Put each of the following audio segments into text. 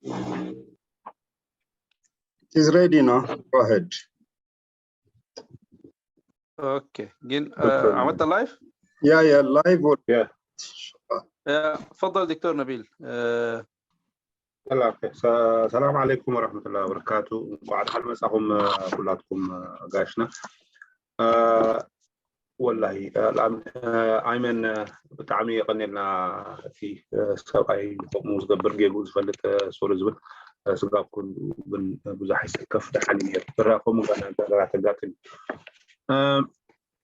It is ready now. Go ahead. Okay. Again, uh, عملت لايف؟ Yeah, yeah, live. Or... Yeah. Uh, تفضل دكتور نبيل. Uh, ሰላም ዓለይኩም ወረሕመቱላሂ ወበረካቱ። እንኳዕ ደሓን መጻኹም ኩላትኩም ጋሽና። ወላሂ ኣይመን ብጣዕሚ የቐኔልና። እቲ ሰብኣይ ከምኡ ዝገብር ጌግኡ ዝፈልጥ ሶሪ ዝብል ስጋብ ኩሉ ግን ብዙሕ ኣይሰከፍ ደሓን እዩ ነይሩ። ብራ ከምኡ ጋና ተጋራ ተጋጥም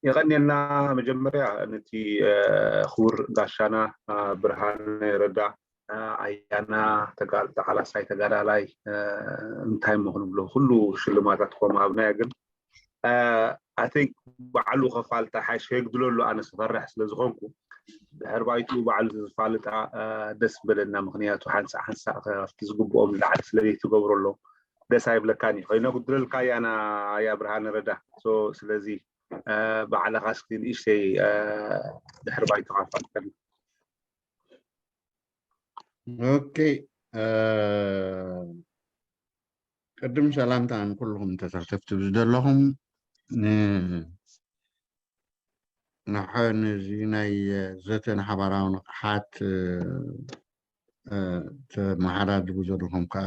የቐኔልና። መጀመርያ ነቲ ክቡር ጋሻና ብርሃነ ረዳ ኣያና ተቃላሳይ ተጋዳላይ እንታይ እሞ ክንብሎ ኩሉ ሽልማታት ኮም ኣብናዮ ግን ኣይ ቲንክ ባዕሉ ከፋልጣ ሓይሽ ከየግድለሉ ኣነ ዝፈርሕ ስለ ዝኾንኩ ድሕር ባይትኡ ባዕሉ ዝፋልጣ ደስ በለና። ምክንያቱ ሓንሳእ ሓንሳእ ካብቲ ዝግብኦም ንላዕሊ ስለ ዘይትገብሮ ኣሎ ደስ ኣይብለካን እዩ ኮይነ ጉድለልካ እያ ኣያ ብርሃነ ረዳ። ስለዚ ባዕልኻ እስኪ ንእሽተይ ድሕር ባይትኻ ፋልጠና። ኦኬ። ቅድም ሰላምታ ንኩልኹም ተሳተፍቲ ብዝደለኹም ንሓ ነዚ ናይ ዘተ ንሓባራዊ ንቕሓት ተመሓዳድሩ ዘለኹም ከዓ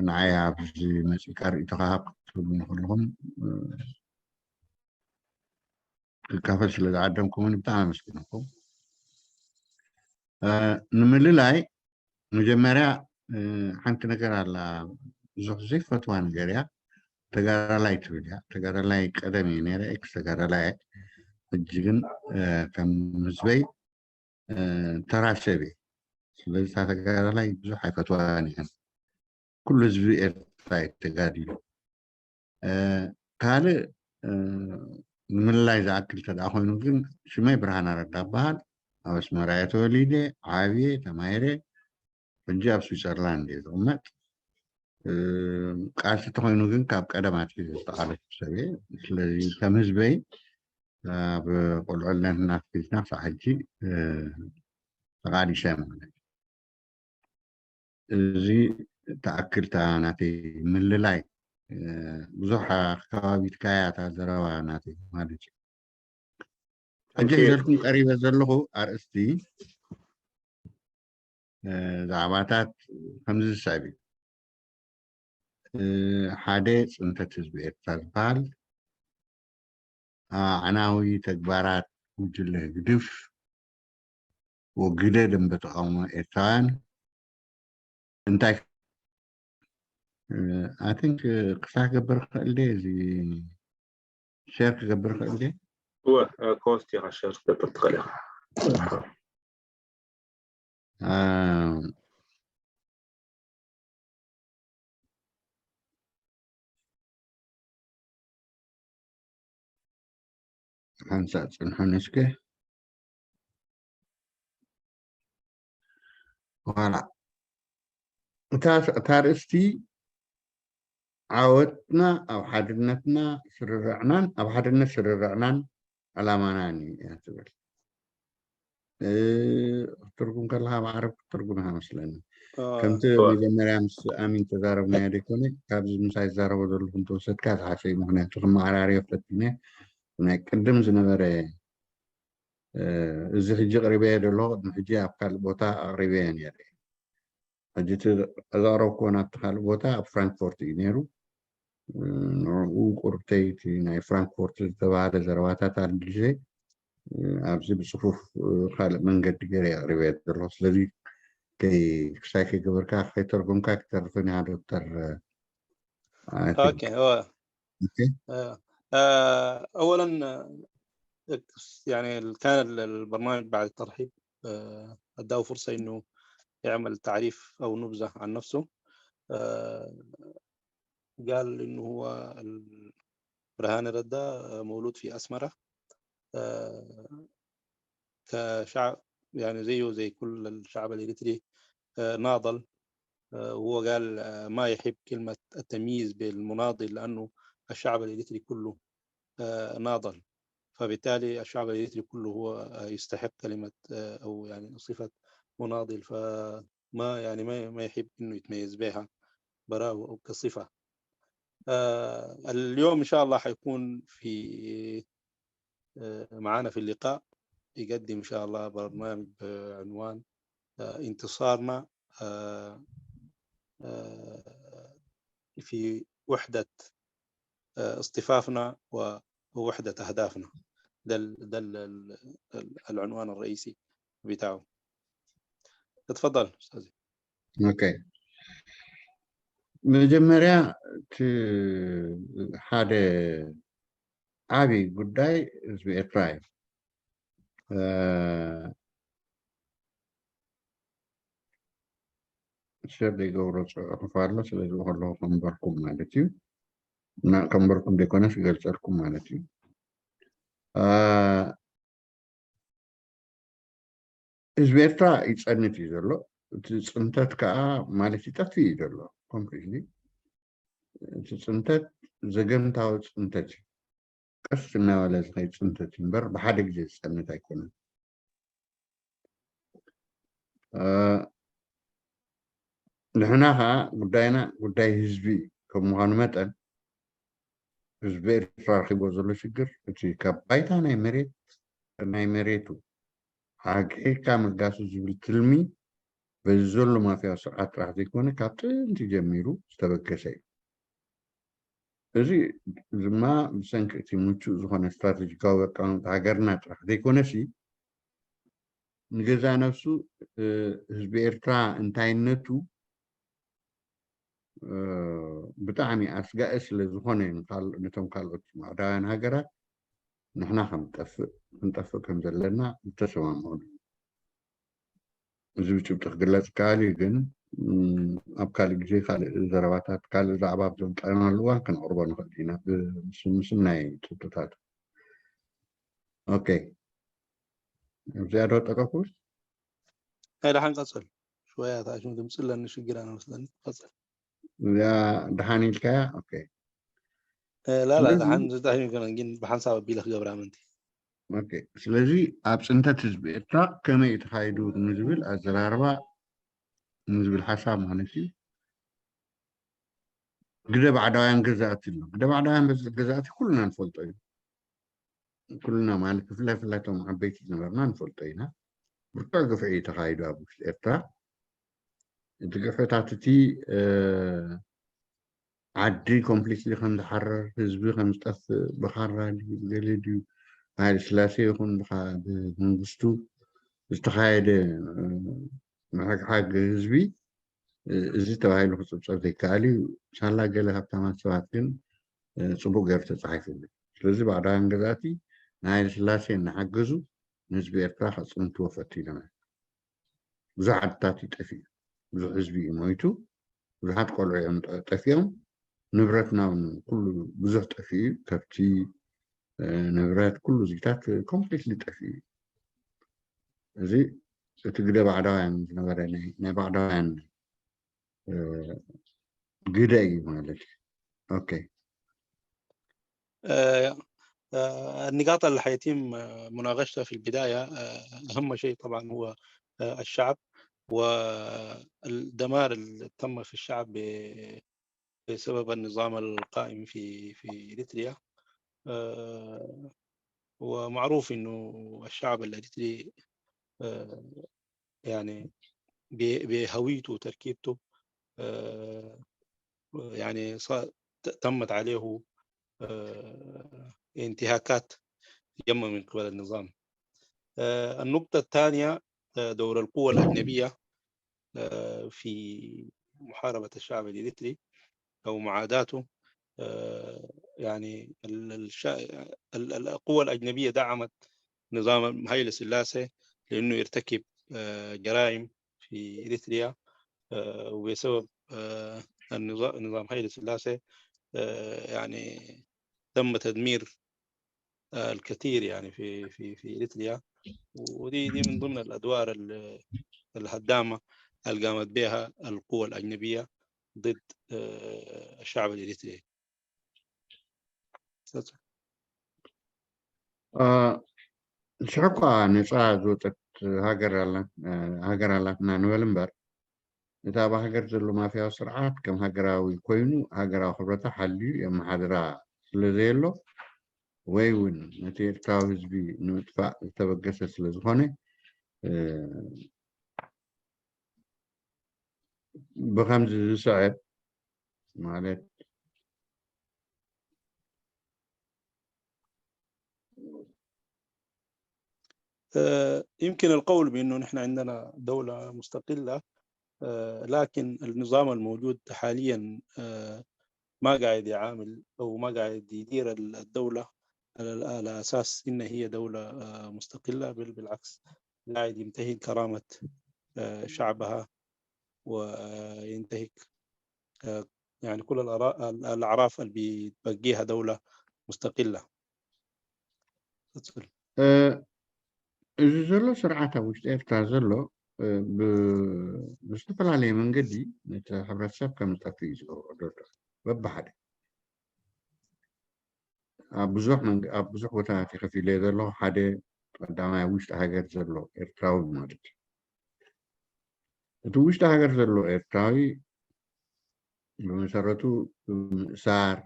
ንዓይ ኣብዚ መፂእካ ርእይቶኻ ክትህቡ ንኩልኹም ክካፈል ስለ ዝዓደምኩምን ብጣዕሚ ኣመስግነኩም። ንምልላይ መጀመርያ ሓንቲ ነገር ኣላ ብዙሕ ዘይፈትዋ ነገር እያ። ተጋዳላይ ትብል እያ። ተጋዳላይ ቀደም እየ ነይረ ኤክስ ተጋዳላይ እየ። ሕጂ ግን ከም ህዝበይ ተራ ሰብ እየ። ስለዚ እታ ተጋዳላይ ብዙሕ ኣይፈትዋን እየን። ኩሉ ህዝቢ ኤርትራ እዩ ተጋዲሉ። ካልእ ንምልላይ ዝኣክል ተደኣ ኮይኑ ግን ሽመይ ብርሃነ ረዳ በሃል። ኣብ ኣስመራ እየ ተወሊደ ዓብየ ተማሂረ። ሕጂ ኣብ ስዊዘርላንድ እየ ዝቕመጥ። ቃልሲ ተኮይኑ ግን ካብ ቀደም ኣትሒዘ ዝተቓለስኩ ሰብ እየ። ስለዚ ከም ህዝበይ ኣብ ቁልዕነት እናፍልትና ክሳብ ሕጂ ተቓሊሰ ማለት እዩ። እዚ ተኣክልታ ናተይ ምልላይ ብዙሕ ከባቢትካያ እታ ዘረባ ናተይ ማለት እዩ። ሕጂ ሒዘልኩም ቀሪበ ዘለኹ ኣርእስቲ ዛዕባታት ከምዚ ዝስዕብ እዩ። ሓደ ፅንተት ህዝቢ ኤርትራ ዝበሃል ኣዕናዊ ተግባራት ጉጅለ ህግድፍ ወግደ ደንበ ተቃውሞ ኤርትራውያን እንታይ I think ክሳዕ ክገብር ክእል ደ እዚ ሸር ክገብር ክእል ደ እወ ኮስት ኢኻ ሸር ክትገብር ትኽእል ኢኻ። ሓንሳእ ጽንሑኒ እስከ። ዋላ እታ እታ ርእስቲ ዓወትና ኣብ ሓድነትና ስርርዕናን ኣብ ሓድነት ስርርዕናን ዕላማናን እዩ እያ ትብል። ክትርጉም ከለካ ብዓረብ ክትርጉም ኢካ መስለኒ። ከምቲ መጀመርያ ምስ ኣሚን ተዛረብናዮ ደይኮነ ካብዚ ምሳይ ዝዛረቦ ዘለኹ እንተወሰድካ ዝሓሸ እዩ። ምክንያቱ ክመዓራርዮ ፈቲነ ናይ ቅድም ዝነበረ እዚ ሕጂ ቅሪበዮ ደሎ ቅድሚ ሕጂ ኣብ ካልእ ቦታ ኣቅሪበዮ ነይረ። ሕጂ እቲ ዘቅረብክዎ ናብቲ ካልእ ቦታ ኣብ ፍራንክፎርት እዩ ነይሩ። ንዕኡ ቁርብተይ እቲ ናይ ፍራንክፎርት ዝተባሃለ ዘረባታት ኣልጊሸ ኣብዚ ብፅፉፍ ካልእ መንገዲ ገይረ ኣቅሪበዮ ዘለኹ። ስለዚ ክሳይ ከይገበርካ ከይተርጎምካ ክተርፍን ኢካ ዶክተር። ኦኬ እወ أولا يعني كان البرنامج بعد الترحيب أداه فرصة إنه يعمل تعريف أو نبذة عن نفسه. قال إنه هو برهان ردا مولود في أسمرة. كشعب يعني زيه زي كل الشعب الإريتري ناضل. وهو قال ما يحب كلمة التمييز بالمناضل لأنه الشعب الإريتري كله ناضل، فبالتالي الشعب الإريتري كله هو يستحق كلمة أو يعني صفة مناضل. ف ما يعني ما ما يحب انه يتميز بها براه كصفة. آه، اليوم ان شاء الله حيكون في آه، معنا في اللقاء، يقدم ان شاء الله برنامج بعنوان آه، انتصارنا آه، آه، في وحدة آه، اصطفافنا ووحدة أهدافنا. ده ال- ده ال- ال- ال- العنوان الرئيسي بتاعه. اتفضل أستاذي. ኦኬ፣ መጀመርያ እቲ ሓደ ዓብዪ ጉዳይ ህዝቢ ኤርትራ እዩ። ሸር ዘይገብሮ ፅሑፍ ኣሎ። ስለዚ ከለኹ ከንበርኩም ማለት እዩ። እና ከንበርኩም ዘይኮነስ ይገልፀልኩም ማለት እዩ። ህዝቢ ኤርትራ ይፀንት እዩ ዘሎ። እቲ ፅንተት ከዓ ማለት ይጠፍእ እዩ ዘሎ ኮምፕሊትሊ። እቲ ፅንተት ዘገምታዊ ፅንተት እዩ። ቀስ እናበለ ዝኸይድ ፅንተት እዩ እምበር ብሓደ ግዜ ዝፀንት ኣይኮነን። ንሕና ከዓ ጉዳይና ጉዳይ ህዝቢ እዩ። ከም ምዃኑ መጠን ህዝቢ ኤርትራ ረኺቦ ዘሎ ሽግር እቲ ካብ ባይታ ናይ መሬት ናይ መሬቱ ሓግሒግካ ምልጋሱ ዝብል ትልሚ በዚ ዘሎ ማፍያዊ ስርዓት ጥራሕ ዘይኮነ ካብ ጥንቲ ጀሚሩ ዝተበገሰ እዩ። እዚ ድማ ብሰንኪ እቲ ምቹእ ዝኾነ ስትራቴጂካዊ ኣቀማምጣ ሃገርና ጥራሕ ዘይኮነሲ ንገዛ ነፍሱ ህዝቢ ኤርትራ እንታይነቱ ብጣዕሚ ኣስጋኢ ስለ ዝኾነ ነቶም ካልኦት ማዕዳውያን ሃገራት ንሕና ከም ጠፍእ ክንጠፍእ ከም ዘለና ዝተሰማምዑ። እዚ ብጭብጢ ክግለጽ ይከኣል እዩ፣ ግን ኣብ ካልእ ግዜ ካልእ ዘረባታት ካልእ ዛዕባ ኣብ ዘምጻእናሉ እዋን ከነቕርቦ ንኽእል ኢና። ምስናይ ጭብጥታት ኦኬ። እዚኣ ዶ ጠቀኩስ? ኣይዳ ሓንቀጽል ሽወያ ታሽም ድምፂ ኣለኒ ሽግር ኣነ መስለኒ ቀጽል። እዚኣ ደሓን ኢልካያ? ኦኬ። ላላ ደሓን ዝዳህዩ ገና ግን ብሓንሳብ ኣቢለ ክገብራ ምንቲ። ኦኬ። ስለዚ ኣብ ፅንተት ህዝቢ ኤርትራ ከመይ እዩ ተኻይዱ ንዝብል ኣዘራርባ ንዝብል ሓሳብ ማለት እዩ። ግደ ባዕዳውያን ገዛእቲ ኣሎ። ግደ ባዕዳውያን ገዛእቲ ኩልና ንፈልጦ እዩ። ኩልና ማለት ብፍላይ ፍላይቶም ዓበይቲ ዝነበርና ንፈልጦ ኢና። ብርቱዕ ግፍዒ እዩ ተኻይዱ ኣብ ውሽጢ ኤርትራ። እቲ ግፍዕታት እቲ ዓዲ ኮምፕሊትሊ ከም ዝሓረር፣ ህዝቢ ከም ዝጠፍእ፣ ብኻራ ድዩ ብገለ ድዩ ብሃይለ ስላሴ ይኹን ብመንግስቱ ዝተኻየደ ምሕግሓግ ህዝቢ እዚ ተባሂሉ ክፅብፀብ ዘይከኣል እዩ። ሳላ ገለ ሃብታማት ሰባት ግን ፅቡቅ ገይሩ ተፃሒፉሉ። ስለዚ ባዕዳውያን ገዛእቲ ንሃይለ ስላሴ እናሓገዙ ንህዝቢ ኤርትራ ከፅንትዎ ፈቲኖም እዮም። ብዙሕ ዓድታት እዩ ጠፊኡ፣ ብዙሕ ህዝቢ እዩ ሞይቱ፣ ብዙሓት ቆልዑ እዮም ጠፊኦም፣ ንብረትና እውን ኩሉ ብዙሕ ጠፊኡ እዩ። ከብቲ፣ ንብረት፣ ኩሉ ዚታት ኮምፕሊትሊ ጠፊኡ እዩ። እዚ እቲ ግደ ባዕዳውያን ዝነበረ ናይ ባዕዳውያን ግደ እዩ ማለት እዩ። ኦኬ። النقاط اللي حيتم مناقشتها في البداية، أهم شيء طبعا هو الشعب والدمار اللي تم في الشعب بسبب النظام القائم في في إريتريا. ومعروف إنه الشعب الإريتري يعني بهويته وتركيبته يعني تمت عليه انتهاكات يم من قبل النظام. النقطة الثانية دور القوى الأجنبية في محاربة الشعب الإريتري أو معاداته. يعني القوى الأجنبية دعمت نظام هايلي سلاسي لأنه يرتكب جرائم في إريتريا، وبسبب النظام هايلي سلاسي يعني تم تدمير الكثير يعني في في في إريتريا، ودي دي من ضمن الأدوار الهدامة اللي قامت بها القوى الأجنبية ضد الشعب الإريتري. ሽሕኳ ነፃ ዝወፀት ሃገር ኣላትና ንበል እምበር እቲ ኣብ ሃገር ዘሎ ማፍያዊ ስርዓት ከም ሃገራዊ ኮይኑ ሃገራዊ ክብረታ ሓልዩ የመሓድራ ስለ ዘየሎ፣ ወይ እውን ነቲ ኤርትራዊ ህዝቢ ንምጥፋእ ዝተበገሰ ስለ ዝኾነ፣ እ፣ ብኸምዚ ዝስዕብ ማለት آه، يمكن القول بأنه نحن عندنا دولة مستقلة، آه، لكن النظام الموجود حاليا، آه، ما قاعد يعامل أو ما قاعد يدير الدولة على، على أساس إن هي دولة، آه، مستقلة، بل بالعكس، قاعد ينتهك كرامة، آه، شعبها، وينتهك، آه، يعني، كل الأرا-، الأعراف اللي بتبقيها دولة مستقلة. تفضل. እ፣ እዚ ዘሎ ስርዓት ኣብ ውሽጢ ኤርትራ ዘሎ፣ እ፣ ብ-፣ ብዝተፈላለየ መንገዲ ነቲ ሕብረተሰብ ከም ዝጠፍእ እዩ ዝገብሮ ዘሎ። በብሓደ ኣብ ብዙሕ መንገ-፣ ኣብ ብዙሕ ቦታታት እዩ ከፊለዮ ዘሎ። ሓደ ቀዳማይ ኣብ ውሽጢ ሃገር ዘሎ ኤርትራዊ ማለት እዩ። እቲ ውሽጢ ሃገር ዘሎ ኤርትራዊ ብመሰረቱ ብምእሳር፣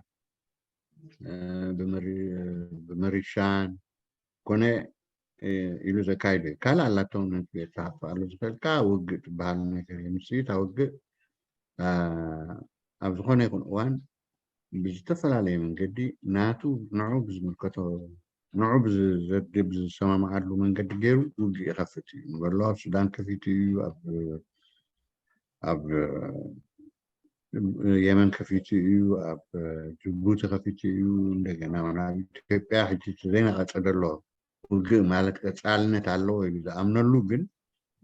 እ፣ ብምሪ-፣ ብምርሻን ኮነ፣ እ፣ ኢሉ ዘካይዶ እዩ። ካልእ ኣላቶም ነቲ ኤርትራ ክጥፍኣሉ ዝኽእል ከኣ ውግእ ትበሃል ነገር እዩ። ንሱ እታ ውግእ፣ እ፣ ኣብ ዝኾነ ይኹን እዋን ብዝተፈላለየ መንገዲ ናቱ ንዑ ብዝምልከቶ፣ ንዑ ብዝ-፣ ዘድብ ዝሰማማዓሉ መንገዲ ገይሩ ውግእ ይኸፍት እዩ። ንበሎ ኣብ ሱዳን ከፊቱ እዩ፣ ኣብ፣ ኣብ የመን ከፊቱ እዩ፣ ኣብ ጅቡቲ ከፊቱ እዩ፣ እንደገና እውን ኣብ ኢትዮጵያ ሕጂ እቲ ዘይነቐጸ ዘሎ ውግእ ማለት ቀጻልነት ኣለዎ ኢሉ ዝኣምነሉ፣ ግን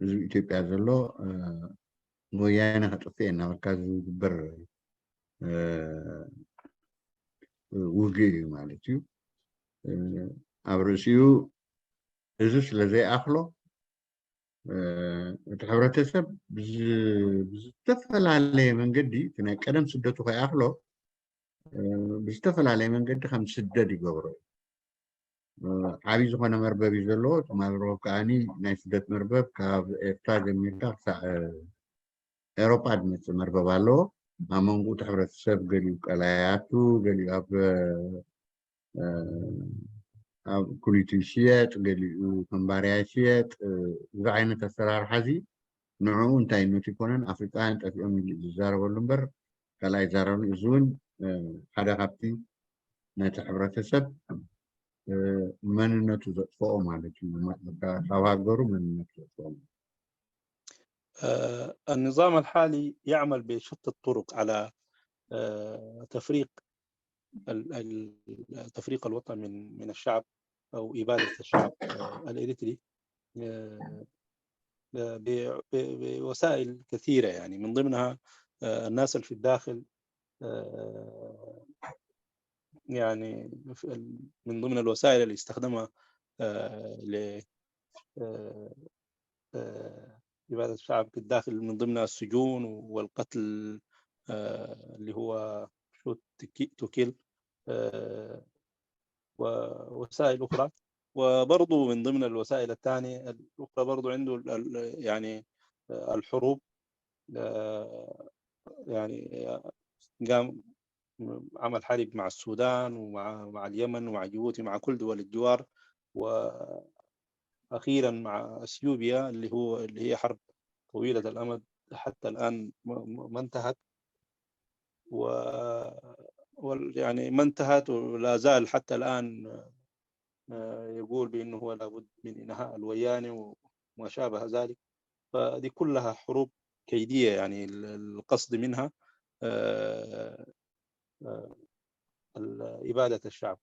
ህዝቢ ኢትዮጵያ ዘሎ፣ እ፣ ንወያነ ከጥፍእ እናበልካ ዝግበር፣ እ፣ ውግእ እዩ ማለት እዩ። እ፣ ኣብ ርእሲኡ እዚ ስለ ዘይኣኽሎ፣ እ፣ እቲ ሕብረተሰብ ብዝ-፣ ብዝተፈላለየ መንገዲ እቲ ናይ ቀደም ስደቱ ከይኣኽሎ፣ እ፣ ብዝተፈላለየ መንገዲ ከም ዝስደድ ይገብሮ እዩ። እ፣ ዓብዪ ዝኾነ መርበብ እዩ ዘለዎ። እቲ መርበብ ከዓኒ ናይ ስደት መርበብ ካብ ኤርትራ ጀሚርካ ክሳዕ፣ እ፣ ኤሮጳ ዝመጽእ መርበብ ኣለዎ። ኣብ መንጎ እቲ ሕብረተሰብ ገሊኡ ቀላይ ይኣቱ፣ ገሊኡ ኣብ፣ እ፣ ኣብ ኩሊቱ ይሽየጥ፣ ገሊኡ ከም ባርያ ይሽየጥ። እ፣ እዚ ዓይነት ኣሰራርሓ እዚ ንዕኡ እንታይነቱ ይኮነን፣ ኣፍሪቃውያን ጠፊኦም ኢሉ ዝዛረበሉ እምበር ካልእ ኣይዛረብን። እዚ እውን፣ እ፣ ሓደ ካብቲ ነቲ ሕብረተሰብ፣ እ፣ መንነቱ ዘጥፍኦ ማለት እዩ። ካብ ሃገሩ መንነቱ ዘጥፍኦ። آه، النظام الحالي يعمل بشتى الطرق على، آه، تفريق ال-، ال-، تفريق الوطن من، من الشعب أو إبادة الشعب، آه، الإريتري، آه، ب-، ب-، بوسائل كثيرة، يعني، من ضمنها، آه، الناس اللي في الداخل، آه، يعني، في ال-، من ضمن الوسائل اللي استخدمها، آه، ل-، آه، آه، إبادة الشعب في الداخل، من ضمنها السجون والقتل، آه، اللي هو shoot to ki-، to kill، آه، ووسائل أخرى. وبرضو من ضمن الوسائل الثانية الأخرى برضو عنده ال-، ال-، يعني، آه، الحروب، آه، يعني، آه، قام عمل حرب مع السودان ومع، مع اليمن ومع جيبوتي، مع كل دول الجوار، وأخيرًا مع أثيوبيا اللي هو، اللي هي حرب طويلة الأمد حتى الآن ما، ما، ما انتهت. و-، وال-، يعني ما انتهت ولا زال حتى الآن، آه، يقول بأنه هو لابد من إنهاء الويانة وما شابه ذلك. فدي كلها حروب كيدية، يعني ال-، القصد منها، آه، آه، ال-، إبادة الشعب،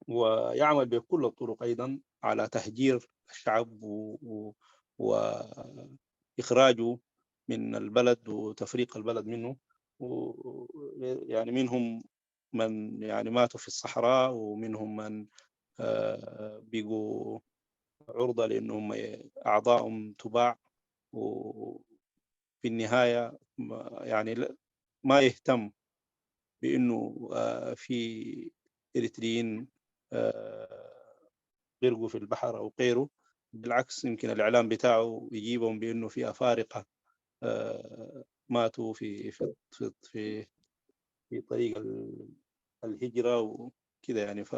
ويعمل بكل الطرق أيضًا على تهجير الشعب و-، و-، وإخراجه من البلد وتفريق البلد منه. و-، يعني منهم من، يعني، ماتوا في الصحراء، ومنهم من، آه، بقوا عرضة لأنهم أعضائهم تباع، وفي النهاية ما، يعني، ل-، ما يهتم بأنه، آه، في إريتريين، آه، غرقوا في البحر أو غيره. بالعكس، يمكن الإعلام بتاعه يجيبهم بأنه في أفارقة، آه، ماتوا في في في في, في طريق ال- الهجرة وكذا يعني. ف-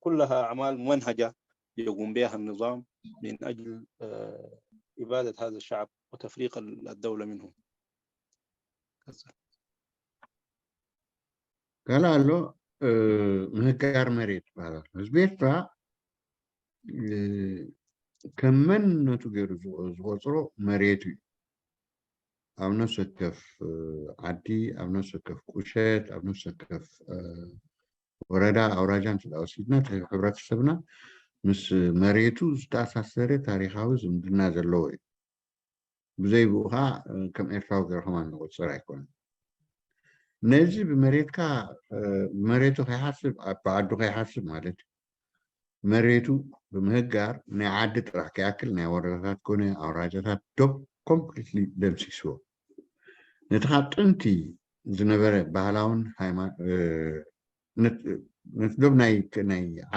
فكلها أعمال ممنهجة يقوم بها النظام من أجل آه، إبادة هذا الشعب وتفريق ال- الدولة منهم. ካልእ ኣሎ። ምህጋር መሬት ይበሃል። ህዝቢ ኤርትራ ከም መንነቱ ገይሩ ዝቆፅሮ መሬቱ እዩ። ኣብ ነፍሲ ወከፍ ዓዲ፣ ኣብ ነፍሲ ወከፍ ቁሸት፣ ኣብ ነፍሲ ወከፍ ወረዳ፣ ኣውራጃ እንተ ወሲድና፣ እቲ ሕብረተሰብና ምስ መሬቱ ዝተኣሳሰረ ታሪኻዊ ዝምድና ዘለዎ እዩ። ብዘይ ብኡ ከዓ ከም ኤርትራዊ ገይሩ ከማን ንቁፅር ኣይኮነን። ነዚ ብመሬትካ ብመሬቱ ከይሓስብ፣ ኣብ ዓዱ ከይሓስብ ማለት እዩ። መሬቱ ብምህጋር ናይ ዓዲ ጥራሕ ከይኣክል ናይ ወረዳታት ኮነ ኣውራጃታት ዶብ ኮምፕሊትሊ ደምሲስዎ። ነቲ ካብ ጥንቲ ዝነበረ ባህላውን ነቲ ዶብ ናይ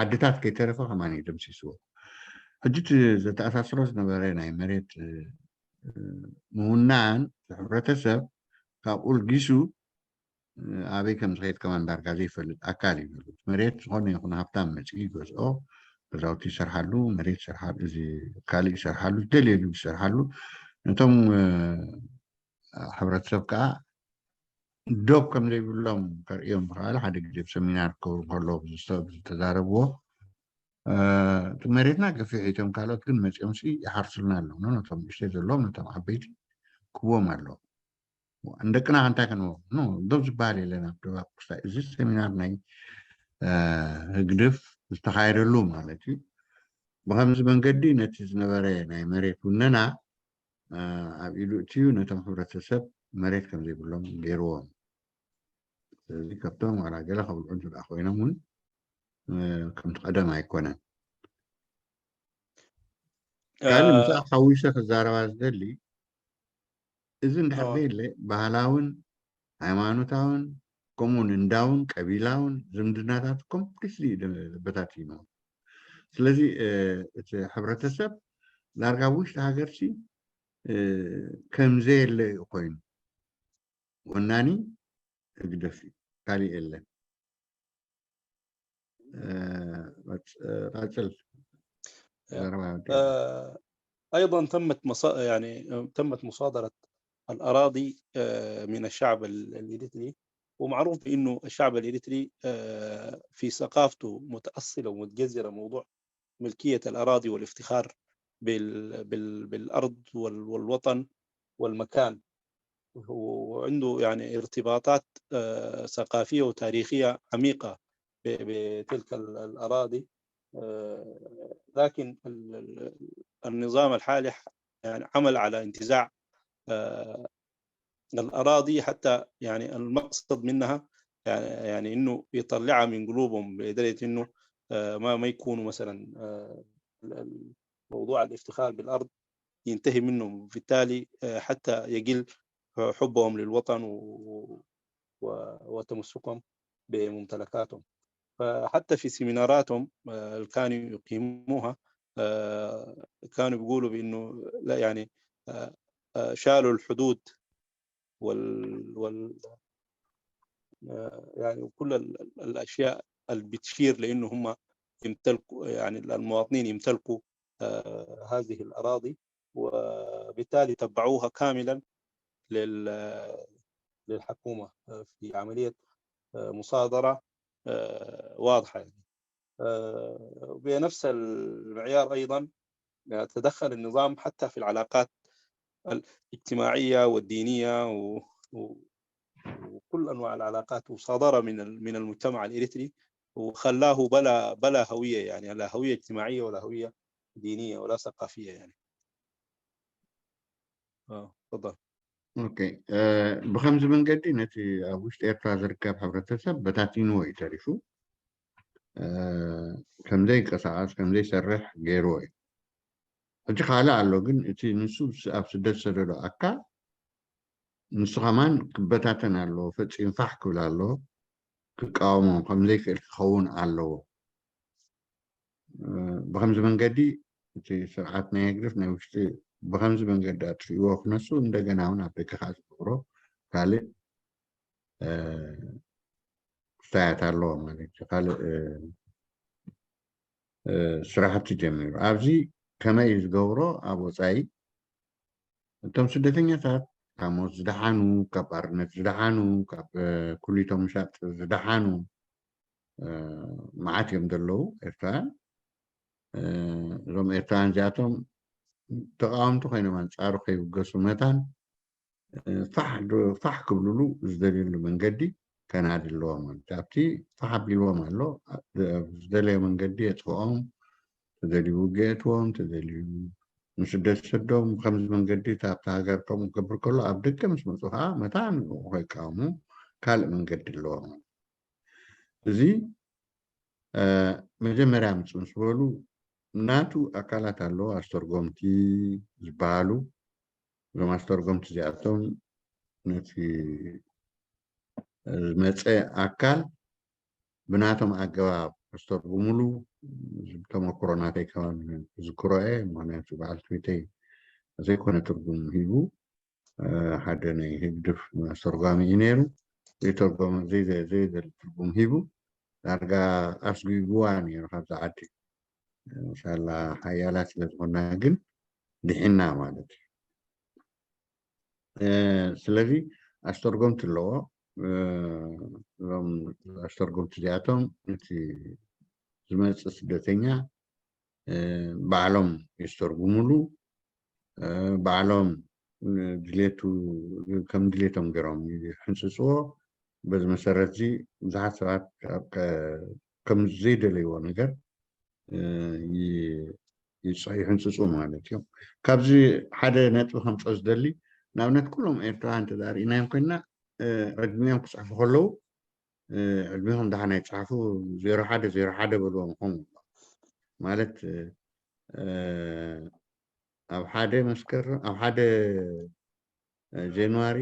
ዓድታት ከይተረፈ ከማን እዩ ደምሲስዎ። ሕጂ እቲ ዘተኣሳስሮ ዝነበረ ናይ መሬት ምውናን፣ ሕብረተሰብ ካብ ቁልጊሱ ኣበይ ከም ዝኸይድ ከማን ዳርጋ ዘይፈልጥ ኣካል እዩ ዘሎ። መሬት ዝኾነ ይኹን ሃብታም መፅኡ ይገዝኦ፣ ገዛውቲ ይሰርሓሉ፣ መሬት ይሰርሓሉ፣ እዚ ካልእ ይሰርሓሉ፣ ዝደልየሉ ይሰርሓሉ። ነቶም ሕብረተሰብ ከዓ ዶብ ከም ዘይብሎም ከርእዮም ዝኸኣለ ሓደ ግዜ ብሰሚናር ክገብሩ ከለዉ ዝተዛረብዎ፣ እቲ መሬትና ገፊሕ እቶም ካልኦት ግን መፂኦም ሲ ይሓርሱልና ኣለዉ። ነቶም ንእሽተይ ዘለዎም ነቶም ዓበይቲ ክዎም ኣለዉ። ንደቅና እንታይ ክንቦ ዶብ ዝበሃል የለን ኣብ ደቡብ ኣፍሪቃ። እዚ ሰሚናር ናይ ህግድፍ ዝተኻየደሉ ማለት እዩ። ብከምዚ መንገዲ ነቲ ዝነበረ ናይ መሬት ውነና ኣብ ኢዱ እትዩ ነቶም ሕብረተሰብ መሬት ከም ዘይብሎም ገይርዎም። ስለዚ ካብቶም ዋላ ገለ ከብልዑ እንተ ኮይኖም እውን ከምቲ ቀደም ኣይኮነን። ካልእ ምስኣ ሓዊሰ ክዛረባ ዝደሊ፣ እዚ እንድሕር ዘይለ ባህላውን ሃይማኖታውን ከምኡውን እንዳውን ቀቢላውን ዝምድናታት ኮምፕሊትሊ በታቲኖም። ስለዚ እቲ ሕብረተሰብ ዳርጋ ኣብ ውሽጢ ሃገርሲ ከም ዘየለ እዩ ኮይኑ። ወናኒ ህግደፍ እዩ፣ ካሊእ የለን። ቀፅል። أيضا تمت مصا... يعني تمت مصادرة الأراضي من الشعب الإريتري، ومعروف بأنه الشعب الإريتري في ثقافته متأصلة ومتجذرة موضوع ملكية الأراضي والافتخار بال... بال... بالأرض وال... والوطن والمكان، وعنده يعني ارتباطات ثقافية وتاريخية عميقة بتلك الأراضي. لكن النظام الحالي يعني عمل على انتزاع الأراضي، حتى يعني المقصد منها يعني يعني إنه يطلعها من قلوبهم، بدرجة إنه ما ما يكونوا مثلا موضوع الافتخار بالأرض ينتهي منهم، بالتالي حتى يقل حبهم للوطن وتمسكهم بممتلكاتهم. فحتى في سيميناراتهم اللي كانوا يقيموها كانوا بيقولوا بأنه لا، يعني شالوا الحدود وال وال يعني كل الأشياء اللي بتشير لأنه هم يمتلكوا، يعني المواطنين يمتلكوا هذه الأراضي، وبالتالي تبعوها كاملا للحكومة في عملية مصادرة واضحة يعني. بنفس المعيار أيضا تدخل النظام حتى في العلاقات الاجتماعية والدينية وكل أنواع العلاقات، وصادر من من المجتمع الإريتري وخلاه بلا بلا هوية، يعني لا هوية اجتماعية ولا هوية دينية ولا ثقافية يعني. اه تفضل. ኦኬ። ብከምዚ መንገዲ ነቲ ኣብ ውሽጢ ኤርትራ ዝርከብ ሕብረተሰብ በታቲንዎ እዩ ተሪፉ። ከምዘይንቀሳቐስ ከምዘይሰርሕ ገይርዎ እዩ። ሕጂ ካልእ ኣሎ፣ ግን እቲ ንሱ ኣብ ስደት ዝሰደዶ ኣካል ንሱ ከማን ክበታተን ኣለዎ፣ ፈጺሙ ፋሕ ክብል ኣለዎ፣ ክቃወሞ ከምዘይክእል ክኸውን ኣለዎ። ብከምዚ መንገዲ እቲ ስርዓት ናይ ህግደፍ ናይ ውሽጢ ብኸምዚ መንገዲ ኣጥፊእዎ ክነሱ እንደገና እውን ኣብ ደገ ከዓ ዝገብሮ ካልእ ክስታያት ኣለዎ ማለት እዩ። ካልእ ስራሕቲ ጀሚሩ ኣብዚ ከመይ እዩ ዝገብሮ? ኣብ ወፃኢ እቶም ስደተኛታት ካብ ሞት ዝደሓኑ፣ ካብ ባርነት ዝደሓኑ፣ ካብ ኩሊቶም ምሻጥ ዝደሓኑ መዓት እዮም ዘለዉ ኤርትራውያን። እዞም ኤርትራውያን እዚኣቶም ተቃወምቲ ኮይኖም ኣንፃሩ ከይውገሱ መታን ፋሕ ክብልሉ ዝደልዩሉ መንገዲ ከናዲ ኣለዎ ማለት ኣብቲ ፋሕ ኣቢልዎም ኣሎ። ዝደለየ መንገዲ የጥፍኦም፣ ተደልዩ ውግእ የእትዎም፣ ተደልዩ ንስደት ይሰዶም። ብከምዚ መንገዲ ኣብቲ ሃገር ከምኡ ክገብር ከሎ ኣብ ደገ ምስ መፁ ከዓ መታን ከይቃወሙ ካልእ መንገዲ ኣለዎ ማለት እዚ መጀመርያ ምፁ ምስ በሉ ናቱ ኣካላት ኣለዎ ኣስተርጎምቲ ዝበሃሉ እዞም ኣስተርጎምቲ እዚኣቶም ነቲ ዝመፀ ኣካል ብናቶም ኣገባብ ኣስተርጉምሉ ተመክሮ ናተይ ከባቢ ዝክሮ እየ ምክንያቱ በዓል ትዊተይ ዘይኮነ ትርጉም ሂቡ ሓደ ናይ ህግድፍ ኣስተርጓሚ እዩ ነይሩ። ዘይተርጎመ ዘይዘ- ዘይደሊ ትርጉም ሂቡ ዳርጋ ኣስጒጉዋ ነይሩ ካብዛ ዓዲ። እንሻላ ሓያላት ስለ ዝኾና ግን ድሒና ማለት እዩ። ስለዚ ኣስተርጎምቲ ኣለዎ። እዞም ኣስተርጎምቲ እዚኣቶም እቲ ዝመፅእ ስደተኛ ባዕሎም የስተርጉምሉ። ባዕሎም ድሌቱ ከም ድሌቶም ገይሮም ይሕንፅፅዎ። በዚ መሰረት እዚ ብዙሓት ሰባት ከም ዘይደለይዎ ነገር ይሕንፅፁ ማለት እዮም። ካብዚ ሓደ ነጥቢ ከምፀ ዝደሊ ንኣብነት ኩሎም ኤርትራ እንተዳርኢናዮም ኮይና ዕድሚኦም ክፅሕፉ ከለዉ ዕድሜኹም ደሓን ኣይፅሓፉ ዜሮ ሓደ ዜሮ ሓደ በልዎም ኹም ማለት ኣብ ሓደ መስከረም ኣብ ሓደ ጃንዋሪ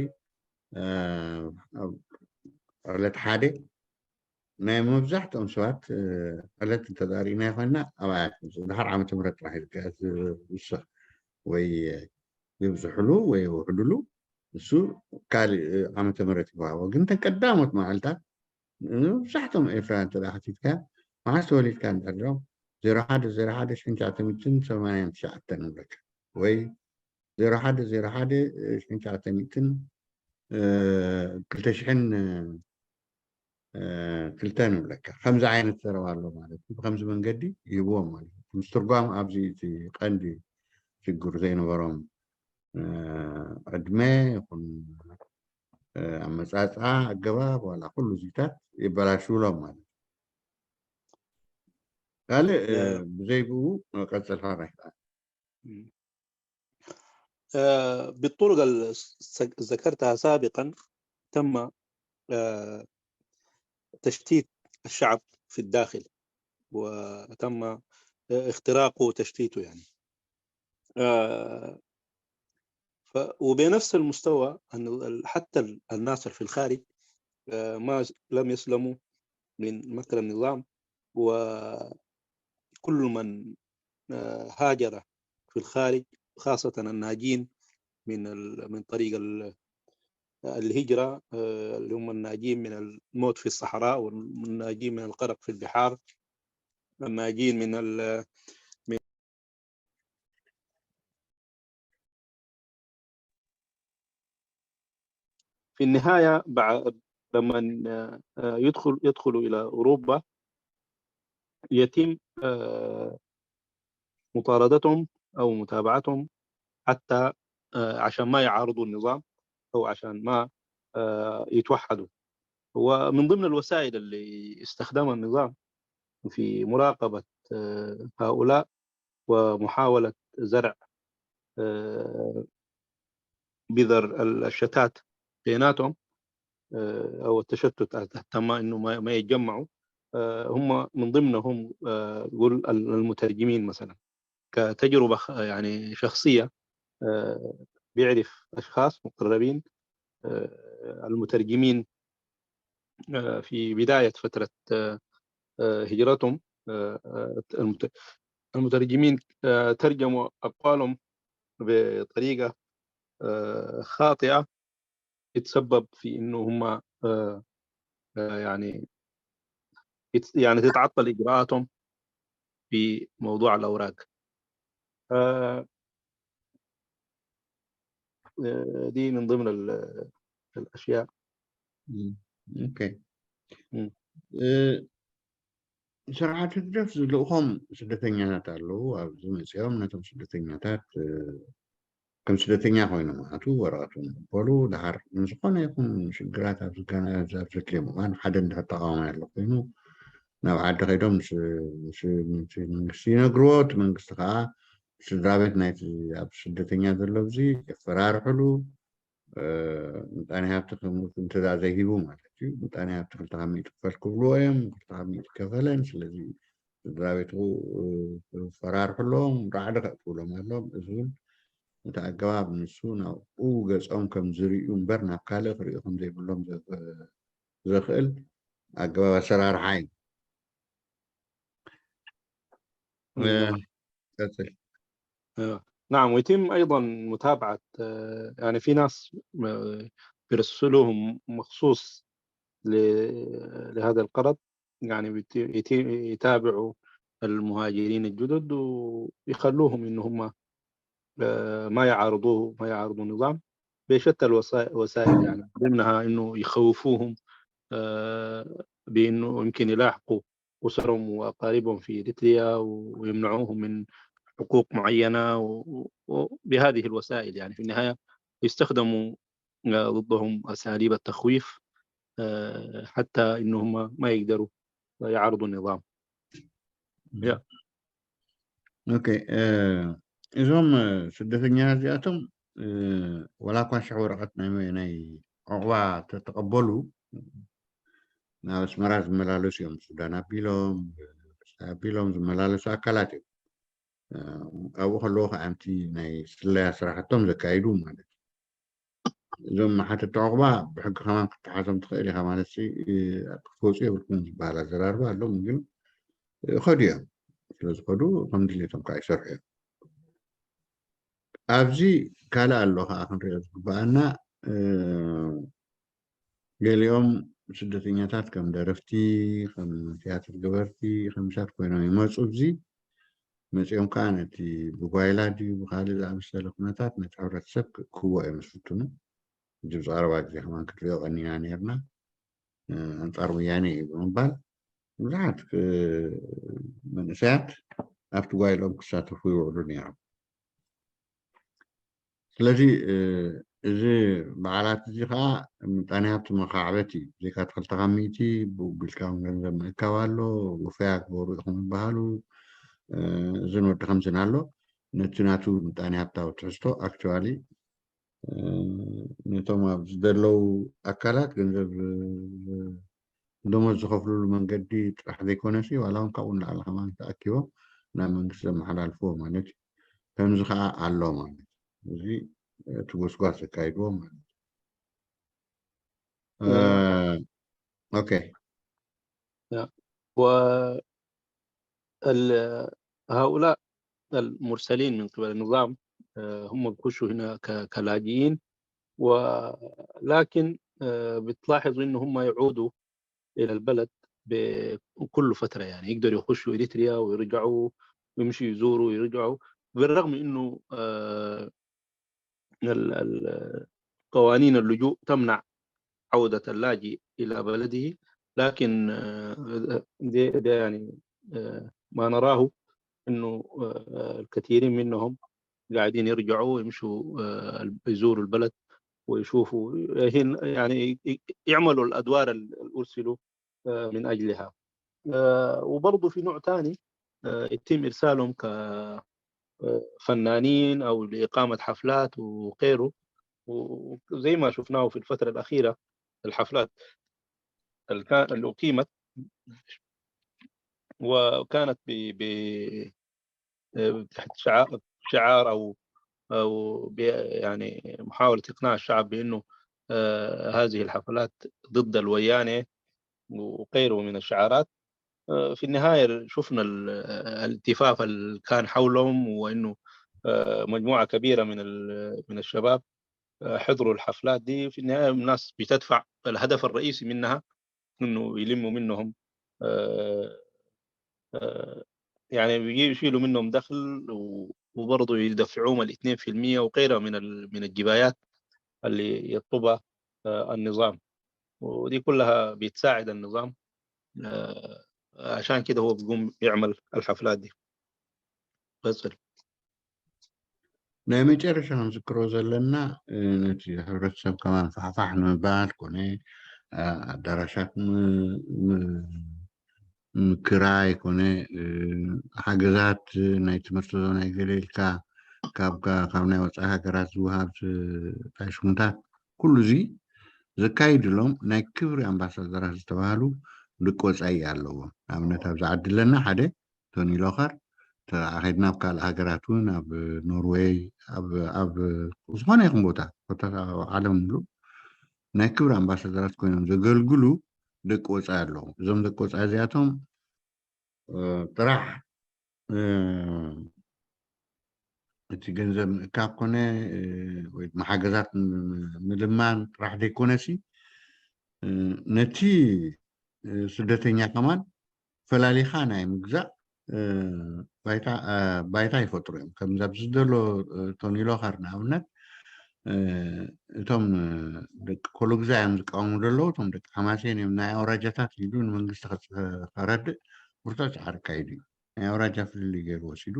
ዕለት ሓደ ናይ መብዛሕትኦም ሰባት ዕለት እንተዳሪእና ኮይና ኣብኣ ድሓር ዓመተ ምህረት ጥራሕ ዝውሰኽ ወይ ይብዝሕሉ ወይ ይውሕድሉ እሱ ካልእ ዓመተ ምህረት ይወሃቦ ግን ተን ቀዳሞት መዓልታት መብዛሕትኦም ኤርትራውያን እንተ ሓቲትካ መዓስ ተወሊድካ እንተሎም ዜሮ ሓደ ዜሮ ሓደ ሽሕን ትሽዓተ ሚእትን ሰማንያን ትሽዓተን ንብለካ ወይ ዜሮ ሓደ ዜሮ ሓደ ሽሕን ትሽዓተ ሚእትን ክልተ ሽሕን ክልተ ንብለካ ከምዚ ዓይነት ዘረባ ኣሎ ማለት እዩ ብከምዚ መንገዲ ይህብዎም ማለት እዩ ምስትርጓም ኣብዚ እቲ ቀንዲ ሽግር ዘይነበሮም ዕድመ ይኹን ኣመፃፅኣ ኣገባብ ዋላ ኩሉ እዚታት የበላሽውሎም ማለት ካልእ ብዘይ ብኡ ቀፅል ሓራይ بالطرق اللي ذكرتها سابقا تم تشتيت الشعب في الداخل وتم اختراقه وتشتيته يعني وبنفس المستوى أن حتى الناس في الخارج ما لم يسلموا من مكر النظام وكل من هاجر في الخارج خاصة الناجين من من طريق الهجرة اللي هم الناجين من الموت في الصحراء والناجين من الغرق في البحار الناجين من في النهاية بعد لما يدخل يدخلوا إلى أوروبا يتم مطاردتهم أو متابعتهم حتى عشان ما يعارضوا النظام أو عشان ما يتوحدوا. ومن ضمن الوسائل اللي استخدمها النظام في مراقبة هؤلاء ومحاولة زرع بذر الشتات بيناتهم أو التشتت حتى ما إنه ما يتجمعوا هم من ضمنهم قول المترجمين مثلا كتجربة يعني شخصية بيعرف أشخاص مقربين المترجمين في بداية فترة هجرتهم المترجمين ترجموا أقوالهم بطريقة آه، خاطئة، يتسبب في إنه هم آه، آه، يعني يت- يعني تتعطل إجراءاتهم في موضوع الأوراق. آه، آه، دي من ضمن ال- الأشياء. ኦኬ። ም። እ፣ ስርዓት ህግደፍ ዝልእኾም ስደተኛታት ኣለዉ። ኣብዚ መፂኦም ነቶም ስደተኛታት እ፣ ከም ስደተኛ ኮይኖም ኣቱ ወረቐቶም ይቕበሉ። ድሓር ንዝኾነ ይኹን ሽግራት ኣብ ዝገና- ኣብ ዘድልዮም እዋን ሓደ እንድሕር ተቃዋማይ ኣሎ ኮይኑ ናብ ዓዲ ከይዶም ምስ ምስ- ምስ መንግስቲ ይነግርዎ። እቲ መንግስቲ ከዓ ስድራ ቤት ናይቲ ኣብ ስደተኛ ዘሎ እዚ የፈራርሕሉ። እ፣ ምጣኔ ሃብቲ ከም እንተ ዘይሂቡ ማለት እዩ። ምጣኔ ሃብቲ ክልተ ካብ ሚእቲ ክፈል ክብልዎ እዮም፣ ክልተ ካብ ሚእቲ ከፈለን። ስለዚ ስድራ ቤቱ እ፣ ፈራርሑ ኣለዎም፣ ራዕዲ ከእትውሎም ኣለዎም። እዚ እውን እቲ ኣገባብ ንሱ ናብኡ ገጾም ከም ዝርእዩ እምበር ናብ ካልእ ክርእዩ ከም ዘይብሎም ዘ- ዘኽእል ኣገባብ ኣሰራርሓ እዩ። እ፣ نعم. ቀጽል። آه، نعم، ويتم أيضا متابعة آه، يعني في ناس آه، بيرسلوهم مخصوص ل- لهذا الغرض، يعني بيت- يتي- يتابعوا المهاجرين الجدد ويخلوهم إن هم آه، ما يعارضوه، ما يعارضوا النظام بشتى الوسائل، يعني ضمنها إنه يخوفوهم آه، بإنه يمكن يلاحقوا أسرهم وأقاربهم في إريتريا ويمنعوهم من حقوق معينة و- و- وبهذه الوسائل، يعني في النهاية يستخدموا آه، ضدهم أساليب التخويف آه، حتى إنهم ما يقدروا يعارضوا النظام. يا. ኦኬ። እ፣ እዞም እ፣ ስደተኛታት እዚኣቶም እ፣ ወላ እኳ ሽሕ ወረቐት ናይ ናይ ዕቑባ ተተቐበሉ ናብ ኣስመራ ዝመላለሱ እዮም። ሱዳን ኣቢሎም ኣቢሎም ዝመላለሱ ኣካላት እዮም። እ፣ ኣብኡ ከለዉ ከዓ ምቲ ናይ ስለያ ስራሕቶም ዘካይዱ ማለት እዩ። እዞም ሓተቲ ዕቑባ ብሕጊ ከማን ክትሓዞም ትኽእል ኢኻ ማለት ሲ ክትወፁ የብልኩም ዝበሃል ኣዘራርባ ኣሎ። ግን ይኸዱ እዮም። ስለዝኸዱ ከም ድሌቶም ከዓ ይሰርሑ እዮም። ኣብዚ ካልእ ኣሎ ከዓ ክንሪኦ ዝግበኣና። ገሊኦም ስደተኛታት ከም ደረፍቲ፣ ከም ቲያትር ገበርቲ፣ ከም ምሻት ኮይኖም ይመፁ። እዚ መፂኦም ከዓ ነቲ ብጓይላ ድዩ ብካልእ ዝኣመሰለ ኩነታት ነቲ ሕብረተሰብ ክእክብዎ እዮም ዝፍትኑ። እዚ ብዝቐረባ ግዜ ከማን ክትሪኦ ቀኒና ነርና። ኣንፃር ወያነ እዩ ብምባል ብዙሓት መንእሰያት ኣብቲ ጓይሎም ክሳተፉ ይውዕሉ ነይሮም። ስለዚ እዚ በዓላት እዚ ከዓ ምጣኔ ሃብቲ መካዕበት እዩ። ብዘይካ እቲ ክልተ ካብ ሚእቲ ብኡ ቢልካ እውን ገንዘብ ምእካብ ኣሎ። ውፈያ ግበሩ ኢኹም ይበሃሉ። እዝን ወዲ ከምዝን ኣሎ። ነቲ ናቱ ምጣኔ ሃብታዊ ትሕዝቶ ኣክቹዋሊ ነቶም ኣብዚ ዘለዉ ኣካላት ገንዘብ ደሞዝ ዝኸፍልሉ መንገዲ ጥራሕ ዘይኮነሲ ዋላ እውን ካብኡ ንላዕሊ ከማን ተኣኪቦም ናብ መንግስቲ ዘመሓላልፍዎ ማለት እዩ። ከምዚ ከዓ ኣሎ ማለት እዩ። እዚ እቲ ጎስጓስ ዘካይድዎ ማለት እዩ። ኦኬ። و هؤلاء المرسلين من قبل النظام هم بيخشوا هنا كلاجئين، ولكن بتلاحظوا إنه هم يعودوا إلى البلد بكل فترة، يعني يقدروا يخشوا إريتريا ويرجعوا، يمشوا يزوروا ويرجعوا، بالرغم إنه قوانين اللجوء تمنع عودة اللاجئ إلى بلده، لكن ده يعني ما نراه إنه الكثيرين منهم قاعدين يرجعوا يمشوا يزوروا البلد ويشوفوا، يعني يعملوا الأدوار اللي أرسلوا من أجلها. وبرضه في نوع تاني يتم إرسالهم كفنانين أو لإقامة حفلات وغيره، وزي ما شفناه في الفترة الأخيرة الحفلات اللي أقيمت وكانت ب تحت شعار أو أو يعني محاولة إقناع الشعب بأنه هذه الحفلات ضد الويانة وغيره من الشعارات. في النهاية شفنا الالتفاف اللي كان حولهم، وإنه آه، مجموعة كبيرة من ال- من الشباب آه، حضروا الحفلات دي. في النهاية الناس بتدفع، الهدف الرئيسي منها إنه يلموا منهم، آه، آه، يعني يشيلوا منهم دخل، و- وبرضه يدفعوهم الاثنين في المية وغيرها من ال- من الجبايات اللي يطلبها آه، النظام. ودي كلها بتساعد النظام، آه، عشان كده هو بيقوم يعمل الحفلات دي. بس ናይ መጨረሻ ክንዝክሮ ዘለና ነቲ ሕብረተሰብ ከማን ፋሕፋሕ ንምባል ኮነ ኣዳራሻት ምክራይ ኮነ ሓገዛት ናይ ትምህርቲ ዞና ይገለ ኢልካ ካብ ናይ ወፃኢ ሃገራት ዝወሃብ ጣሽሙታት ኩሉ እዚ ዘካይድሎም ናይ ክብሪ ኣምባሳደራት ዝተባሃሉ ደቂ ወፃኢ ኣለዎም። ንኣብነት ኣብዚ ዓዲ ኣለና ሓደ ቶኒ ሎኸር ተኣኸድና ኣብ ካልእ ሃገራት እውን ኣብ ኖርዌይ ኣብ ዝኾነ ይኹን ቦታ ኮታ ዓለም ምሉእ ናይ ክብሪ ኣምባሳደራት ኮይኖም ዘገልግሉ ደቂ ወፃኢ ኣለዉ። እዞም ደቂ ወፃኢ እዚኣቶም ጥራሕ እቲ ገንዘብ ምእካብ ኮነ ወይ ድማ ሓገዛት ምልማን ጥራሕ ዘይኮነሲ ነቲ ስደተኛ ከማን ፈላሊኻ ናይ ምግዛእ ባይታ ይፈጥሩ እዮም። ከምዚ ኣብዚ ዘሎ ቶኒ ሎኸር ንኣብነት እቶም ደቂ ኮሎግዛ እዮም ዝቃወሙ ዘለዉ፣ እቶም ደቂ ሓማሴን እዮም ናይ ኣውራጃታት ኢሉ ንመንግስቲ ከረድእ ብርቱዕ ፃዕሪ ኣካይዱ እዩ። ናይ ኣውራጃ ፍልልይ ገይሩ ወሲዱ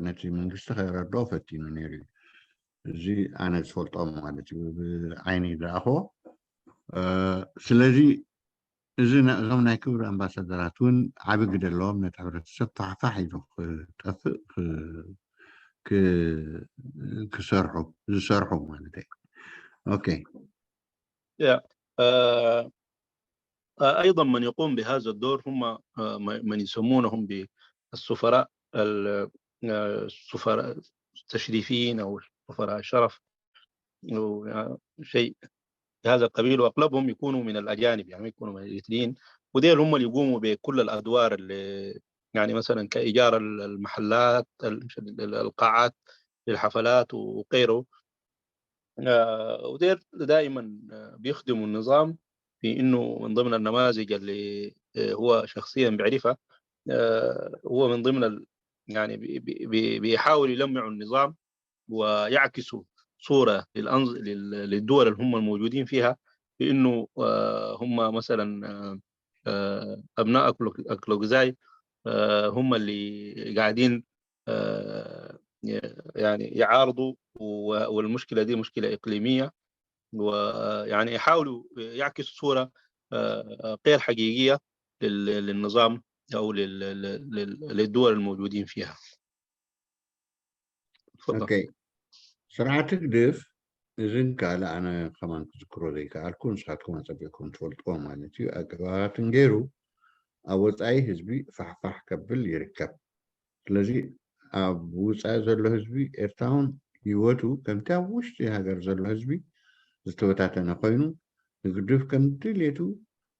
ነቲ መንግስቲ ከረድኦ ፈቲኑ ነይሩ እዩ። እዚ ኣነ ዝፈልጦ ማለት እዩ፣ ብዓይኒ ዝረኣኽዎ። ስለዚ እዚ እዞም ናይ ክብሪ ኣምባሳደራት እውን ዓቢ ግደ ኣለዎም፣ ነቲ ሕብረተሰብ ፋሕፋሕ ኢሉ ክጠፍእ ክሰርሑ ዝሰርሑ ማለት እዩ። ኦኬ أيضا من يقوم بهذا الدور هم من يسمونهم بالسفراء السفراء التشريفيين أو سفراء الشرف أو شيء بهذا القبيل، وأغلبهم يكونوا من الأجانب، يعني يكونوا من الإريتريين، وديل هم اللي يقوموا بكل الأدوار اللي يعني مثلا كإيجار المحلات، القاعات للحفلات وغيره. وديل دائما بيخدموا النظام في انه من ضمن النماذج اللي هو شخصيا بيعرفها، هو من ضمن يعني بيحاولوا يلمعوا النظام ويعكسوا صوره للدول اللي هم الموجودين فيها بانه هم مثلا ابناء اكلوكزاي هم اللي قاعدين يعني يعارضوا، والمشكله دي مشكله اقليميه، ويعني يحاولوا يعكسوا صوره غير حقيقيه للنظام او للدول الموجودين فيها. ኦኬ ስርዓት ህግድፍ እዝን ካልእ ኣነ ከማን ክዝክሮ ዘይከኣልኩ ንስኻትኩም ኣፀቢቕኩም ትፈልጥዎ ማለት እዩ ኣገባባትን ገይሩ ኣብ ወፃኢ ህዝቢ ፋሕፋሕ ከብል ይርከብ። ስለዚ ኣብ ውፃኢ ዘሎ ህዝቢ ኤርትራውን ህይወቱ ከምቲ ኣብ ውሽጢ ሃገር ዘሎ ህዝቢ ዝተበታተነ ኮይኑ ህግድፍ ከም ድሌቱ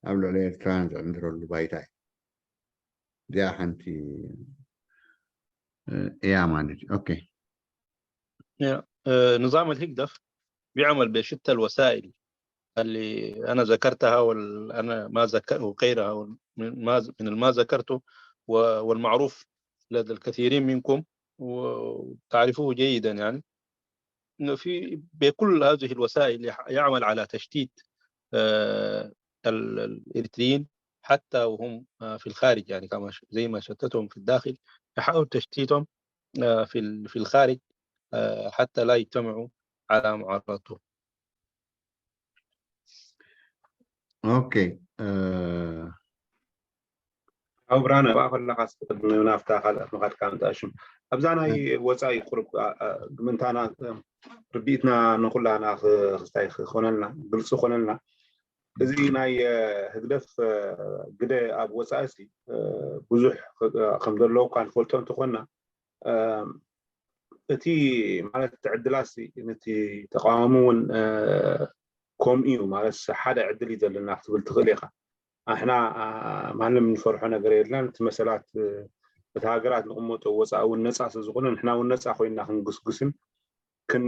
ኣብ ልዕሊ ኤርትራውያን ዝዕንድረሉ ባይታ እዩ። እዚኣ ሓንቲ እያ ማለት እዩ። ኦኬ نظام الهيك دف بيعمل بشتى الوسائل اللي أنا ذكرتها وأنا ما ذكر وغيرها من ما من الما ذكرته والمعروف لدى الكثيرين منكم وتعرفوه جيدا يعني في بكل هذه الوسائل يعمل على تشتيت الإريتريين حتى وهم في الخارج يعني كما زي ما شتتهم في الداخل يحاول تشتيتهم في في الخارج حتى لا يجتمعوا على معارضته. ኦኬ ኣብ ብርሃነ ኣብኣ ከለካ ቅድሚ ናብታ ካልኣት ምኻድካ ምጣሽም ኣብዛ ናይ ወፃኢ ቁርብ ምንታና ርድኢትና ንኩላና ክስታይ ክኾነልና ግልፂ ኮነልና እዚ ናይ ህግደፍ ግደ ኣብ ወፃኢ ብዙሕ ከም ዘለዎ እኳ ንፈልጦ እንተኾንና እቲ ማለት እቲ ዕድላት ነቲ ተቃዋሚ እውን ከምኡ እዩ ማለት ሓደ ዕድል እዩ ዘለና ክትብል ትኽእል ኢኻ ኣሕና ማንም ንፈርሖ ነገር የለን እቲ መሰላት እቲ ሃገራት ንቕመጦ ወፃኢ እውን ነፃ ስለዝኾነ ንሕና እውን ነፃ ኮይና ክንግስግስን ክን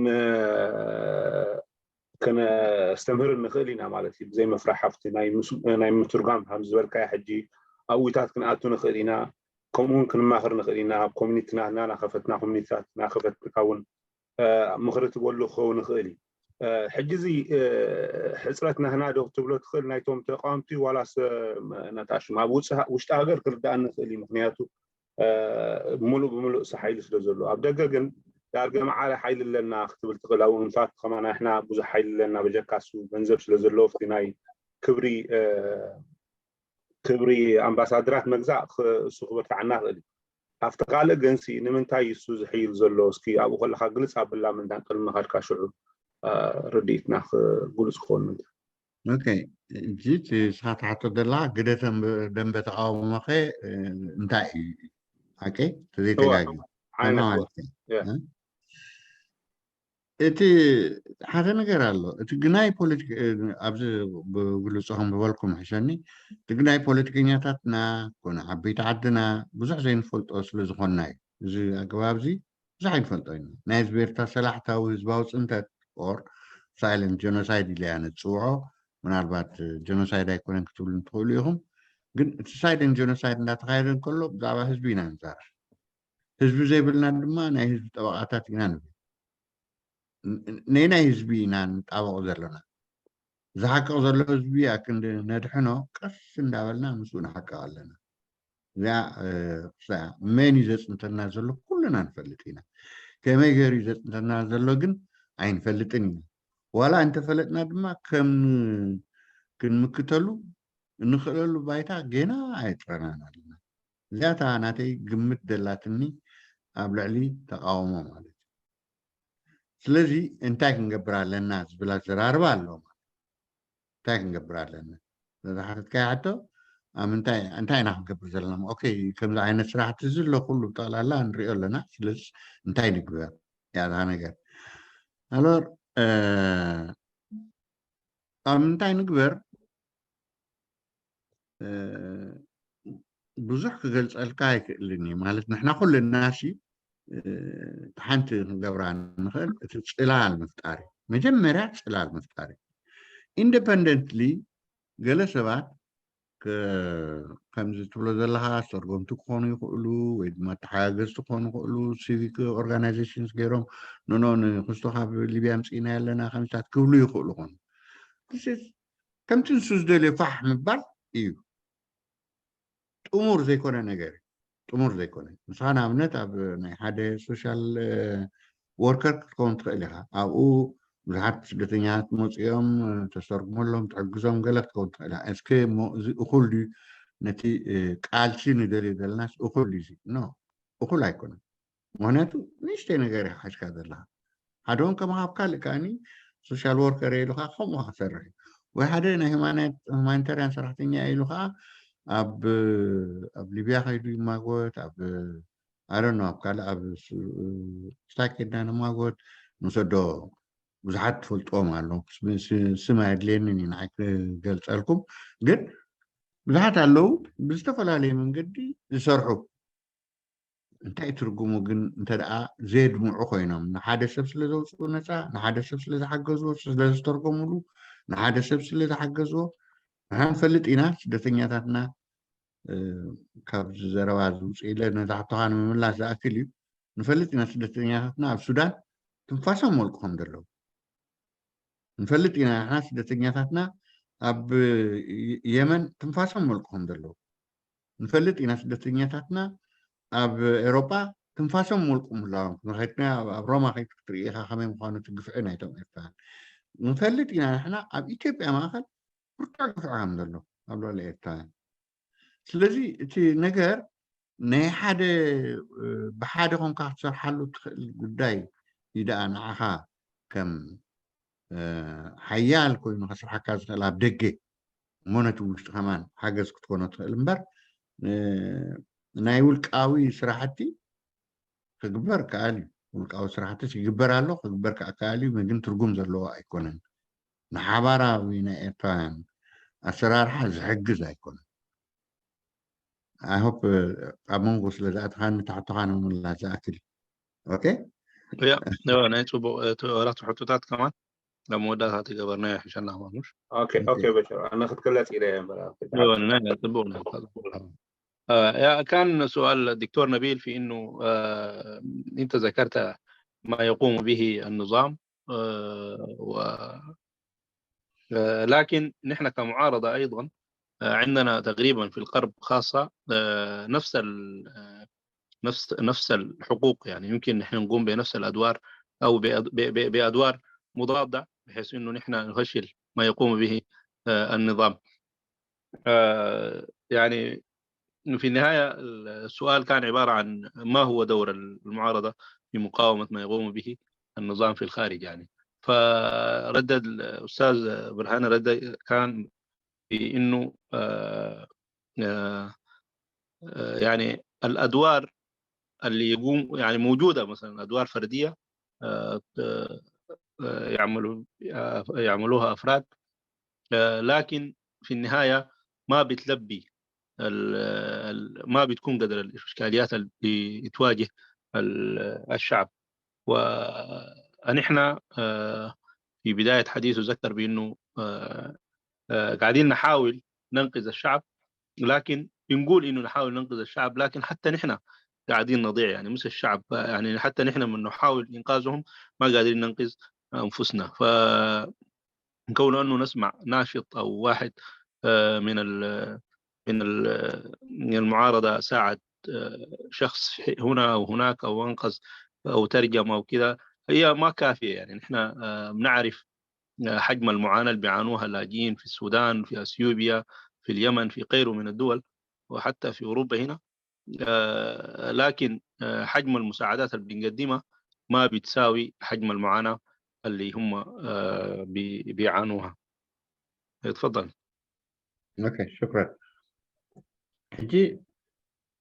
ከነስተምህርን ንኽእል ኢና ማለት እዩ። ብዘይ ምፍራሕ ኣብቲ ናይ ምስ- ናይ ምትርጓም ከም ዝበልካዮ ሕጂ ኣብዊታት ክንኣቱ ንኽእል ኢና። ከምኡ እውን ክንማኽር ንኽእል ኢና። ኣብ ኮሚኒቲ ናትና ናኸፈትና ኮሚኒቲታት ናኸፈትና እውን ምኽሪ ትበሉ ክኸውን ይኽእል እዩ። ሕጂ እዚ ሕፅረት ናህና ዶ ክትብሎ ትኽእል ናይቶም ተቃወምቲ ዋላስ ነታሽም ኣብ ውሽጢ ሃገር ክርዳእ ንኽእል እዩ። ምክንያቱ ሙሉእ ብሙሉእ እሱ ሓይሊ ስለ ዘሎ ኣብ ደገ ግን ዳርገ መዓረ ሓይሊ ኣለና ክትብል ትኽእል። ኣብኡ እንፋት ከማና ንሕና ብዙሕ ሓይሊ ኣለና በጀካ እሱ ገንዘብ ስለ ዘለዎ ኣብቲ ናይ ክብሪ ክብሪ ኣምባሳደራት መግዛእ እሱ ክበርትዓና ክእል እዩ። ኣብቲ ካልእ ግንሲ ንምንታይ እሱ ዝሕይል ዘሎ እስኪ ኣብኡ ከለካ ግልፅ ኣብላ ምንታን ቅድሚ ካድካ ሽዑ ርድኢትና ግሉፅ ክኸውን ምንታ ኦኬ እጂ እቲ ስኻ ትሓቶ ዘለካ ግደ ደንበ ተቃውሞኸ እንታይ እዩ ሓቂ ተዘይተጋጊ ዓይነት ማለት እዩ እቲ ሓደ ነገር ኣሎ። እቲ ግናይ ፖለቲክ ኣብዚ ብግልፂ ከም ዝበልኩም ሕሸኒ እቲ ግናይ ፖለቲከኛታትና ኮነ ዓበይቲ ዓድና ብዙሕ ዘይንፈልጦ ስለ ዝኾንና እዩ። እዚ ኣገባብ እዚ ብዙሕ ኣይንፈልጦ ኢና። ናይ ህዝቢ ኤርትራ ሰላሕታዊ ህዝባዊ ፅንተት or silent genocide ኢለ እያ ነፅውዖ። ምናልባት genocide ኣይኮነን ክትብሉ ትኽእሉ ኢኹም። ግን እቲ silent genocide እንዳተኻየደ እንከሎ ብዛዕባ ህዝቢ ኢና ንዛረብ። ህዝቢ ዘይብልና ድማ ናይ ህዝቢ ጠበቓታት ኢና ንብል። ናይ ናይ ህዝቢ ኢና ንጣበቕ ዘለና። ዝሓቅቕ ዘሎ ህዝቢ ኣክንዲ ነድሕኖ ቀስ እንዳበልና ምስኡ ንሓቅቕ ኣለና። እዚኣ መን እዩ ዘፅንተና ዘሎ ኩልና ንፈልጥ ኢና። ከመይ ገይሩ እዩ ዘፅንተና ዘሎ ግን ኣይንፈልጥን ኢና። ዋላ እንተፈለጥና ድማ ከም ክንምክተሉ እንኽእለሉ ባይታ ገና ኣይጥረናን ኣለና። እዚኣታ ናተይ ግምት ደላትኒ ኣብ ልዕሊ ተቃውሞ ማለት እዩ። ስለዚ እንታይ ክንገብር ኣለና ዝብል ኣዘራርባ ኣሎ ማለት እንታይ ክንገብር ኣለና ዝሓተትካዮ ሕቶ እንታይ እንታይ ኢና ክንገብር ዘለና ኦኬ ከምዚ ዓይነት ስራሕቲ እዚ ኣሎ ኩሉ ብጠቕላላ ንሪኦ ኣለና ስለዚ እንታይ ንግበር ያታ ነገር ኣሎር ኣብ ምንታይ ንግበር ብዙሕ ክገልፀልካ ኣይክእልን እዩ ማለት ንሕና ኩልና ሲ ሓንቲ ክንገብራ ንኽእል እቲ ፅላል ምፍጣር እዩ መጀመርያ ፅላል ምፍጣር እዩ independently ገለ ሰባት ከምዚ ትብሎ ዘለካ ኣስተርጎምቲ ክኾኑ ይኽእሉ ወይ ድማ ተሓጋገዝቲ ክኾኑ ይኽእሉ civic organizations ገይሮም ኖኖ ንክስቶ ካብ ሊብያ ምፅኢና ኣለና ከምታት ክብሉ ይኽእሉ ኾኑ ከምቲ ንሱ ዝደልዮ ፋሕ ምባል እዩ ጥሙር ዘይኮነ ነገር ጥሙር ዘይኮነ ንስኻ ንኣብነት ኣብ ናይ ሓደ social worker ክትከውን ትኽእል ኢኻ ኣብኡ ብዙሓት ስደተኛታት መፅኦም ተስተርጉመሎም ትሕግዞም ገለ ክትከውን ትኽእል ኢኻ እስከ እሞ እዚ እኹል ድዩ ነቲ ቃልሲ ንደልዮ ዘለናስ እኹል ድዩ no እኹል ኣይኮነን ምክንያቱ ንእሽተይ ነገር ኢኻ ሓዝካ ዘለኻ ሓደውን ከማኻብ ካልእ ከዓኒ social worker ኢሉ ከዓ ከምኡ ክሰርሕ እዩ ወይ ሓደ ናይ humanitarian ሰራሕተኛ ኢሉ ከዓ ኣብ ኣብ ሊብያ ከይዱ ይማጎት ኣብ ኣረኖ ኣብ ካልእ ኣብ ስታ ኬድና ንማጎት ንሰዶ ብዙሓት ትፈልጥዎም ኣለዉ ስም ኣየድልየንን እዩ ንዓይ ክገልፀልኩም ግን ብዙሓት ኣለዉ ብዝተፈላለየ መንገዲ ዝሰርሑ እንታይ ትርጉሙ ግን እንተ ደኣ ዘየድምዑ ኮይኖም ንሓደ ሰብ ስለ ዘውፅኡ ነፃ ንሓደ ሰብ ስለ ዝሓገዝዎ ስለ ዝተርጎምሉ ንሓደ ሰብ ስለ ዝሓገዝዎ ንሓ ንፈልጥ ኢና ስደተኛታትና ካብዚ ዘረባ ዝውፅእ ኢለ ነዛ ሕቶኻ ንምምላስ ዝኣክል እዩ ንፈልጥ ኢና ስደተኛታትና ኣብ ሱዳን ትንፋሶም ወልቁ ከም ዘለዉ ንፈልጥ ኢና ንሕና ስደተኛታትና ኣብ የመን ትንፋሶም ወልቁ ከም ዘለዉ ንፈልጥ ኢና ስደተኛታትና ኣብ ኤሮጳ ትንፋሶም ወልቁ ምህላዎም ንኸድና ኣብ ሮማ ከይድ ክትርኢ ኢኻ ከመይ ምዃኑ እቲ ግፍዒ ናይቶም ኤርትራውያን ንፈልጥ ኢና ንሕና ኣብ ኢትዮጵያ ማእኸል ብርቱዕ ግፍዒ ከም ዘሎ ኣብ ልዕሊ ኤርትራውያን ስለዚ እቲ ነገር ናይ ሓደ ብሓደ ኮንካ ክትሰርሓሉ ትኽእል ጉዳይ እዩ ደኣ ንዓኻ ከም ሓያል ኮይኑ ከስርሓካ ዝኽእል ኣብ ደገ እሞ ነቲ ውሽጢ ከማን ሓገዝ ክትኮኖ ትኽእል እምበር ናይ ውልቃዊ ስራሕቲ ክግበር ከኣል እዩ ውልቃዊ ስራሕትስ ይግበር ኣሎ ክግበር ከዓ ከኣል እዩ ግን ትርጉም ዘለዎ ኣይኮነን ንሓባራዊ ናይ ኤርትራውያን ኣሰራርሓ ዝሕግዝ ኣይኮነን I hope ኣብ መንጎ ስለ ዝኣተኻኒ ታሕቶኻ ንምምላስ ዝኣክል። Okay? ያ ናይ ፅቡቅ ተወራት ሕቶታት ከማን ናብ መወዳእታ ተገበርናዮ ሕሸና ማሙሽ Okay, okay, በሽር ኣነ ክትግለጽ ኢለ እየ እምበር لا، لا، لا، طبقنا، طبقنا. آه، يا- كان سؤال الدكتور نبيل في انه آه، انت ذكرت ما يقوم به النظام آه، و آه، لكن نحن كمعارضة ايضا آه، عندنا تقريبا في الغرب خاصة آه، نفس ال- آه، نفس نفس الحقوق، يعني يمكن نحن نقوم بنفس الادوار او بأد- ب- ب- بادوار مضادة بحيث انه نحن نفشل ما يقوم به آه، النظام. آه، يعني في النهاية السؤال كان عبارة عن ما هو دور المعارضة في مقاومة ما يقوم به النظام في الخارج، يعني. فرد الأستاذ برهان رد كان في إنه آه، آه، آه، يعني الأدوار اللي يقوم، يعني موجودة مثلًا أدوار فردية آه، آه، آه، يعملوا آه، يعملوها أفراد آه، لكن في النهاية ما بتلبي ال- ال- ما بتكون قدر الإشكاليات اللي بتواجه ال- الشعب. ونحن آه، في بداية حديثه ذكر بأنه آه، آه، قاعدين نحاول ننقذ الشعب، لكن بنقول إنه نحاول ننقذ الشعب، لكن حتى نحن قاعدين نضيع، يعني مش الشعب، يعني حتى نحن من نحاول إنقاذهم ما قادرين ننقذ أنفسنا. فكون أنه نسمع ناشط أو واحد آه، من ال من ال من المعارضة ساعد آه، شخص هنا أو هناك أو أنقذ أو ترجم أو كذا، هي ما كافية. يعني نحن آه، بنعرف آه، حجم المعاناة اللي بيعانوها اللاجئين في السودان، في أثيوبيا، في اليمن، في غيره من الدول، وحتى في أوروبا هنا. آه، لكن آه، حجم المساعدات اللي بنقدمها ما بتساوي حجم المعاناة اللي هم آه، بي- بيعانوها. اتفضل. Okay, ሽክራን። ሕጂ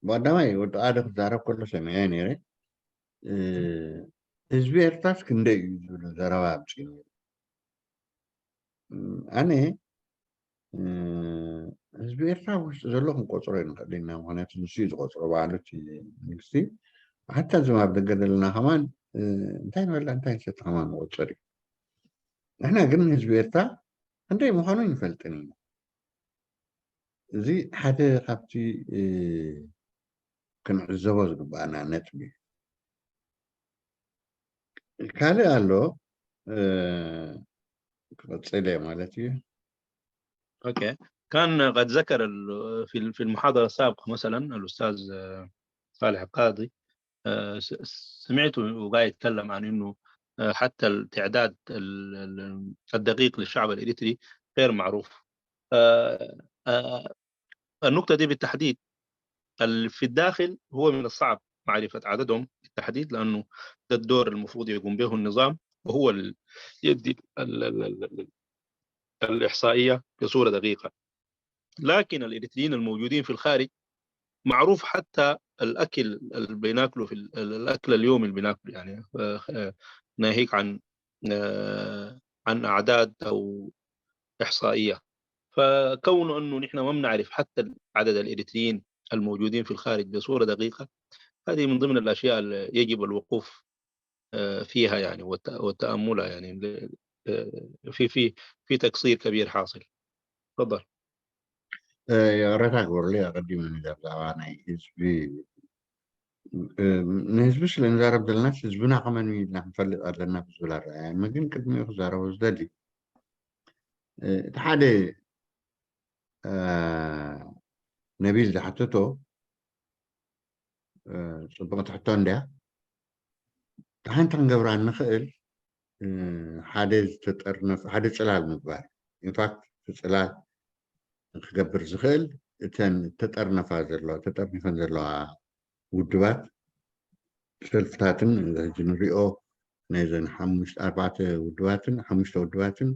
ብቀዳማይ ወዲ ኣደ ክዛረብ ከሎ ሰሚዐ ነይረ። እ፣ ህዝቢ ኤርትራስ ክንደይ እዩ ዝብል ዘረባ ኣምፂኡ ነይሩ። እ፣ ኣነ እ፣ ህዝቢ ኤርትራ ውሽጢ ዘሎ ክንቆፅሮ ንኽእል ኢና። ምክንያቱ ንሱ እዩ ዝቆፅሮ ባዕሉ እቲ መንግስቲ። ሓታ እዞም ኣብ ደገ ዘለና ከማን እ፣ እንታይ ንበልዕ እንታይ ንሰቲ ከማን ንቆፅር እዩ። ንሕና ግን ህዝቢ ኤርትራ ክንደይ ምዃኑ ይንፈልጥን ኢና። እዚ ሓደ ካብቲ እ፣ ክንዕዘቦ ዝግባኣና ነጥቢ እዩ። ካልእ ኣሎ እ፣ ክቕፅል እየ ማለት እዩ። أوكي. كان قد ذكر ال- في ال- في المحاضرة السابقة مثلًا الأستاذ آه، صالح القاضي آه، س- سمعته وقاعد يتكلم عن إنه آه، حتى التعداد ال- ال- الدقيق للشعب الإريتري غير معروف. آه، آه، النقطة دي بالتحديد ال- في الداخل هو من الصعب معرفة عددهم بالتحديد، لأنه ده الدور المفروض يقوم به النظام، وهو اللي يدي ال- ال- ال- ال- الإحصائية بصورة دقيقة. لكن الإريتريين الموجودين في الخارج معروف حتى الأكل اللي بناكله في ال- ال- الأكل اليومي اللي بناكله، يعني آه، آه، ناهيك عن آه، عن أعداد أو إحصائية. فكون أنه نحن ما بنعرف حتى عدد الإريتريين الموجودين في الخارج بصورة دقيقة، هذه من ضمن الأشياء اللي يجب الوقوف آه، فيها يعني والت- والتأملها يعني ل- آه، في في في تقصير كبير حاصل. تفضل. እ፣ ይቕረታ ግበሩለይ ኣቐዲመ ነዛ ብዛዕባ ናይ ህዝቢ እ፣ ንህዝቢ ስለ ንዛረብ ዘለናስ ህዝብና ከመን እዩ ኢልና ክንፈልጥ ኣለና ብዝብል ኣረኣእያ እሞ ግን ቅድሚኡ ክዛረቦ ዝደሊ እ፣ እቲ ሓደ እ፣ ነቢል ዝሓተቶ እ፣ ፅቡቕ ትሕቶ እንድያ። ሓንቲ ክንገብራ እንኽእል እ፣ ሓደ ዝተጠርነፈ ሓደ ፅላል ምግባር ኢንፋክት እቲ ፅላል ክገብር ዝኽእል እተን ተጠርነፋ ዘለዋ ተጠርኒፈን ዘለዋ ውድባት ሰልፍታትን እዚ ሕጂ ንሪኦ ናይዘን ሓሙሽተ ኣርባዕተ ውድባትን ሓሙሽተ ውድባትን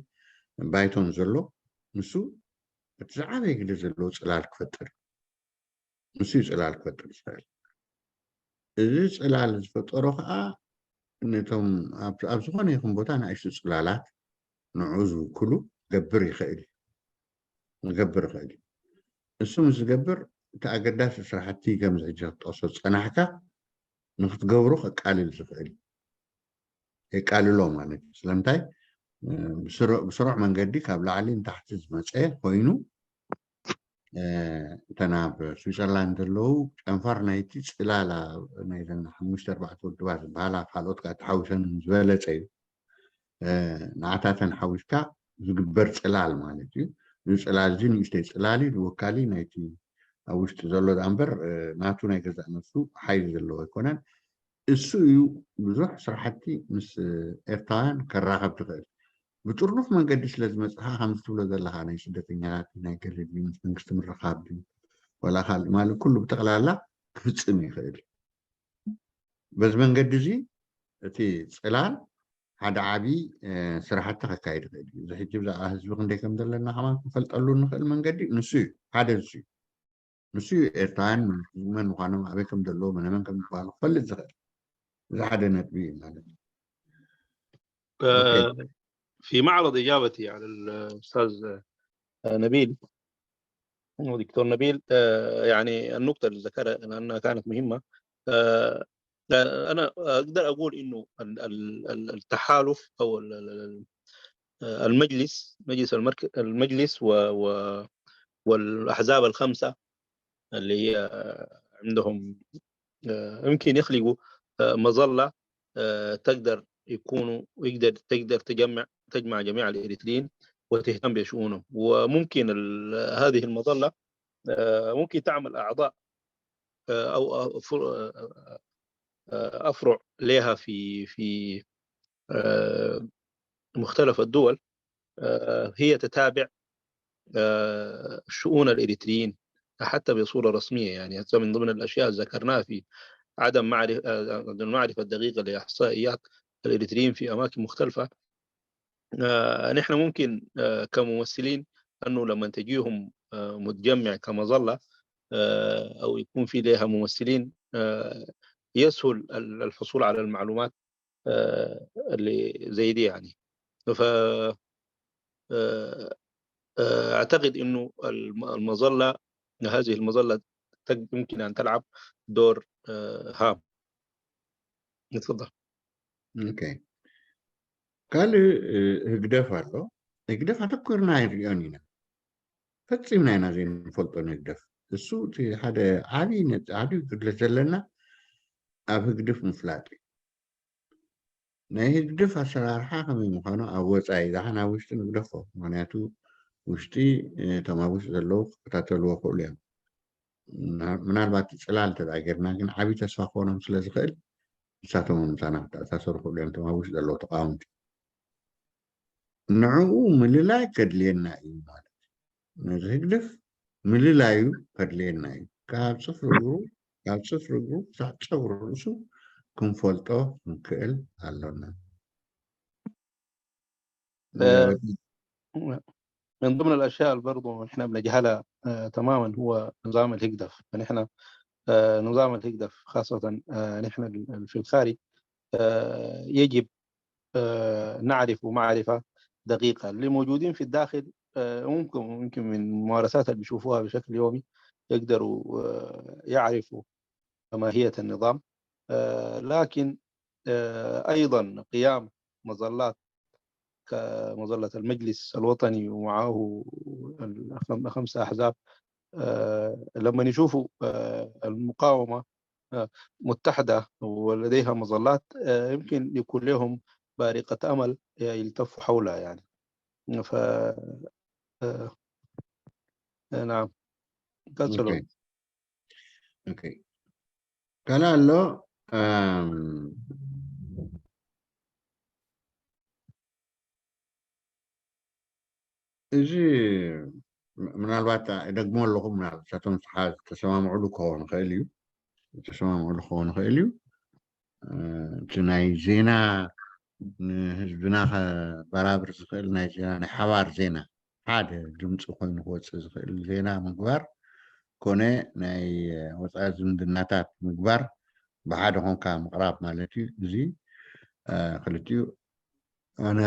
ባይቶን ዘሎ ንሱ እቲ ዝዓበየ ግደ ዘለዎ ፅላል ክፈጥር እዩ። ንሱ እዩ ፅላል ክፈጥር ዝኽእል። እዚ ፅላል ዝፈጠሮ ከዓ ነቶም ኣብ ኣብ ዝኾነ ይኹን ቦታ ንኣሽቱ ፅላላት ንዕኡ ዝውክሉ ገብር ይኽእል እዩ። ክገብር ይኽእል እዩ። እሱ ምስ ዝገብር እቲ ኣገዳሲ ስራሕቲ ከምዚ ሕጂ ክትጠቕሶ ዝጸናሕካ ንክትገብሮ ከቃልል ዝኽእል የቃልሎ ማለት እዩ። ስለምንታይ ብስሩዕ መንገዲ ካብ ላዕሊ ንታሕቲ ዝመፀ ኮይኑ እተን ኣብ ስዊዘርላንድ ዘለዉ ጨንፈር ናይቲ ፅላላ ናይዘን ሓሙሽተ ኣርባዕተ ውድባት ዝበሃላ ካልኦት ከዓ ተሓዊሰን ዝበለፀ እዩ። ንዓታተን ሓዊስካ ዝግበር ፅላል ማለት እዩ። እዚ ፅላል እዚ ንእሽተይ ፅላል እዩ። ዝወካሊ ናይቲ ኣብ ውሽጢ ዘሎ ዳ እምበር ናቱ ናይ ገዛእ ነፍሱ ሓይሊ ዘለዎ ኣይኮነን። እሱ እዩ ብዙሕ ስራሕቲ ምስ ኤርትራውያን ከራኸብ ትኽእል። ብጥርኑፍ መንገዲ ስለ ዝመፅኻ ከምዚ ትብሎ ዘለኻ ናይ ስደተኛታት ናይ ገለ ድዩ ምስ መንግስቲ ምርኻብ ድዩ ወላ ካልእ ማለት ኩሉ ብጠቕላላ ክፍፅም ይኽእል። በዚ መንገዲ እዚ እቲ ፅላል ሓደ ዓብዪ ስራሕቲ ከካይድ ይኽእል እዩ። እዚ ሕጂ ብዛዕባ ህዝቢ ክንደይ ከም ዘለና ከማን ክንፈልጠሉ ንኽእል መንገዲ ንሱ እዩ። ሓደ ንሱ እዩ። ንሱ እዩ ኤርትራውያን መን ምዃኖም ኣበይ ከም ዘለዉ መነመን ከም ዝበሃሉ ክፈልጥ ዝኽእል። እዚ ሓደ ነጥቢ እዩ ማለት እዩ። في معرض إجابتي على الأستاذ نبيل، دكتور نبيل، يعني النقطة اللي ذكرها لأنها كانت مهمة. أنا أقدر أقول إنه التحالف أو المجلس، مجلس المجلس والأحزاب الخمسة اللي هي عندهم يمكن يخلقوا مظلة تقدر يكونوا يقدر تقدر تجمع تجمع جميع الإريتريين وتهتم بشؤونهم. وممكن هذه المظلة ممكن تعمل أعضاء أو أفرع لها في في مختلف الدول هي تتابع شؤون الإريتريين حتى بصورة رسمية. يعني هذا من ضمن الأشياء اللي ذكرناها في عدم معرفة المعرفة الدقيقة لإحصائيات الإريتريين في أماكن مختلفة. نحن ممكن كممثلين أنه لما تجيهم متجمع كمظلة أو يكون في لها ممثلين يسهل الحصول على المعلومات اللي زي دي يعني. ف أعتقد إنه المظلة، هذه المظلة يمكن أن تلعب دور هام. تفضل. ካልእ ህግደፍ ኣሎ። ህግደፍ ኣተኮርና ኣይንሪኦን ኢና። ፈፂምና ኢና ዘይንፈልጦ ንህግደፍ። እሱ እቲ ሓደ ዓብዪ ዓብዪ ጉድለት ዘለና ኣብ ህግደፍ ምፍላጥ እዩ። ናይ ህግደፍ ኣሰራርሓ ከመይ ምዃኑ ኣብ ወፃኢ ዛሓን ኣብ ውሽጢ ንግደፎ። ምክንያቱ ውሽጢ እቶም ኣብ ውሽጢ ዘለዉ ክከታተልዎ ክእሉ እዮም። ምናልባት ፅላል እንተ ጌርና ግን ዓብዪ ተስፋ ክኾኖም ስለ ዝኽእል ንሳቶም ምሳና ክተኣሳሰሩ ክእሉ እዮም። እቶም ኣብ ውሽጢ ዘለዉ ተቃወምቲ ንዕኡ ምልላይ ከድልየና እዩ ማለት እዩ። ነዚ ህግደፍ ምልላዩ ከድልየና እዩ። ካብ ፅፍሪ እግሩ ካብ ፅፍሪ እግሩ ክሳብ ፀጉሪ ርእሱ ክንፈልጦ ክንክእል ኣሎና። من ضمن الأشياء اللي برضو نحن بنجهلها تماما هو نظام الهجدف. فنحن نظام الهجدف خاصة نحن في الخارج يجب نعرف معرفة دقيقة. اللي موجودين في الداخل ممكن ممكن من ممارسات اللي بيشوفوها بشكل يومي يقدروا يعرفوا ماهية النظام، لكن أيضا قيام مظلات كمظلة المجلس الوطني ومعه خمسة أحزاب، لما يشوفوا المقاومة متحدة ولديها مظلات، يمكن يكون لهم بارقة أمل يلتفوا حولها يعني. ف نعم. ካልእ ኣሎ። እዚ ምናልባት እደግሞ ኣለኹ፣ ምናልባት እሳቶም ዝተሰማምዕሉ ክኸውን ይኽእል እዩ፣ ዝተሰማምዕሉ ክኸውን ይኽእል እዩ። እቲ ናይ ዜና ንህዝብና ከበራብር ዝኽእል ናይ ዜና ናይ ሓባር ዜና ሓደ ድምፂ ኮይኑ ክወፅእ ዝኽእል ዜና ምግባር ኮነ ናይ ወፃኢ ዝምድናታት ምግባር ብሓደ ኮንካ ምቕራብ ማለት እዩ። እዚ ክልቲኡ ኣነ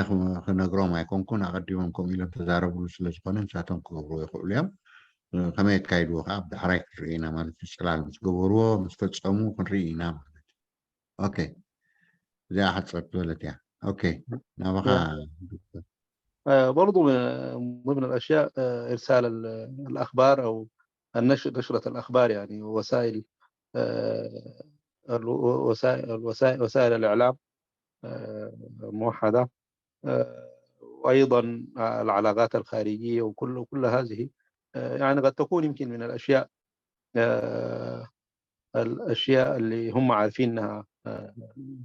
ክነግሮም ኣይኮንኩን፣ ኣቐዲሞም ከምኡ ኢሎም ተዛረብሉ ስለ ዝኾነ ንሳቶም ክገብሩ ይኽእሉ እዮም። ከመይ የካይድዎ ከዓ ብዳሕራይ ክንርኢ ኢና ማለት እዩ። ፅላል ምስ ገበርዎ ምስ ፈፀሙ ክንርኢ ኢና ማለት እዩ። ኦኬ፣ እዚኣ ሓፀር ዝበለት እያ። ኦኬ፣ ናባኻ ዶክተር። برضو من ضمن الأشياء إرسال الأخبار أو النشر نشرة الأخبار يعني وسائل وسائل وسائل الإعلام موحدة وأيضا العلاقات الخارجية وكل كل هذه يعني قد تكون يمكن من الأشياء الأشياء اللي هم عارفينها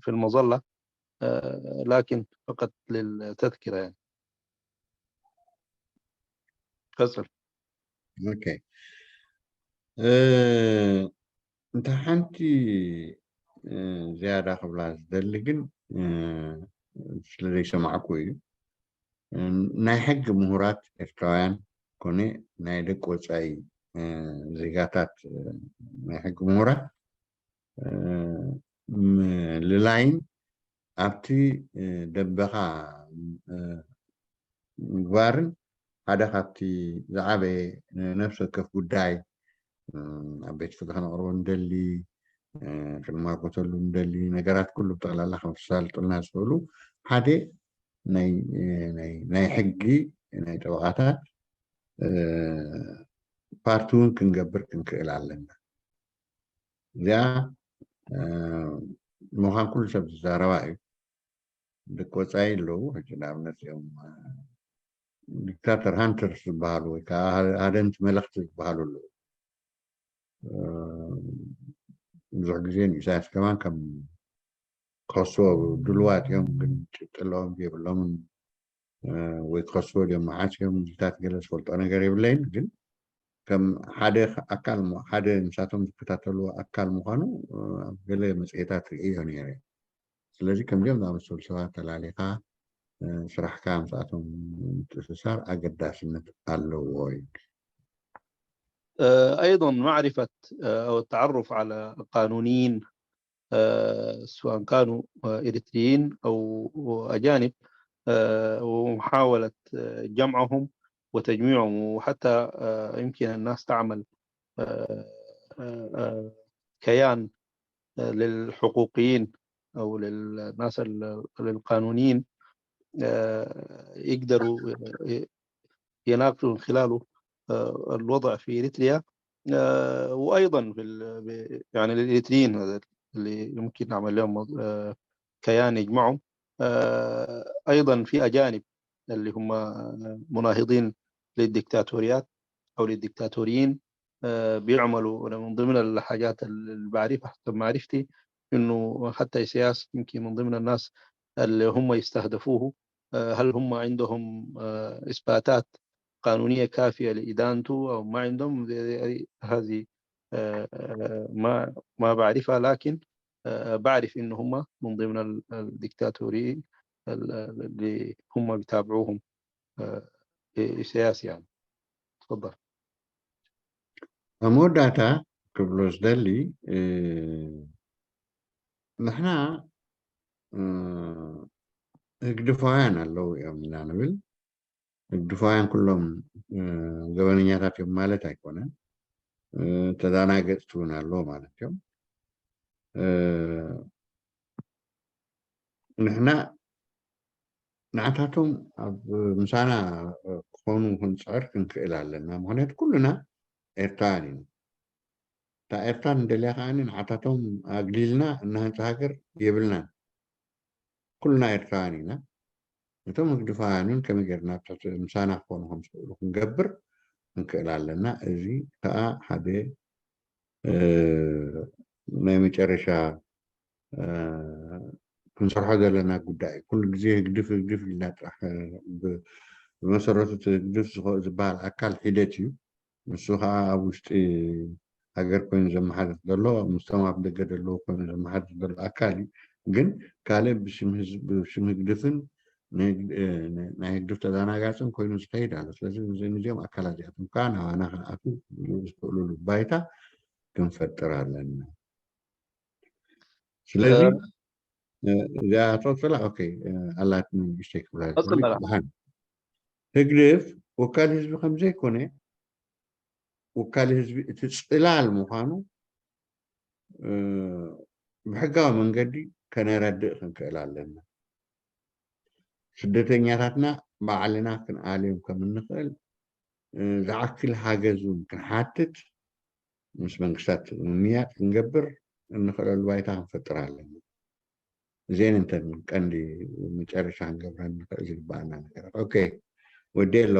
في المظلة لكن فقط للتذكرة يعني. قصر ኦኬ። እንተ ሓንቲ ዝያዳ ክብላ ዝደሊ ግን ስለ ዘይሰማዕኩ እዩ። ናይ ሕጊ ምሁራት ኤርትራውያን ኮነ ናይ ደቂ ወፃኢ ዜጋታት ናይ ሕጊ ምሁራት ምልላይን ኣብቲ ደንበኻ ምግባርን ሓደ ካብቲ ዝዓበየ ነፍሲ ወከፍ ጉዳይ ኣብ ቤት ፍርዲ ከነቕርቦ ንደሊ፣ ክንማጎተሉ ንደሊ ነገራት ኩሉ ብጠቕላላ ከመሳልጡልና ዝኽእሉ ሓደ ናይ ሕጊ ናይ ጠበቓታት ፓርቲ እውን ክንገብር ክንክእል ኣለና። እዚኣ ምዃን ኩሉ ሰብ ዝዛረባ እዩ። ደቂ ወፃኢ ኣለዉ። ሕጂ ንኣብነት እዮም ዲክታተር ሃንተርስ ዝበሃሉ ወይ ከዓ ሃደንቲ መለኽቲ ዝበሃሉ ኣለዉ። ብዙሕ ግዜ ንኢሳያስ ከማን ከም ክኸስዎ ድልዋት እዮም፣ ግን ጭብጢ ኣለዎም የብሎምን ወይ ክኸስዎ ድዮም መዓስ እዮም ዝታት ገለ ዝፈልጦ ነገር የብለይን። ግን ከም ሓደ ኣካል ሓደ ንሳቶም ዝከታተሉ ኣካል ምዃኑ ኣብ ገለ መፅሄታት ርእዮ ነይረ። ስለዚ ከምዚኦም ዝኣመሰሉ ሰባት ተላሊኻ ስራሕካ ምስኣቶም ምትእስሳር ኣገዳስነት ኣለዎ እዩ። أيضا معرفة أو التعرف على قانونيين سواء كانوا إريتريين أو أجانب ومحاولة جمعهم وتجميعهم وحتى يمكن الناس تعمل كيان للحقوقيين أو للناس للقانونيين يقدروا يناقشوا من خلاله الوضع في إريتريا وأيضا في يعني للإريتريين هذا اللي يمكن نعمل لهم كيان يجمعهم أيضا في أجانب اللي هم مناهضين للدكتاتوريات أو للدكتاتوريين بيعملوا من ضمن الحاجات اللي بعرفها حسب معرفتي إنه حتى إسياس يمكن من ضمن الناس اللي هم يستهدفوه هل هم عندهم إثباتات قانونية كافية لإدانته أو ما عندهم؟ هذه ما ما بعرفها، لكن بعرف إن هم من ضمن الدكتاتوريين اللي هم بيتابعوهم إسياس يعني. تفضل. ኣብ መወዳእታ ክብሎ ዝደሊ ንሕና ህግድፋውያን ኣለዉ እዮም ኢና ንብል። ህግድፋውያን ኩሎም ገበነኛታት እዮም ማለት ኣይኮነን። ተዳናገፅቲ እውን ኣለዉ ማለት እዮም። ንሕና ንዓታቶም ኣብ ምሳና ክኾኑ ክንፅዕር ክንክእል ኣለና። ምክንያቱ ኩሉና ኤርትራውያን ኢና። እታ ኤርትራ ንደልያ ከዓኒ ንዓታቶም ኣግሊልና እናሃንፃ ሃገር የብልናን። ኩልና ኤርትራውያን ኢና። እቶም ህግድፋውያን እውን ከመይ ጌርና ምሳና ክኾኑ ከም ዝኽእሉ ክንገብር ክንክእል ኣለና። እዚ ከዓ ሓደ ናይ መጨረሻ ክንሰርሖ ዘለና ጉዳይ እዩ። ኩሉ ግዜ ህግድፍ ህግድፍ ኢልና ጥራሕ ብመሰረቱ ህግድፍ ዝበሃል ኣካል ሒደት እዩ። ንሱ ከዓ ኣብ ውሽጢ ሃገር ኮይኑ ዘመሓድር ዘሎ ምስቶም ኣብ ደገ ዘለዉ ኮይኑ ዘመሓድር ዘሎ ኣካል እዩ። ግን ካልእ ብሽም ህግድፍን ናይ ህግድፍ ተዳናጋፅን ኮይኑ ዝኸይድ ኣሎ። ስለዚ ነዚኦም ኣካላት እዚኣቶም ከዓ ናባና ክንኣቱ ዝኽእሉሉ ባይታ ክንፈጥር ኣለና። ስለዚ እዚኣ ተወፅላ ኦኬ ኣላትኒ ንእሽተይ ክብላ ህግድፍ ወካል ህዝቢ ከምዘይኮነ ውካል ህዝቢ እቲ ጽላል ምዃኑ ብሕጋዊ መንገዲ ከነረድእ ክንክእል ኣለና። ስደተኛታትና ባዕልና ክንኣልዮም ከም እንኽእል ዝዓክል ሓገዝ እውን ክንሓትት ምስ መንግስታት ምምያጥ ክንገብር እንኽእለሉ ባይታ ክንፈጥር ኣለና። እዚአን እንተን ቀንዲ መጨረሻ ክንገብረን ንኽእል ዝግባኣና ነገራት። ኦኬ፣ ወዲ ኣሎ።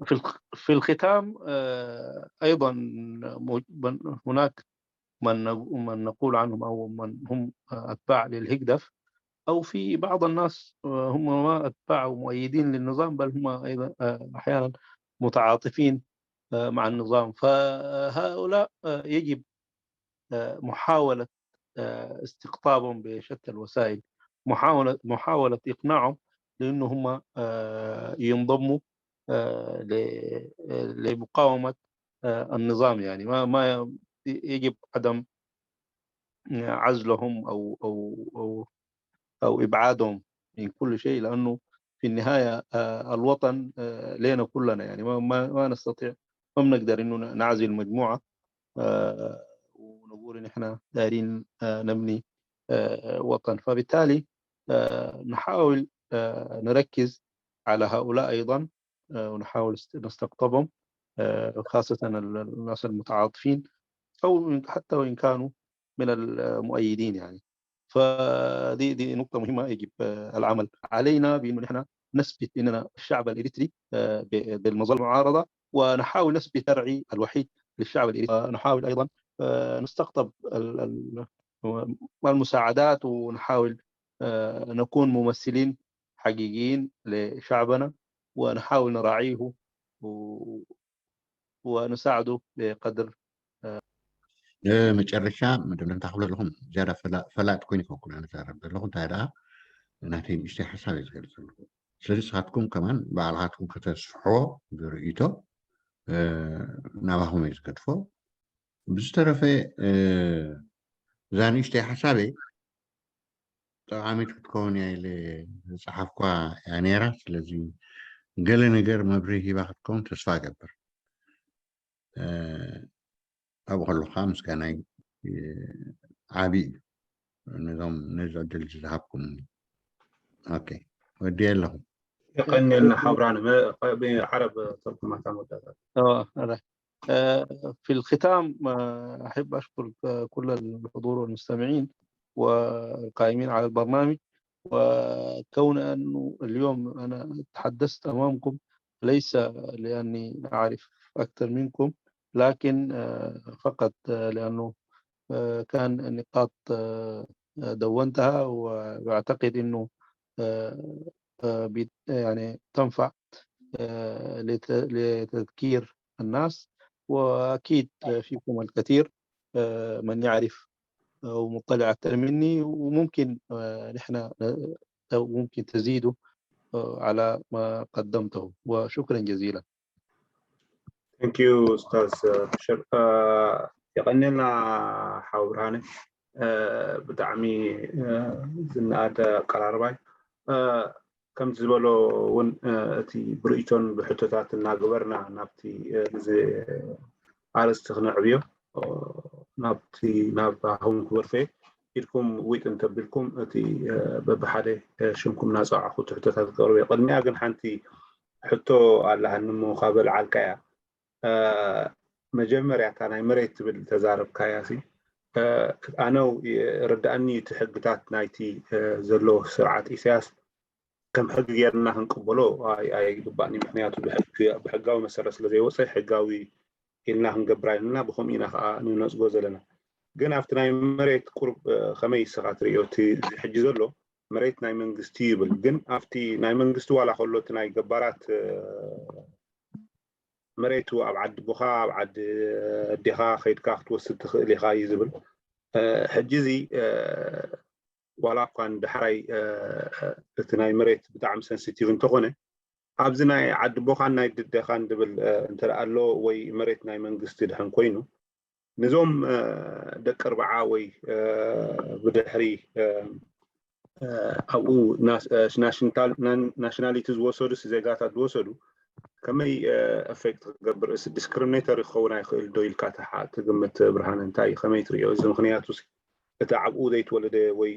في في الختام ايضا هناك من من نقول عنهم او من هم اتباع للهجدف او في بعض الناس هم ما اتباع ومؤيدين للنظام بل هم ايضا احيانا متعاطفين مع النظام فهؤلاء يجب محاولة استقطابهم بشتى الوسائل محاولة محاولة إقناعهم لأنه هم ينضموا لمقاومة النظام يعني ما ما يجب عدم عزلهم أو أو أو أو إبعادهم من كل شيء لأنه في النهاية الوطن لنا كلنا يعني ما ما, ما نستطيع ما بنقدر إنه نعزل مجموعة ونقول إن إحنا دايرين نبني وطن فبالتالي نحاول نركز على هؤلاء أيضا ونحاول نستقطبهم خاصة الناس المتعاطفين أو حتى وإن كانوا من المؤيدين يعني فدي دي نقطة مهمة يجب العمل علينا بأنه نحن نثبت أننا الشعب الإريتري بالمظلة المعارضة ونحاول نثبت الشرعي الوحيد للشعب الإريتري ونحاول أيضا نستقطب المساعدات ونحاول نكون ممثلين حقيقيين لشعبنا ونحاول نراعيه ونساعده بقدر መጨረሻ መደምደምታ ክብሎ ኣለኹም ዝያዳ ፈላጥ ኮይኑ ይከኩን ኣነ ዛረብ ዘለኹ እንታይ ደኣ ናተይ ንእሽተይ ሓሳብ እዩ ዝገልፅ ኣለኹ ስለዚ ንስኻትኩም ከማን ባዕልኻትኩም ከተስፍሕዎ ዝርእይቶ ናባኹም እዩ ዝገድፎ ብዝተረፈ እዛ ንእሽተይ ሓሳበይ ጠቓሚት ክትከውን እያ ኢለ ዝፀሓፍኳ እያ ነይራ ስለዚ ገለ ነገር መብርሂ ሂባ ክትከውን ተስፋ እገብር ኣብኡ ከለኹ ከዓ ምስጋናይ ዓብዪ እዩ ነዞም ነዚ ዕድል ዝሃብኩምኒ ኦኬ ወዲየ ኣለኹ የቐንየልና ሓብራን ዓረብ ተርጉማታ መወዳእታ في الختام أحب أشكر كل الحضور والمستمعين والقائمين على البرنامج وكون أنه اليوم أنا تحدثت أمامكم ليس لأني أعرف أكثر منكم لكن فقط لأنه كان نقاط دونتها وأعتقد أنه يعني تنفع لتذكير الناس وأكيد فيكم الكثير من يعرف ومطلع أكثر مني وممكن نحن أو ممكن تزيدوا على ما قدمته وشكرا جزيلا Thank you ኡስታዝ ብሽር የቐንየልና ሓው ብርሃነ ብጣዕሚ ዝነኣደ ኣቀራርባይ ከምቲ ዝበሎ እውን እቲ ብርእይቶን ብሕቶታት እናገበርና ናብቲ ኣርእስቲ ክነዕብዮ ናብቲ ናብ ኣሁን ክበርፌ ኢድኩም ዊጥ እንተቢልኩም እቲ በብሓደ ሽምኩም እናፀዋዕኹ ትሕቶታት ክቀርብ እየ ቅድሚያ ግን ሓንቲ ሕቶ ኣለሃኒ እሞ ካብ ኣልዓልካያ መጀመርያ እታ ናይ መሬት ትብል ተዛረብካያ ሲ ኣነው ርዳእኒ እቲ ሕግታት ናይቲ ዘሎ ስርዓት ኢሳያስ ከም ሕጊ ጌርና ክንቅበሎ ኣይግባእኒ ምክንያቱ ብሕጋዊ መሰረት ስለ ዘይወፀ ሕጋዊ ኢልና ክንገብር ኣይንልና ብከምኡ ኢና ከዓ ንነፅጎ ዘለና ግን ኣብቲ ናይ መሬት ቁርብ ከመይ ስኻ ትርእዮ እቲ ሕጂ ዘሎ መሬት ናይ መንግስቲ ይብል ግን ኣብቲ ናይ መንግስቲ ዋላ ከሎ እቲ ናይ ገባራት መሬቱ ኣብ ዓዲ ቦኻ ኣብ ዓዲ ኣዴኻ ከይድካ ክትወስድ ትኽእል ኢኻ እዩ ዝብል ሕጂ እዚ ዋላ እኳ ንዳሕራይ እቲ ናይ መሬት ብጣዕሚ ሰንሲቲቭ እንተኾነ ኣብዚ ናይ ዓዲ ቦኻን ናይ ድደኻን ድብል እንተ ኣሎ ወይ መሬት ናይ መንግስቲ ድሕን ኮይኑ ንዞም ደቂ ኣርብዓ ወይ ብድሕሪ ኣብኡ ናሽናሊቲ ዝወሰዱ ዜጋታት ዝወሰዱ ከመይ ኤፌክት ክገብር፣ እስ ዲስክሪሚኔተሪ ክኸውን ኣይኽእል ዶ ኢልካ ትሓ- ትግምት? ብርሃነ፣ እንታይ እዩ? ከመይ ትርእዮ እዚ? ምክንያቱ እቲ ኣብኡ ዘይተወለደ ወይ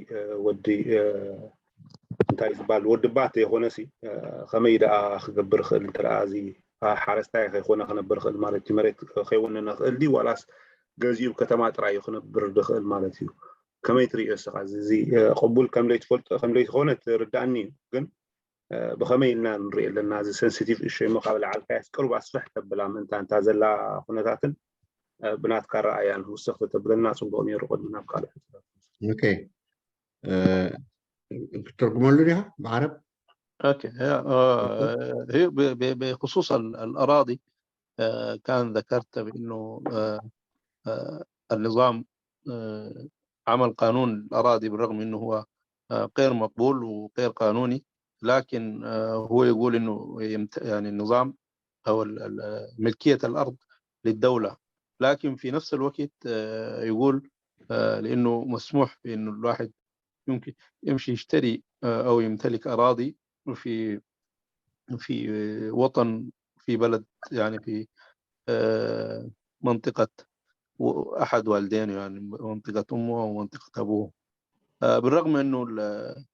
ወዲ እንታይ ዝበሃል ወዲ ባት ዘይኮነሲ ከመይ ደኣ ክገብር ይኽእል? እንተ እዚ ሓረስታይ ከይኮነ ክነብር ይኽእል ማለት እዩ። መሬት ከይወነነ ይኽእል ድዩ ዋላስ ገዚኡ ከተማ ጥራይ እዩ ክነብር ዝኽእል ማለት እዩ? ከመይ ትርእዮ እስኻ? እዚ ቅቡል ከም ዘይትፈልጦ ከም ዘይትኾነ ትርዳእኒ እዩ፣ ግን ብኸመይ ኢልና ንርኢ ኣለና? እዚ ሴንሲቲቭ ኢሹ እሞ ካብ ላዕልካያስ ቅሩብ ኣስፍሕ ተብላ ምእንታ እንታ ዘላ ኩነታትን ብናትካ ረኣያን ውስኽ ተተብለና ጽቡቕ ነይሩ። ቅድሚ ናብ ካልእ ሕቶታት። ኦኬ፣ ክትተርጉመሉ ዲኻ ብዓረብ? اوكي، هي آه، هي ب- ب- بخصوص ال- الاراضي، آه، كان ذكرت بانه آه، آه، النظام آه، عمل قانون الاراضي، بالرغم انه هو آه، غير مقبول وغير قانوني، لكن آه، هو يقول انه يمت- يعني النظام او ال- ال- ملكية الارض للدولة، لكن في نفس الوقت آه، يقول آه، لانه مسموح بانه الواحد يمكن يمشي يشتري آه، او يمتلك اراضي في في وطن، في بلد، يعني في آه، منطقة و- احد والدينه، يعني منطقة امه او منطقة ابوه. آه، بالرغم انه ال-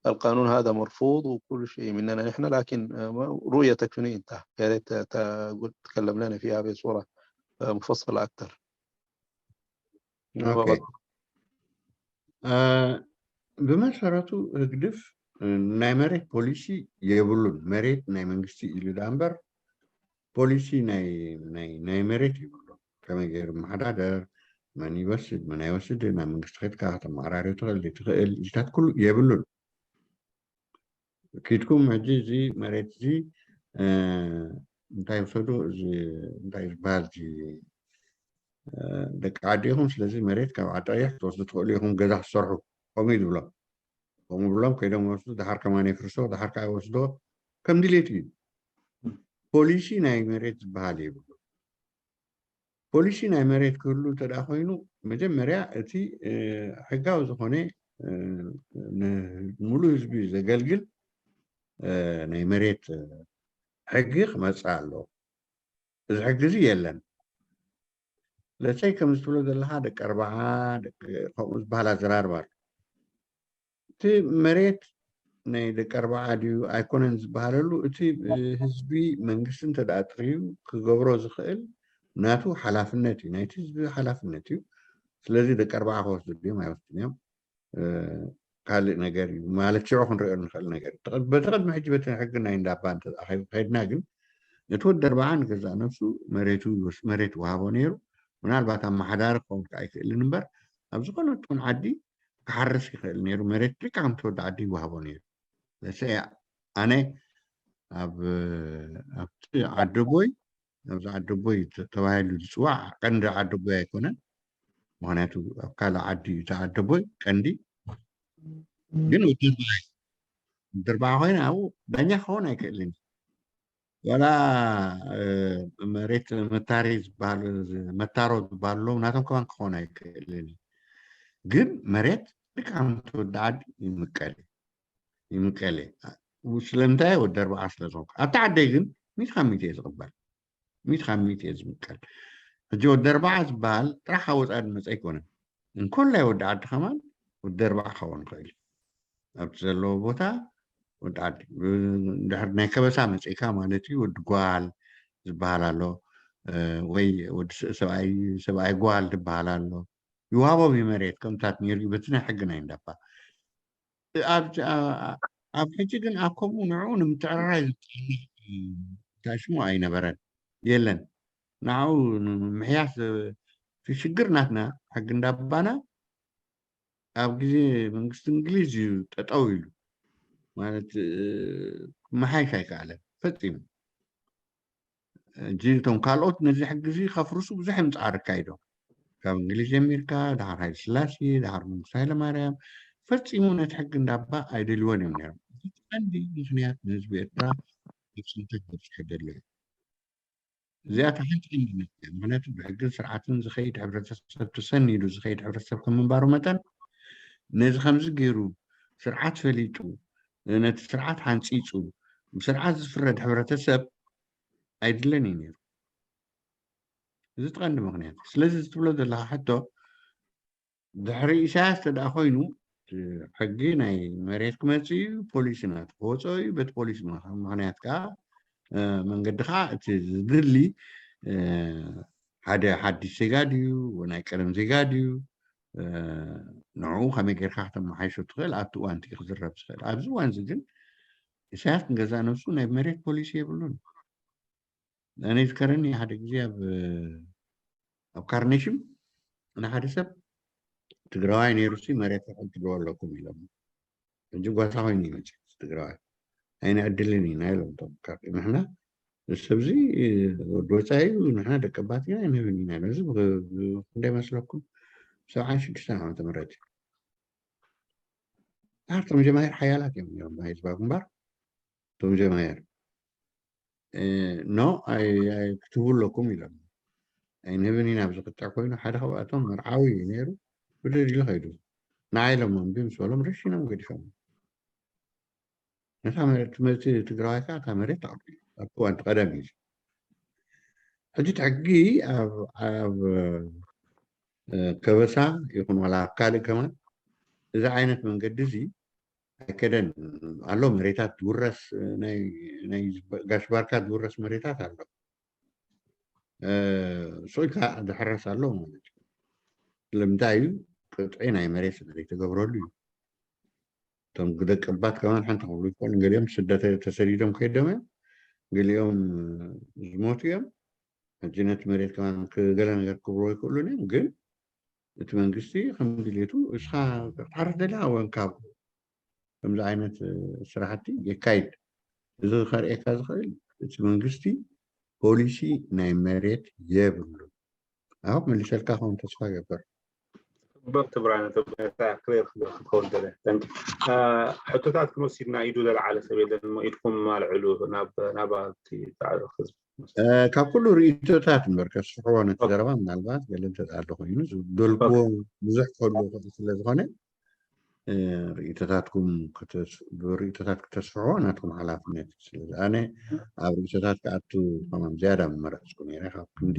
القانون هذا مرفوض وكل شيء مننا نحن، لكن آه، ما- رؤيتك شنو انت؟ يا ريت ت- تقول تتكلم لنا فيها بصورة آه، مفصلة اكثر. ኦኬ። አ፣ ብመሰረቱ ህግድፍ ናይ መሬት ፖሊሲ የብሉን። መሬት ናይ መንግስቲ ኢሉ ዳ እምበር ፖሊሲ ናይ ናይ ናይ መሬት የብሉን። ከመይ ገይሩ መሓዳደር፣ መን ይወስድ መን ኣይወስድ፣ ናብ መንግስቲ ከድካ ከተመዓራርዮ ትኽእል ዘይትኽእል ኢልታት ኩሉ የብሉን። ኪድኩም ሕጂ እዚ መሬት እዚ እ፣ እንታይ ውሰዱ፣ እዚ እንታይ ዝበሃል እዚ እ፣ ደቂ ዓዲ ኢኹም፣ ስለዚ መሬት ካብ ዓዲ ቀይሕ ክትወስዱ ትኽእሉ ኢኹም፣ ገዛ ክትሰርሑ ከምኡ እዩ ዝብሎም። ከምኡ ብሎም ከይዶም ይወስዱ፣ ድሓር ከማን የፍርሶ፣ ድሓር ከዓ ይወስዶ ከም ድሌቱ እዩ። ፖሊሲ ናይ መሬት ዝበሃል የብሉ። ፖሊሲ ናይ መሬት ክህሉ እንተ ደኣ ኮይኑ መጀመርያ እቲ እ፣ ሕጋዊ ዝኾነ እ፣ ንሙሉእ ህዝቢ ዘገልግል እ፣ ናይ መሬት እ፣ ሕጊ ክመፅእ ኣለዎ። እዚ ሕጊ እዚ የለን። ለሰይ ከም ዝትብሎ ዘለኻ ደቂ ኣርባዓ ደቂ ከምኡ ዝበሃል ኣዘራርባ ኣሎ። እቲ መሬት ናይ ደቂ ኣርባዓ ድዩ ኣይኮነን ዝበሃለሉ እቲ እ፣ ህዝቢ መንግስቲ እንተ ደኣ ጥርዩ ክገብሮ ዝኽእል ናቱ ሓላፍነት እዩ፣ ናይቲ ህዝቢ ሓላፍነት እዩ። ስለዚ ደቂ ኣርባዓ ክወስዱ ድዮም ኣይወስዱን እዮም። ካልእ ነገር እዩ ማለት ሽዑ ክንሪኦ ንኽእል ነገር እዩ። በቲ ቅድሚ ሕጂ በቲ ሕጊ ናይ እንዳባ ከድና ግን እቲ ወዲ ኣርባዓ ንገዛእ ነብሱ መሬቱ መሬት ይወሃቦ ነይሩ። ምናልባት ኣመሓዳሪ ክኸውን ከዓ ኣይክእልን እምበር ኣብ ዝኾነ ትኹን ዓዲ ክሓርስ ይኽእል ነይሩ። መሬት ልካ ከምቲ ወዲ ዓዲ ይወሃቦ ነይሩ። ለሰ ኣነ ኣብ ኣብቲ ዓደቦይ ኣብዚ ዓደቦይ ተባሂሉ ዝፅዋዕ ቀንዲ ዓደቦይ ኣይኮነን። ምክንያቱ ኣብ ካልእ ዓዲ እዩ እቲ ዓደቦይ ቀንዲ። ግን ወዲ ኣርባዓ እዩ። ወዲ ኣርባዓ ኮይነ ኣብኡ ዳኛ ክኸውን ኣይክእልን እዩ። ዋላ እ፣ መሬት መታሪ ዝበሃሉ መታሮ ዝበሃሉ ኣለዉ ናቶም ከማን ክኸውን ኣይክእልን እዩ። ግን መሬት ልክዕ ከምቲ ወዲ ዓዲ ይምቀል እዩ። ይምቀል እዩ። ስለምንታይ ወዲ ኣርባዓ ስለ ዝኾንኩ ኣብቲ ዓደይ ግን ሚእቲ ካብ ሚእቲ እየ ዝቕበል። ሚእቲ ካብ ሚእቲ እየ ዝምቀል። ሕጂ ወዲ ኣርባዓ ዝበሃል ጥራሕ ካብ ወፃኢ ዝመፀ ኣይኮነን። እንኮላይ ወዲ ዓዲ ከማን ወዲ ኣርባዓ ክኸውን ይኽእል እዩ። ኣብቲ ዘለዎ ቦታ ወዲ ዓዲ ድሕሪ ናይ ከበሳ መፂእካ ማለት እዩ። ወዲ ጓል ዝበሃል ኣሎ ወይ ወዲ ሰብኣይ ሰብኣይ ጓል ዝበሃል ኣሎ። ይዋሃቦም እዩ መሬት ከምታት ነይሩ እዩ በቲ ናይ ሕጊ ናይ እንዳባ ኣብ ሕጂ ግን ኣብ ከምኡ ንዕኡ ንምትዕርራይ ዝጠቅም እንታይ ሽሙ ኣይነበረን የለን። ንዓኡ ንምምሕያሽ እቲ ሽግር ናትና ሕጊ እንዳባና ኣብ ግዜ መንግስቲ እንግሊዝ እዩ ጠጠው ኢሉ ማለት ክመሓይሽ ኣይከኣለን ፈፂሙ። ሕጂ እቶም ካልኦት ነዚ ሕጊ እዚ ከፍርሱ ብዙሕ እዮም ፃዕሪ ኣካይዶም። ካብ እንግሊዝ ጀሚርካ ድሓር ሃይለ ስላሴ ድሓር መንግስቱ ሃይለማርያም ፈፂሙ ነቲ ሕጊ እንዳባ ኣይደልይዎን እዮም ነይሮም። እቲ ቀንዲ ምክንያት ንህዝቢ ኤርትራ ኣብ ስንተት በፂሑ ዘሎ እዩ። እዚኣታ ሓንቲ ቀንዲ ምክንያት እያ። ምክንያቱ ብሕግን ስርዓትን ዝኸይድ ሕብረተሰብ ተሰኒዱ ዝኸይድ ሕብረተሰብ ከም ምንባሩ መጠን ነዚ ከምዚ ገይሩ ስርዓት ፈሊጡ ነቲ ስርዓት ሓንፂፁ ብስርዓት ዝፍረድ ሕብረተሰብ ኣይድለን እዩ ነይሩ። እዚ ትቐንዲ ምኽንያት። ስለዚ ዝትብሎ ዘለኻ ሕቶ ድሕሪ ኢሳያስ ተደኣ ኮይኑ ሕጊ ናይ መሬት ክመጽእ እዩ፣ ፖሊሲ ናቱ ክወፅኦ እዩ። በቲ ፖሊሲ ምኽንያት ከዓ መንገዲ ከዓ እቲ ዝድሊ ሓደ ሓድሽ ዜጋ ድዩ፣ ናይ ቀደም ዜጋ ድዩ፣ ንዕኡ ከመይ ጌርካ ከተመሓይሾ ትኽእል ኣብቲ እዋን እቲ ክዝረብ ዝኽእል። ኣብዚ እዋን እዚ ግን ኢሳያስ ንገዛእ ነብሱ ናይ መሬት ፖሊሲ የብሉን። ኣነ ይዝከረኒ ሓደ ግዜ ኣብ ኣብ ካርኔሽም ንሓደ ሰብ ትግራዋይ ነይሩ ሲ መሬት ክሕግዎ ኣለኩም ኢሎም። ሕጂ ጓሳ ኮይኑ ይመፅእ ትግራዋይ ኣይንዕድልን ኢና ኢሎም። ቶም ካርኔ ንሕና ሰብዚ ወዲ ወፃኢ እዩ፣ ንሕና ደቂ ባት ኢና ኣይንህብን ኢና ኢሎም። እዚ ክንደይ መስለኩም? ሰብዓን ሽዱሽተን ዓመተ ምህረት እዩ። ዳርቶም ጀማሂር ሓያላት እዮም ነይሮም ናይ ህዝባዊ ግንባር። እቶም ጀማሂር ኖ ክትህቡ ኣለኩም ኢሎም። ኣይንህብን ኢና ኣብዚ ክትዕ ኮይኑ ሓደ ካብኣቶም መርዓዊ እዩ ነይሩ። ብድድ ኢሉ ከይዱ ንዓይ ኢሎም ኣንቢ ምስ በሎም ረሺኖም ገዲፎም። ነታ መሬት ትምህርቲ ትግራዋይ ከዓ እታ መሬት ኣቕቢሉ ኣብቲ እዋን ቀደም እዩ። ሕጂ እቲ ሕጊ ኣብ ከበሳ ይኹን ዋላ ኣብ ካልእ ከማን እዚ ዓይነት መንገዲ እዚ ኣይከደን ኣሎ። መሬታት ዝውረስ ናይ ጋሽ ባርካ ዝውረስ መሬታት ኣሎ። ሶይካ ዝሕረስ ኣሎ ማለት እዩ። ስለምንታይ እዩ? ቅጥዒ ናይ መሬት ስለ ዘይተገብረሉ እዩ። እቶም ደቂ ባት ከማን ሓንቲ ክብሉ ይክእሉ። ገሊኦም ስደት ተሰዲዶም ከይዶም እዮም፣ ገሊኦም ዝሞቱ እዮም። ሕጂ ነቲ መሬት ከማን ገለ ነገር ክብሉ ይክእሉ እዮም። ግን እቲ መንግስቲ ከም ድሌቱ እስኻ ክትሓርስ ደሊኻ ወንካ ከምዚ ዓይነት ስራሕቲ የካይድ። እዚ ከርእየካ ዝኽእል እቲ መንግስቲ ፖሊሲ ናይ መሬት የብሉ። ኣሁ መሊሰልካ ኸውን ተስፋ ገበር። ጽብቕቲ ብርሃነ፣ ነታ ክሌር ክትከውን ደለ። ሕቶታት ክንወስድና ኢዱ ዘለዓለ ሰብ የለን እሞ ኢድኩም ኣልዕሉ ናብ ናብ ኣብቲ ጻዕሪ ህዝቢ። ካብ ኩሉ ርእይቶታት እምበር ከስፍሕዎ ነቲ ዘረባ ምናልባት ገለ እንተዝኣሎ ኮይኑ ዝደልክዎ ብዙሕ ክህሉ ይኽእል ስለ ዝኾነ ርእይቶታትኩም ብርእይቶታት ክተስፍሕዎ ናትኩም ሓላፍነት እዩ። ስለዚ ኣነ ኣብ ርእይቶታት ክኣቱ ከማም ዝያዳ ምመረፅኩ ነይረ። ካብ ክንዲ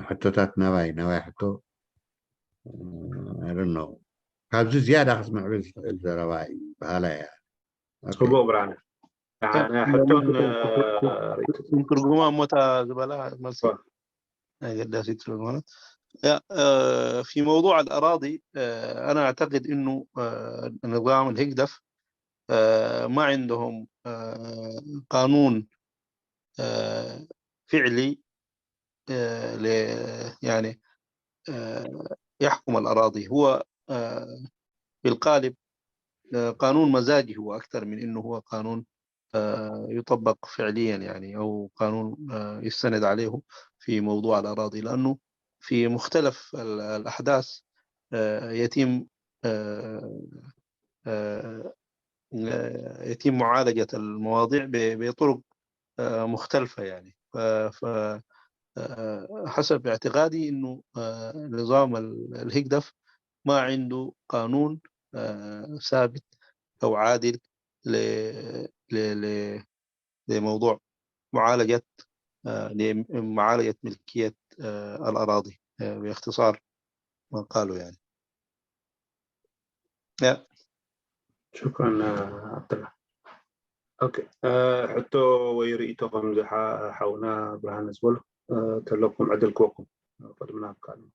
ሕቶታት ናባይ ናባይ ሕቶ ኣደኖ ካብዚ ዝያዳ ክስምዕብል ዝኽእል ዘረባ እዩ በሃላ እያ። ጽቡቅ ብርሃነ። ሕቶን ትርጉማ እሞታ ዝበላ መልሲ ኣገዳሲት ስለዝኾነት في موضوع الأراضي أنا أعتقد أنه نظام الهيكدف ما عندهم قانون فعلي يعني يحكم الأراضي هو في القالب قانون مزاجي هو أكثر من أنه هو قانون يطبق فعليا يعني أو قانون يستند عليه في موضوع الأراضي لأنه في مختلف الأحداث يتم يتم معالجة المواضيع بطرق مختلفة يعني ف حسب اعتقادي انه نظام الهيكدف ما عنده قانون ثابت او عادل لموضوع معالجة معالجة ملكية الأراضي باختصار ما قالوا يعني شكرا عبد الله. ኦኬ ሕቶ ወይ ርእይቶ ከምዚ ሓውና ብርሃነ ዝበሎ ተለኩም ዕድል ክወኩም ቅድሚ ናብ ካልእ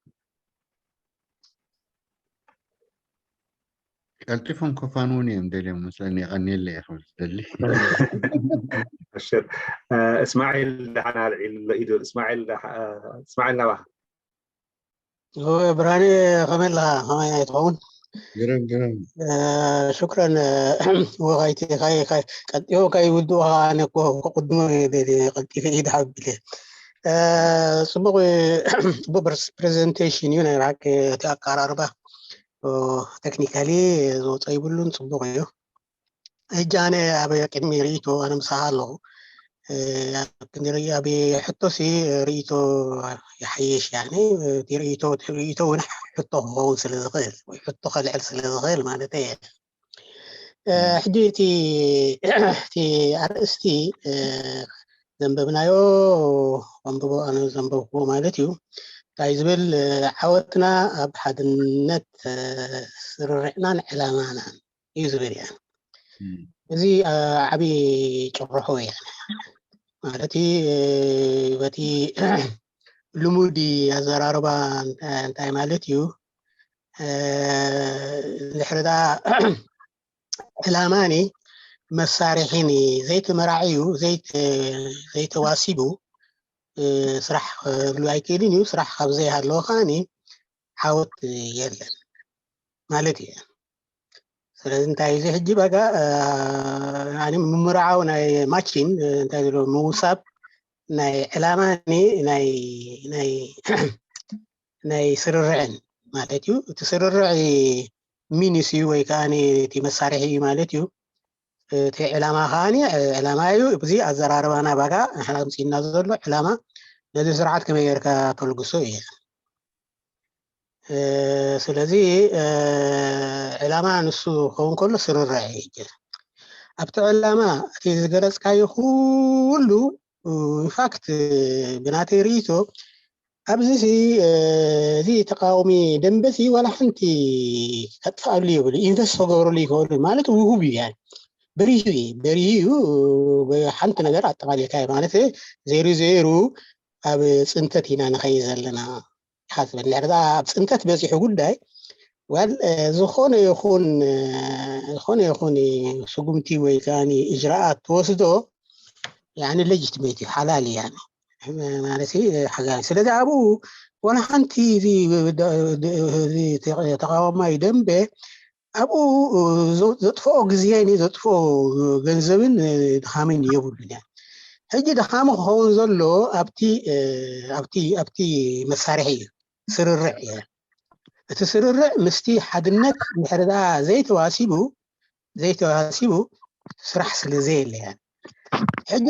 ቀልጢፎም ከፋንውን እዮም ደልዮም መስለኒ። የቐንየለ እየ ክብል ዝደሊ። እስማዒል ደሓን ኣልዒሉ ኢዱ። እስማዒል እስማዒል ናባኻ። ብርሃነ ከመይ ኣለኻ? ከመይ ኣይትኸውን? ግርም ግርም። ሽክረን ወጋይቲ ቀልጢፎም ከይውድኡ ከዓ ኣነ እኮ ክቕድሞ ቀልጢፈ ኢድ ሃቢለ። ጽቡቕ ጽቡቕ ፕሬዘንቴሽን እዩ ናይ ብሓቂ እቲ ኣቀራርባ። ቴክኒካሊ ዝወፀ ይብሉን ፅቡቅ እዩ። ሕጂ ኣነ ኣብ ቅድሚ ርእይቶ ኣነ ምሳኻ ኣለኹ። ኣብ ክንዲ ርእይ ኣብ ሕቶሲ ርእይቶ ይሓይሽ ያኒ እቲ ርእይቶ እቲ ርእይቶ እውን ሕቶ ክኸውን ስለ ዝኽእል ወይ ሕቶ ከልዕል ስለ ዝኽእል ማለት እየ። ሕጂ እቲ እቲ ኣርእስቲ ዘንበብናዮ ኣንብቦ፣ ኣነ ዘንበብኩዎ ማለት እዩ። እንታይ ዝብል? ዓወትና ኣብ ሓድነት፣ ስርርዕናን ዕላማናን እዩ ዝብል እያ። እዚ ዓብዪ ጭርሖ እያ ማለት እዩ። በቲ ልሙድ ኣዘራርባ እንታይ ማለት እዩ? ድሕሪ ዕላማኒ መሳርሒኒ ዘይተመራዕዩ፣ ዘይተዋሲቡ ስራሕ ክህሉ ኣይክእልን እዩ። ስራሕ ካብ ዘይሃለወ ከዓኒ ዓወት የለን ማለት እዩ። ስለዚ እንታይ እዚ ሕጂ በቃ ምምርዓው ናይ ማቺን እንታይ ዝብሎ ምውሳብ ናይ ዕላማኒ ናይ ስርርዕን ማለት እዩ። እቲ ስርርዕ ሚንስ እዩ ወይ ከዓ እቲ መሳርሒ እዩ ማለት እዩ። እቲ ዕላማ ከዓ ዕላማ እዩ። እዚ ኣዘራርባና ባጋ ንሕና ምፅና ዘሎ ዕላማ ነዚ ስርዓት ከመይ ጌርካ ተልግሶ እዩ። ስለዚ ዕላማ ንሱ ክኸውን ከሎ ስርርዕ እዩ። ኣብቲ ዕላማ እቲ ዝገለፅካዮ ኩሉ ኢንፋክት ብናተይ ርእይቶ ኣብዚ እዚ ተቃዋሚ ደንበ ሲ ዋላ ሓንቲ ከጥፍኣሉ የብሉ፣ ኢንቨስት ክገብረሉ ይኽእሉ ማለት ውሁብ እዩ። በሪሁ እዩ በሪሁ እዩ። ሓንቲ ነገር ኣጠቃሊልካ ማለት ዜሩ ዜሩ ኣብ ፅንተት ኢና ንኸይ ዘለና ሓስበ ድሕር ኣብ ፅንተት በፂሑ ጉዳይ ዋል ዝኾነ ይኹን ዝኾነ ይኹን ስጉምቲ ወይ ከዓ እጅራኣት ትወስዶ ሌጂትሜት እዩ፣ ሓላል እዩ ማለት ሓጋሪ። ስለዚ ኣብኡ ዋላ ሓንቲ ተቃዋማይ ደንበ ኣብኡ ዘጥፍኦ ግዜን ዘጥፍኦ ገንዘብን ድኻምን የብሉን። ሕጂ ድኻሙ ክኸውን ዘሎ ኣብቲ ኣብቲ ኣብቲ መሳርሒ እዩ፣ ስርርዕ እዩ። እቲ ስርርዕ ምስቲ ሓድነት ድሕሪ ዘይተዋሲቡ ዘይተዋሲቡ ስራሕ ስለ ዘየለ ሕጂ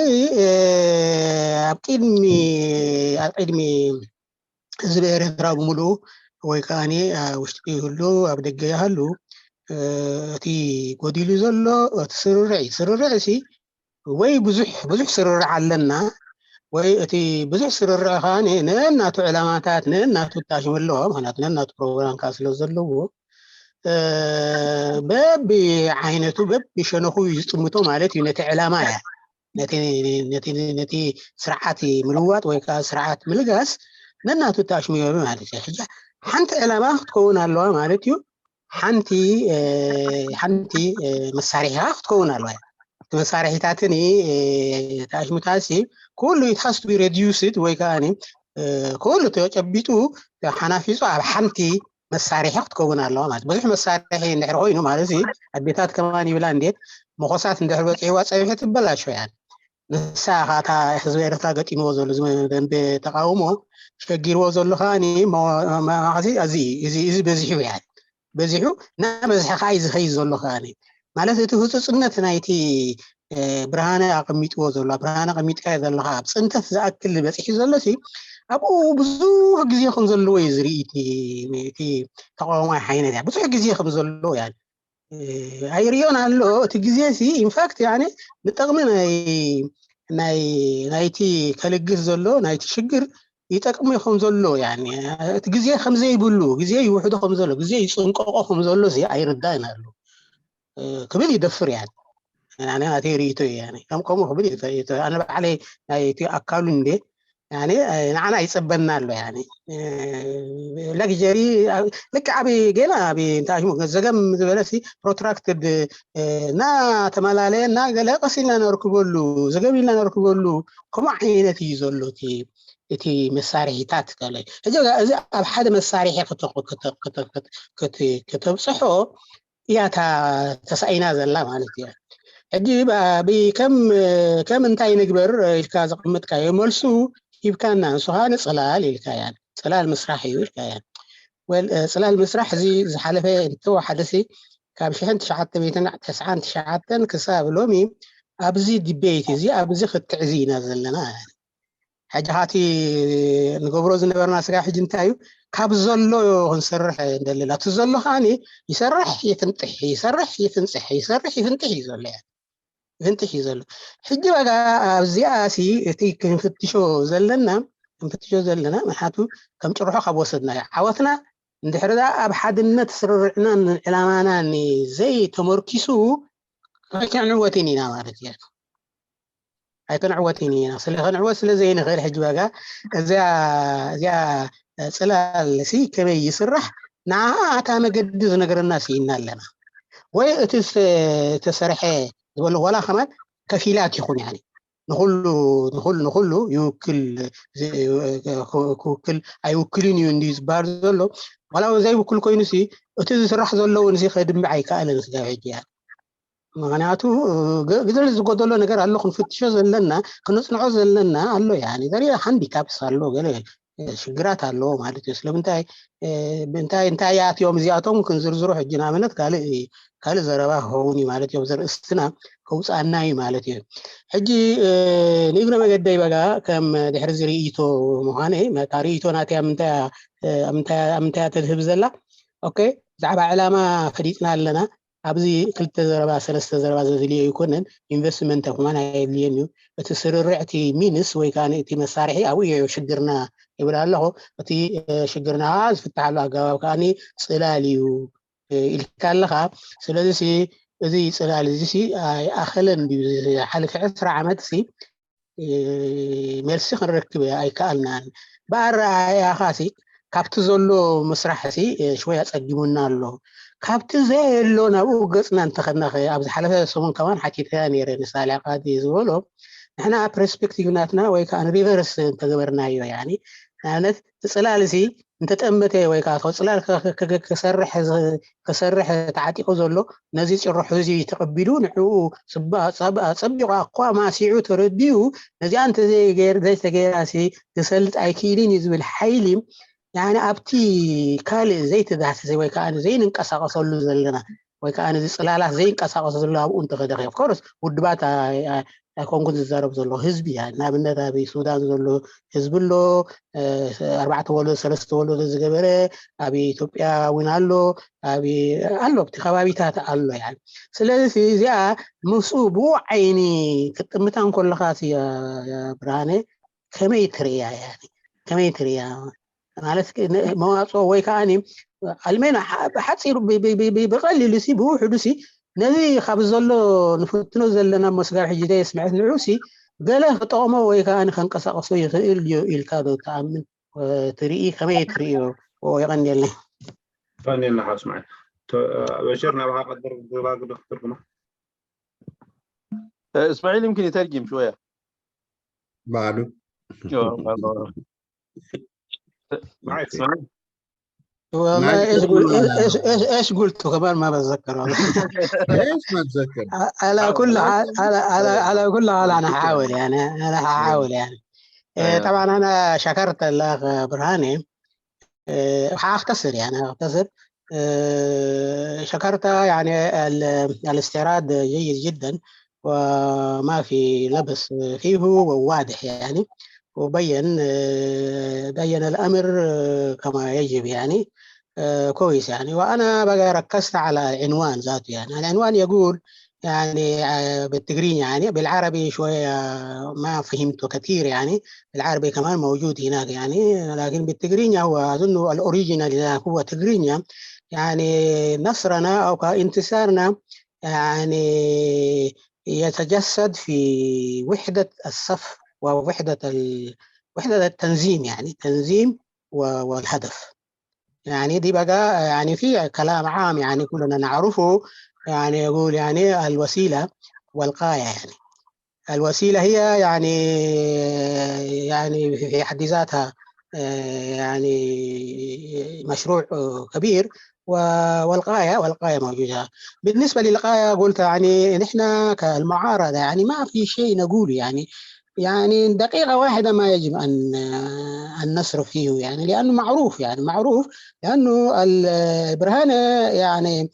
ኣብ ቅድሚ ኣብ ቅድሚ ህዝቢ ኤርትራ ብምሉኡ ወይ ከዓ ውሽጢ ይህሉ ኣብ ደገ ይሃሉ እቲ ጎዲሉ ዘሎ እቲ ስርርዕ እዩ። ስርርዕ ሲ ወይ ብዙሕ ብዙሕ ስርርዕ ኣለና ወይ እቲ ብዙሕ ስርርዕ ከዓ ነናቱ ዕላማታት ነናቱ ታሽሙ ኣለዎ። ምክንያቱ ነናቱ ፕሮግራም ከዓ ስለ ዘለዎ በቢ ዓይነቱ በቢ ሸነኹ እዩ ዝጥምቶ ማለት እዩ። ነቲ ዕላማ እያ ነቲ ስርዓት ምልዋጥ ወይ ከዓ ስርዓት ምልጋስ ነናቱ ታሽሙ ማለት እዩ። ሕጂ ሓንቲ ዕላማ ክትከውን ኣለዋ ማለት እዩ። ሓንቲ ሓንቲ መሳርሒ ክትከውን ኣለዋ። እቲ መሳርሒታትን ታሽሙታሲ ኩሉ it has to be reduced ወይ ከዓ ኩሉ ተጨቢጡ ሓናፊፁ ኣብ ሓንቲ መሳርሒ ክትከውን ኣለዋ ማለት። ብዙሕ መሳርሒ እንድሕር ኮይኑ ማለት ኣዴታት ከማን ይብላ እንዴት መኾሳት እንድሕር በፂሕዋ ፀቢሒ ትበላሾ እያ። ንሳ ከዓ ህዝቢ ኤርትራ ገጢምዎ ዘሎ ደንበ ተቃውሞ ሸጊርዎ ዘሎ ከዓ እዚ በዚሑ እያ በዚሑ እናበዝሐ ከዓ እዩ ዝኸይድ ዘሎ። ከዓ ማለት እቲ ህፁፅነት ናይቲ ብርሃነ ኣቐሚጥዎ ዘሎ ብርሃነ ኣቐሚጥካዮ ዘለካ ኣብ ፅንተት ዝኣክል በፂሑ ዘሎ ሲ ኣብኡ ብዙሕ ግዜ ከም ዘለዎ እዩ ዝርኢ። እቲ ተቃዋማይ ሓይነት እያ ብዙሕ ግዜ ከም ዘለዎ እያ ኣይርእዮን ኣሎ። እቲ ግዜ ሲ ኢንፋክት ያኔ ንጠቕሚ ናይ ናይ ናይቲ ከልግስ ዘሎ ናይቲ ሽግር ይጠቅሙ ከም ዘሎ ያኔ እቲ ግዜ ከም ዘይብሉ ግዜ ይውሕዶ ከም ዘሎ ግዜ ይፅንቀቆ ከም ዘሎ ሲ ኣይርዳእን ኣሎ ክብል ይደፍር እያ። ኣነ ናተይ ርእይቶ እዩ። ከም ከምኡ ክብል ኣነ ባዕለይ ናይቲ ኣካሉ እንዴ ንዓና ይፀበና ኣሎ። ለግጀሪ ልክዕ ኣብ ገና ኣብ እንታይ ዘገም ዝበለ ፕሮትራክትድ እና ተመላለየ እና ገለ ቀስ ኢልና ነርክበሉ ዘገም ኢልና ነርክበሉ ከምኡ ዓይነት እዩ ዘሎ እቲ መሳርሒታት። እዚ ኣብ ሓደ መሳርሒ ከተብፅሖ እያ እታ ተሳኢና ዘላ ማለት እያ። ሕጂ ከም እንታይ ንግበር ኢልካ ዘቐመጥካዮ መልሱ ሂብካና፣ ንሱ ከዓ ንፅላል ኢልካያ፣ ፅላል ምስራሕ እዩ ኢልካያ። ወል ፅላል ምስራሕ እዚ ዝሓለፈ እንተወሓደ ሲ ካብ ሽሕን ትሽዓተ ሚእትን ተስዓን ትሽዓተን ክሳብ ሎሚ ኣብዚ ዲቤት እዚ ኣብዚ ክትዕ እዚ ኢና ዘለና። ሕጂ ካቲ ንገብሮ ዝነበርና ስራሕ ሕጂ እንታይ እዩ? ካብ ዘሎ ክንሰርሕ እንደለና እቲ ዘሎ ከዓኒ ይሰርሕ ይፍንጥሕ ይሰርሕ ይፍንጥሕ ይሰርሕ ይፍንጥሕ እዩ ዘሎ። ይፍንጥሽ እዩ ዘሎ። ሕጂ በቃ ኣብዚኣ ሲ እቲ ክንፍትሾ ዘለና ክንፍትሾ ዘለና ምሓቱ ከም ጭርሖ ካብ ወሰድናዮ ዓወትና እንድሕር ዳ ኣብ ሓድነት ስርርዕናን ዕላማናን ዘይተመርኪሱ ኣይክንዕወትን ኢና ማለት እዩ። ኣይክንዕወትን ኢና። ስለ ክንዕወት ስለ ዘይንኽእል ሕጂ በጋ እዚኣ እዚኣ ጽላል ሲ ከመይ ይስራሕ ንዓኣ እታ መገዲ ዝነግረና ስኢና ኣለና። ወይ እቲ ዝተሰርሐ ዝበሎ ዋላ ከማን ከፊላት ይኹን ያኒ ንኹሉ ንኹሉ ንኹሉ ይውክል ክውክል ኣይውክልን እዩ እንዲ ዝበሃል ዘሎ ዋላ ዘይውክል ኮይኑ ሲ እቲ ዝስራሕ ዘሎ እውን ሲ ከድምዕ ኣይከኣልን ስጋብ ሕጂ ያ ምክንያቱ ግድል ዝጎደሎ ነገር ኣሎ ክንፍትሾ ዘለና ክነፅንዖ ዘለና ኣሎ ያ ዘሪ ሃንዲካፕስ ኣሎ ገለ ሽግራት ኣለዎ ማለት እዩ ስለምንታይ እንታይ እንታይ ኣትዮም እዚኣቶም ክንዝርዝሮ ሕጂ ንኣብነት ካልእ ካልእ ዘረባ ክኸውን እዩ ማለት እዮም ዘርእስትና ከውፅኣና እዩ ማለት እዩ ሕጂ ንእግረ መገደይ በጋ ከም ድሕሪ ዝርእይቶ ምዃነ እታ ርእይቶ ናትያ ምንታይ ምንታይ ተድህብ ዘላ ኦኬ ብዛዕባ ዕላማ ፈሊጥና ኣለና ኣብዚ ክልተ ዘረባ ሰለስተ ዘረባ ዘድልዮ ኣይኮነን ኢንቨስትመንት ከማን ኣየድልየን እዩ እቲ ስርርዕ እቲ ሚንስ ወይ ከዓ እቲ መሳርሒ ኣብኡ እዩ ሽግርና ይብል ኣለኹ እቲ ሽግርና ዝፍትሓሉ ኣገባብ ከዓ ፅላል እዩ ኢልካ ኣለኻ ስለዚ እዚ ፅላል እዚ ኣይኣኸለን ድዩ ሓለፊ ዕስራ ዓመት መልሲ ክንረክብ ኣይከኣልናን ብኣረኣእያኻ ሲ ካብቲ ዘሎ ምስራሕ ሲ ሽወይ ኣፀጊሙና ኣሎ ካብቲ ዘየሎ ናብኡ ገፅና እንተኸድና ኣብ ዝሓለፈ ሰሙን ከማን ሓቲተያ ነይረ ንሳልያ ቃዲ ዝበሎ ንሕና ፕርስፔክቲቭ ናትና ወይ ከዓ ሪቨርስ እንተገበርናዮ ያኒ ንኣብነት እቲ ፅላል ሲ እንተጠመተ ወይ ከዓ ጽላል ክሰርሕ ክሰርሕ ተዓጢቑ ዘሎ ነዚ ጭርሑ እዚ ተቐቢሉ ንዕኡ ኣጸቢቑ ኣኳማሲዑ ተረዲኡ ነዚኣ እንተዘይተገይራ ሲ ክሰልጥ ኣይክኢልን እዩ ዝብል ሓይሊ ያኒ ኣብቲ ካልእ ዘይተዳህሰሰ ወይ ከዓ ዘይንንቀሳቐሰሉ ዘለና ወይ ከዓ ነዚ ፅላላት ዘይንቀሳቀሱ ዘሎ ኣብኡ እንተኸደ ኦፍኮርስ ውድባት ኣይኮንኩን ዝዛረብ ዘለኹ ህዝቢ እያ ንኣብነት ኣብ ሱዳን ዘሎ ህዝቢ ኣሎ ኣርባዕተ ወለዶ ሰለስተ ወለዶ ዝገበረ ኣብ ኢትዮጵያ እውን ኣሎ ኣብ ኣሎ ኣብቲ ከባቢታት ኣሎ ያ ስለዚ እዚኣ ምስኡ ብኡ ዓይኒ ክትጥምታ እንከለኻ ብርሃነ ከመይ ትርእያ ከመይ ትርእያ ማለት መዋፅኦ ወይ ከዓ ኣልሜና ብሓፂሩ ብቀሊሉ ሲ ብውሕዱ ሲ ነዚ ካብ ዘሎ ንፍትኖ ዘለና መስጋብ ሕጂ ዘየስምዐት ንዑ ሲ ገለ ክጠቕሞ ወይ ከዓ ንከንቀሳቀሶ ይኽእል እዩ ኢልካ ዶ ትኣምን ትርኢ ከመይ ትርእዮ የቐንየልና ቀንየልና ሓስማዕ በሽር ናብካ ቀደር ዝባግ ዶ ክትርጉማ اسماعيل يمكن يترجم شويه بعده والله ايش قلت ايش ايش قلت كمان ما بتذكر والله ايش ما تذكر؟ على كل حال على على على كل حال انا هحاول يعني انا هحاول يعني إيه طبعا انا شكرت الاخ برهاني إيه حاختصر يعني اختصر إيه شكرت يعني الاستعراض جيد جدا وما في لبس فيه وواضح يعني وبين بين الامر كما يجب يعني كويس يعني وانا بقى ركزت على العنوان ذاته يعني العنوان يقول يعني بالتقريني يعني بالعربي شويه ما فهمته كثير يعني العربي كمان موجود هناك يعني لكن بالتقريني هو اظن الاوريجينال هو تقريني يعني نصرنا او انتصارنا يعني يتجسد في وحدة الصف ووحدة ال... وحدة التنظيم يعني تنظيم والهدف يعني دي بقى يعني في كلام عام يعني كلنا نعرفه يعني يقول يعني الوسيلة والغاية يعني الوسيلة هي يعني يعني في حد ذاتها يعني مشروع كبير والغاية والغاية موجودة بالنسبة للغاية قلت يعني نحن كالمعارضة يعني ما في شيء نقول يعني يعني دقيقة واحدة ما يجب أن أن نصرف فيه يعني لأنه معروف يعني معروف لأنه برهانة يعني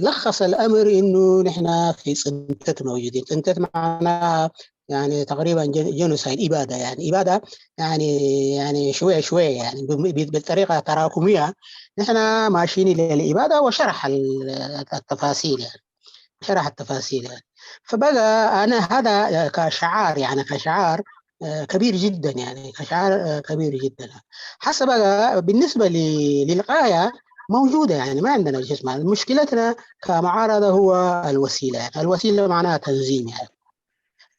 لخص الأمر إنه نحن في ጽንተት موجودين ጽንተት معناها يعني تقريبا جنوسايد إبادة يعني إبادة يعني يعني شوية شوية يعني بالطريقة تراكمية نحن ماشيين إلى الإبادة وشرح التفاصيل يعني شرح التفاصيل يعني فبقى أنا هذا كشعار، يعني كشعار، آه، كبير جدًا، يعني كشعار، آه، كبير جدًا. حسب بقى بالنسبة ل-، للغاية موجودة، يعني ما عندنا شيء اسمه. مشكلتنا كمعارضة هو الوسيلة، يعني الوسيلة معناها تنظيم، يعني.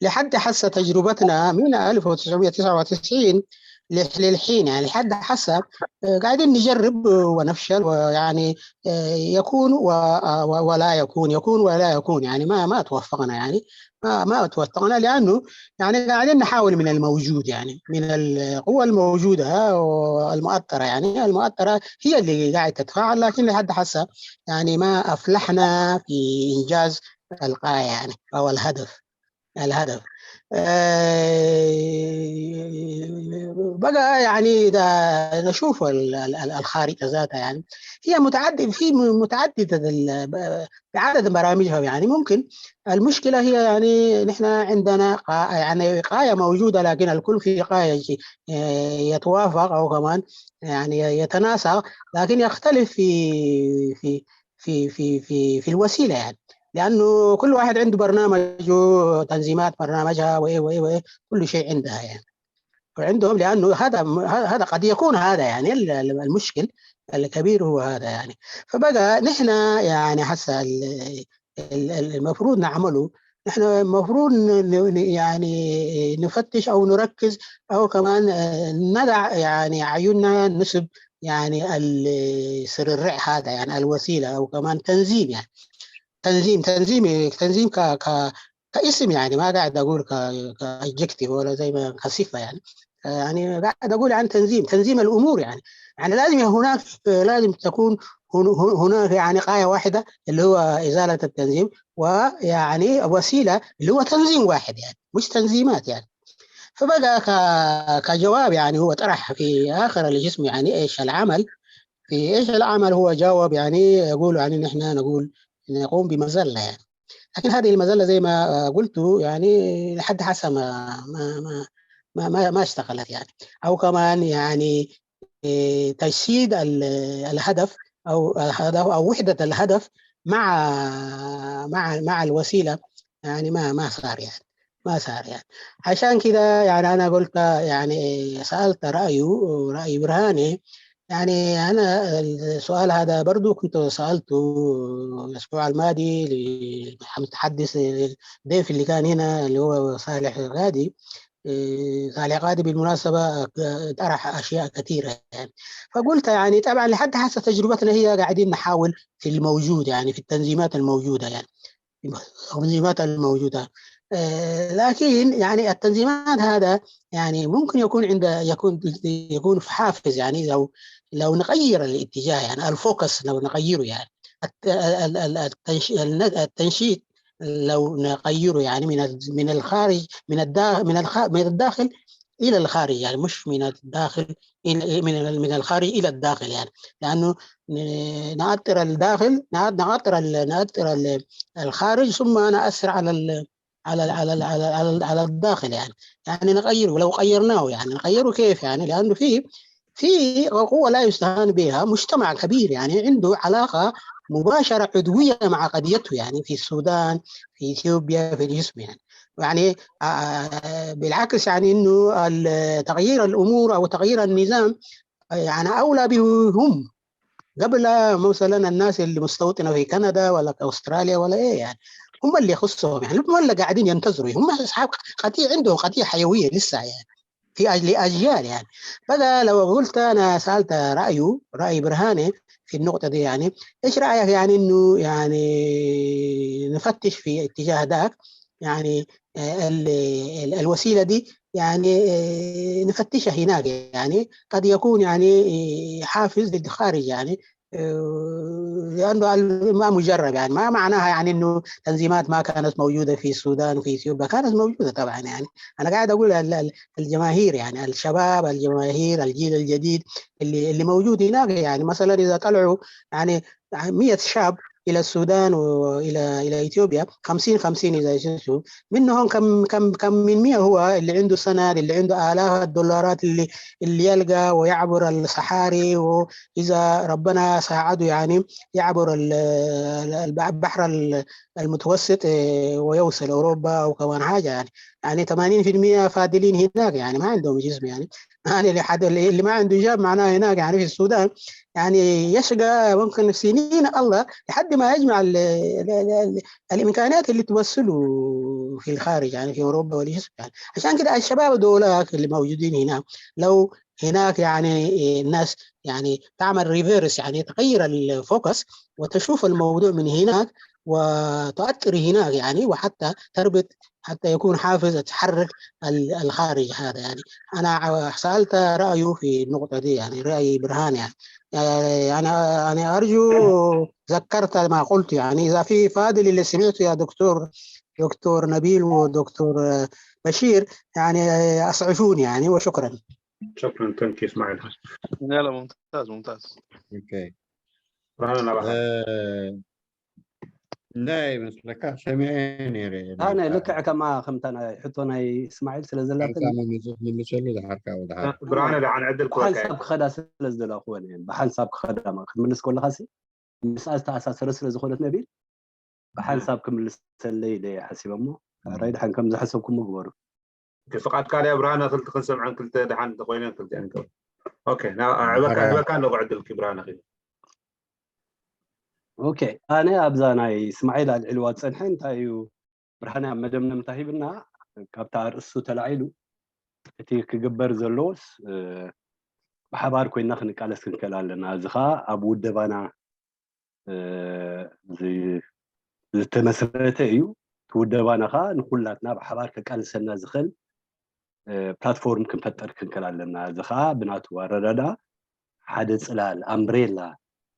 لحد هسه تجربتنا من ألف وتسعمية وتسعة وتسعين لح-، للحين، يعني لحد هسه، آه، قاعدين نجرب ونفشل، ويعني، آه، يكون و-، آه، و-، ولا يكون، يكون ولا يكون، يعني ما، ما توفقنا، يعني ما، ما توفقنا، لأنه يعني قاعدين نحاول من الموجود، يعني من القوة الموجودة والمؤطرة، يعني المؤطرة هي اللي قاعدة تتفاعل، لكن لحد هسه يعني ما أفلحنا في إنجاز الغاية، يعني أو الهدف، الهدف. آه، بقى يعني ده نشوف ال-، ال-، ال-، الخارطة ذاتها، يعني هي متعدد، في م-، متعددة ال-، ب-، بعدد برامجها، يعني ممكن المشكلة هي يعني نحن عندنا قا-، يعني غاية موجودة، لكن الكل في غاية شيء، آه، يتوافق أو كمان يعني يتناسق، لكن يختلف في، في، في، في، في، في الوسيلة، يعني لأنه كل واحد عنده برنامجه، تنظيمات برنامجها وإيه وإيه وإيه، كل شيء عندها، يعني. وعندهم، لأنه هذا م-، ه-، هذا قد يكون هذا، يعني ال-، ال-، المشكل الكبير هو هذا، يعني. فبقى نحن يعني هسه ال-، ال-، ال-، المفروض نعمله، نحن المفروض ن-، ن-، ن-، يعني نفتش أو نركز أو كمان، آه، نضع يعني عيوننا نسب يعني ال-، سر الرع هذا، يعني الوسيلة أو كمان تنظيم، يعني تنظيم، تنظيم، تنظيم ك-، ك-، كاسم، يعني ما قاعد أقول ك-، كأدجكتيف ولا زي ما كصفة، يعني. آه، يعني قاعد أقول عن تنظيم، تنظيم الأمور، يعني. يعني لازم هناك، لازم تكون هن-، هن-، هناك يعني غاية واحدة اللي هو إزالة التنظيم، ويعني وسيلة اللي هو تنظيم واحد، يعني مش تنظيمات، يعني. فبقى ك-، كجواب، يعني هو طرح في آخر الجسم، يعني إيش العمل؟ في إيش العمل؟ هو جاوب، يعني يقول، يعني نحن نقول نقوم بمذلة، يعني. لكن هذه المذلة زي ما، آه، قلت، يعني لحد هسه ما، ما، ما، ما، ما، ما اشتغلت، يعني. أو كمان، يعني، إيه، تجسيد ال-، الهدف أو الهدف أو وحدة الهدف مع، مع، مع الوسيلة، يعني ما، ما صار، يعني ما صار، يعني. عشان كده، يعني أنا قلت، يعني سألت رأيه، رأي برهاني. يعني أنا السؤال هذا برضو كنت سألته الأسبوع الماضي للمتحدث، الضيف اللي كان هنا اللي هو صالح غادي. إيه، صالح غادي بالمناسبة طرح أشياء كثيرة، يعني. فقلت يعني طبعًا لحد هسه تجربتنا هي قاعدين نحاول في الموجود، يعني في التنظيمات الموجودة، يعني في التنظيمات الموجودة. آه، لكن يعني التنظيمات هذا يعني ممكن يكون عند، يكون، يكون في حافز، يعني لو، لو نغير الاتجاه، يعني الفوكس لو نغيره، يعني الت-، ال-، ال-، التنش-، الن-، التنشيط لو نغيره، يعني من ال-، من الخارج، من الدا-، من الخ-، من الداخل إلى الخارج، يعني مش من الداخل إلى، من ال-، من الخارج إلى الداخل، يعني. لأنه ن-، نأطر الداخل، نأ-، نأطر ال-، نأطر ال-، الخارج، ثم نأثر على ال-، على ال-، على ال-، على ال-، على ال-، على الداخل، يعني. يعني نغيره، ولو غيرناه، يعني نغيره كيف، يعني؟ لأنه في، في قوة لا يستهان بها، مجتمع كبير، يعني عنده علاقة مباشرة عضوية مع قضيته، يعني في السودان، في إثيوبيا، في الجسم، يعني. يعني، آه، بالعكس، يعني إنه ال-، تغيير الأمور أو تغيير النظام، آه، يعني أولى به هم قبل مثلًا الناس اللي مستوطنة في كندا ولا في أستراليا ولا إيه، يعني. هم اللي يخصهم، يعني هم اللي قاعدين ينتظروا، هم أصحاب قضية، عندهم قضية حيوية لسه، يعني في أج-، لأجيال، يعني. فده لو قلت أنا سألت رأيه، رأي برهاني في النقطة دي، يعني إيش رأيك، يعني إنه يعني نفتش في اتجاه داك، يعني، آه، ال-، ال-، الوسيلة دي، يعني، آه، نفتشها هناك، يعني قد يكون يعني، آه، حافز للخارج، يعني، آه، لأنه ال-، ما مجرب، يعني ما معناها يعني إنه تنظيمات ما كانت موجودة في السودان وفي إثيوبيا، كانت موجودة طبعًا، يعني. أنا قاعد أقول ال-، ال-، الجماهير، يعني الشباب، الجماهير، الجيل الجديد اللي، اللي موجود هناك، يعني مثلًا إذا طلعوا يعني مية شاب إلى السودان وإلى إلى إثيوبيا خمسين خمسين، إذا شفته منهم كم كم كم من مية هو اللي عنده سند، اللي عنده آلاف الدولارات اللي اللي يلقى ويعبر الصحاري، وإذا ربنا ساعده يعني يعبر البحر المتوسط ويوصل أوروبا أو كمان حاجة يعني. يعني ثمانين في المية فاضلين هناك، يعني ما عندهم جسم يعني. يعني لحد اللي ما عنده جاب معناه هناك يعني في السودان يعني يشقى ممكن سنين الله لحد ما يجمع ال ال ال ال الامكانيات اللي توصله في الخارج يعني في اوروبا والجسم يعني. عشان كده الشباب دول اللي موجودين هنا لو هناك يعني الناس يعني تعمل ريفيرس يعني تغير الفوكس وتشوف الموضوع من هناك وتؤثر هناك يعني وحتى تربط حتى يكون حافز تحرك الخارج هذا يعني. انا سالت رايه في النقطه دي يعني راي برهان يعني. انا انا ارجو ذكرت ما قلت يعني اذا في فاضل اللي سمعته يا دكتور دكتور نبيل ودكتور بشير يعني اسعفوني يعني وشكرا. شكرا. ثانك يو اسماعيل. لا لا ممتاز ممتاز. Okay. ብርሃነ ናባኻ። እንታይ ይመስለካ ሰሚዐ ነይረ። ኣነ ልክዕ ከማ ከምታ ናይ ሕቶ ናይ እስማዒል ስለ ዘላትኒ ምልሰሉ ዝሓርካ ወድሓር ብርሃነ ደሓን ዕድል ክወካ ብሓንሳብ ክኸዳ ስለ ዝደለኹወን እየን። ብሓንሳብ ክኸዳ ክትምልስ ከለካ ሲ ምስኣ ዝተኣሳሰረ ስለ ዝኾነት ነቢል ብሓንሳብ ክምልሰለይ ኢለ እየ ሓሲበ እሞ ራይ ድሓን ከም ዝሓሰብኩም ምግበሩ። ፍቓድ ካልያ ብርሃነ ክልተ ክንሰምዐን ክልተ ደሓን ተኮይነን ክልተ ንከው ኦኬ ዕበካ ኣለኩ ዕድልኪ ብርሃነ ኪ ኦኬ ኣነ ኣብዛ ናይ እስማዒል ኣልዕልዋ ዝፀንሐ እንታይ እዩ ብርሃነ ኣብ መደምደምታ ሂብና ካብታ ኣርእስቱ ተላዒሉ እቲ ክግበር ዘለዎስ ብሓባር ኮይና ክንቃለስ ክንክእል ኣለና እዚ ከዓ ኣብ ውደባና ዝተመስረተ እዩ እቲ ውደባና ከዓ ንኩላትና ብሓባር ከቃልሰና ዝኽእል ፕላትፎርም ክንፈጠር ክንክእል ኣለና እዚ ከዓ ብናቱ ኣረዳዳ ሓደ ፅላል ኣምብሬላ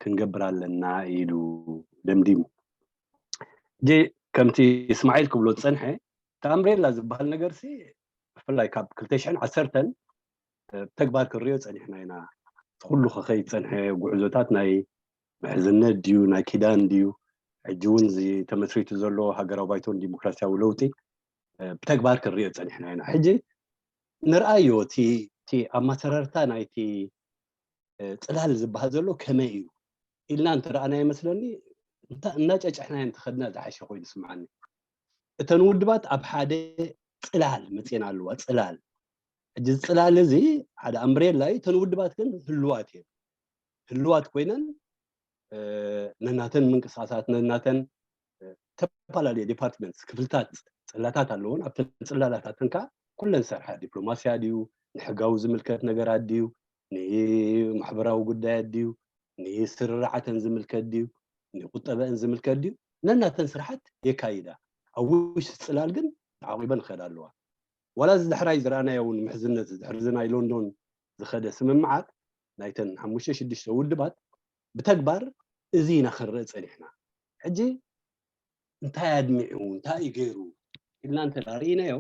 ክንገብር ኣለና ኢሉ ደምዲሙ እጂ ከምቲ እስማዒል ክብሎ ዝፀንሐ እቲ ኣምብሬላ ዝበሃል ነገር ሲ ብፍላይ ካብ ክልተ ሽሕን ዓሰርተን ብተግባር ክንሪኦ ፀኒሕና ኢና ኩሉ ከኸይ ዝፀንሐ ጉዕዞታት ናይ ምሕዝነት ድዩ ናይ ኪዳን ድዩ ሕጂ እውን ተመስሪቱ ዘሎ ሃገራዊ ባይቶን ዲሞክራሲያዊ ለውጢ ብተግባር ክንሪኦ ፀኒሕና ኢና ሕጂ ንርኣዮ እቲ ኣመሰራርታ ናይቲ ፅላል ዝበሃል ዘሎ ከመይ እዩ ኢልና እንተረኣና ይመስለኒ እናጨጨሕና እንተኸድና ዝሓሸ ኮይኑ ስምዓኒ እተን ውድባት ኣብ ሓደ ፅላል መፅና ኣለዋ ፅላል ሕጂ ፅላል እዚ ሓደ ኣምብሬላ እዩ እተን ውድባት ግን ህልዋት እየን ህልዋት ኮይነን ነናተን ምንቅስቃሳት ነናተን ዝተፈላለዩ ዲፓርትመንት ክፍልታት ፅላታት ኣለዎን ኣብተን ፅላላታትን ከዓ ኩለን ዝሰርሓ ዲፕሎማስያ ድዩ ንሕጋዊ ዝምልከት ነገራት ድዩ ንማሕበራዊ ጉዳያት ድዩ ንስርርዓተን ዝምልከት ድዩ ንቁጠበአን ዝምልከት ድዩ ነናተን ስርሓት የካይዳ ኣብ ውሽጢ ፅላል ግን ተዓቂበን ይኸዳ ኣለዋ ዋላ እዚ ድሕራይ ዝረኣናዮ እውን ምሕዝነት ድሕሪ ናይ ሎንዶን ዝኸደ ስምምዓት ናይተን ሓሙሽተ ሽዱሽተ ውድባት ብተግባር እዚ ኢና ክንርኢ ፀኒሕና ሕጂ እንታይ ኣድሚዑ እንታይ እዩ ገይሩ ኢልና እንተ ርኢናዮ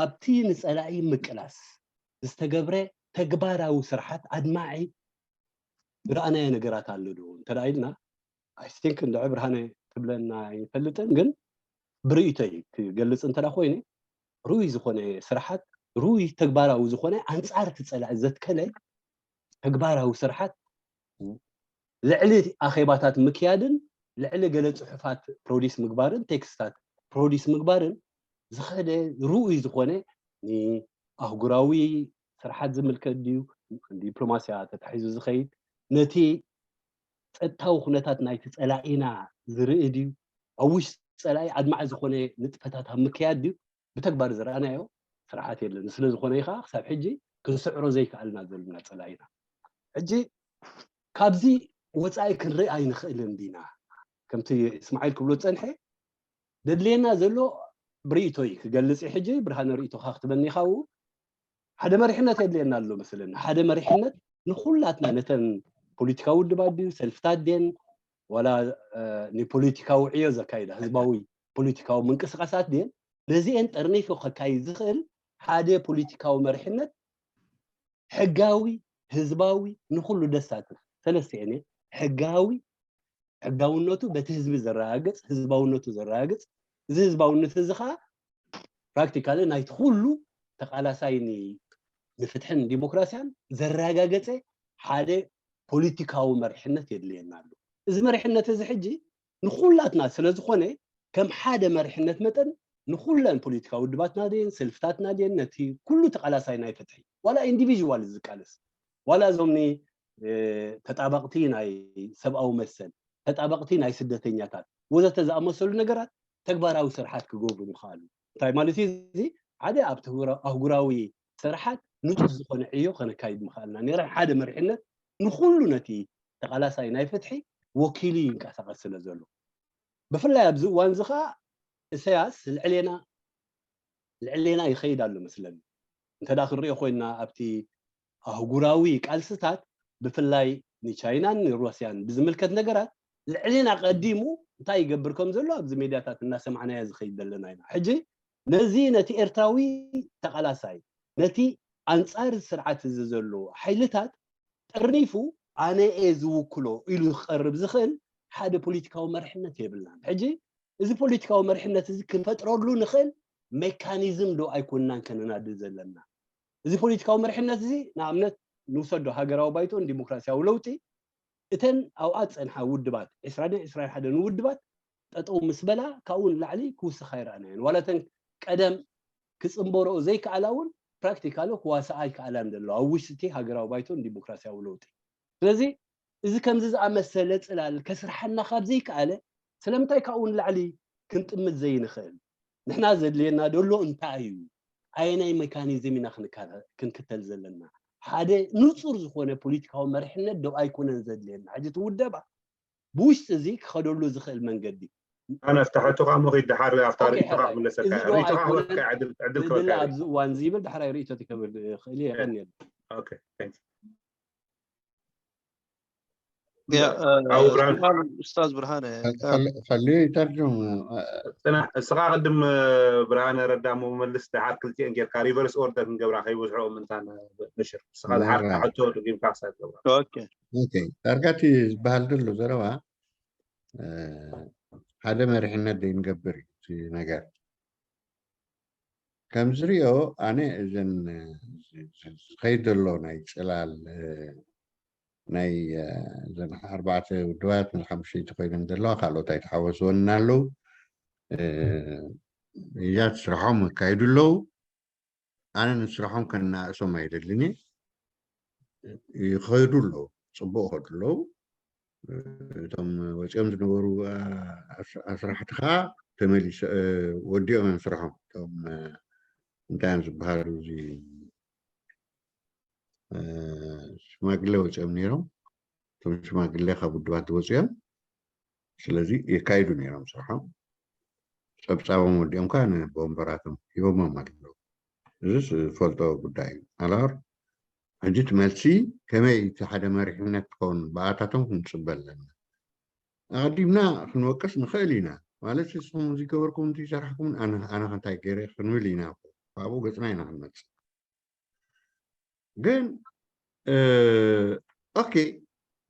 ኣብቲ ንፀላኢ ምቅላስ ዝተገብረ ተግባራዊ ስርሓት ኣድማዒ ዝረኣናዮ ነገራት ኣሎ ዶ እንተ ኢልና ኣይስቲንክ እንድዒ ብርሃነ ትብለና ይፈልጥን ግን ብርእይቶይ ክገልፅ እንተ ኮይነ ሩይ ዝኾነ ስርሓት ሩይ ተግባራዊ ዝኾነ ኣንፃር እቲ ፀላኢ ዘትከለ ተግባራዊ ስርሓት ልዕሊ ኣኼባታት ምክያድን ልዕሊ ገለ ፅሑፋት ፕሮዲስ ምግባርን ቴክስታት ፕሮዲስ ምግባርን ዝኸደ ርኡይ ዝኾነ ንኣህጉራዊ ስርሓት ዝምልከት ድዩ ዲፕሎማስያ ተታሒዙ ዝኸይድ ነቲ ፀጥታዊ ኩነታት ናይቲ ፀላኢና ዝርኢ ድዩ ኣብ ውሽጢ ፀላኢ ኣድማዒ ዝኾነ ንጥፈታት ኣብ ምክያድ ድዩ ብተግባር ዝረኣናዮ ስርዓት የለን ስለ ዝኾነ ከዓ ክሳብ ሕጂ ክንስዕሮ ዘይከኣልና ዘለና ፀላኢና ሕጂ ካብዚ ወፃኢ ክንርኢ ኣይንኽእልን ዲና ከምቲ እስማዒል ክብሎ ዝፀንሐ ደድልየና ዘሎ ብርእይቶይ ክገልፅ ሕጂ ብርሃነ ርእይቶካ ክትበኒ ኢኻ ሓደ መሪሕነት የድልየና ኣሎ መስለኒ ሓደ መሪሕነት ንኩላትና ነተን ፖለቲካዊ ውድባት ድዩ ሰልፍታት ድየን ዋላ ንፖለቲካዊ ዕዮ ዘካይዳ ህዝባዊ ፖለቲካዊ ምንቅስቃሳት ድየን ነዚአን ጠርኒፉ ከካይድ ዝኽእል ሓደ ፖለቲካዊ መሪሕነት ሕጋዊ ህዝባዊ ንኩሉ ደሳትፍ ሰለስቲአን ሕጋዊ ሕጋውነቱ በቲ ህዝቢ ዘረጋግፅ፣ ህዝባውነቱ ዘረጋግፅ፣ እዚ ህዝባውነት እዚ ከዓ ፕራክቲካሊ ናይቲ ኩሉ ተቃላሳይ ንፍትሕን ዲሞክራሲያን ዘረጋገፀ ሓደ ፖለቲካዊ መሪሕነት የድልየና ኣሎ። እዚ መሪሕነት እዚ ሕጂ ንኩላትና ስለዝኾነ ከም ሓደ መሪሕነት መጠን ንኩለን ፖለቲካዊ ውድባትና ድን ሰልፍታትና ድን ነቲ ኩሉ ተቃላሳይ ናይ ፍትሒ ዋላ ኢንዲቪዥዋል ዝቃለስ ዋላ እዞም ተጣበቅቲ ናይ ሰብኣዊ መሰል ተጣበቅቲ ናይ ስደተኛታት ወዘተ ዝኣመሰሉ ነገራት ተግባራዊ ስርሓት ክገብሩ ምኽኣሉ እንታይ ማለት እዩ? እዚ ሓደ ኣብቲ ኣህጉራዊ ስርሓት ንፁር ዝኾነ ዕዮ ከነካይድ ምኽኣልና ነረ ሓደ መሪሕነት ንኩሉ ነቲ ተቃላሳይ ናይ ፍትሒ ወኪሉ ይንቀሳቀስ ስለ ዘሎ ብፍላይ ኣብዚ እዋን እዚ ከዓ እሰያስ ልዕሌና ልዕሌና ይኸይድ ኣሎ መስለኒ እንተ ክንሪኦ ኮይና ኣብቲ ኣህጉራዊ ቃልስታት ብፍላይ ንቻይናን ንሩስያን ብዝምልከት ነገራት ልዕሌና ቀዲሙ እንታይ ይገብር ከም ዘሎ ኣብዚ ሜድያታት እናሰማዕናዮ ዝኸይድ ዘለና ኢና ሕጂ ነዚ ነቲ ኤርትራዊ ተቃላሳይ ነቲ ኣንጻር ስርዓት እዚ ዘሎ ሓይልታት ጠርኒፉ ኣነ እየ ዝውክሎ ኢሉ ክቐርብ ዝኽእል ሓደ ፖለቲካዊ መርሕነት የብልናን ሕጂ እዚ ፖለቲካዊ መርሕነት እዚ ክንፈጥረሉ ንኽእል ሜካኒዝም ዶ ኣይኮንናን ከነናድድ ዘለና እዚ ፖለቲካዊ መርሕነት እዚ ንኣብነት ንውሰዶ ሃገራዊ ባይቶን ዲሞክራሲያዊ ለውጢ እተን ኣብኣ ዝፀንሓ ውድባት ዕስራን ዕስራን ሓደን ውድባት ጠጠው ምስ በላ ካብኡ ንላዕሊ ክውስኻ ይረኣናየን ዋላ እተን ቀደም ክፅንበረኦ ዘይከኣላ እውን ፕራክቲካሊ ክዋስኣ ይከኣላን ዘሎ ኣብ ውሽጢ ሃገራዊ ባይቶን ዲሞክራሲያዊ ለውጢ ስለዚ እዚ ከምዚ ዝኣመሰለ ፅላል ከስርሓና ካብ ዘይከኣለ ስለምንታይ ካብኡ ንላዕሊ ክንጥምት ዘይንኽእል ንሕና ዘድልየና ደሎ እንታይ እዩ ኣየናይ ሜካኒዝም ኢና ክንከተል ዘለና ሓደ ንፁር ዝኾነ ፖለቲካዊ መርሕነት ዶ ኣይኮነን ዘድልየና ሕጂ ትውደባ ብውሽጢ እዚ ክኸደሉ ዝኽእል መንገዲ ኣነ ፍታሐቱ ካብ ምኺድ ድሓር ኣብታ ርእይቶኻ ክምለሰካ ርእይቶኻ ክበካ ዕድል ዕድል ክበካ ኣብዚ እዋን እዚ ይብል ድሓራይ ርእይቶ ክብል ይኽእል እየ ቀኒል ኡስታዝ ብርሃነ ከልዩ ይተርጅም እስኻ ቅድም ብርሃነ ረዳ መመልስ ድሓር ክልቲአን ጌርካ ሪቨርስ ኦርደር ንገብራ ከይበዝሖ ምንታን በሽር እስኻ ድሓር ሕቶ ድጊምካ ክሳብ ገብራ ዳርጋ እቲ ዝበሃል ዘሎ ዘረባ ሓደ መሪሕነት ዘይንገብር እዩ እቲ ነገር ከም ዝሪኦ ኣነ እዘን ዝኸይድ ዘሎ ናይ ፅላል ናይ እዘን ኣርባዕተ ውድባት ሓሙሽተ ኮይነን ዘለዋ ካልኦት ኣይተሓወስወን ኣለዉ እያት ስራሖም ኣካይዱ ኣለዉ ኣነ ንስራሖም ከናእሶም ኣይደልን ይኸይዱ ኣለዉ ፅቡቅ ከዱ ኣለዉ እቶም ወፂኦም ዝነበሩ ኣስራሕቲ ከዓ ተመሊሶ ወዲኦም እዮም ስርሖም እቶም እንታይ እዮም ዝበሃሉ እዚ ሽማግለ ወፂኦም ነይሮም እቶም ሽማግለ ካብ ውድባት ዝወፂኦም ስለዚ የካይዱ ነይሮም ስርሖም ፀብፃቦም ወዲኦም ከዓ ንቦምበራቶም ሂቦሞም ኣለዉ እዚ ዝፈልጦ ጉዳይ እዩ ኣላር ሕጂ እቲ መልሲ ከመይ እቲ ሓደ መሪሕነት ትኸውን ብኣታቶም ክንፅበ ኣለና ኣቐዲምና ክንወቅስ ንኽእል ኢና ማለት ንስኹም እዚ ገበርኩም እዚ ይሰርሕኩም ኣነ ከንታይ ገይረ ክንብል ኢና ካብኡ ገፅና ኢና ክንመፅእ ግን ኦኬ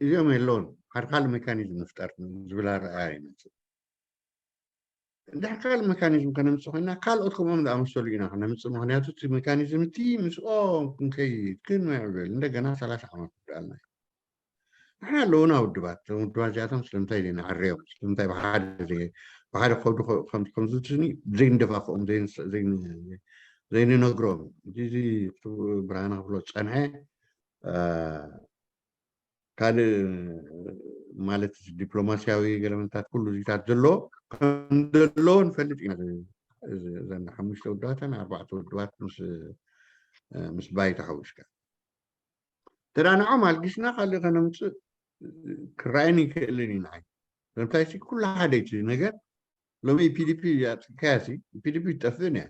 እዚኦም የለውን ሓደ ካልእ ሜካኒዝም ንፍጠር ዝብል ኣረኣያ ይመፅእ እንድሕር ካልእ ሜካኒዝም ከነምፅእ ኮይና ካልኦት ከምኦም ዝኣመሰሉ ኢና ክነምፅእ ምክንያቱ እቲ ሜካኒዝም እቲ ምስኦም ክንከይድ ክንምዕብል እንደገና ሰላሳ ዓመት ክውድኣልና እዩ ንሕና ኣለውና ውድባት እቶም ውድባት እዚኣቶም ስለምንታይ ዘይንዓርዮም ስለምንታይ ብሓደ ብሓደ ክኸዱ ከምዝትኒ ዘይንደፋፍኦም ዘይንነግሮም እዚ ብርሃነ ክብሎ ዝፀንሐ ካልእ ማለት ዲፕሎማስያዊ ገለመንታት ኩሉ ዚታት ዘሎ ከምዘሎ ንፈልጥ ኢና ዘን ሓሙሽተ ውድባትን ኣርባዕተ ውድባት ምስ ባይ ተሓዊስካ ተዳ ንዖም ኣልጊስና ካልእ ከነምፅእ ክረኣየን ይክእልን እዩ ንዓይ ስለምንታይ ኩሉ ሓደ እቲ ነገር ሎሚ ኢፒዲፒ ኣጥቂካያ ኢፒዲፒ ትጠፍእን እያ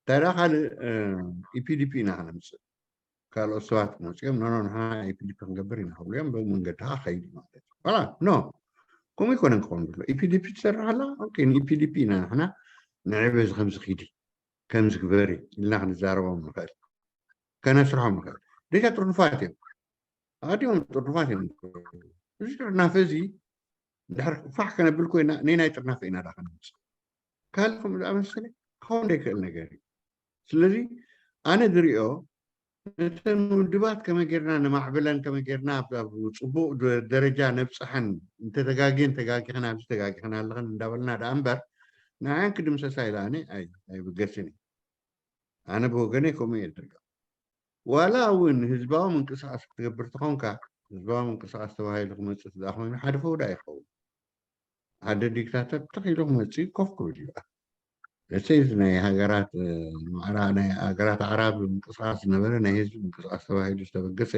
ታዲያ ካልእ ኢፒዲፒ ኢና ክነምፅእ ካልኦት ሰባት ክመፅኦም ኖኖ ንሓ ኢፒዲፒ ክንገብር ኢና ክብሉ እዮም በዚ መንገዲ ከዓ ከይዱ ማለት እዩ ላ ኖ ከምኡ ይኮነን ክኸውን ዘሎ ኢፒዲፒ ትሰርሕ ኣላ ንኢፒዲፒ ኢና ንሕና ንዕበዚ ከምዚ ኪዲ ከምዚ ግበሪ ኢልና ክንዛረቦም ንኽእል ከነስርሖም ንኽእል ደታ ጥርኑፋት እዮም ኣዲኦም ጥርኑፋት እዮም እዚ ጥርናፈ እዚ ድሕር ፋሕ ከነብል ኮይና ነናይ ጥርናፈ ኢና ዳ ከነምፅእ። ካልእ ከምኡ ዝኣመሰለ ክኸውን ዘይክእል ነገር እዩ። ስለዚ ኣነ ዝሪኦ ነተን ውድባት ከመይ ጌርና ነማዕብለን፣ ከመይ ጌርና ኣብ ኣብ ፅቡቕ ደ- ደረጃ ነብፅሐን፣ እንተተጋግየን ተጋጊኸን፣ ኣብዚ ተጋጊኸን ኣለኸን እንዳበልና ደኣ እምበር ንዓን ክድምሰሳ ኢለ ኣነ ኣይ- ኣይብገስን እየ። ኣነ ብወገነይ ከምኡ እየ ዝሪኦ። ዋላ እውን ህዝባዊ ምንቅስቃስ ክትገብር ተኾንካ፣ ህዝባዊ ምንቅስቃስ ተባሂሉ ክመፅእ ዝኣ ኮይኑ ሓደ ፈውዳ ይኸውን። ሓደ ዲክታተር ትኽ ኢሉ ክመፅእ ኮፍ ክብል እዩ። እቲ ናይ ሃገራት ማዕራ ናይ ሃገራት ኣዕራብ ምንቅስቃስ ዝነበረ ናይ ህዝቢ ምንቅስቃስ ተባሂሉ ዝተበገሰ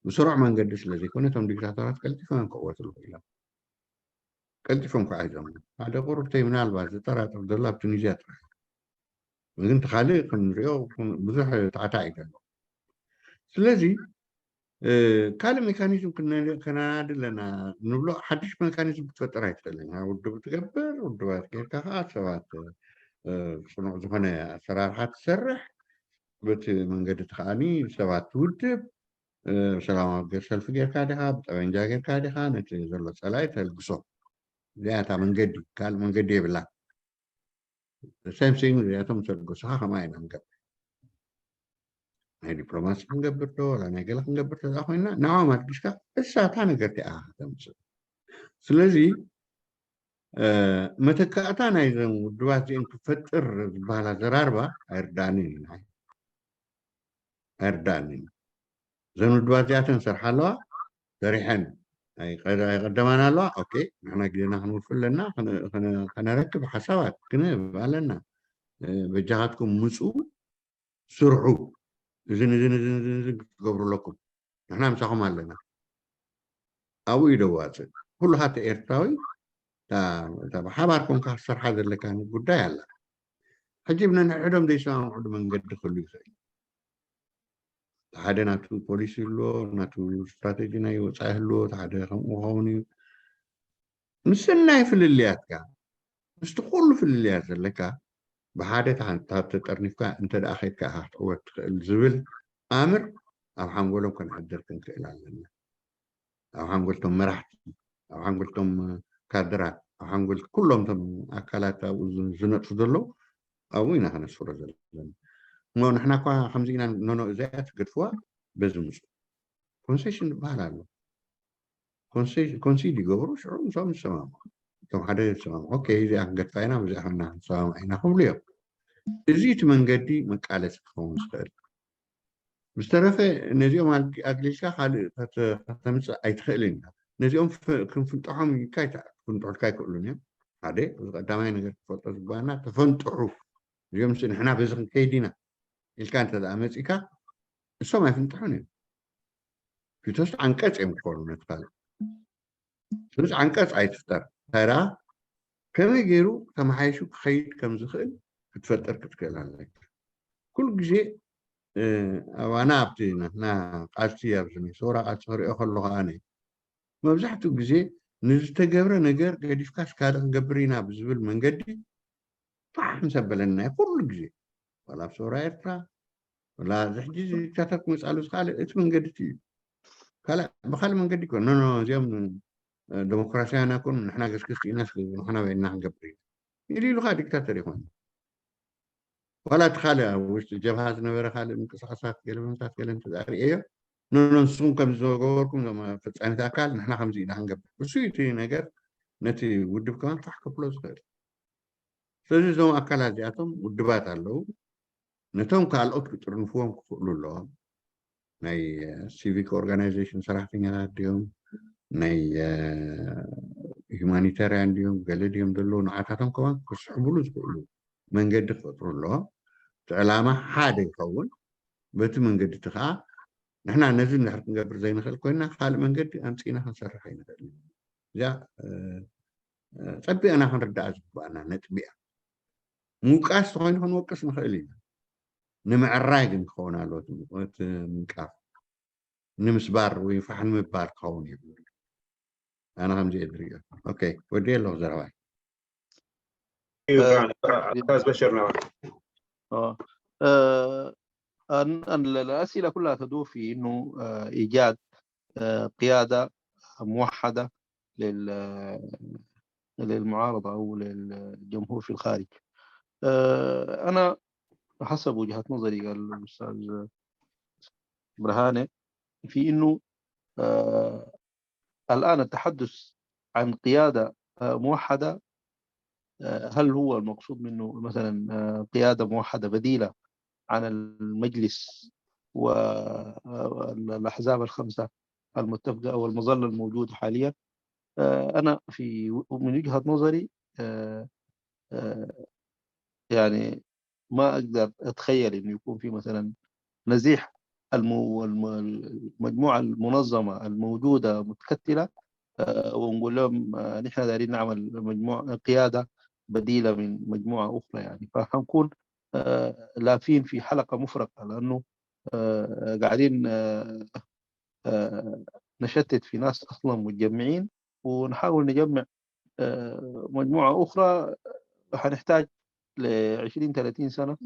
ብስሩዕ መንገዲ ስለ ዘይኮነ እቶም ዲክታተራት ቀልጢፎም እዮም ክዕወትሉ ክኢሎም። ቀልጢፎም ከዓ ሒዞም ሓደ ቁሩብተይ ምናልባት ዝጠራጠር ዘሎ ኣብ ቱኒዝያ ጥራሕ ግን እቲ ካልእ ክንሪኦ ብዙሕ ታዕታዕ እዩ ዘሎ። ስለዚ ካልእ ሜካኒዝም ከነናዲ ኣለና ንብሎ ሓድሽ ሜካኒዝም ክትፈጥር ኣይትኽእልን። ውድብ ትገብር፣ ውድባት ጌርካ ከዓ ሰባት ፅኑዕ ዝኾነ ኣሰራርሓ ትሰርሕ፣ በቲ መንገዲ እቲ ከዓኒ ሰባት ትውድብ፣ ሰላማዊ ሰልፊ ጌርካ ዲኻ፣ ብጠበንጃ ጌርካ ዲኻ፣ ነቲ ዘሎ ፀላኢ ተልግሶ። እዚኣ እታ መንገዲ፣ ካልእ መንገዲ የብላ። ሰምሲንግ እዚኣቶም ምስ ኣልገሱኻ ከምኣ ኢና ንገብር። ናይ ዲፕሎማሲ ክንገብር ዶ ዋላ ናይ ገለ ክንገብር ተዛ ኮይና ንዓኦም ኣልጊስካ እሳታ ነገርቲ ኣኻ ከተምፅእ። ስለዚ መተካእታ ናይዘን ውድባት እዚአን ክፈጥር ዝበሃል ኣዘራርባ ኣይርዳእንን እዩ። ኣይርዳእንን እዩ። እዘን ውድባት እዚኣተን ሰርሓ ኣለዋ፣ ሰሪሐን ኣይቀደማን ኣለዋ። ኦኬ፣ ንሕና ግዜና ክንውልፍ ኣለና፣ ከነረክብ ሓሳባት ክንህብ ኣለና። በጃኻትኩም ምፁ፣ ስርሑ፣ እዝን እዝን እዝን እዝን ክትገብሩ ኣለኩም። ንሕና ምሳኹም ኣለና። ኣብኡ እዩ ደዋፅእ። ኩሉ ሃተ ኤርትራዊ እታ ብሓባር ኮንካ ክትሰርሓ ዘለካ ጉዳይ ኣላ። ሕጂ ብነንሕዶም ዘይሰማምዑሉ መንገዲ ክህሉ ይኽእል። ሓደ ናቱ ፖሊሲ ይህልዎ፣ ናቱ ስትራቴጂ ናይ ወፃኢ ይህልዎ፣ ሓደ ከምኡ ክኸውን እዩ። ምስ ናይ ፍልልያትካ ምስቲ ኩሉ ፍልልያት ዘለካ ብሓደ ተሓንታት ተጠርኒፍካ እንተ ደኣ ከድካ ኢኻ ክትዕወት ትኽእል ዝብል ኣምር ኣብ ሓንጎሎም ከነሕድር ክንክእል ኣለና። ኣብ ሓንጎልቶም መራሕቲ፣ ኣብ ሓንጎልቶም ካድራት፣ ኣብ ሓንጎል ኩሎም ቶም ኣካላት ኣብኡ ዝነጥፉ ዘለዉ ኣብኡ ኢና ከነስፍሮ ዘለና። እሞ ንሕና እኳ ከምዚ ኢና ኖኖ እዚኣ ትገድፍዋ በዚ ምፁ ኮንሴሽን ዝበሃል ኣሎ። ኮንሲድ ይገብሩ ሽዑ ምስኦም ዝሰማምዑ እቶም ሓደ ዝሰማምዑ ኦኬ እዚኣ ክንገድፋ ኢና ብዚኣ ኮይና ክንሰማምዕ ኢና ክብሉ እዮም። እዚ እቲ መንገዲ መቃለሲ ክኸውን ዝኽእል ብዝተረፈ ነዚኦም ኣግሊልካ ካልእ ከተምፅእ ኣይትኽእልን ኢና። ነዚኦም ክንፍንጥሖም ኢልካ ክፍንጥሑልካ ኣይክእሉን እዮም። ሓደ እዚ ቀዳማይ ነገር ክፈልጦ ዝግባኣና ተፈንጥሑ እዚኦም ንሕና በዚ ክንከይድ ኢና ኢልካ እንተ መፂእካ እሶም ኣይፍንጥሑን እዮም። ፊቶስ ዓንቀፅ እዮም ክኾኑ ነቲ ካልእ። ስለዚ ዓንቀፅ ኣይትፍጠር። እንታይ ደኣ ከመይ ገይሩ ተመሓይሹ ክኸይድ ከም ዝኽእል ክትፈጥር ክትክእል ኣለካ። ኩሉ ግዜ ኣባና ኣብቲ ናትና ቃልሲ ኣብዚ ናይ ሰውራ ቃልሲ ክሪኦ ከለኹ ኣነ መብዛሕትኡ ግዜ ንዝተገብረ ነገር ገዲፍካስ ካልእ ክንገብር ኢና ብዝብል መንገዲ ፋሕ ምስ ኣበለና እዩ ኩሉ ግዜ ዋላ ኣብ ሰውራ ኤርትራ ዋላ እዚ ሕጂ ዲክታተር ክመፅኣሉ ዝኽኣለ እቲ መንገዲ እቲ እዩ። ካልእ ብካልእ መንገዲ ይኮን ኖኖ እዚኦም ዲሞክራሲያውያን ኣይኮኑ ንሕና ገስግስ ኢና ስለዚ ንሕና በይንና ክንገብር ኢና ኢሉ ኢሉ ከዓ ዲክታተር ይኮን ዋላ እቲ ካልእ ኣብ ውሽጢ ጀብሃ ዝነበረ ካልእ ምንቅስቃሳት ገለ ብምታት ገለ እንተሪእዮ ኖኖ ንስኹም ከምዚ ዝገበርኩም ዞም ፈፃሚት ኣካል ንሕና ከምዚ ኢና ክንገብር እሱ እቲ ነገር ነቲ ውድብ ከማን ፋሕ ከፍሎ ዝኽእል ስለዚ እዞም ኣካላት እዚኣቶም ውድባት ኣለዉ ነቶም ካልኦት ክጥርንፍዎም ክኽእሉ ኣለዎም ናይ ሲቪክ ኦርጋናይዜሽን ሰራሕተኛታት ድዮም ናይ ሁማኒታርያን ድዮም ገለ ድዮም ዘለዉ ንዓታቶም ከማን ክስሕብሉ ዝኽእሉ መንገዲ ክፈጥሩ ኣለዎም እቲ ዕላማ ሓደ ይኸውን በቲ መንገዲ እቲ ከዓ ንሕና ነዚ እንድሕር ክንገብር ዘይንኽእል ኮይና ካልእ መንገዲ ኣምፅእና ክንሰርሕ ኣይንኽእል እዚኣ ፀቢቕና ክንርዳኣ ዝግባኣና ነጥቢ እያ ምውቃስ ተኮይኑ ክንወቅስ ንኽእል ኢና ንምዕራይ ግን ክኸውን ኣለዎ እቲ ምንቃፍ ንምስባር ወይ ፋሕ ንምባል ክኸውን የብሉ ኣነ ከምዚ እየ ዝሪኦ ኦኬ ወዲ ኣለኹ ዘረባይ استاذ بشر نوار اه الاسئله كلها تدور في انه ايجاد قياده موحده لل للمعارضة أو للجمهور في الخارج. آه، أنا حسب وجهة نظري، قال الأستاذ برهانة، في إنه آه، الآن التحدث عن قيادة آه، موحدة، آه، هل هو المقصود منه مثلا آه، قيادة موحدة بديلة عن المجلس والأحزاب الخمسة المتفقة أو المظلة الموجودة حاليا؟ آه، أنا في من وجهة نظري آه، آه، يعني ما أقدر أتخيل إنه يكون في مثلا نزيح المو- الم- المجموعة المنظمة الموجودة متكتلة، آه، ونقول لهم آه، نحن دايرين نعمل مجموعة قيادة بديلة من مجموعة أخرى، يعني فحنكون آه، لافين في حلقة مفرقة، لأنه آه، قاعدين آه، آه، نشتت في ناس أصلا متجمعين، ونحاول نجمع آه، مجموعة أخرى. حنحتاج ل عشرين ثلاثين سنة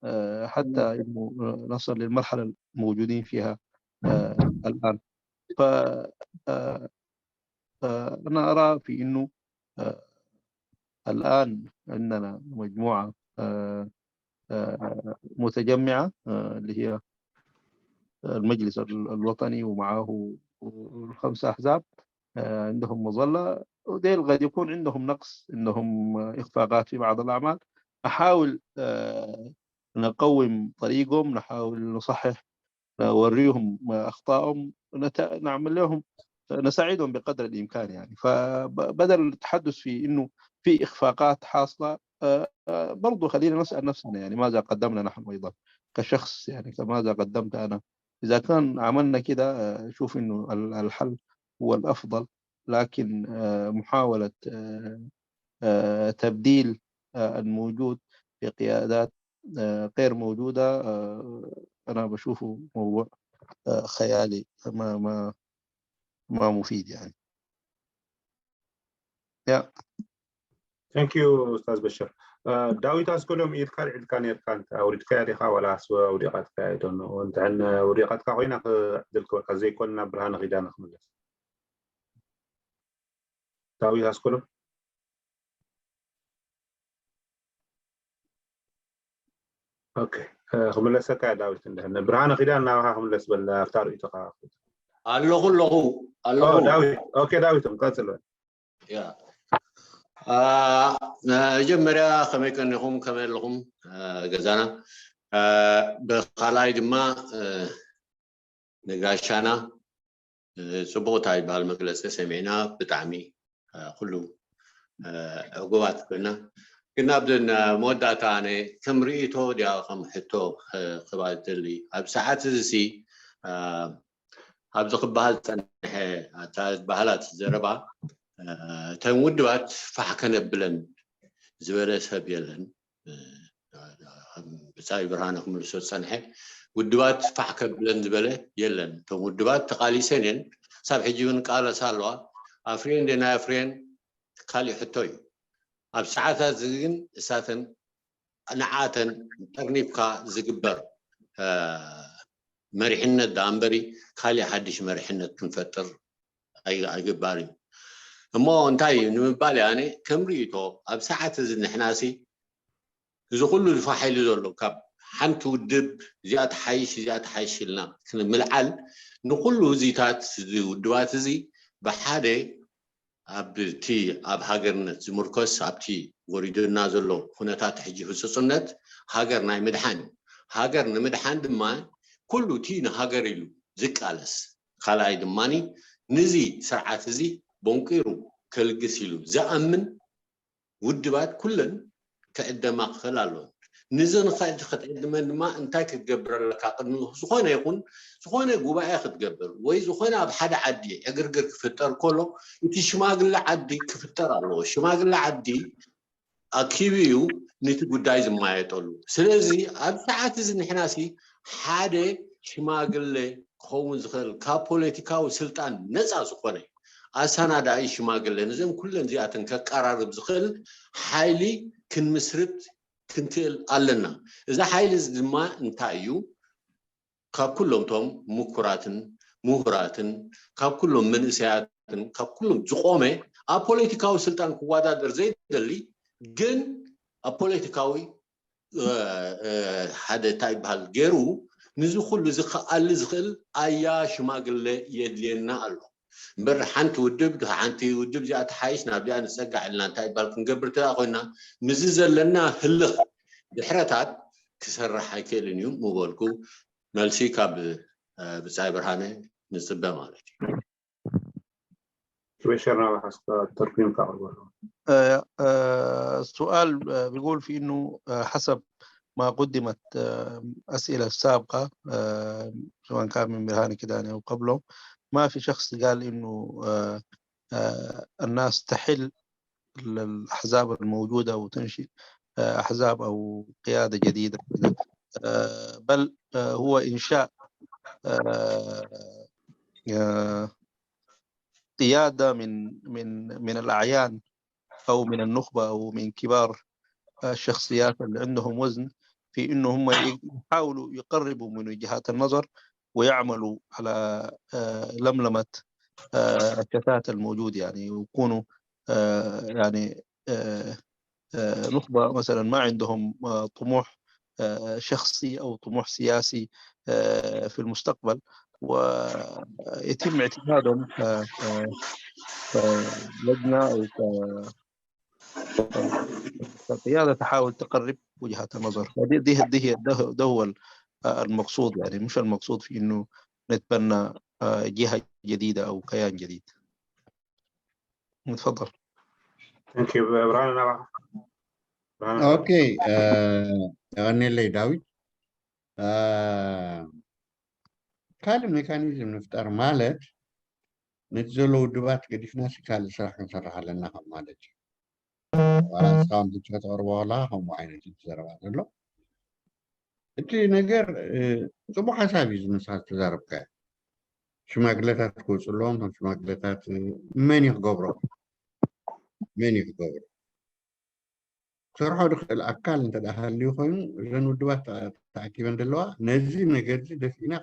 آه، حتى إنه نصل للمرحلة الموجودين فيها آه، الآن. ف آه، آه، أنا أرى في إنه آه، الآن عندنا مجموعة آه، آه، متجمعة آه، اللي هي المجلس ال- الوطني ومعه الخمسة أحزاب آه، عندهم مظلة، وديل قد يكون عندهم نقص، عندهم إخفاقات في بعض الأعمال. نحاول آه، نقوم طريقهم، نحاول نصحح، نوريهم أخطائهم، نت... نعمل لهم، نساعدهم بقدر الإمكان يعني. فبدل التحدث في إنه في إخفاقات حاصلة آه، آه، برضو خلينا نسأل نفسنا يعني ماذا قدمنا نحن أيضا كشخص، يعني كماذا قدمت أنا؟ إذا كان عملنا كده آه، شوف إنه ال- الحل هو الأفضل، لكن آه، محاولة آه، آه، تبديل آه، الموجود بقيادات آه، غير موجودة آه، أنا بشوفه موضوع آه، خيالي، ما ما ما مفيد يعني. Yeah. Thank you, Ustaz Bashir. Uh, ዳዊት ኣስኮሎም ኢድካ ልዒልካ ነርካ፣ እንተ ኣውሪድካ ዲኻ ዋላ ኣውሪቓትካ? I don't know። እንተ ወዲቓትካ ኮይና ክዕድል ክበልካ፣ ዘይኮንና ብርሃነ ኪዳነ ክምለስ። ዳዊት ኣስኮሎም። ኦኬ፣ ክምለሰካ ዳዊት። እንድሕነ ብርሃነ ኪዳን ናባኻ ክምለስ በል፣ ኣብታ ርእይቶኻ። ኣለኹ ኣለኹ ኣለኹ። ዳዊት። ኦኬ ዳዊት፣ ቀጽል በል። ያ መጀመርያ ከመይ ቀኒኹም፣ ከመይ ኣለኹም ገዛና? ብካልኣይ ድማ ንጋሻና ጽቡቕ እንታይ ዝበሃል መግለጺ ሰሚዕና፣ ብጣዕሚ ኩሉ ዕጉባት ኮይና። ግን ኣብ መወዳእታ ኣነ ከም ርእይቶ ድያ ከም ሕቶ ክባ ዝደሊ፣ ኣብ ሰዓት እዚ ኣብዚ ክበሃል ጸንሐ ኣታ ዝበሃላት ዘረባ፣ እተን ውድባት ፋሕ ከነብለን ዝበለ ሰብ የለን። ብጻይ ብርሃነ ክምልሶ ዝጸንሐ፣ ውድባት ፋሕ ከብለን ዝበለ የለን። እቶም ውድባት ተቓሊሰን እየን፣ ሳብ ሕጂ እውን ቃለሳ ኣለዋ። ኣፍርየን ደና ኣፍርየን ካሊእ ሕቶ እዩ። ኣብ ሰዓታት እዚ ግን እሳተን ንዓተን ጠርኒፍካ ዝግበር መሪሕነት ደኣ እምበሪ፣ ካሊእ ሓድሽ መሪሕነት ክንፈጥር ኣይግባር እዩ። እሞ እንታይ እዩ ንምባል እየ ኣነ ከም ርእይቶ፣ ኣብ ሰዓት እዚ ንሕናሲ እዚ ኩሉ ዝፋሓ ኢሉ ዘሎ ካብ ሓንቲ ውድብ እዚኣ ትሓይሽ እዚኣ ትሓይሽ ኢልና ክንምልዓል፣ ንኩሉ እዚታት እዚ ውድባት እዚ ብሓደ ኣብቲ ኣብ ሃገርነት ዝምርኮስ ኣብቲ ወሪዱና ዘሎ ኩነታት ሕጂ ህጹጽነት ሃገር ናይ ምድሓን እዩ። ሃገር ንምድሓን ድማ ኩሉ እቲ ንሃገር ኢሉ ዝቃለስ፣ ካልኣይ ድማ ንዚ ስርዓት እዚ ቦንቂሩ ከልግስ ኢሉ ዝኣምን ውድባት ኩለን ክዕደማ ክኽእል ኣለዎ። ንዘን ክትዕድመን ድማ እንታይ ክትገብር ኣለካ? ቅድሚ ዝኾነ ይኹን ዝኾነ ጉባኤ ክትገብር ወይ ዝኾነ ኣብ ሓደ ዓዲ ዕግርግር ክፍጠር ከሎ እቲ ሽማግለ ዓዲ ክፍጠር ኣለዎ። ሽማግለ ዓዲ ኣኪቡ እዩ ነቲ ጉዳይ ዝማየጠሉ። ስለዚ ኣብ ሰዓት እዚ ንሕናሲ ሓደ ሽማግለ ክኸውን ዝኽእል ካብ ፖለቲካዊ ስልጣን ነፃ ዝኾነ ኣሰናዳኢ ሽማግለ ነዘን ኩለን እዚኣተን ከቀራርብ ዝኽእል ሓይሊ ክንምስርት ክንክእል ኣለና። እዚ ሓይሊ እዚ ድማ እንታይ እዩ? ካብ ኩሎም እቶም ምኩራትን ምሁራትን ካብ ኩሎም መንእሰያት ዲሞክራሲያትን ካብ ኩሎም ዝቆመ ኣብ ፖለቲካዊ ስልጣን ክወዳደር ዘይደሊ ግን ኣብ ፖለቲካዊ ሓደ እንታይ ይበሃል ገይሩ ንዚ ኩሉ እዚ ክኣሊ ዝኽእል ኣያ ሽማግለ የድልየና ኣሎ እምበር ሓንቲ ውድብ ሓንቲ ውድብ እዚኣ ተሓይሽ ናብዚኣ ንፀጋዕ ኢልና እንታይ ይበሃል ክንገብር ተኣ ኮይና ምዚ ዘለና ህልኽ ድሕረታት ክሰርሕ ኣይክእልን እዩ ምበልኩ መልሲ ካብ ብፃይ ብርሃነ ንፅበ ማለት እዩ። بشرنا على حسب الترقيم تاع الغرفة. السؤال بيقول في انه حسب ما قدمت اسئله سابقه سواء كان من برهان كداني او قبله ما في شخص قال انه الناس تحل الاحزاب الموجوده وتنشئ احزاب او قياده جديده بل هو انشاء قياده من من من الاعيان او من النخبه او من كبار الشخصيات اللي عندهم وزن في انه هم يحاولوا يقربوا من وجهات النظر ويعملوا على لملمه الشتات الموجود يعني ويكونوا يعني نخبه مثلا ما عندهم طموح شخصي او طموح سياسي في المستقبل ويتم اعتمادهم كلجنه او كقياده تحاول تقرب وجهات النظر. هذه دي دي ده هو المقصود يعني مش المقصود في انه نتبنى جهه جديده او كيان جديد. تفضل. Thank you. ብርሃነ ናባኻ። ኦኬ፣ የቐኔለይ ዳዊት። ካልእ ሜካኒዝም ንፍጠር ማለት ነቲ ዘሎ ውድባት ገዲፍና ሲ ካልእ ስራሕ ክንሰርሕ ኣለና ከም ማለት እዩ። ዋላ ንስኻ ከምቲ ከተቕርቦ ከለኻ ከምኡ ዓይነት እዩ ዘረባ ዘሎ። እቲ ነገር ፅቡቅ ሓሳብ እዩ ዝነሳ ዝተዛረብካዮ። ሽማግለታት ክወፁ ኣለዎም። እቶም ሽማግለታት መን እዩ ክገብሮ? መን እዩ ክገብሮ? ክሰርሖ ዝኽእል ኣካል እንተ ሃልዩ ኮይኑ እዘን ውድባት ተኣኪበን ዘለዋ ነዚ ነገር እዚ ደፊእና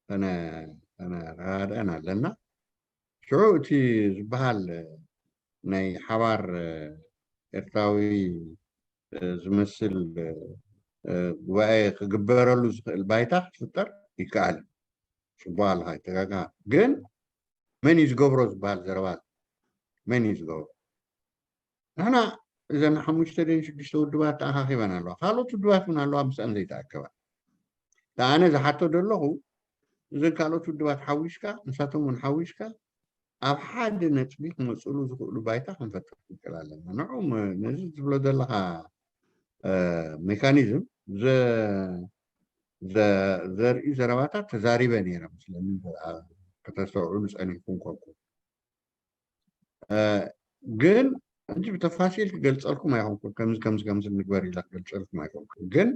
ከነተራድአን ኣለና። ሽዑ እቲ ዝበሃል ናይ ሓባር ኤርትራዊ ዝመስል ጉባኤ ክግበረሉ ዝኽእል ባይታ ክትፍጠር ይከኣል። ፅቡቅ ኣለካ ይተጋጋ ግን መን እዩ ዝገብሮ ዝበሃል ዘረባ መን እዩ ዝገብሮ? ንሕና እዘን ሓሙሽተ ደን ሽዱሽተ ውድባት ተኣኻኺበን ኣለዋ። ካልኦት ውድባት እውን ኣለዋ ምስአን ዘይተኣከባ። ኣነ ዝሓቶ ዘለኹ እዘን ካልኦት ውድባት ሓዊስካ ንሳቶም እውን ሓዊስካ ኣብ ሓደ ነጥቢ ክመፅሉ ዝኽእሉ ባይታ ክንፈጥር ክንክእል ኣለና። ንዑ ነዚ ዝብሎ ዘለካ ሜካኒዝም ዘርኢ ዘረባታት ተዛሪበ ነይረ ምስለኒ ከተስተውዕሉ ፀኒሕኩም ኮንኩም ግን እንጂ ብተፋሲል ክገልፀልኩም ኣይኮንኩም ከምዚ ከምዚ ከምዚ ንግበር ኢለ ክገልፀልኩም ኣይኮንኩም ግን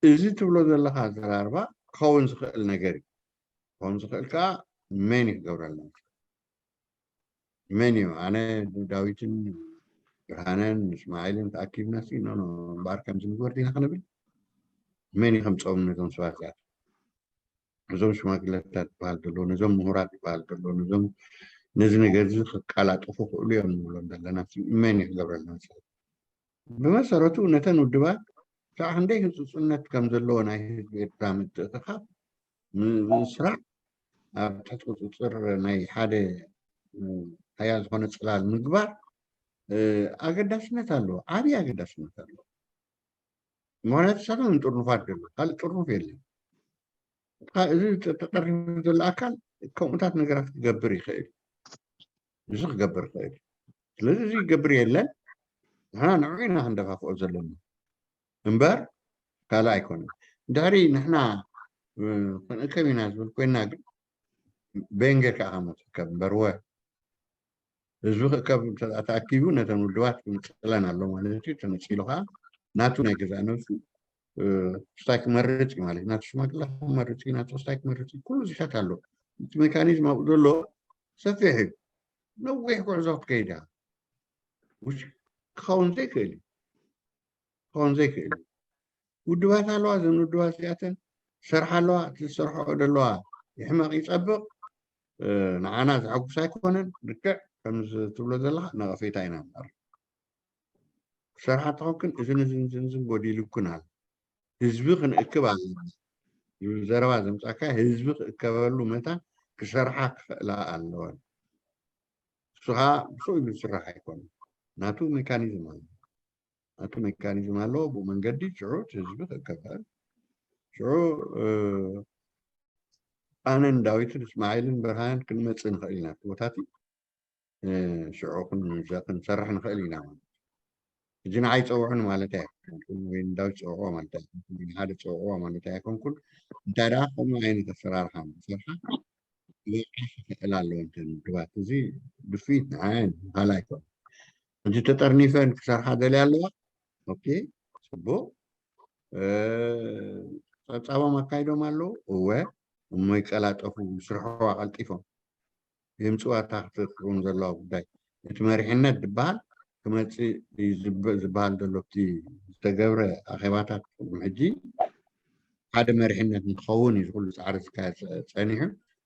እዚ ትብሎ ዘለካ ኣዘራርባ ክኸውን ዝኽእል ነገር እዩ ክኸውን ዝኽእል ከዓ መን እዩ ክገብረልና መን እዩ ኣነ ዳዊትን ብርሃነን እስማዒልን ተኣኪብና ሲ ኖ ኖ እምበኣር ከምዚ ንግበር ዲና ክንብል መን እዩ ከምፀኦም ነዞም ሰባት እዚኣት እዞም ሽማግለታት ዝበሃል ዘሎ ነዞም ምሁራት ዝበሃል ዘሎ ነዞም ነዚ ነገር እዚ ክቃላጥፉ ክእሉ እዮም ንብሎም ዘለና መን እዩ ክገብረልና ዝኽእል ብመሰረቱ ነተን ውድባት ከዓ ክንደይ ህፁፅነት ከም ዘለዎ ናይ ህዝቢ ኤርትራ ምትእኽኻብ ምስራሕ ኣብ ትሕቲ ቁፅፅር ናይ ሓደ ሓያል ዝኾነ ፅላል ምግባር ኣገዳስነት ኣለዎ ዓብዪ ኣገዳስነት ኣለዎ ምክንያቱ ንሳቶም ጥርኑፋት ዘሎ ካልእ ጥርኑፍ የለን እዚ ተጠሪፉ ዘሎ ኣካል ከምኡታት ነገራት ክገብር ይኽእል እዚ ክገብር ይኽእል ስለዚ እዚ ይገብር የለን ንሕና ንዑ ኢና ክንደፋፍኦ ዘለና እምበር ካልእ ኣይኮነን ድሕሪ ንሕና ክንእከብ ኢና ዝብል ኮይና ግን በየን ጌርካ ኢኻ ክትእከብ እምበር ወ ህዝቢ ክእከብ ተኣኪቡ ነተን ውድባት ክምፅለን ኣሎ ማለት እዩ ተነፂሉ ከዓ ናቱ ናይ ገዛእ ነብሱ ስታይ ክመርፅ እዩ ማለት ናቱ ሽማግላ ክመርፅ እዩ ናቱ ስታይ ክመርፅ እዩ ኩሉ ዝሻት ኣሎ እቲ ሜካኒዝም ኣብኡ ዘሎ ሰፊሕ እዩ ነዊሕ ጉዕዞ ክትከይድ እያ ክኸውን ዘይክእል እዩ ክኸውን ዘይክእል እዩ ውድባት ኣለዋ እዘን ውድባት እዚኣተን ሰርሓ ኣለዋ እቲ ዝሰርሖ ዘለዋ ይሕመቕ ይፀብቕ ንዓና ዘሐጉስ ኣይኮነን። ልክዕ ከምዚ ትብሎ ዘለኻ ነቐፌታ ኢና ንቐርብ። ክሰርሓ ተኾንክን እዝን እዝን እዝን እዝን ጎዲሉክን ኣሎ። ህዝቢ ክንእክብ ኣለና ዝብል ዘረባ ዘምጻካ ህዝቢ ክእከበሉ መታን ክሰርሓ ክኽእላ ኣለወን። ንሱ ከዓ ብስኡ ኢሉ ዝስራሕ ኣይኮነን። ናቱ ሜካኒዝም ኣሎ። ናቱ ሜካኒዝም ኣለዎ። ብኡ መንገዲ ሽዑ እቲ ህዝቢ ክእከብ ይኽእል። ሽዑ ኣነን ዳዊትን እስማዒልን ብርሃንን ክንመፅእ ንኽእል ኢና። እቲ ቦታ እቲ ሽዑ ክንሰርሕ ንኽእል ኢና ማለት ሕጂ ንዓይ ፀውዑን ማለት ኣይ ወይ ንዳዊት ፀውዕዎ ማለት ኣይ ሓደ ፀውዕዎ ማለት ኣይኮንኩን። እንታይ ደኣ ከምኡ ዓይነት ኣሰራርሓ ንሰርሓ ክኽእል ኣለዎ እንተን ውድባት እዚ ድፍኢት ንዓይ ንኻልእ ኣይኮን። ሕጂ ተጠርኒፈን ክሰርሓ ደልያ ኣለዋ። ኦኬ፣ ፅቡቅ። ፀብፃቦም ኣካይዶም ኣለዉ። እወ፣ እሞ ይቀላጠፉ፣ ይስርሕዋ ቀልጢፎም። የምፅዋ እታ ክትከውን ዘለዋ ጉዳይ። እቲ መሪሕነት ዝበሃል ክመፅእ ዝበሃል ዘሎ እቲ ዝተገብረ ኣኼባታት ቅድሚ ሕጂ ሓደ መሪሕነት ንክኸውን እዩ ዝኩሉ ፃዕሪ ዝካየድ ፀኒሑ።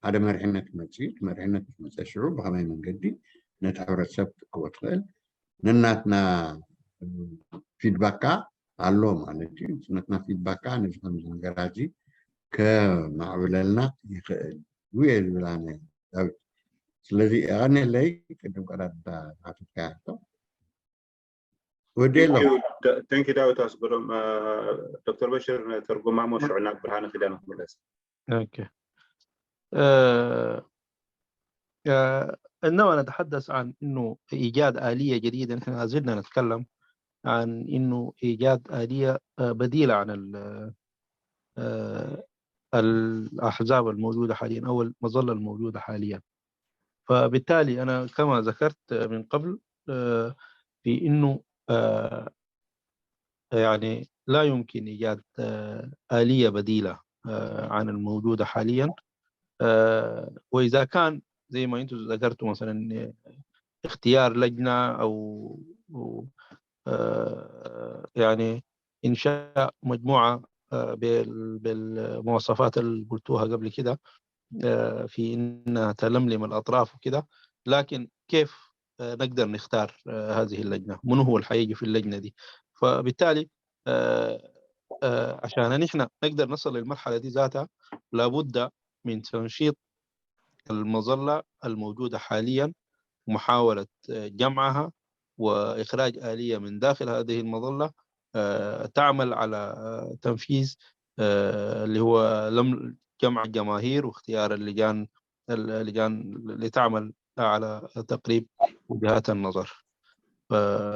ሓደ መሪሕነት ክመፅእ እዩ። እቲ መሪሕነት ምስ መፀ ሽዑ ብኸመይ መንገዲ ነቲ ሕብረተሰብ ክትእክቦ ትኽእል ነናትና ፊድባካ ኣሎ ማለት እዩ። ነትና ፊድባካ ነዚ ከምዚ ነገራ እዚ ከማዕብለልና ይኽእል እዩ እየ ዝብል ኣነ ዳዊት። ስለዚ የቐንየለይ ቅድም ቀዳድም ዝሓተትካያ ሕቶ ወዲ ኣሎ። Thank you ዳዊት ኣስገዶም። ዶክተር በሽር ተርጉማሞ ሽዑ ናብ ብርሃነ ኪዳነ ክምለስ። اوكي آه، آه، عندما نتحدث عن انه ايجاد اليه جديده، نحن ما زلنا نتكلم عن انه ايجاد اليه آه، بديله عن ال- آه، الاحزاب الموجوده حاليا او المظله الموجوده حاليا. فبالتالي انا كما ذكرت من قبل آه، في انه آه، يعني لا يمكن ايجاد آه، اليه بديله آه، عن الموجوده حاليا. آه، واذا كان زي ما انتم ذكرتوا مثلا اختيار لجنه او أو، آه، يعني انشاء مجموعه آه، بال- بالمواصفات اللي قلتوها قبل كده آه، في انها تلملم الاطراف وكده، لكن كيف آه، نقدر نختار آه، هذه اللجنه؟ منو هو اللي حيجي في اللجنه دي؟ فبالتالي آه، آه، عشان نحن نقدر نصل للمرحله دي ذاتها لابد من تنشيط المظله الموجوده حاليا، محاوله آه، جمعها واخراج اليه من داخل هذه المظله آه، تعمل على آه، تنفيذ آه، اللي هو لم جمع الجماهير واختيار اللجان اللجان لتعمل على تقريب وجهات النظر.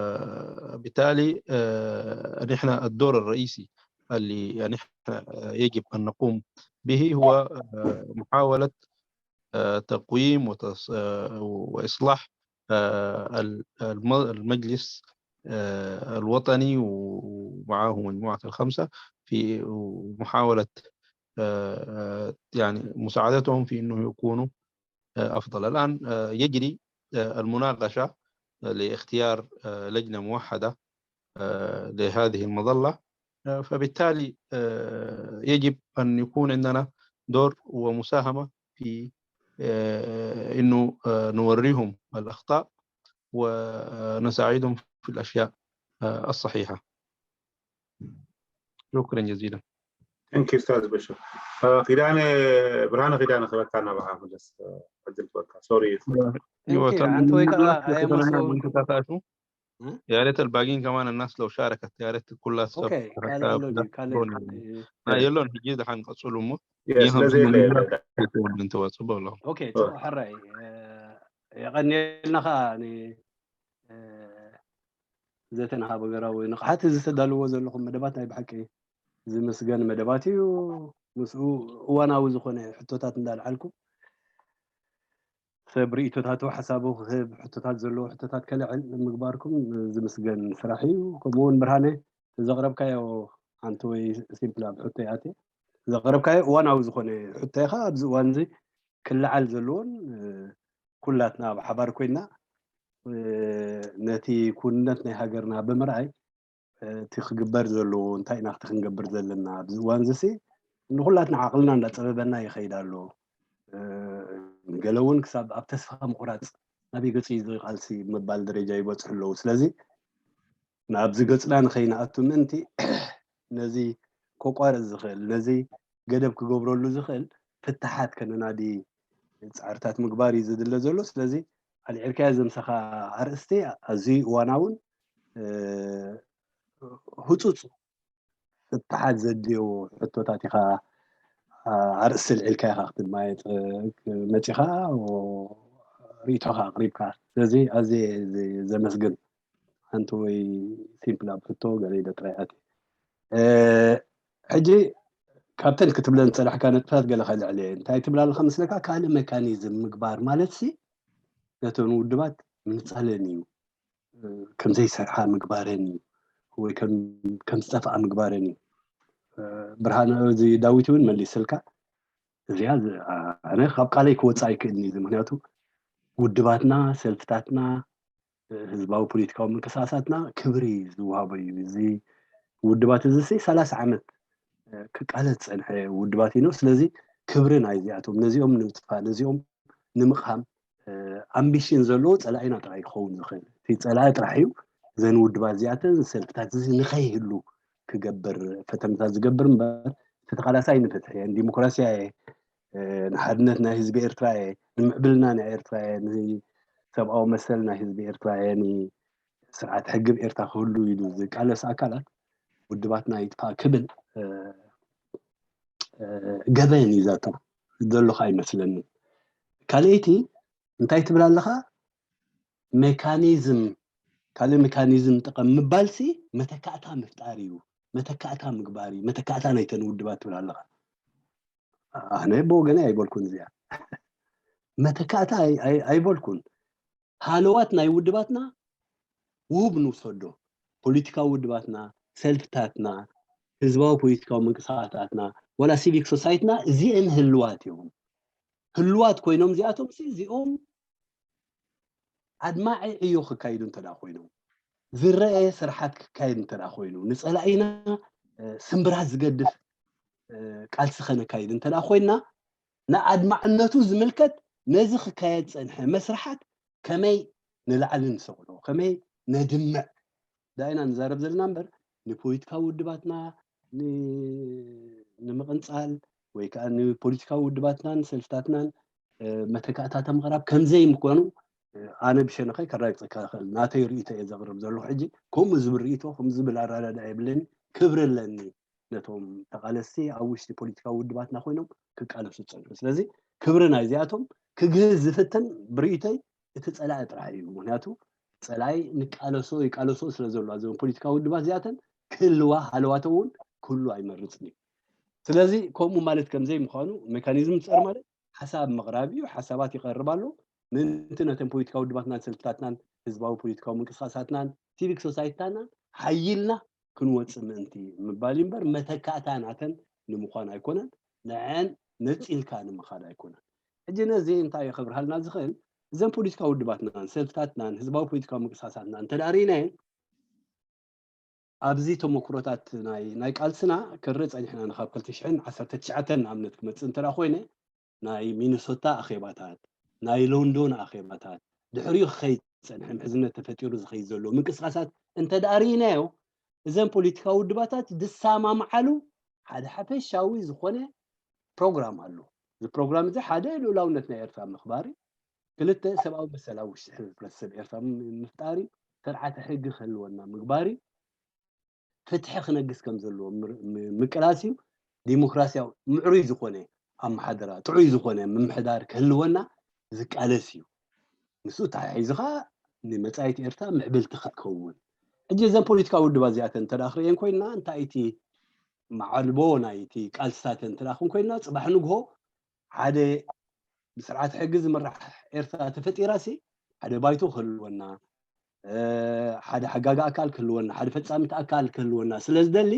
فبالتالي آه، نحن الدور الرئيسي اللي نحن يجب أن نقوم به هو آه، محاولة آه، تقويم وتص- آه، وإصلاح آه، ال- الم- المجلس آه، الوطني ومعه مجموعة الخمسة في محاولة آه، آه، يعني مساعدتهم في أنه يكونوا آه، أفضل. الآن آه، يجري آه، المناقشة لاختيار آه، لجنة موحدة آه، لهذه المظلة. آه، فبالتالي آه، يجب أن يكون عندنا دور ومساهمة في آه، إنه آه، نوريهم الأخطاء ونساعدهم في الأشياء آه، الصحيحة. شكرا جزيلا. Thank you استاذ بشر. ኪዳነ ብርሃነ ኪዳነ ክበካ ናባኻ መለስ ዕድል ክበካ ሶሪ Thank you. አንተ ወይ ከዓ አያመሰው يا ريت الباقيين كمان الناس لو شاركت يا ريت كلها okay ካልእ ኣሎ ድዩ ካልእ የሎን ሕጂ ድሓን ቀፅሉ እሞ ስለዚ እንተወፅእ በሎ okay ፅቡቅ ሕራይ የቐንየልና ከዓ ዘተን ሃበገራዊ ንቕሓት እዚ ተዳልዎ ዘለኹም መደባት ናይ ብሓቂ ዝምስገን መደባት እዩ። ምስኡ እዋናዊ ዝኾነ ሕቶታት እንዳልዓልኩም ሰብ ርእቶታቱ ሓሳቡ ክህብ ሕቶታት ዘለዎ ሕቶታት ከልዕል ምግባርኩም ዝምስገን ስራሕ እዩ። ከምኡ እውን ብርሃነ ዘቕረብካዮ ሓንቲ ወይ ሲምፕል ኣብ ሕቶ ይኣትየ ዘቕረብካዮ እዋናዊ ዝኾነ ሕቶ ኢኻ ኣብዚ እዋን እዚ ክልዓል ዘለዎን ኩላትና ብሓባር ኮይና ነቲ ኩነት ናይ ሃገርና ብምርኣይ እቲ ክግበር ዘለዎ እንታይ ኢና ክቲ ክንገብር ዘለና ኣብዚ እዋን ዝሲ ንኩላትና ዓቕልና እንዳፀበበና ይኸይድ ኣሎ ገለ እውን ክሳብ ኣብ ተስፋ ምቑራፅ ናበይ ገፁ እዩ እዚ ቃልሲ ምባል ደረጃ ይበፅሑ ኣለዉ። ስለዚ ናብዚ ገፅና ንኸይንኣቱ ምእንቲ ነዚ ከቋርፅ ዝኽእል፣ ነዚ ገደብ ክገብረሉ ዝኽእል ፍታሓት ከነናዲ ፃዕርታት ምግባር እዩ ዝድለ ዘሎ። ስለዚ ኣልዒልካዮ ዘምሰኻ ኣርእስቲ ኣዝዩ እዋናውን ህፁፅ ፍታሓት ዘድልዮ ሕቶታት ኢኻ ኣርእስቲ ኣልዒልካ ኢኻ ክትማየጥ መፂኻ ርእቶኻ ኣቕሪብካ። ስለዚ ኣዝየ ዘመስግን። ሓንቲ ወይ ሲምፕል ኣብ ሕቶ ገለ ኢለ ጥራይ ኣትየ። ሕጂ ካብተን ክትብለን ዝፀናሕካ ነጥብታት ገለ ከልዕል እየ። እንታይ ትብል ኣለኻ መስለካ? ካልእ ሜካኒዝም ምግባር ማለት ሲ ነተን ውድባት ምንፃለን እዩ። ከም ዘይሰርሓ ምግባረን እዩ ወይ ከም ዝጠፍኣ ምግባረን እዩ። ብርሃነ እዚ ዳዊት እውን መሊስልካ። እዚኣ ኣነ ካብ ቃለይ ክወፅእ ኣይክእልን እዩ። ምክንያቱ ውድባትና፣ ሰልፍታትና፣ ህዝባዊ ፖለቲካዊ ምንቅስቃሳትና ክብሪ ዝወሃቦ እዩ። እዚ ውድባት እዚ ሲ ሰላሳ ዓመት ክቃለስ ዝፀንሐ ውድባት እዩ። ስለዚ ክብሪ ናይዚኣቶም ነዚኦም ንምጥፋእ ነዚኦም ንምቕሃም ኣምቢሽን ዘለዎ ፀላኢና ጥራይ ክኸውን ዝኽእል እቲ ፀላኢ ጥራሕ እዩ። ዘን ውድባት እዚኣተን ሰልፍታት እዚ ንኸይህሉ ክገብር ፈተነታት ዝገብር እምበር እቲ ተቓላሳይ ንፍትሒ እየን ዲሞክራሲያ እየ ንሓድነት ናይ ህዝቢ ኤርትራ እየ ንምዕብልና ናይ ኤርትራ እየ ንሰብኣዊ መሰል ናይ ህዝቢ ኤርትራ እየ ንስርዓት ሕግብ ኤርትራ ክህሉ ኢሉ ዝቃለስ ኣካላት ውድባትና ይጥፋእ ክብል ገበን እዩ ዘቶ ዘለኹ ኣይመስለንን። ካልኣይቲ እንታይ ትብል ኣለኻ? ሜካኒዝም ካልእ ሜካኒዝም ጥቀም ምባልሲ መተካእታ ምፍጣር እዩ፣ መተካእታ ምግባር እዩ፣ መተካእታ ናይተን ውድባት ትብል ኣለኻ። ኣነ ብወገነይ ኣይበልኩን እዚኣ መተካእታ ኣይበልኩን። ሃለዋት ናይ ውድባትና ውሁብ ንውሰዶ። ፖለቲካዊ ውድባትና፣ ሰልፍታትና፣ ህዝባዊ ፖለቲካዊ ምንቅስቃሳትና ወላ ሲቪክ ሶሳይትና እዚአን ህልዋት እዮም። ህልዋት ኮይኖም እዚኣቶም እዚኦም ኣድማዒ ዕዮ ክካይዱ እንተ ኮይኖም ዝረአ ስራሓት ክካየድ እንተ ኮይኑ ንፀላኢና ስምብራት ዝገድፍ ቃልሲ ከነካይድ እንተ ኮይንና ንኣድማዕነቱ ዝምልከት ነዚ ክካየድ ፀንሐ መስርሓት ከመይ ንላዕሊ ንሰቕሎ ከመይ ነድምዕ ዳኢና ንዛረብ ዘለና እምበር ንፖለቲካዊ ውድባትና ንምቕንፃል ወይ ከዓ ንፖለቲካዊ ውድባትናን ሰልፍታትናን መተካእታተ ምቕራብ ከምዘይ ምኮኑ ኣነ ብሸነኸይ ከራግፀካ ክእል ናተይ ርእቶ እየ ዘቕርብ ዘለኹ ሕጂ ከምኡ ዝብል ርእቶ ከም ዝብል ኣረዳዳ የብለኒ ክብሪ ኣለኒ ነቶም ተቓለስቲ ኣብ ውሽጢ ፖለቲካዊ ውድባትና ኮይኖም ክቃለሱ ዝፀንሑ ስለዚ ክብሪ ናይዚኣቶም ክግህዝ ዝፍትን ብርእቶይ እቲ ፀላኢ ጥራሕ እዩ ምክንያቱ ፀላኢ ንቃለሶ ይቃለሶ ስለ ዘሎ እዞም ፖለቲካዊ ውድባት እዚኣተን ክህልዋ ሃለዋተ እውን ክህሉ ኣይመርፅን እዩ ስለዚ ከምኡ ማለት ከምዘይ ምኳኑ ሜካኒዝም ፀር ማለት ሓሳብ ምቕራብ እዩ ሓሳባት ይቐርብ ኣሎ ምእንቲ ነተን ፖለቲካዊ ውድባትናን ሰልፍታትናን ህዝባዊ ፖለቲካዊ ምንቅስቃሳትናን ሲቪክ ሶሳይትታናን ሓይልና ክንወፅእ ምእንቲ ምባል እዩ እምበር መተካእታ ናተን ንምዃን ኣይኮነን ንዐን ነፂልካ ንምኻድ ኣይኮነን ሕጂ ነዚ እንታይ እዩ ከብርሃልና ዝኽእል እዘን ፖለቲካዊ ውድባትናን ሰልፍታትናን ህዝባዊ ፖለቲካዊ ምንቅስቃሳትናን እንተዳርኢናየን ኣብዚ ተመክሮታት ናይ ቃልስና ክርኢ ፀኒሕና ንካብ ክልተ ሽሕን ዓሰርተ ትሽዓተን ንኣብነት ክመፅእ እንተ ኮይነ ናይ ሚኒሶታ ኣኼባታት ናይ ሎንዶን ኣኼባታት ድሕሪኡ ክኸይድ ዝፀንሐ ምሕዝነት ተፈጢሩ ዝኸይድ ዘሎ ምንቅስቃሳት እንተ ርኢናዮ እዘን ፖለቲካዊ ውድባታት ዝሰማምዓሉ ሓደ ሓፈሻዊ ዝኾነ ፕሮግራም ኣሎ እዚ ፕሮግራም እዚ ሓደ ልኡላውነት ናይ ኤርትራ ምኽባር እዩ ክልተ ሰብኣዊ መሰል ኣብ ውሽጢ ሕብረተሰብ ኤርትራ ምፍጣር እዩ ስርዓተ ሕጊ ክህልወና ምግባር እዩ ፍትሒ ክነግስ ከም ዘለዎ ምቅላስ እዩ ዲሞክራሲያዊ ምዕሩይ ዝኾነ ኣመሓደራ ጥዑይ ዝኾነ ምምሕዳር ክህልወና ዝቃለስ እዩ ንሱ ተሓሒዙ ከዓ ንመፃኢት ኤርትራ ምዕብልቲ ክትከውን ሕጂ እዘን ፖለቲካዊ ውድባት እዚኣተን እንተ ክርእየን ኮይንና እንታይ እቲ ማዕልቦ ናይቲ ቃልስታተን እንተ ክንኮይንና ፅባሕ ንግሆ ሓደ ብስርዓት ሕጊ ዝምራሕ ኤርትራ ተፈጢራ ሲ ሓደ ባይቶ ክህልወና ሓደ ሓጋጊ ኣካል ክህልወና ሓደ ፈፃሚት ኣካል ክህልወና ስለ ዝደሊ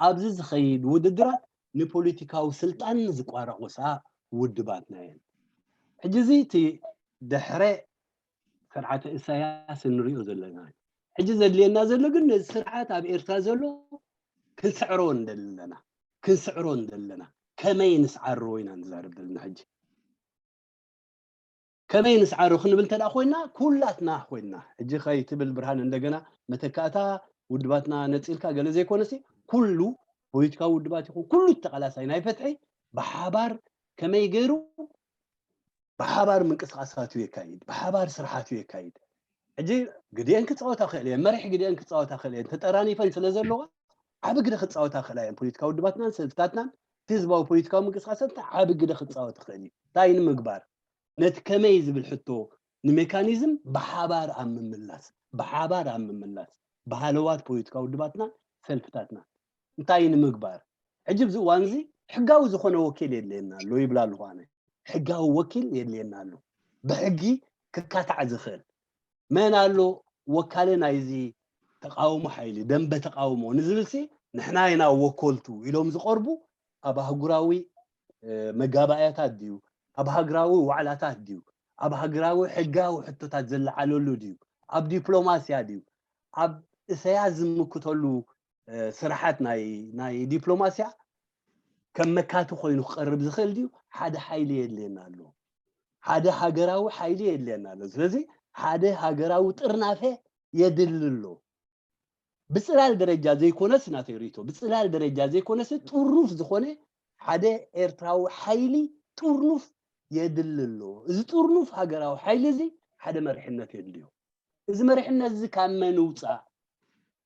ኣብዚ ዝኸይድ ውድድራት ንፖለቲካዊ ስልጣን ዝቋራቆሳ ውድባትና እየን ሕጂ እዚ እቲ ድሕረ ስርዓተ እሳያስ እንሪኦ ዘለና እዩ ሕጂ ዘድልየና ዘሎ ግን ነዚ ስርዓት ኣብ ኤርትራ ዘሎ ክንስዕሮ እንደለና ክንስዕሮ እንደለና ከመይ ንስዓሮ ኢና ንዛረብ ዘለና ሕጂ ከመይ ንስዓሮ ክንብል እንተ ደኣ ኮይና፣ ኩላትና ኮይና፣ ሕጂ ከይትብል ብርሃን፣ እንደገና መተካእታ ውድባትና ነጺልካ ገለ ዘይኮነሲ፣ ኩሉ ፖለቲካዊ ውድባት ይኹን፣ ኩሉ ተቓላሳይ ናይ ፍትሒ ብሓባር ከመይ ገይሩ ብሓባር ምንቅስቃሳቱ የካይድ፣ ብሓባር ስርሓቱ የካይድ። ሕጂ ግዲአን ክጻወታ ክእል እየን፣ መሪሕ ግዲአን ክጻወታ ክእል እየን፣ ተጠራኒፈን ስለ ዘለዋ ዓቢ ግደ ክጻወታ ክእላ እየን። ፖለቲካዊ ውድባትናን ሰልፍታትናን፣ እቲ ህዝባዊ ፖለቲካዊ ምንቅስቃሳት ዓቢ ግደ ክጻወት ይኽእል እዩ። እንታይ ንምግባር? ነቲ ከመይ ዝብል ሕቶ ንሜካኒዝም ብሓባር ኣብ ምምላስ፣ ብሓባር ኣብ ምምላስ፣ ብሃለዋት ፖለቲካዊ ውድባትና ሰልፍታትና እንታይ ንምግባር? ሕጂ ኣብዚ እዋን እዚ ሕጋዊ ዝኾነ ወኪል የድልየና ኣሎ ይብላ ኣለኹ ኣነ። ሕጋዊ ወኪል የድልየና ኣሎ። ብሕጊ ክካታዕ ዝኽእል መን ኣሎ ወካሊ ናይዚ ተቃውሞ ሓይሊ፣ ደንበ ተቃውሞ ንዝብልሲ ንሕና ኢና ወኮልቱ ኢሎም ዝቐርቡ ኣብ ኣህጉራዊ፣ እ፣ መጋባእያታት ድዩ፣ ኣብ ሃገራዊ ዋዕላታት ድዩ፣ ኣብ ሃገራዊ ሕጋዊ ሕቶታት ዝለዓለሉ ድዩ፣ ኣብ ዲፕሎማስያ ድዩ፣ ኣብ እሰያስ ዝምክተሉ፣ እ፣ ስራሓት ናይ፣ ናይ ዲፕሎማስያ ከም መካቲ ኮይኑ ክቐርብ ዝኽእል ድዩ? ሓደ ሓይሊ የድልየና ኣሎ። ሓደ ሃገራዊ ሓይሊ የድልየና ኣሎ። ስለዚ ሓደ ሃገራዊ ጥርናፈ የድሊ ኣሎ። ብጽላል ደረጃ ዘይኮነስ፣ ናተይ ርእይቶ፣ ብጽላል ደረጃ ዘይኮነስ ጥርኑፍ ዝኾነ ሓደ ኤርትራዊ ሓይሊ ጥርኑፍ የድሊ ኣሎ። እዚ ጥርኑፍ ሃገራዊ ሓይሊ እዚ ሓደ መሪሕነት የድልዮ። እዚ መሪሕነት እዚ ካብ መን ውጻእ?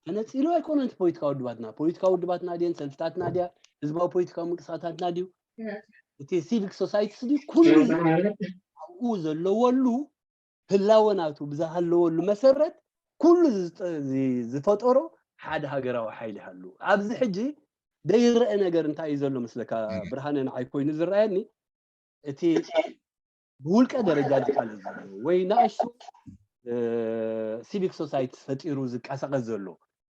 ተነጺሉ ኣይኮነን። እቲ ፖለቲካዊ ውድባትና፣ ፖለቲካዊ ውድባትና ድየን፣ ሰልፍታትና ድያ፣ ህዝባዊ ፖለቲካዊ ምንቅስቃሳትና ድዩ፣ እቲ ሲቪክ ሶሳይቲስ ድዩ፣ ኩሉ እዚ ኣብኡ ዘለወሉ ህላወ ናቱ ብዝሃለወሉ መሰረት ኩሉ ዝጠ-፣ ዚ-፣ ዝፈጠሮ ሓደ ሃገራዊ ሓይሊ ሃሉ። ኣብዚ ሕጂ ዘይረአ ነገር እንታይ እዩ ዘሎ መስለካ ብርሃነ? ንዓይ ኮይኑ ዝረኣየኒ እቲ ብውልቀ ደረጃ ዝቃለስ ዘሎ ወይ ንኣሽቱ፣ እ፣ ሲቪክ ሶሳይቲ ፈጢሩ ዝንቀሳቐስ ዘሎ፣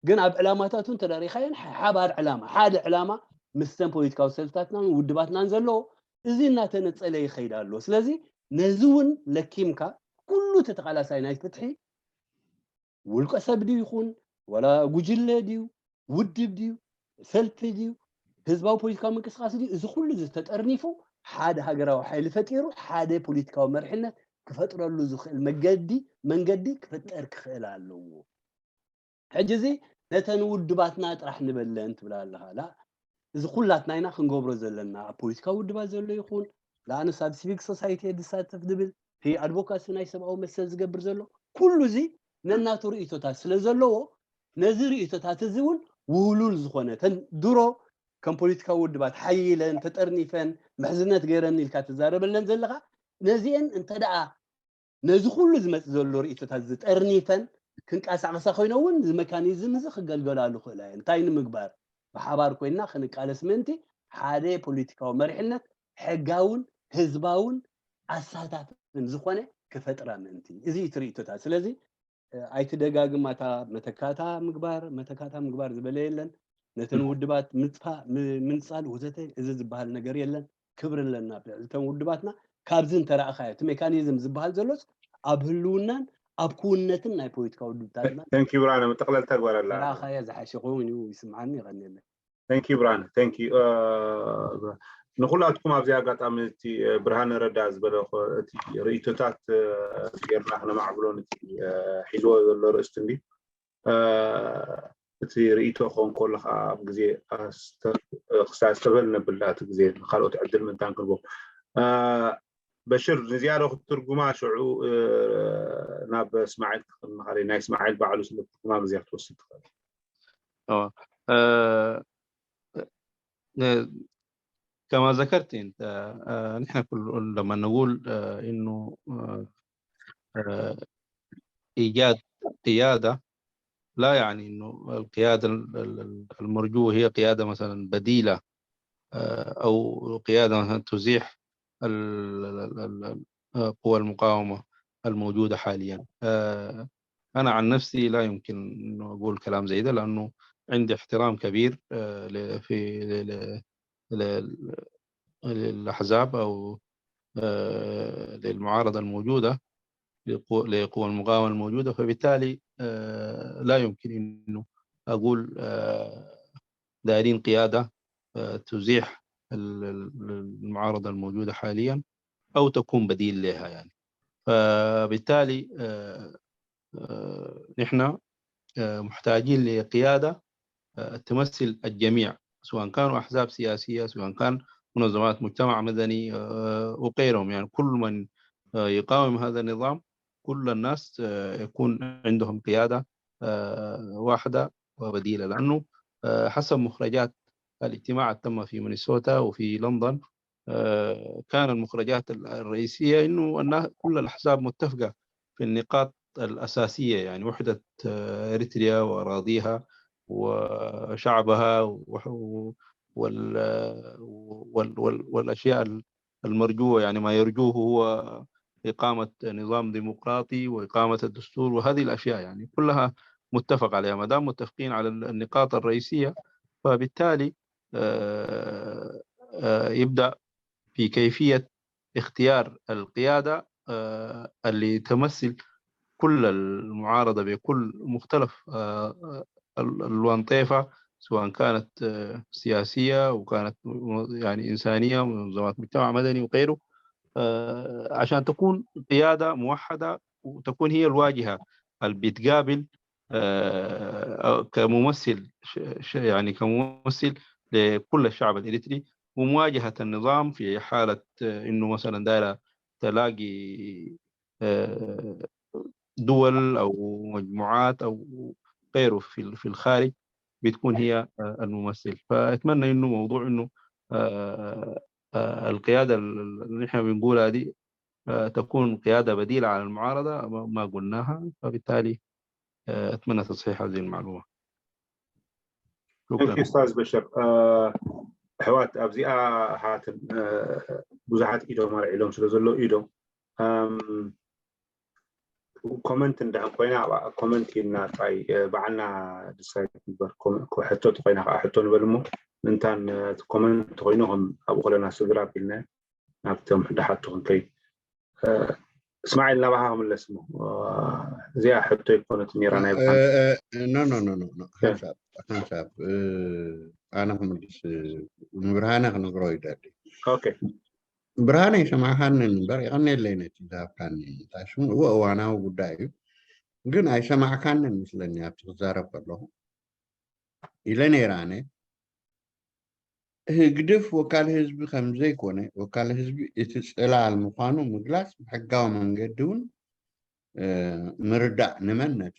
ግን ኣብ ዕላማታቱ እንተደሪኻየን ሓ-፣ ሓባር ዕላማ፣ ሓደ ዕላማ ምስተን ፖለቲካዊ ሰልፍታትናን ውድባትናን ዘለዎ፣ እዚ እናተነጸለ ይኸይድ ኣሎ። ስለዚ ነዚ እውን ለኪምካ ኩሉ እቲ ተቓላሳይ ናይ ፍትሒ ውልቀ ሰብ ድዩ ይኹን፣ ዋላ ጉጅለ ድዩ፣ ውድብ ድዩ፣ ሰልፊ ድዩ፣ ህዝባዊ ፖለቲካዊ ምንቅስቃስ ድዩ፣ እዚ ኩሉ እዚ ተጠርኒፉ ሓደ ሃገራዊ ሓይሊ ፈጢሩ ሓደ ፖለቲካዊ መርሕነት ክፈጥረሉ ዝኽእል መገዲ፣ መንገዲ ክፍጠር ክኽእል ኣለዎ። ሕጂ እዚ ነተን ውድባትና ጥራሕ ንበለን ትብላ ኣለኻ። ላ፣ እዚ ኩላትና ኢና ክንገብሮ ዘለና። ኣብ ፖለቲካዊ ውድባት ዘሎ ይኹን፣ ለኣነስ ኣብ ሲቪክ ሶሳይቲ እየ ዝሳተፍ ዝብል፣ እቲ ኣድቮካሲ ናይ ሰብኣዊ መሰል ዝገብር ዘሎ፣ ኩሉ እዚ ነናቱ ርእይቶታት ስለ ዘለዎ፣ ነዚ ርእይቶታት እዚ እውን ውህሉል ዝኾነ፣ ተን ድሮ ከም ፖለቲካዊ ውድባት ሓይለን ተጠርኒፈን ምሕዝነት ገይረን ኢልካ ትዛረበለን ዘለኻ፣ ነዚአን እንተ ደኣ ነዚ ኩሉ ዝመጽእ ዘሎ ርእይቶታት ዝጠርኒፈን ክንቀሳቐሳ ኮይነ እውን፣ እዚ መካኒዝም እዚ ክገልገላሉ ክእላ እየን። እንታይ ንምግባር? ብሓባር ኮይና ክንቃለስ ምእንቲ ሓደ ፖለቲካዊ መሪሕነት ሕጋውን ህዝባውን ኣሳታፍን ዝኾነ ክፈጥራ ምእንቲ። እዚ እዩ እቲ ርእይቶታት። ስለዚ፣ እ፣ ኣይትደጋግማ፣ እታ መተካእታ ምግባር፣ መተካእታ ምግባር ዝበለ የለን። ነተን ውድባት ምጥፋእ፣ ም-፣ ምንጻል ወዘተ፣ እዚ ዝበሃል ነገር የለን። ክብሪ ኣለና ኣብ ልዕሊ እተን ውድባትና። ካብዚ እንተረኣኻዮ፣ እቲ ሜካኒዝም ዝበሃል ዘሎስ ኣብ ህልውናን ኣብ ክውንነትን ናይ ፖለቲካ ውድብታትና Thank you ብርሃነ፣ መጠቕለልታ ግበረላ። ተረኣኻዮ ዝሓሸ ኮይኑ ይስምዓኒ። ይቐንየለይ። Thank you ብርሃነ፣ thank you። እ፣ ንኹላትኩም ኣብዚ ኣጋጣሚ እቲ፣ እ፣ ብርሃነ ረዳ ዝበለ ኮ-፣ እቲ ርእይቶታት፣ እ፣ ጌርና ክነማዕብሎ ነቲ፣ እ፣ ሒዝዎ ዘሎ ርእስቲ እንዲ፣ እ፣ እቲ ርእይቶ ክኸውን ከሎ ከዓ ኣብ ግዜ ኣስተ-፣ እ፣ ክሳብ ዝተበል ነብል እቲ ግዜ ንካልኦት ዕድል ምእንታን ክንቦ። እ፣ በሽር ንዝያዶ ክትትርጉማ ሽዑ፣ እ፣ ናብ እስማዒል ክኽንኻለይ፣ ናይ እስማዒል ባዕሉ ስለ ትርጉማ ግዜ ክትወስድ ትኽእል። اه آه، آه، كما ذكرت انت، آه، نحن كل لما نقول آه، انه آه، آه، ايجاد قيادة لا يعني انه القيادة ال- ال- ال- المرجوة هي قيادة مثلا بديلة، آه، او قيادة مثلا تزيح ال- ال- ال- ال- ال- آه، قوى المقاومة الموجودة حاليا. آه، أنا عن نفسي لا يمكن إنه أقول كلام زي ده، لأنه عندي احترام كبير، آه، ل-، في، ل-، ل-، ل-، للأحزاب أو، آه، للمعارضة الموجودة، لقو-، لقوى المقاومة الموجودة. فبالتالي، آه، لا يمكن إنه أقول، آه، دايرين قيادة، آه، تزيح ال-، ال-، المعارضة الموجودة حاليا أو تكون بديل لها يعني. فبالتالي، آه، آه، نحن، آه، محتاجين لقيادة، آه، تمثل الجميع، سواء كانوا أحزاب سياسية، سواء كان منظمات مجتمع مدني، آه، وغيرهم. يعني كل من، آه، يقاوم هذا النظام، كل الناس، آه، يكون عندهم قيادة، آه، واحدة وبديلة، لأنه، آه، حسب مخرجات الاجتماع التم في مينيسوتا وفي لندن، آه، كان المخرجات ال-، الرئيسية إنه النا-، كل الأحزاب متفقة في النقاط الأساسية، يعني وحدة، آه، إريتريا وأراضيها وشعبها وح-، وال-، وال-، وال-، والأشياء ال-، المرجوة، يعني ما يرجوه هو إقامة نظام ديمقراطي وإقامة الدستور وهذه الأشياء، يعني كلها متفق عليها. ما دام متفقين على ال-، النقاط الرئيسية، فبالتالي، آه، آه، يبدأ في كيفية اختيار القيادة، آه، اللي تمثل كل المعارضة بكل مختلف، آه، ال-، الوان طيفة، سواء كانت، آه، سياسية وكانت م-، يعني إنسانية، منظمات مجتمع مدني وغيره، آه، عشان تكون قيادة موحدة وتكون هي الواجهة اللي بتقابل، آه، كممثل ش-، ش-، يعني كممثل لكل الشعب الإريتري، ومواجهة النظام في حالة، آه، إنه مثلًا دايرة تلاقي، آه، دول أو مجموعات أو غيره في ال-، في الخارج، بتكون هي، آه، الممثل. فأتمنى إنه موضوع إنه، آه، آه، القيادة ال-، اللي نحن بنقولها دي، آه، تكون قيادة بديلة على المعارضة، ما ما قلناها، فبالتالي، آه، أتمنى تصحيح هذه المعلومة. Thank you, ኡስታዝ በሽር። ኣሕዋት ኣብዚኣ ሃተን ብዙሓት ኢዶም ኣልዒሎም ስለ ዘለዉ ኢዶም ኮመንት እንድሕን ኮይና ኣብኣ ኮመንት ኢልና ጥራይ ባዕልና ዲሳይድ ንግበር። ሕቶ ተኮይና ከዓ ሕቶ ንበል እሞ ምእንታን እቲ ኮመንት ተኮይኑ ከም ኣብኡ ከለና ስድራ ኣቢልና ናብቶም ድሓቱ ክንከይድ። እስማዒል ናባኻ ክምለስ እሞ እዚኣ ሕቶ ይኮነት ኔራ ናይ ብሓ ኖ ኖ ኖ ኖ ሓንሳብ ሓንሳብ ኣነ ክምልስ ንብርሃነ ክነግሮ ይደሊ። ኦኬ ብርሃነ ይሰማዕካኒ እምበር የቐኔለይ ነቲ ዝሃብካኒ እንታይ ሽሙ እወ እዋናዊ ጉዳይ እዩ ግን ኣይሰማዕካንን ምስለኒ ኣብቲ ክዛረብ ከለኹ ኢለ ነይረ ኣነ ህግድፍ ወካል ህዝቢ ከም ዘይኮነ ወካል ህዝቢ እቲ ፅላል ምዃኑ ምግላፅ ብሕጋዊ መንገዲ እውን ምርዳእ ንመን ነቲ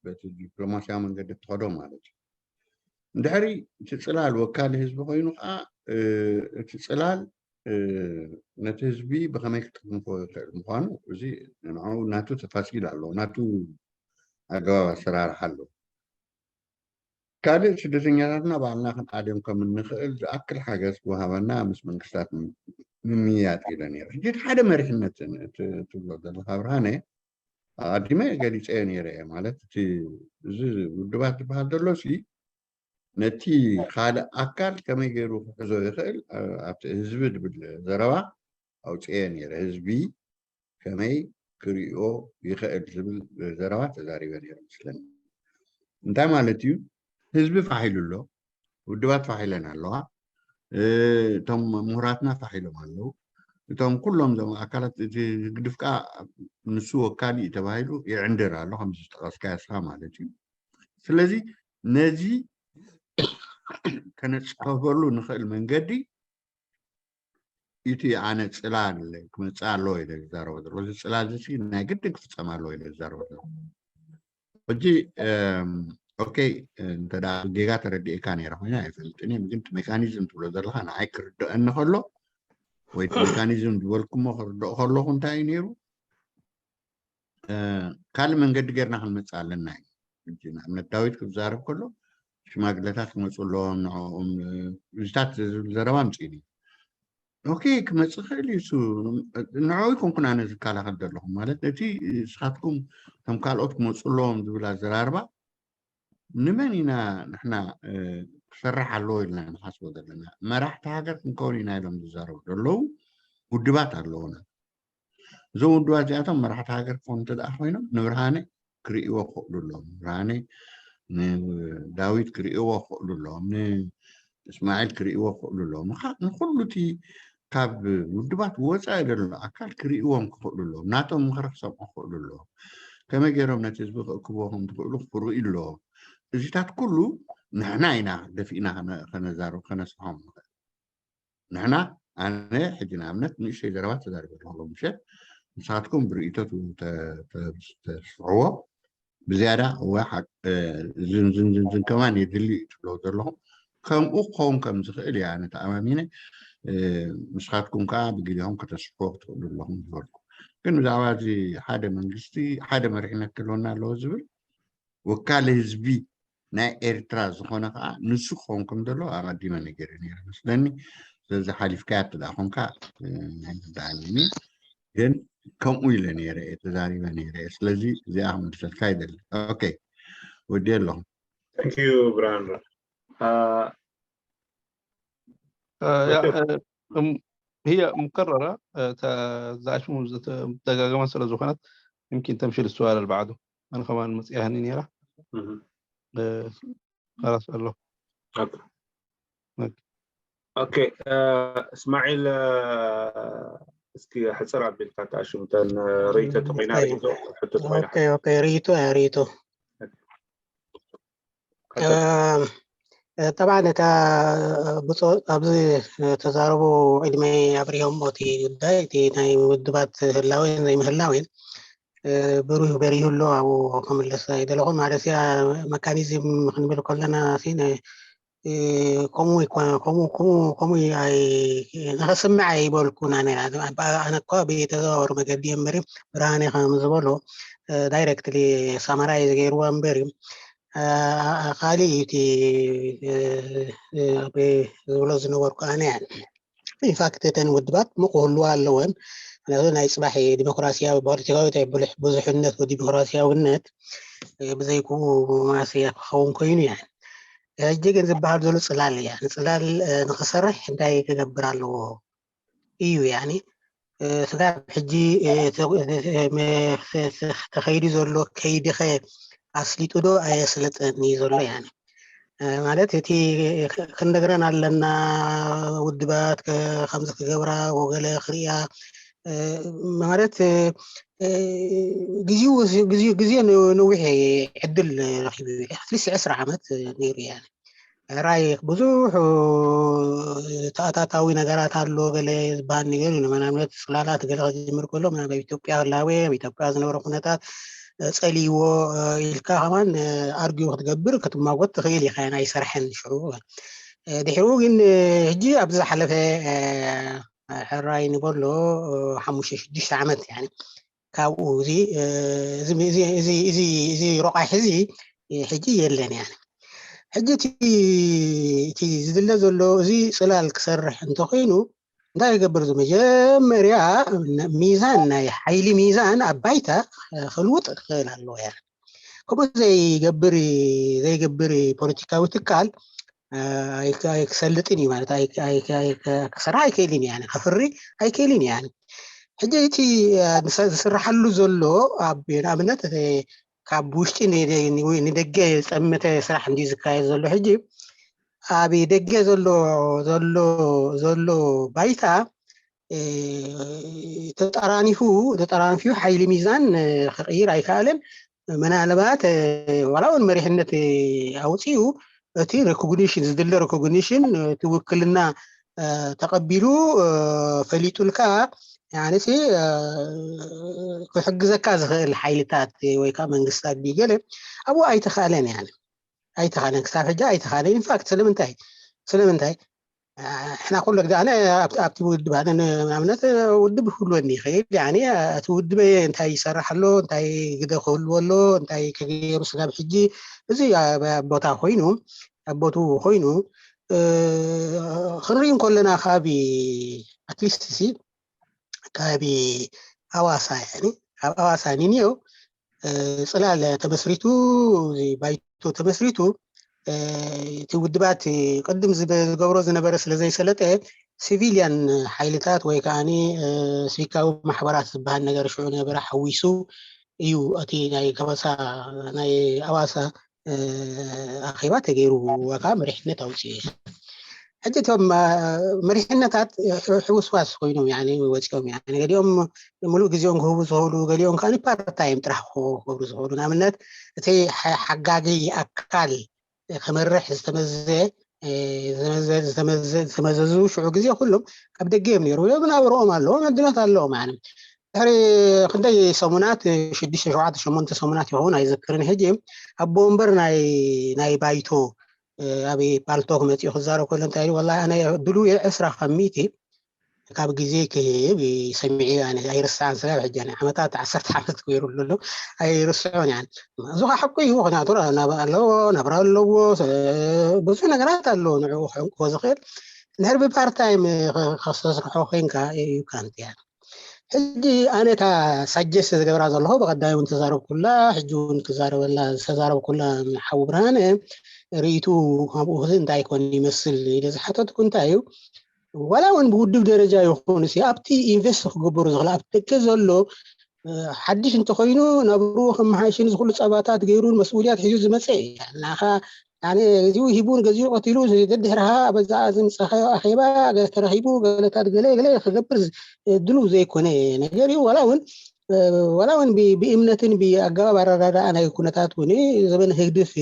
በቲ ዲፕሎማሲያዊ መንገዲ እትኸዶ ማለት እዩ እንድሕሪ እቲ ፅላል ወካሊ ህዝቢ ኮይኑ ከዓ እቲ ፅላል ነቲ ህዝቢ ብከመይ ክትክንፎ ይኽእል ምኳኑ እዚ ንዑ ናቱ ተፋሲል ኣለዎ ናቱ ኣገባብ ኣሰራርሓ ኣለዎ ካልእ ስደተኛታትና ባዕልና ክንኣድዮም ከም እንኽእል ዝኣክል ሓገዝ ክወሃበና ምስ መንግስታት ምምይያጥ ኢለ ነይረ ሕጂ እቲ ሓደ መሪሕነት ትብሎ ዘለካ ብርሃነ ኣቐዲመ ገሊፀዮ ነይረ እየ ማለት እቲ እዚ ውድባት ዝበሃል ዘሎ ሲ ነቲ ካልእ ኣካል ከመይ ገይሩ ክሕዞ ይኽእል ኣብቲ ህዝቢ ዝብል ዘረባ ኣውፅኤ ነይረ ህዝቢ ከመይ ክሪኦ ይኽእል ዝብል ዘረባ ተዛሪበ ነይረ መስለኒ እንታይ ማለት እዩ ህዝቢ ፋሕ ኢሉ ኣሎ ውድባት ፋሕ ኢለን ኣለዋ እቶም ምሁራትና ፋሕ ኢሎም ኣለዉ እቶም ኩሎም ዞም ኣካላት እቲ ህግድፍ ከዓ ንሱ ወካሊ እዩ ተባሂሉ ይዕንድር ኣሎ ከም ዝጠቀስካ ስኻ ማለት እዩ ስለዚ ነዚ ከነፅፈፈሉ ንኽእል መንገዲ እቲ ኣነ ፅላል ክመፅእ ኣለዎ ኢለ ዝዛረቦ ዘሎ እዚ ፅላል እዚ ናይ ግድን ክፍፀም ኣለዎ ኢለ ዝዛረቦ ዘሎ ሕጂ ኦኬ እንተ ጌጋ ተረዲኤካ ነይረ ኮይነ ኣይፈልጥን እየ ግን ሜካኒዝም ትብሎ ዘለካ ንዓይ ክርድአኒ ከሎ ወይ ሜካኒዝም ዝበልኩሞ ክርድኦ ከለኩ እንታይ እዩ ነይሩ ካልእ መንገዲ ጌርና ክንመፅእ ኣለና እዩ ንኣብነት ዳዊት ክዛረብ ከሎ ሽማግለታት ክመፁ ኣለዎም ንዕኦም እዚታት ዝብል ዘረባ ኣምፅእኒ ኦኬ ክመፅእ ክእል እዩ ንዕኡ ይኮንኩን ኣነ ዝከላኸል ዘለኹም ማለት ነቲ ንስኻትኩም ከም ካልኦት ክመፁ ኣለዎም ዝብል ኣዘራርባ ንመን ኢና ንሕና ክሰርሕ ኣለዎ ኢልና ንሓስቦ ዘለና መራሕቲ ሃገር ክንከውን ኢና ኢሎም ዝዛረቡ ዘለዉ ውድባት ኣለዉና እዞም ውድባት እዚኣቶም መራሕቲ ሃገር ክኾኑ እንተ ደኣ ኮይኖም ንብርሃነ ክርእይዎ ክኽእሉ ኣለዎም ብርሃነ ንዳዊት ክርእይዎ ክኽእሉ ኣለዎም ንእስማዒል ክርእይዎ ክኽእሉ ኣለዎም ንኩሉ እቲ ካብ ውድባት ወፃኢ ዘሎ ኣካል ክርእይዎም ክኽእሉ ኣለዎም። ናቶም ምኽሪ ክሰምዑ ክኽእሉ ኣለዎም። ከመይ ገይሮም ነቲ ህዝቢ ክእክብዎ ከም ዝኽእሉ ክርእዩ ኣለዎም። እዚታት ኩሉ ንሕና ኢና ደፊእና ከነ- ከነዛርብ ከነስርሖም ንኽእል። ንሕና ኣነ ሕጂ ንኣብነት ንእሽተይ ዘረባ ተዛሪበ ኣለኹ ሎምሸት። ንስኻትኩም ብርእይቶ ተ- ተ- ተስፍሕዎ። ብዝያዳ እወ ሓቅ ዝንዝንዝንዝን ከማን የድሊ እዩ ትብሎ ዘለኹም። ከምኡ ክኸውን ከም ዝኽእል እያ ኣነ ተኣማሚነ። ምስኻትኩም ከዓ ብግዜኹም ከተስፍሕዎ ክትኽእሉ ኣለኹም ዝበልኩ። ግን ብዛዕባ እዚ ሓደ መንግስቲ ሓደ መሪሕነት ክህልወና ኣለዎ ዝብል ወካሊ ህዝቢ ናይ ኤርትራ ዝኾነ ከዓ ንሱ ክኸውን ከም ዘለዎ ኣቐዲመ ነጊረ ነይረ መስለኒ። ስለዚ ሓሊፍካያ ትዳ ኮንካ ኣይርዳኣኒ። ግን ከምኡ ኢለ ነይረ እየ ተዛሪበ ነይረ እየ። ስለዚ እዚኣ ክምልሰልካ ይደሊ። ኦኬ፣ ወዲ ኣለኹ። Thank you ብርሃን። هي مكررة، تزعشمو مدققة مسألة زخنت، يمكن تمشي للسؤال اللي بعده. أنا كمان متيهني نيرة. خلاص الله. ኦኬ እስማዒል፣ እስኪ ሕፅር ኣቢልካ ተኣሽምተን ርእይቶ ተኮይና ርእይቶ ሕቶ ተኮይና ኦኬ ኦኬ ርእይቶ እያ ርእይቶ ጠብዓ ነታ ብፁዕ ኣብዚ ተዛረቡ ዕድመ ኣብሪሆም እቲ ጉዳይ እቲ ናይ ውድባት ህላዌን ዘይምህላዌን ብሩህ በሪሁ ኣሎ ኣብኡ ክምለስ ኣይደለኹን ማለት እያ። መካኒዝም ክንብል ከለና ከምኡ ከምኡ ከምኡ ከምኡ ንኸስምዕ ኣይበልኩን ኣነ ኣነ እኳ ብተዘዋወሪ መገዲ እየ እምበሪ ብርሃነ ከም ዝበሎ ዳይረክትሊ ሳማራይ ዝገይርዎ እምበሪ ካሊእ እቲ ዝብሎ ዝነበርኩ ኣነ ኢንፋክት እተን ውድባት ምክህልዋ ኣለወን ምክንያቱ ናይ ፅባሕ ዲሞክራሲያዊ ፖለቲካዊ ብዙሕነት ዲሞክራሲያውነት ብዘይክኡ ማስያ ክኸውን ኮይኑ እያ ሕጂ ግን ዝበሃል ዘሎ ፅላል እያ ንፅላል ንክሰርሕ እንታይ ክገብር ኣለዎ እዩ ያኒ ስጋብ ሕጂ ተኸይዱ ዘሎ ከይዲ ኸ ኣስሊጡ ዶ ኣየስለጠን እዩ ዘሎ ያኒ ማለት እቲ ክንነግረን ኣለና ውድባት ከምዚ ክገብራ ወገለ ክሪያ ማለት ግዜኡ ግዜ ነዊሕ ዕድል ረኪቡ ኣትሊስት ዕስራ ዓመት ነይሩ እያ ራይ ብዙሕ ተኣታታዊ ነገራት ኣሎ ገለ ዝበሃል ነገር እዩ ንመናምነት ፅላላት ገለ ክጅምር ከሎ ኣብ ኢትዮጵያ ህላዌ ኣብ ኢትዮጵያ ዝነበረ ኩነታት ፀልይዎ ኢልካ ከማን ኣርጊቡ ክትገብር ክትማጎት ትኽእል ኢኻ ኣይሰርሐን ሽዑ ድሕሩ ግን ሕጂ ኣብዚ ዝሓለፈ ሕራይ ንበሎ ሓሙሽተ ሽዱሽተ ዓመት ካብኡ እዚ እዚ ሮቃሕ እዚ ሕጂ የለን እያ ሕጂ እቲ ዝድለ ዘሎ እዚ ፅላል ክሰርሕ እንተኮይኑ እንታይ ይገብር እዚ መጀመርያ ሚዛን ናይ ሓይሊ ሚዛን ኣብ ባይታ ክልውጥ ክኽእል ኣለዎ እያ ከምኡ ዘይገብር ዘይገብር ፖለቲካዊ ትካል ክሰልጥን እዩ ማለት ክሰራ ኣይክእልን እያ ክፍሪ ኣይክእልን እያ ሕጂ እቲ ዝስራሓሉ ዘሎ ኣብ ንኣብነት ካብ ውሽጢ ንደገ ዝፀመተ ስራሕ እንዲ ዝካየድ ዘሎ ሕጂ ኣብ ደገ ዘሎ ዘሎ ዘሎ ባይታ ተጠራኒፉ ተጠራኒፉ ሓይሊ ሚዛን ክቕይር ኣይከኣለን ምናልባት ዋላ እውን መሪሕነት ኣውፅኡ እቲ ሪኮግኒሽን ዝድለ ሪኮግኒሽን እቲ ውክልና ተቐቢሉ ፈሊጡልካ ያንሲ ክሕግዘካ ዝኽእል ሓይልታት ወይ ከዓ መንግስታት ድዩ ገለ ኣብኡ ኣይተኻእለን ያነ ኣይተኻእለን ክሳብ ሕጂ ኣይተኻእለን ኢንፋክት ስለምንታይ ስለምንታይ ሕና ኩሎ ግዜ ኣነ ኣብቲ ውድብ ኣነ ንኣብነት ውድብ ክህልወኒ ይኽእል ያኒ እቲ ውድበ እንታይ ይሰርሕ ኣሎ እንታይ ግደ ክህልዎ ኣሎ እንታይ ከገይሩ ስጋብ ሕጂ እዚ ቦታ ኮይኑ ኣብ ቦትኡ ኮይኑ ክንርኢ እንከለና ካብ ኣትሊስት ሲ ካብ ኣዋሳ ያኒ ካብ ኣዋሳ ኒኒዮ ፅላል ተመስሪቱ ባይቶ ተመስሪቱ እቲ ውድባት ቅድም ዝገብሮ ዝነበረ ስለ ዘይሰለጠ ሲቪልያን ሓይልታት ወይ ከዓ ሲቪካዊ ማሕበራት ዝበሃል ነገር ሽዑ ነበረ ሓዊሱ እዩ እቲ ናይ ከበሳ ናይ ኣዋሳ ኣኼባ ተገይሩ ዋካ መሪሕነት ኣውፅኡ ሕጂ እቶም መሪሕነታት ሕውስዋስ ኮይኖም ወፂኦም፣ ገሊኦም ሙሉእ ግዜኦም ክህቡ ዝኽእሉ፣ ገሊኦም ከዓ ፓርት ታይም ጥራሕ ክገብሩ ዝኽእሉ። ንኣብነት እቲ ሓጋጊ ኣካል ክመርሕ ዝተመዘ ዝተመዘዙ ሽዑ ግዜ ኩሎም ኣብ ደገ እዮም ነይሩ። ዝናበረኦም ኣለዎም፣ ዕድላት ኣለዎም። ድሕሪ ክንደይ ሰሙናት፣ ሽዱሽተ ሸውዓተ ሸሞንተ ሰሙናት ይኸውን ኣይዘክርን ሕጂ፣ ኣቦ ወንበር ናይ ባይቶ ኣብ ፓልቶክ መፂኡ ክዛረብ ከሎ እንታይ ኢሉ፣ ወላ ኣነ ድሉ ዕስራ ካብ ሚእቲ ካብ ግዜ ክህብ ሰሚዐ ኣይርስዓን። ስጋብ ሕጂ ዓመታት ዓሰርተ ዓመት ክገይሩ ኣሎ ኣይርስዖን። እዚ ከዓ ሓቁ እዩ። ምክንያቱ ኣለዎ፣ ናብራ ኣለዎ፣ ብዙሕ ነገራት ኣለዎ ንዕኡ ክዕንቅፎ ዝኽእል። እንድሕር ብፓርታይም ከስተስርሖ ኮይንካ እዩ ካንት። ሕጂ ኣነ እታ ሳጀስት ዝገብራ ዘለኹ ብቐዳሚ እውን ተዛረብኩላ፣ ሕጂ እውን ክዛረበላ ዝተዛረብኩላ ሓዊ ብርሃነ ርእይቱ ካብኡ ክዚ እንታይ ኮን ይመስል ኢለ ዝሓተትኩ እንታይ እዩ፣ ዋላ እውን ብውድብ ደረጃ ይኹን ሲ ኣብቲ ኢንቨስት ክገብሩ ዝኽእል ኣብቲ ደገ ዘሎ ሓድሽ እንተኮይኑ ናብርኡ ከመሓይሽን ዝኩሉ ፀባታት ገይሩን መስኡልያት ሒዙ ዝመፀ እዩ። ናኻ እዚኡ ሂቡን ገዚኡ ቀቲሉ ደድሕርኻ በዛ ዝምፀኻዮ ኣኼባ ተረኺቡ ገለታት ገለ ገለ ክገብር ድሉ ዘይኮነ ነገር እዩ። ዋላ እውን ዋላ እውን ብእምነትን ብኣገባብ ኣረዳድኣ ናይ ኩነታት እውን ዘበን ህግድፍ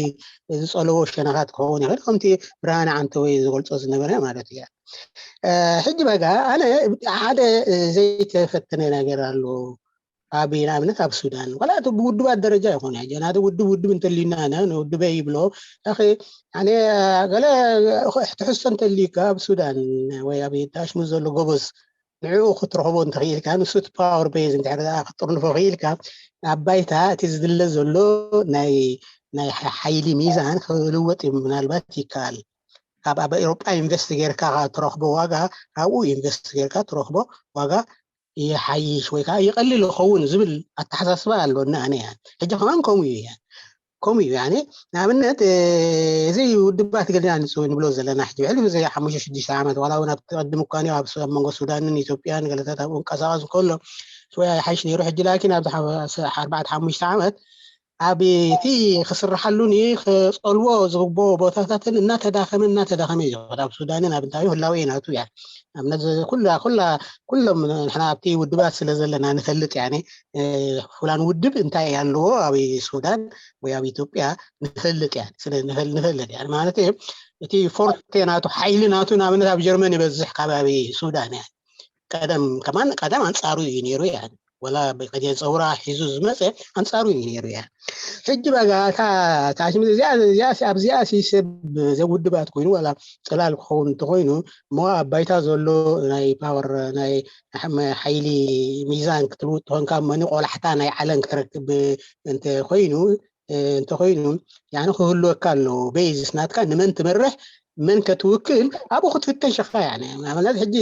ዝፀለዎ ሸነኻት ክኸውን ይኽእል፣ ከምቲ ብርሃነ ዓንተወይ ዝገልፆ ዝነበረ ማለት እዩ። ሕጂ በጋ ኣነ ሓደ ዘይተፈተነ ነገር ኣሎ። ኣብ ንኣብነት ኣብ ሱዳን ዋላ እቲ ብውድባት ደረጃ ይኾነ ናቲ ውድብ ውድብ እንተልዩና ንውድበይ ይብሎ። ኣነ ገለ ትሕዝቶ እንተልዩካ ኣብ ሱዳን ወይ ኣብ ታሽሙ ዘሎ ጎበዝ ንዕኡ ክትረኽቦ እንተኽኢልካ፣ ንሱ እቲ ፓወር ቤዝ እንድሕር ደኣ ክትጥርንፎ ክኢልካ፣ ኣብ ባይታ እቲ ዝድለ ዘሎ ናይ ናይ ሓይሊ ሚዛን ክልወጥ እዩ። ምናልባት ይከኣል። ካብ ኣብ ኤውሮጳ ኢንቨስት ጌርካ ትረኽቦ ዋጋ ኣብኡ ኢንቨስት ጌርካ ትረኽቦ ዋጋ ይሓይሽ ወይ ከዓ ይቐልል ይኸውን ዝብል ኣተሓሳስባ ኣለኒ ኣነ። ሕጂ ከማን ከምኡ እዩ። ከምኡ እዩ። ንኣብነት እዚ ውድባት ገለና ንብሎ ዘለና ሕጂ ብሕልፊ እዚ ሓሙሽተ ሽዱሽተ ዓመት ዋላ እውን ኣብቲ ቅድም እኳ ኣብ መንጎ ሱዳንን ኢትዮጵያን ገለታት ኣብኡ እንቀሳቐስ እንከሎ ሽወያ ይሓይሽ ነይሩ። ሕጂ ላኪን ኣብዚ ኣርባዕተ ሓሙሽተ ዓመት ኣብ እቲ ክስርሓሉን ክፀልዎ ዝግብኦ ቦታታትን እናተዳኸመ እናተዳኸመ እዩ ዝኸድ። ኣብ ሱዳንን ኣብ እንታይ ህላወ ናቱ እያ። ኩሎም ንሕና ኣብቲ ውድባት ስለ ዘለና ንፈልጥ ፍላን ውድብ እንታይ ኣለዎ ኣብ ሱዳን ወይ ኣብ ኢትዮጵያ ንፈልጥ እያ። ንፈልጥ እያ ማለት እቲ ፎርቴ ናቱ ሓይሊ ናቱ ንኣብነት ኣብ ጀርመን ይበዝሕ ከባቢ ሱዳን እያ። ቀደም ከማን ቀደም ኣንጻሩ እዩ ነይሩ እያ። ወላ ብቀጀ ፀውራ ሒዙ ዝመፀ ኣንጻሩ እዩ ነይሩ እያ። ሕጂ በጋ እታ ታሽም እዚኣ ኣብዚኣ ሲ ሰብ ዘውድባት ኮይኑ ዋላ ፅላል ክኸውን እንተኮይኑ እሞ ኣብ ባይታ ዘሎ ናይ ፓወር ናይ ሓይሊ ሚዛን ክትልውጥ ትኾንካ መኒ ቆላሕታ ናይ ዓለም ክትረክብ እንተኮይኑ እንተኮይኑ ክህልወካ ኣለዎ። ቤዝስ ናትካ ንመን ትመርሕ መን ከትውክል ኣብኡ ክትፍተሽ ኢኻ። ንኣብነት ሕጂ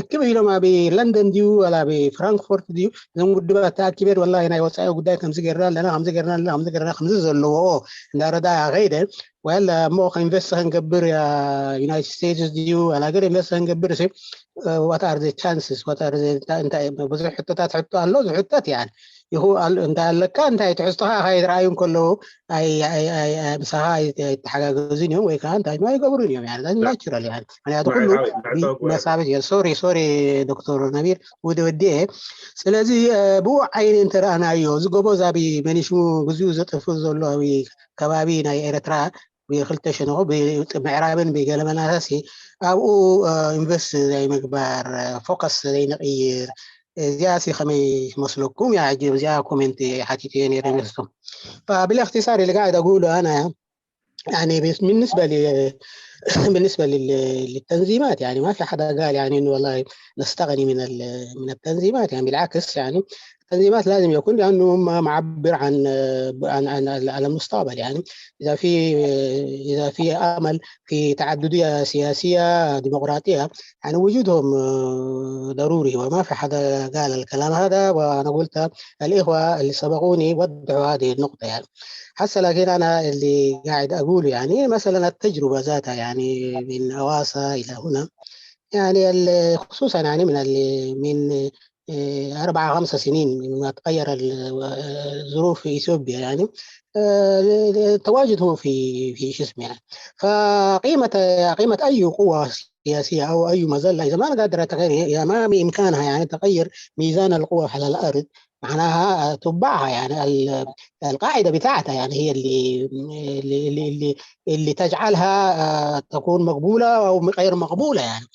እክብ ኢሎም ኣብ ለንደን ድዩ ዋላ ኣብ ፍራንክፎርት ድዩ እዞም ውድባት ተኣኪበን ወላ ናይ ወፃኢ ጉዳይ ከምዚ ገርና ኣለና ከምዚ ገርና ኣለና ከምዚ ገርና ከምዚ ዘለዎ እንዳረዳ ከይደ ወላ እሞ ኢንቨስት ክንገብር ዩናይትድ ስቴትስ ድዩ ዋላ ገር ኢንቨስት ክንገብር what are the chances what are the ብዙሕ ሕቶታት ሕቶ ኣሎ ዝሕተት እያ። ይኹ እንታይ ኣለካ እንታይ ትሕዝቶኻ ከይትረኣዩ እንከለዉ ምሳኻ ኣይተሓጋገዙን እዮም ወይ ከዓ እንታይ ኣይገብሩን እዮም። ናቹራል ምክንያቱ ኩሉ መሳበት እዩ። ሶሪ ሶሪ ዶክተር ነቢር ውድ ወዲኤ። ስለዚ ብኡ ዓይኒ እንተረኣናዮ እዚ ጎቦ ዛቢ መኒሽሙ ግዜኡ ዘጥፍ ዘሎ ከባቢ ናይ ኤርትራ ብክልተ ሸነኹ ምዕራብን ብገለመናታሲ ኣብኡ ኢንቨስት ዘይምግባር ፎከስ ዘይንቕይር እዚኣ ሲ ከመይ መስለኩም? ያ ሕጂ እዚኣ ኮሜንት ሓቲተ ነይረ ንሱ ብለክቲሳር ኢልጋ ደጉሉ ኣና يعني بالنسبة لي بالنسبة للتنظيمات يعني ما في حدا قال يعني انه والله نستغني من من التنظيمات يعني بالعكس يعني التنظيمات لازم يكون لانه هم معبر عن عن عن على المستقبل يعني اذا في اذا في امل في تعددية سياسية ديمقراطية يعني وجودهم ضروري وما في حدا قال الكلام هذا وانا قلت الاخوة اللي سبقوني وضحوا هذه النقطة يعني هسه لكن انا اللي قاعد اقول يعني مثلا التجربة ذاتها يعني من اواسا الى هنا يعني خصوصا يعني من من أربع خمس سنين من ما تغير الظروف في إثيوبيا، يعني تواجده في في شو اسمه، يعني. فقيمة قيمة أي قوة سياسية أو أي مظلة إذا ما قادرة تغير، إذا ما بإمكانها يعني تغير ميزان القوى على الأرض، معناها تبعها، يعني القاعدة بتاعتها، يعني هي اللي اللي اللي اللي, اللي تجعلها تكون مقبولة أو غير مقبولة، يعني.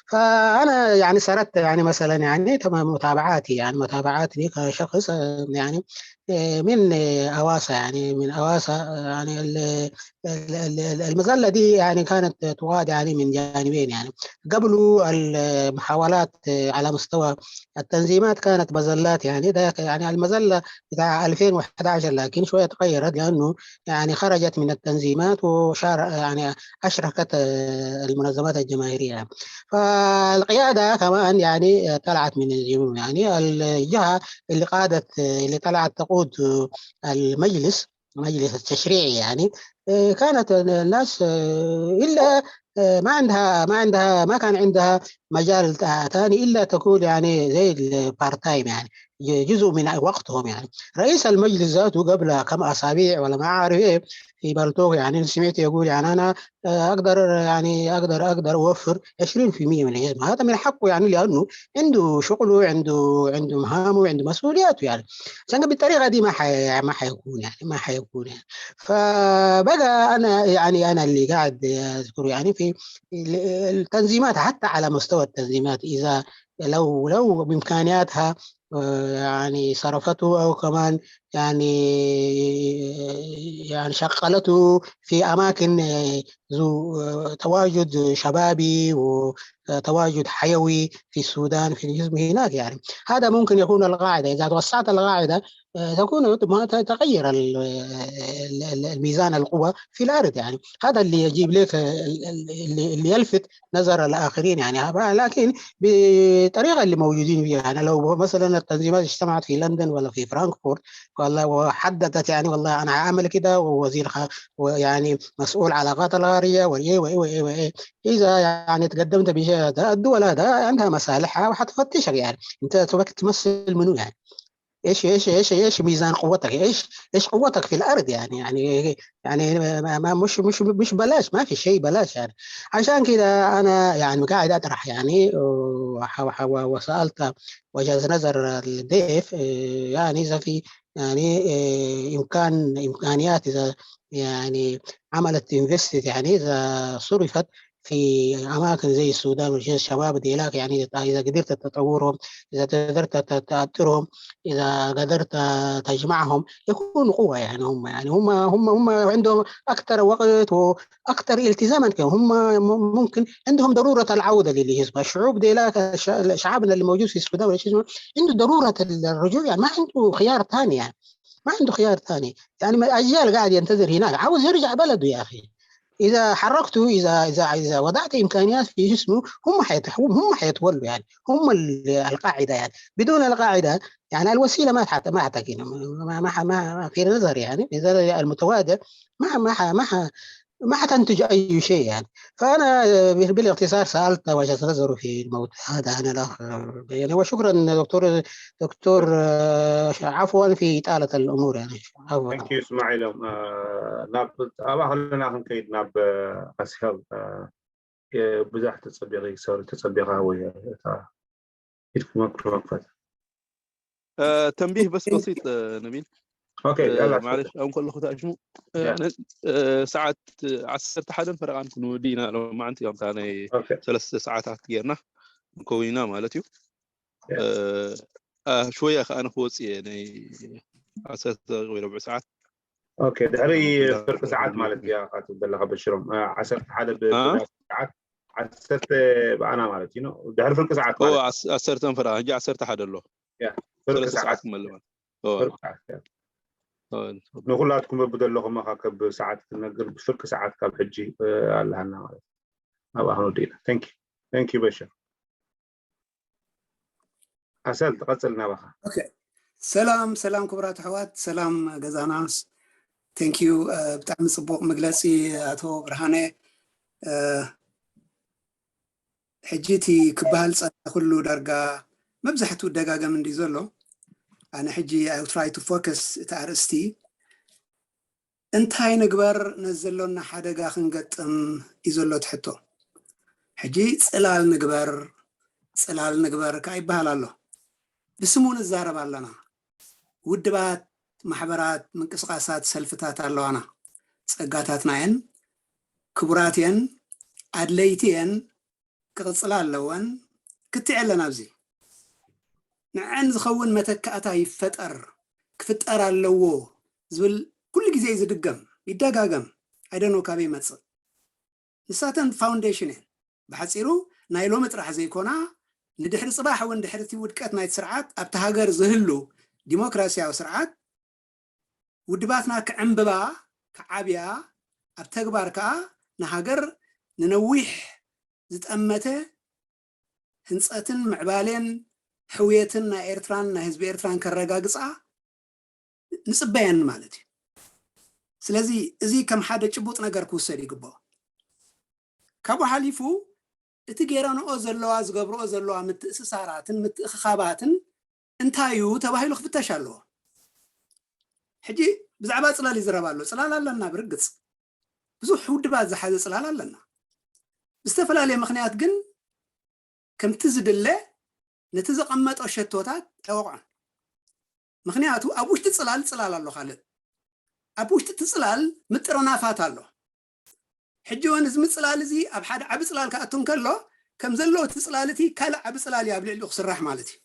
فأنا يعني سردت يعني مثلا يعني تمام متابعاتي، يعني متابعاتي كشخص يعني من أواسا، يعني من أواسا، يعني المظلة دي يعني كانت تقاد يعني من جانبين، يعني قبل المحاولات على مستوى التنظيمات كانت مظلات، يعني ده يعني المظلة بتاع ألفين وحداشر، لكن شوية تغيرت لأنه يعني خرجت من التنظيمات وشار يعني أشركت المنظمات الجماهيرية. فالقيادة كمان يعني طلعت من الجنوب، يعني الجهة اللي قادت اللي طلعت تقود المجلس، المجلس التشريعي، يعني كانت الناس إلا ما عندها ما عندها ما كان عندها مجال ثاني الا تكون يعني زي البارت تايم، يعني جزء من وقتهم، يعني. رئيس المجلس ذاته قبل كم اسابيع ولا ما عارف ايه في بلتوك، يعني سمعت يقول يعني انا اقدر يعني اقدر اقدر اوفر عشرين في المية من الهزم. هذا من حقه، يعني لانه عنده شغله، عنده عنده مهامه، عنده مسؤولياته، يعني. عشان بالطريقه دي ما حي... ما حيكون، يعني ما حيكون، يعني. فبقى انا يعني انا اللي قاعد اذكره يعني في التنظيمات، حتى على مستوى التنظيمات، اذا لو لو بامكانياتها يعني صرفته او كمان يعني يعني شغلته في اماكن ذو تواجد شبابي وتواجد حيوي في السودان، في الجزم هناك، يعني. هذا ممكن يكون القاعده، اذا توسعت القاعده تكون تغير الميزان القوى في الارض، يعني. هذا اللي يجيب لك اللي يلفت نظر الاخرين، يعني. لكن بالطريقه اللي موجودين فيها، يعني لو مثلا التنظيمات اجتمعت في لندن ولا في فرانكفورت ولا وحددت، يعني والله انا عامل كده ووزير خ... ويعني مسؤول علاقات الخارجيه وايه وايه وايه وايه، اذا يعني تقدمت بشيء، الدول هذا عندها مصالحها وحتفتشك، يعني انت تمثل منو، يعني. ايش ايش ايش ايش ميزان قوتك؟ ايش ايش قوتك في الارض؟ يعني يعني يعني ما مش مش مش بلاش، ما في شيء بلاش، يعني. عشان كده انا يعني قاعد اطرح، يعني. وسالت وجهه نظر الضيف، يعني اذا في يعني امكان امكانيات، اذا يعني عملت انفستد، يعني اذا صرفت في اماكن زي السودان والجيش، الشباب ديلاك، يعني اذا قدرت تطورهم، اذا قدرت تاثرهم، اذا قدرت تجمعهم يكونوا قوه، يعني هم يعني هم هم هم عندهم اكثر وقت واكثر التزاما، هم ممكن عندهم ضروره العوده للحزب. الشعوب ديلاك، شعبنا اللي موجود في السودان والجيش عنده ضروره الرجوع، يعني ما عنده خيار ثاني، يعني ما عنده خيار ثاني، يعني اجيال قاعد ينتظر هناك، عاوز يرجع بلده يا اخي. اذا حركته، اذا اذا اذا وضعت امكانيات في جسمه، هم حيتحوم هم حيتولوا، يعني هم القاعده، يعني بدون القاعده يعني الوسيله ما حت ما حتكين ما ما ما في نظر، يعني في نظر المتواضع ما ما ما ما حتنتج اي شيء، يعني. فانا بالاختصار سالت وجهه نظره في الموضوع هذا انا الاخ، يعني. وشكرا دكتور دكتور عفوا في اطاله الامور، يعني. عفوا. Thank you اسماعيل. ናብ ኣብኣ ከለና ክንከይድ ናብ ኣስሄል ብዙሕ ተጸቢቂ ሰሪ ተጸቢኻ ወይ እታ ኢድኩ መክሮ መክፈት ተንቢህ በስ በሲጥ ነቢል ኦኬ ያላ ማለሽ ኣሁን ከለኹ ታሽሙ ሰዓት ዓሰርተ ሓደን ፈረቓን ክንወዲ ኢና ሎማዓንቲ ከምታ ናይ ኦኬ ሰለስተ ሰዓታት ጌርና ንከውን ኢና ማለት እዩ። ሽወያ ከኣ ንክወፅእ እየ ናይ ዓሰርተ ወይ ረብዒ ሰዓት ኦኬ ድሕሪ ፍርቂ ሰዓት ማለት እያ ካትብ ዘለካ በሽሮም ዓሰርተ ሓደ ብሰዓት ዓሰርተ ብኣና ማለት እዩ ድሕሪ ፍርቂ ሰዓት ማለት ዓሰርተ ፈረቓ ሕጂ ዓሰርተ ሓደ ኣሎ ፍርቂ ሰለስተ ሰዓት ሰዓት ክመልእ ማለት ፍርቂ ሰዓት እያ ንኩላትኩም በብደለኹም ኻ ከብ ሰዓት ክትነግር ብፍርቂ ሰዓት ካብ ሕጂ ኣለሃና ማለት እዩ ኣብ ኣኽኖ ዲና thank you thank you በሽር ኣሰል ትቐጽል ናባኻ ኦኬ ሰላም ሰላም ክቡራት ኣሕዋት ሰላም ገዛናስ thank you ብጣዕሚ ጽቡቕ መግለጺ ኣቶ ብርሃነ ሕጂ እቲ ክበሃል ጸላ ኩሉ ዳርጋ መብዛሕትኡ ደጋገም እንዲ ዘሎ። ኣነ ሕጂ I try to focus እቲ ኣርእስቲ እንታይ ንግበር ነዚ ዘሎና ሓደጋ ክንገጥም እዩ ዘሎ እቲ ሕቶ። ሕጂ ጽላል ንግበር፣ ጽላል ንግበር ከኣ ይበሃል ኣሎ። ብስሙ ንዛረብ ኣለና። ውድባት፣ ማሕበራት፣ ምንቅስቃሳት፣ ሰልፍታት ኣለዋና። ጸጋታትና እየን፣ ክቡራት እየን፣ ኣድለይቲ እየን፣ ክቕጽላ ኣለወን። ክትዕ ኣለና ኣብዚ። ንዐን ዝኸውን መተካእታ ይፈጠር፣ ክፍጠር ኣለዎ ዝብል ኩሉ ግዜ እዩ ዝድገም፣ ይደጋገም። I don't know ካበይ ይመጽእ። ንሳተን ፋውንዴሽን እየን። ብሓጺሩ ናይ ሎሚ ጥራሕ ዘይኮና፣ ንድሕሪ ጽባሕ እውን ድሕሪ እቲ ውድቀት ናይቲ ስርዓት ኣብቲ ሃገር ዝህሉ ዲሞክራሲያዊ ስርዓት ውድባትና ክዕምብባ፣ ክዓብያ፣ ኣብ ተግባር ከኣ ንሃገር ንነዊሕ ዝጠመተ ህንጸትን ምዕባሌን ሕውየትን ናይ ኤርትራን ናይ ህዝቢ ኤርትራን ከረጋግጻ ንጽበየን ማለት እዩ። ስለዚ እዚ ከም ሓደ ጭቡጥ ነገር ክውሰድ ይግብኦ። ካብኡ ሓሊፉ እቲ ገይረንኦ ዘለዋ ዝገብርኦ ዘለዋ ምትእስሳራትን ምትእኽኻባትን እንታይ እዩ ተባሂሉ ክፍተሽ ኣለዎ። ሕጂ ብዛዕባ ጽላል ይዝረብ ኣሎ። ጽላል ኣለና ብርግጽ። ብዙሕ ውድባት ዝሓዘ ጽላል ኣለና። ብዝተፈላለየ ምኽንያት ግን ከምቲ ዝድለ ነቲ ዘቐመጦ ሸቶታት ኣይወቕዖን። ምኽንያቱ ኣብ ውሽጢ ጽላል ጽላል ኣሎ ካልእ። ኣብ ውሽጢ እቲ ጽላል ምጥርናፋት ኣሎ። ሕጂ እውን እዚ ምጽላል እዚ ኣብ ሓደ ዓቢ ጽላል ክኣቱ እንከሎ ከም ዘለዎ እቲ ጽላል እቲ ካልእ ዓቢ ጽላል እዩ ኣብ ልዕሊኡ ክስራሕ ማለት እዩ።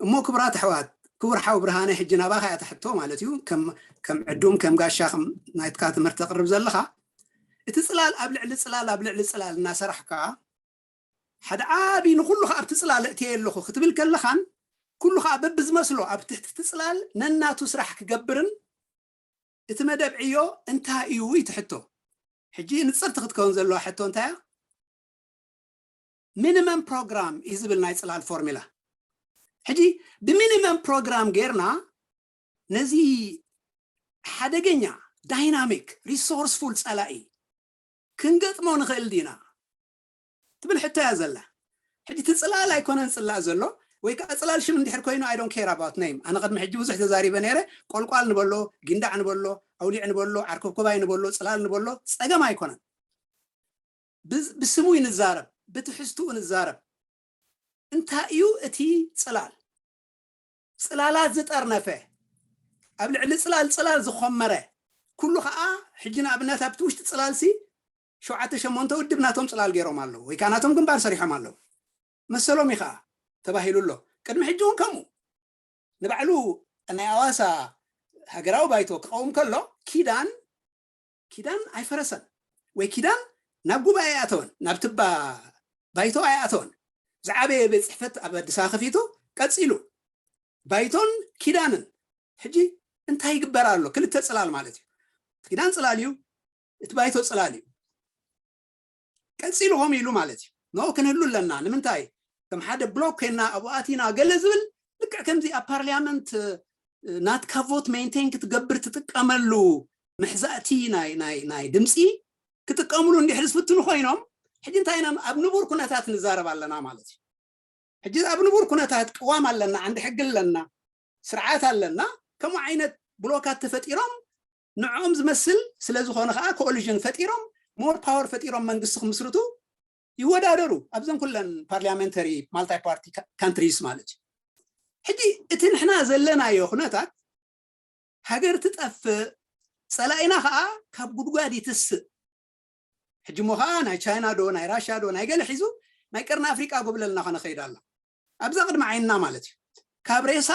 እሞ ክቡራት ኣሕዋት፣ ክቡር ሓው ብርሃነ፣ ሕጂ ናባኻ እያ ትሕቶ ማለት እዩ። ከም ከም ዕዱም ከም ጋሻ ከም ናይትካ ትምህርቲ ተቕርብ ዘለኻ እቲ ጽላል ኣብ ልዕሊ ጽላል ኣብ ልዕሊ ጽላል እናሰራሕካ ሓደ ዓቢ ንኹሉ ከኣ ኣብቲ ጽላል እትየ ኣለኹ ክትብል ከለኻን ኩሉ ከኣ በብዝመስሎ ኣብ ትሕቲ እቲ ጽላል ነናቱ ስራሕ ክገብርን እቲ መደብ ዕዮ እንታይ እዩ እዩ ትሕቶ። ሕጂ ንጽርቲ ክትከውን ዘለዋ ሕቶ እንታይ እያ? ሚኒመም ፕሮግራም እዩ ዝብል ናይ ጽላል ፎርሚላ። ሕጂ ብሚኒመም ፕሮግራም ጌርና ነዚ ሓደገኛ ዳይናሚክ ሪሶርስፉል ጸላኢ ክንገጥሞ ንኽእል ዲና ትብል ሕቶ እያ ዘላ። ሕጂ እቲ ጽላል ኣይኮነን ጽላእ ዘሎ ወይ ከዓ ጽላል ሽም እንድሕር ኮይኑ I don't care about name። ኣነ ቅድሚ ሕጂ ብዙሕ ተዛሪበ ነይረ። ቆልቋል ንበሎ፣ ጊንዳዕ ንበሎ፣ ኣውሊዕ ንበሎ፣ ዓርኮብኮባይ ንበሎ፣ ጽላል ንበሎ ጸገም ኣይኮነን። ብስሙ ንዛረብ፣ ብትሕዝትኡ ንዛረብ። እንታይ እዩ እቲ ጽላል? ጽላላት ዝጠርነፈ፣ ኣብ ልዕሊ ጽላል ጽላል ዝኾመረ፣ ኩሉ ከዓ ሕጂ ንኣብነት ኣብቲ ውሽጢ ጽላልሲ ሸውዓተ ሸሞንተ ውድብ ናቶም ጽላል ገይሮም ኣለዉ ወይ ከዓ ናቶም ግንባር ሰሪሖም ኣለዉ። መሰሎም እዩ ከዓ ተባሂሉ ኣሎ። ቅድሚ ሕጂ እውን ከምኡ ንባዕሉ ናይ ኣዋሳ ሃገራዊ ባይቶ ክቐውም ከሎ ኪዳን ኪዳን ኣይፈረሰን ወይ ኪዳን ናብ ጉባኤ ኣይኣተወን፣ ናብ ትባ ባይቶ ኣይኣተወን። ዝዓበየ ቤት ጽሕፈት ኣብ ኣዲስ ኣበባ ከፊቱ ቀጺሉ ባይቶን ኪዳንን። ሕጂ እንታይ ይግበር ኣሎ? ክልተ ጽላል ማለት እዩ። ኪዳን ጽላል እዩ፣ እቲ ባይቶ ጽላል እዩ። ቀጺሉ ኸም ኢሉ ማለት እዩ። ንኡ ክንህሉ ኣለና። ንምንታይ? ከም ሓደ ብሎክ ኮይና ኣብኡ ኣቲና ገለ ዝብል ልክዕ ከምዚ ኣብ ፓርሊያመንት ናትካ ቮት ሜንቴን ክትገብር ትጥቀመሉ መሕዛእቲ ናይ ናይ ናይ ድምፂ ክጥቀምሉ እንድሕር ዝፍትኑ ኮይኖም ሕጂ እንታይ ኢና ኣብ ንቡር ኩነታት ንዛረብ ኣለና ማለት እዩ። ሕጂ ኣብ ንቡር ኩነታት ቅዋም ኣለና፣ ዓንዲ ሕጊ ኣለና፣ ስርዓት ኣለና። ከምኡ ዓይነት ብሎካት ተፈጢሮም ንዕኦም ዝመስል ስለ ዝኾነ ከዓ ኮኦሊዥን ፈጢሮም ሞር ፓወር ፈጢሮም መንግስቲ ክምስርቱ ይወዳደሩ ኣብዘን ኩለን ፓርሊያሜንተሪ ማልታይ ፓርቲ ካንትሪስ ማለት እዩ። ሕጂ እቲ ንሕና ዘለናዮ ኩነታት ሃገር ትጠፍእ፣ ፀላኢና ከዓ ካብ ጉድጓድ ይትስእ። ሕጂ ሞ ከዓ ናይ ቻይና ዶ ናይ ራሽያ ዶ ናይ ገለ ሒዙ ናይ ቀርኒ ኣፍሪቃ ጎብለልና ከነኸይድ ኣሎ ኣብዛ ቅድሚ ዓይንና ማለት እዩ። ካብ ሬሳ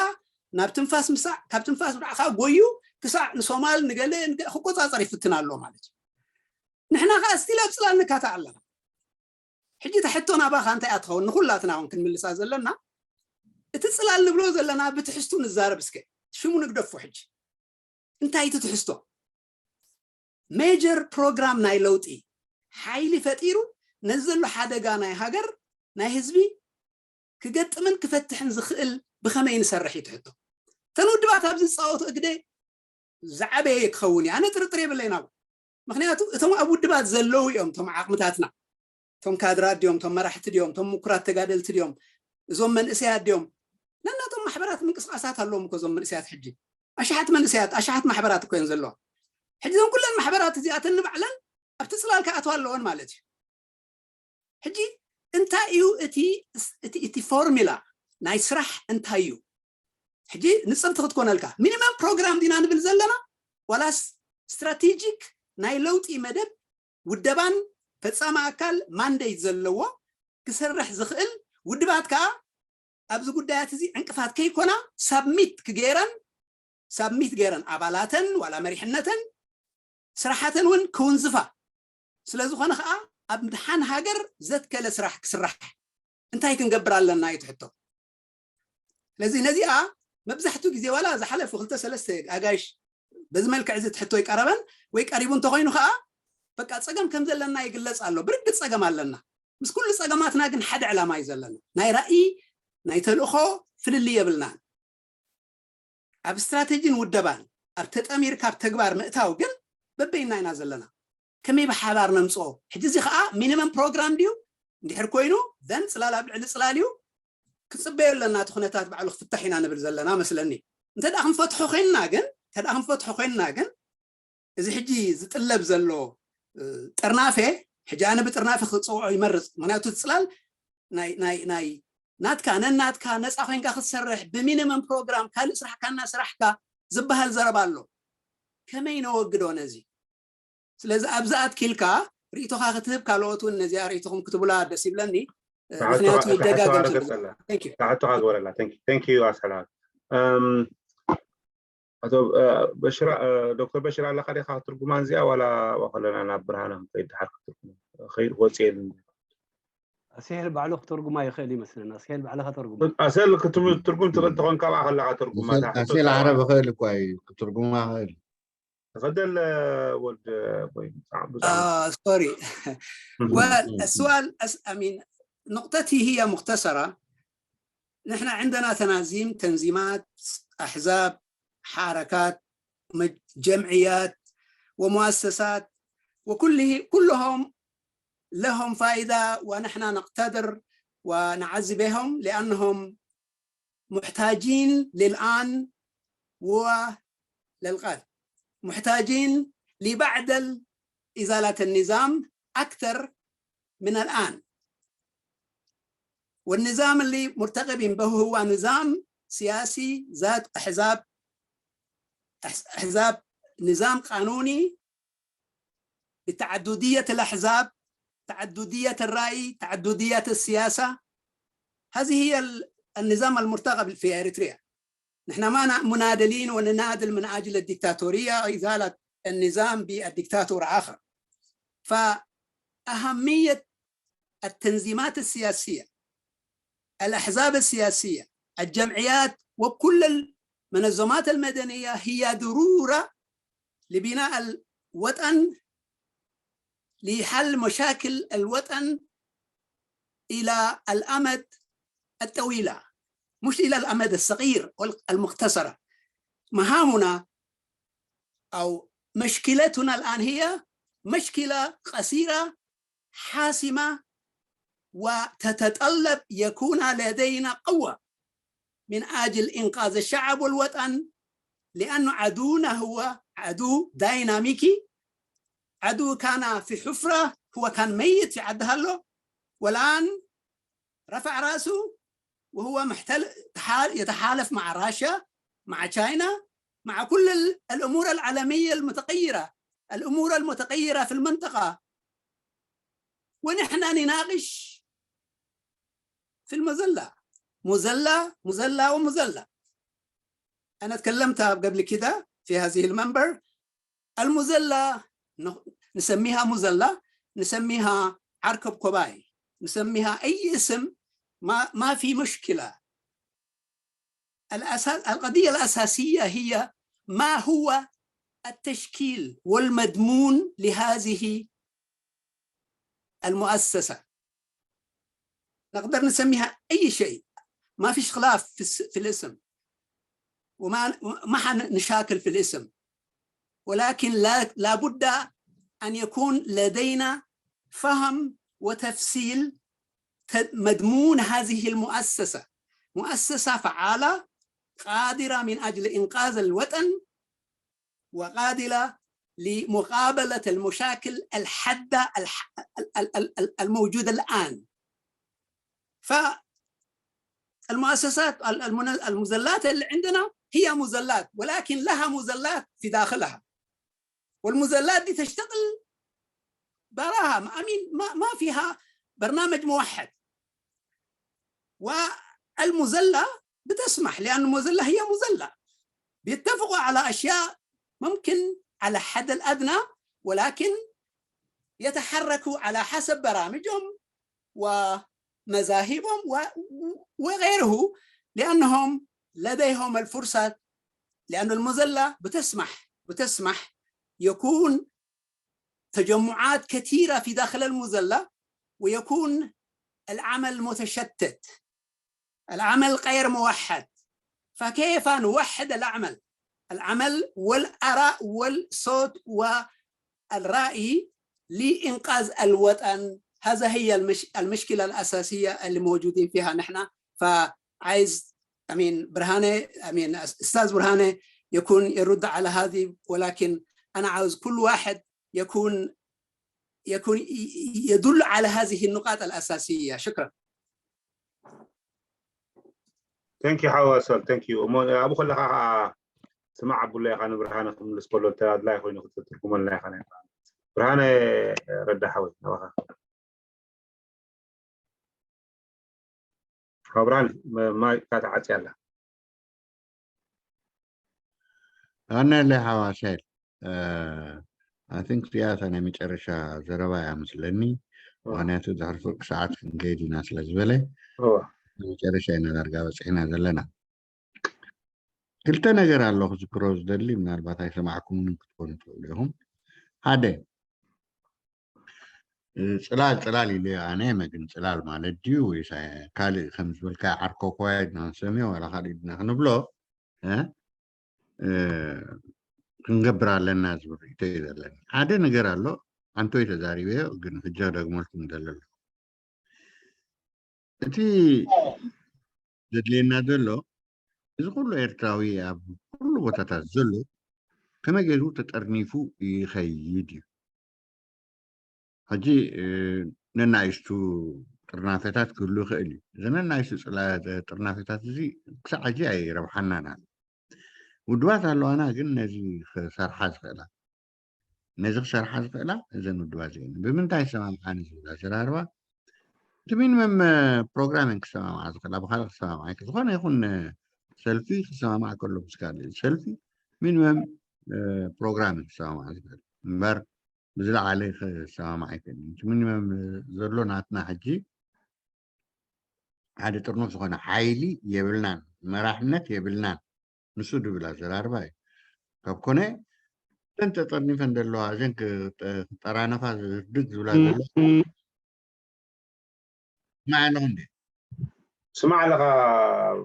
ናብ ትንፋስ ምሳዕ፣ ካብ ትንፋስ ብዓኻ ጎዩ ክሳዕ ንሶማል ንገለ ክቆፃፀር ይፍትን ኣሎ ማለት እዩ። ንሕና ከዓ ስቲል ኣብ ፅላል ንካታዕ ኣለና። ሕጂ ተሕቶ ናባኻ እንታይ እያ ትኸውን? ንኩላትና እውን ክንምልሳ ዘለና እቲ ፅላል ንብሎ ዘለና ብትሕዝቱ ንዛረብ እስከ። ሽሙ ንግደፎ። ሕጂ እንታይ እቲ ትሕዝቶ? ሜጀር ፕሮግራም ናይ ለውጢ ሓይሊ ፈጢሩ ነዚ ዘሎ ሓደጋ ናይ ሃገር ናይ ህዝቢ ክገጥምን ክፈትሕን ዝኽእል ብኸመይ ንሰርሕ እዩ ትሕቶ። እተን ውድባት ኣብዚ ዝፃወቱ እግደ ዝዓበየ ክኸውን እዩ። ኣነ ጥርጥር የብለይ ናብኡ። ምክንያቱ እቶም ኣብ ውድባት ዘለዉ እዮም እቶም ዓቕምታትና። እቶም ካድራት ድዮም፣ እቶም መራሕቲ ድዮም፣ እቶም ምኩራት ተጋደልቲ ድዮም፣ እዞም መንእሰያት ድዮም? ነናቶም ማሕበራት ምንቅስቃሳት ኣለዎም እኮ እዞም መንእሰያት። ሕጂ ኣሽሓት መንእሰያት ኣሽሓት ማሕበራት እኮ እየን ዘለዋ። ሕጂ እዞም ኩለን ማሕበራት እዚኣተን ንባዕለን ኣብቲ ፅላል ክኣትዋ ኣለወን ማለት እዩ። ሕጂ እንታይ እዩ እቲ እቲ እቲ ፎርሙላ ናይ ስራሕ እንታይ እዩ? ሕጂ ንፅብቲ ክትኮነልካ ሚኒመም ፕሮግራም ዲና ንብል ዘለና ዋላስ ስትራቴጂክ ናይ ለውጢ መደብ ውደባን ፈፃሚ ኣካል ማንዴት ዘለዎ ክሰርሕ ዝኽእል ውድባት ከዓ ኣብዚ ጉዳያት እዚ ዕንቅፋት ከይኮና ሳብሚት ክገይረን ሳብሚት ገይረን ኣባላተን ዋላ መሪሕነተን ስራሓተን እውን ክውንዝፋ ስለዝኾነ ከዓ ኣብ ምድሓን ሃገር ዘትከለ ስራሕ ክስራሕ እንታይ ክንገብር ኣለና እዩ ትሕቶ። ስለዚ ነዚኣ መብዛሕትኡ ግዜ ዋላ ዝሓለፉ ክልተ ሰለስተ ኣጋይሽ በዚ መልክዕ እዚ ትሕቶ ይቀረበን ወይ ቀሪቡ እንተኮይኑ ከዓ በቃ ፀገም ከም ዘለና ይግለፅ ኣሎ። ብርግፅ ፀገም ኣለና። ምስ ኩሉ ፀገማትና ግን ሓደ ዕላማ እዩ ዘለና፣ ናይ ራእይ ናይ ተልእኾ ፍልልይ የብልናን። ኣብ ስትራተጂን ውደባን ኣብ ተጠሚርካ ኣብ ተግባር ምእታው ግን በበይና ኢና ዘለና። ከመይ ብሓባር ነምፅኦ? ሕጂ እዚ ከዓ ሚኒመም ፕሮግራም ድዩ? እንድሕር ኮይኑ ዘን ፅላል ኣብ ልዕሊ ፅላል እዩ። ክፅበዮ ኣለና እቲ ኩነታት ባዕሉ ክፍታሕ ኢና ንብል ዘለና መስለኒ። እንተ ደኣ ክንፈትሖ ኮይንና ግን እንተ ደኣ ክንፈትሖ ኮይንና ግን እዚ ሕጂ ዝጥለብ ዘሎ ጥርናፈ ሕጂ ኣነ ብጥርናፈ ክፅውዖ ይመርፅ። ምክንያቱ እቲ ፅላል ናይ ናይ ናይ ናትካ ነናትካ ነፃ ኮይንካ ክትሰርሕ ብሚኒመም ፕሮግራም ካልእ ስራሕካ እናሰራሕካ ዝበሃል ዘረባ ኣሎ። ከመይ ነወግዶ ነዚ? ስለዚ ኣብዚ ኣትኪልካ ርእቶኻ ክትህብ ካልኦት እውን ነዚኣ ርእቶኹም ክትብላ ደስ ይብለኒ። ምክንያቱ ይደጋገም። ክሓቶኻ ግበረላ። Thank you ኣስሓላ። ኣቶ በሽራ ዶክተር በሽራ ኣለካ ዲካ ክትርጉማ እዚኣ ዋላ ዋኸለና ናብ ብርሃነ ክንከይድ ድሓር ክትርጉማ ከይድ ወፅኤ ኣስሄል ባዕሉ ክትርጉማ ይኽእል ይመስለና። ኣስሄል ባዕልኻ ተርጉማ። ኣስሄል ክትርጉም ትኽእል ተኾንካ ብኣ ከለካ ትርጉማ። ኣስሄል ዓረብ ይኽእል እኳ እዩ ክትርጉማ ይኽእል። ተኸደል ወልድ ወይ ብጣዕሚ ብዙ ሶሪ ወል السؤال أمين نقطتي هي مختصرة. نحن عندنا تنازيم تنظيمات أحزاب حركات جمعيات ومؤسسات وكله كلهم لهم فائدة ونحن نقتدر ونعز بهم لأنهم محتاجين للآن وللغد محتاجين لبعد إزالة النظام أكثر من الآن. والنظام اللي مرتقبين به هو نظام سياسي ذات أحزاب أحزاب نظام قانوني بتعددية الأحزاب، تعددية الرأي، تعددية السياسة. هذه هي النظام المرتقب في إريتريا. نحن ما منادلين وننادل من أجل الدكتاتورية أو إزالة النظام بالدكتاتور آخر. فأهمية التنظيمات السياسية، الأحزاب السياسية، الجمعيات وكل المنظمات المدنية هي ضرورة لبناء الوطن، لحل مشاكل الوطن إلى الأمد الطويلة، مش إلى الأمد الصغير والمختصرة. مهامنا أو مشكلتنا الآن هي مشكلة قصيرة حاسمة وتتطلب يكون لدينا قوة من أجل إنقاذ الشعب والوطن، لأن عدونا هو عدو ديناميكي. عدو كان في حفرة، هو كان ميت في عدهالو، والآن رفع رأسه وهو محتل يتحالف مع روسيا، مع تشاينا، مع كل الأمور العالمية المتغيرة، الأمور المتغيرة في المنطقة. ونحن نناقش في المذلة، مذلة، مذلة ومذلة. أنا تكلمت قبل كده في هذه المنبر. المذلة نسميها مذلة، نسميها عركب كوباي، نسميها أي اسم، ما ما في مشكلة. الأساس القضية الأساسية هي ما هو التشكيل والمضمون لهذه المؤسسة. نقدر نسميها أي شيء، ما فيش خلاف في, في الاسم، وما ما حنشاكل في الاسم، ولكن لا لابد أن يكون لدينا فهم وتفصيل ተ- مضمون هذه المؤسسة مؤسسة فعالة قادرة من أجل إنقاذ الوطن وقادرة لمقابلة المشاكل الحادة الح- ال- ال- ال- ال- الموجودة الآن. فالمؤسسات ال- المن- المظلات اللي عندنا هي مظلات، ولكن لها مظلات في داخلها، والمظلات دي تشتغل براها. ما أمين ما, ما فيها برنامج موحد. والمظلة بتسمح، لأن المظلة هي مظلة، بيتفقوا على أشياء ممكن على حد الأدنى، ولكن يتحركوا على حسب برامجهم ومذاهبهم و- وغيره، لأنهم لديهم الفرصة، لأن المظلة بتسمح بتسمح يكون تجمعات كثيرة في داخل المظلة، ويكون العمل متشتت، العمل غير موحد. فكيف نوحد العمل؟ العمل والآراء والصوت والرأي لإنقاذ الوطن. هذا هي المش... المشكلة الأساسية اللي موجودين فيها نحن. فعايز أمين برهانة، أمين أستاذ برهانة يكون يرد على هذه، ولكن أنا عاوز كل واحد يكون يكون ي- ي- يدل على هذه النقاط الأساسية. شكرا. Thank you ሓወ ኣሰል፣ thank you። እሞ ኣብኡ ከለኻ ከዓ ስማዕ ኣቡላ ኢኻ ንብርሃነ ክምልስ ከሎ፣ እንተ ኣድላይ ኮይኑ ክትትርጉመልና ኢኻ። ናይ ብርሃነ ረዳ ሓወይ፣ ናባኻ። ሓው ብርሃነ፣ መ- ማይካ ተዓጽያ ኣላ። ኣነለ ሓዋሰል፣ I think እዚኣ እታ ናይ መጨረሻ ዘረባ እያ ምስለኒ። ምክንያቱ ድሕሪ ፍርቂ ሰዓት ክንከይድ ኢና ስለ ዝበለ፣ እወ። መጨረሻ ኢና ዳርጋ በፂሕና ዘለና። ክልተ ነገር ኣሎ ክዝክሮ ዝደሊ፣ ምናልባት ኣይሰማዕኩምን ክትኮኑ ትኽእሉ ኢኹም። ሓደ፣ ጽላል ጽላል ኢሉ ኣነ መግን ጽላል ማለት ድዩ ወይስ ካልእ ከም ዝበልካ ዓርኮ ኮያ ድና ክንሰምዮ ዋላ ካልእ ድና ክንብሎ፣ እ? እ፣ ክንገብር ኣለና ዝብል ርእይቶ እዩ ዘለኒ። ሓደ ነገር ኣሎ፣ ኣንቶይ ተዛሪበዮ፣ ግን ሕጂ ደግመልኩም ደለሎ። እቲ ዘድልየና ዘሎ፣ እዚ ኩሉ ኤርትራዊ ኣብ ኩሉ ቦታታት ዘሎ ከመይ ገይሩ ተጠርኒፉ ይኸይድ እዩ። ሕጂ፣ እ፣ ነናይስቱ ጥርናፈታት ክህሉ ይኽእል እዩ። እዚ ነናይስቱ ጽላ-፣ ጥርናፈታት እዚ ክሳዕ ሕጂ ኣይረብሓናን ኣሎ። ውድባት ኣለዋና፣ ግን ነዚ ክሰርሓ ዝኽእላ፣ ነዚ ክሰርሓ ዝኽእላ እዘን ውድባት እየን። ብምንታይ ዝሰማምዓ ንዝብል ኣዘራርባ፣ እቲ ሚኒመም፣ እ፣ ፕሮግራም እየን ክሰማምዓ ዝኽእላ። ብኻልእ ክሰማምዓ ይክ-፣ ዝኾነ ይኹን፣ እ፣ ሰልፊ ክሰማምዓ ከሎ ምስ ካልእ ሰልፊ ሚኒመም፣ እ፣ ፕሮግራም እየን ክሰማምዓ ዝኽእል እምበር ብዝለዓለ ክሰማምዓ ኣይክእልን። እቲ ሚኒመም ዘሎ ናትና ሕጂ ሓደ ጥርኑፍ ዝኾነ ሓይሊ የብልናን፣ መራሕነት የብልናን። ንሱ ድብል ኣዘራርባ እዩ። ካብ ኮነ እተን ተጠርኒፈን ዘለዋ፣ እዘን ክጠ-፣ ክጠራነፋ ዝህርድግ ዝብላ ዘለዋ፣ ስማዕ ኣለኹ እንዴ? ስማዕ ኣለኻ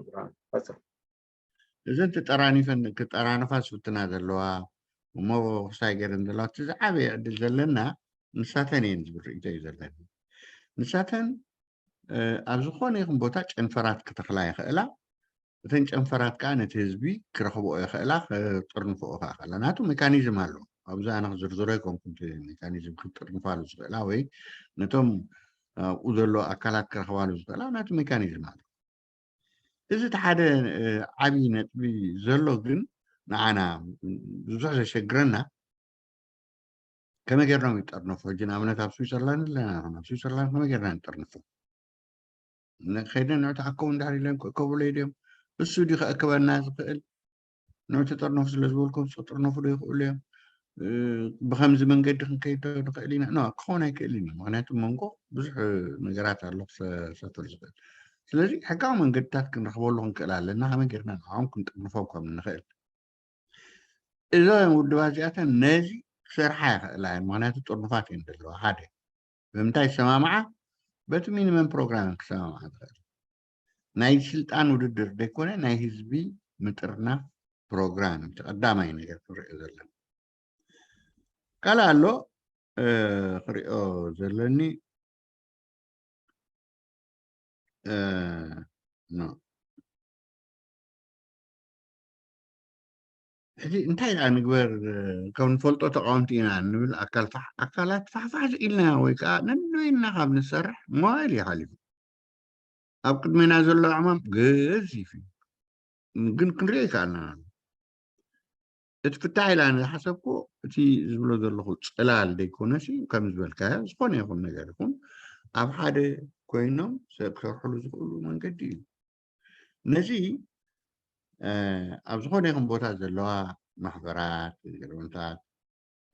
ብርሃን፣ ቀጽል። እዘን ተጠራኒፈን ክጠራነፋ ዝፍትና ዘለዋ፣ እሞ ክሳይ ገይረን ዘለዋ፣ እቲ ዝዓበየ ዕድል ዘለና ንሳተን እየን ዝብል ርእይቶ እዩ ዘለኒ። ንሳተን፣ እ፣ ኣብ ዝኾነ ይኹን ቦታ ጨንፈራት ክተኽላ ይኽእላ። እተን ጨንፈራት ከዓ ነቲ ህዝቢ ክረኽብኦ ይኽእላ፣ ክጥርንፍኦ ከዓ ይኽእላ። ናቱ ሜካኒዝም ኣሎ። ኣብዚ ኣነ ክዝርዝሮ ኣይኮንኩን፣ እቲ ሜካኒዝም ክጥርንፋሉ ዝኽእላ ወይ ነቶም ኣብኡ ዘሎ ኣካላት ክረኽባሉ ዝኽእላ ናቱ ሜካኒዝም ኣሎ። እዚ እቲ ሓደ፣ እ፣ ዓብዪ ነጥቢ ዘሎ፣ ግን ንዓና ብዙሕ ዘሸግረና ከመይ ጌርና ይጠርነፉ? ሕጂ ንኣብነት ኣብ ስዊዘርላንድ ኣለና፣ ንኹን ኣብ ስዊዘርላንድ ከመይ ጌርና ንጠርንፎ? ን-፣ ከይደን ንዕቲ ኣከቡ እንድሕር ኢለን ክእከቡለይ ድዮም? እሱ ድዩ ከእክበና ዝኽእል? ንዕቲ ጥርነፉ ስለ ዝበልኩም፣ ንሱ ጥርነፉ ዶ ይኽእሉ እዮም? እ፣ ብኸምዚ መንገዲ ክንከይድ ዶ ንኽእል ኢና? ኖ፣ ክኸውን ኣይክእልን እዩ። ምኽንያቱ መንጎ ብዙሕ ነገራት ኣሎ ክሰፍር ዝኽእል። ስለዚ ሕጋዊ መንገድታት ክንረኽበሉ ክንክእል ኣለና። ከመይ ጌርና ንዕኦም ክንጥርንፎም ከም ንኽእል? እዘን ውድባት እዚኣተን ነዚ ክሰርሓ ይኽእላ እየን። ምኽንያቱ ጥርኑፋት እየን ዘለዋ። ሓደ፣ ብምንታይ ዝሰማምዓ? በቲ ሚኒመም ፕሮግራም እየን ክሰማምዓ ዝኽእል። ናይ ስልጣን ውድድር ዘይኮነ ናይ ህዝቢ ምጥርናፍ ፕሮግራም እዩ። እቲ ቀዳማይ ነገር ክንሪኦ ዘለና። ካልእ ኣሎ፣ እ፣ ክሪኦ ዘለኒ ሕጂ እንታይ ደኣ ንግበር? ከም ንፈልጦ ተቃወምቲ ኢና ንብል ኣካል ፋሕ ኣካላት ፋሕፋሕ ኢልና ወይ ከዓ ነንበይንና ካብ ንሰርሕ መዋእል እዩ ሓሊፉ። ኣብ ቅድሜና ዘሎ ዕማም ገዚፍ እዩ። ግን ክንሪኦ ይከኣልና። እቲ ፍታሕ ኢላ ዝሓሰብኩ እቲ ዝብሎ ዘለኹ ጽላል ደይኮነሲ ከም ዝበልካዮ ዝኾነ ይኹን ነገር ይኹን ኣብ ሓደ ኮይኖም ሰብ ክሰርሕሉ ዝኽእሉ መንገዲ እዩ። ነዚ ኣብ ዝኾነ ይኹን ቦታ ዘለዋ ማሕበራት ገለመንታት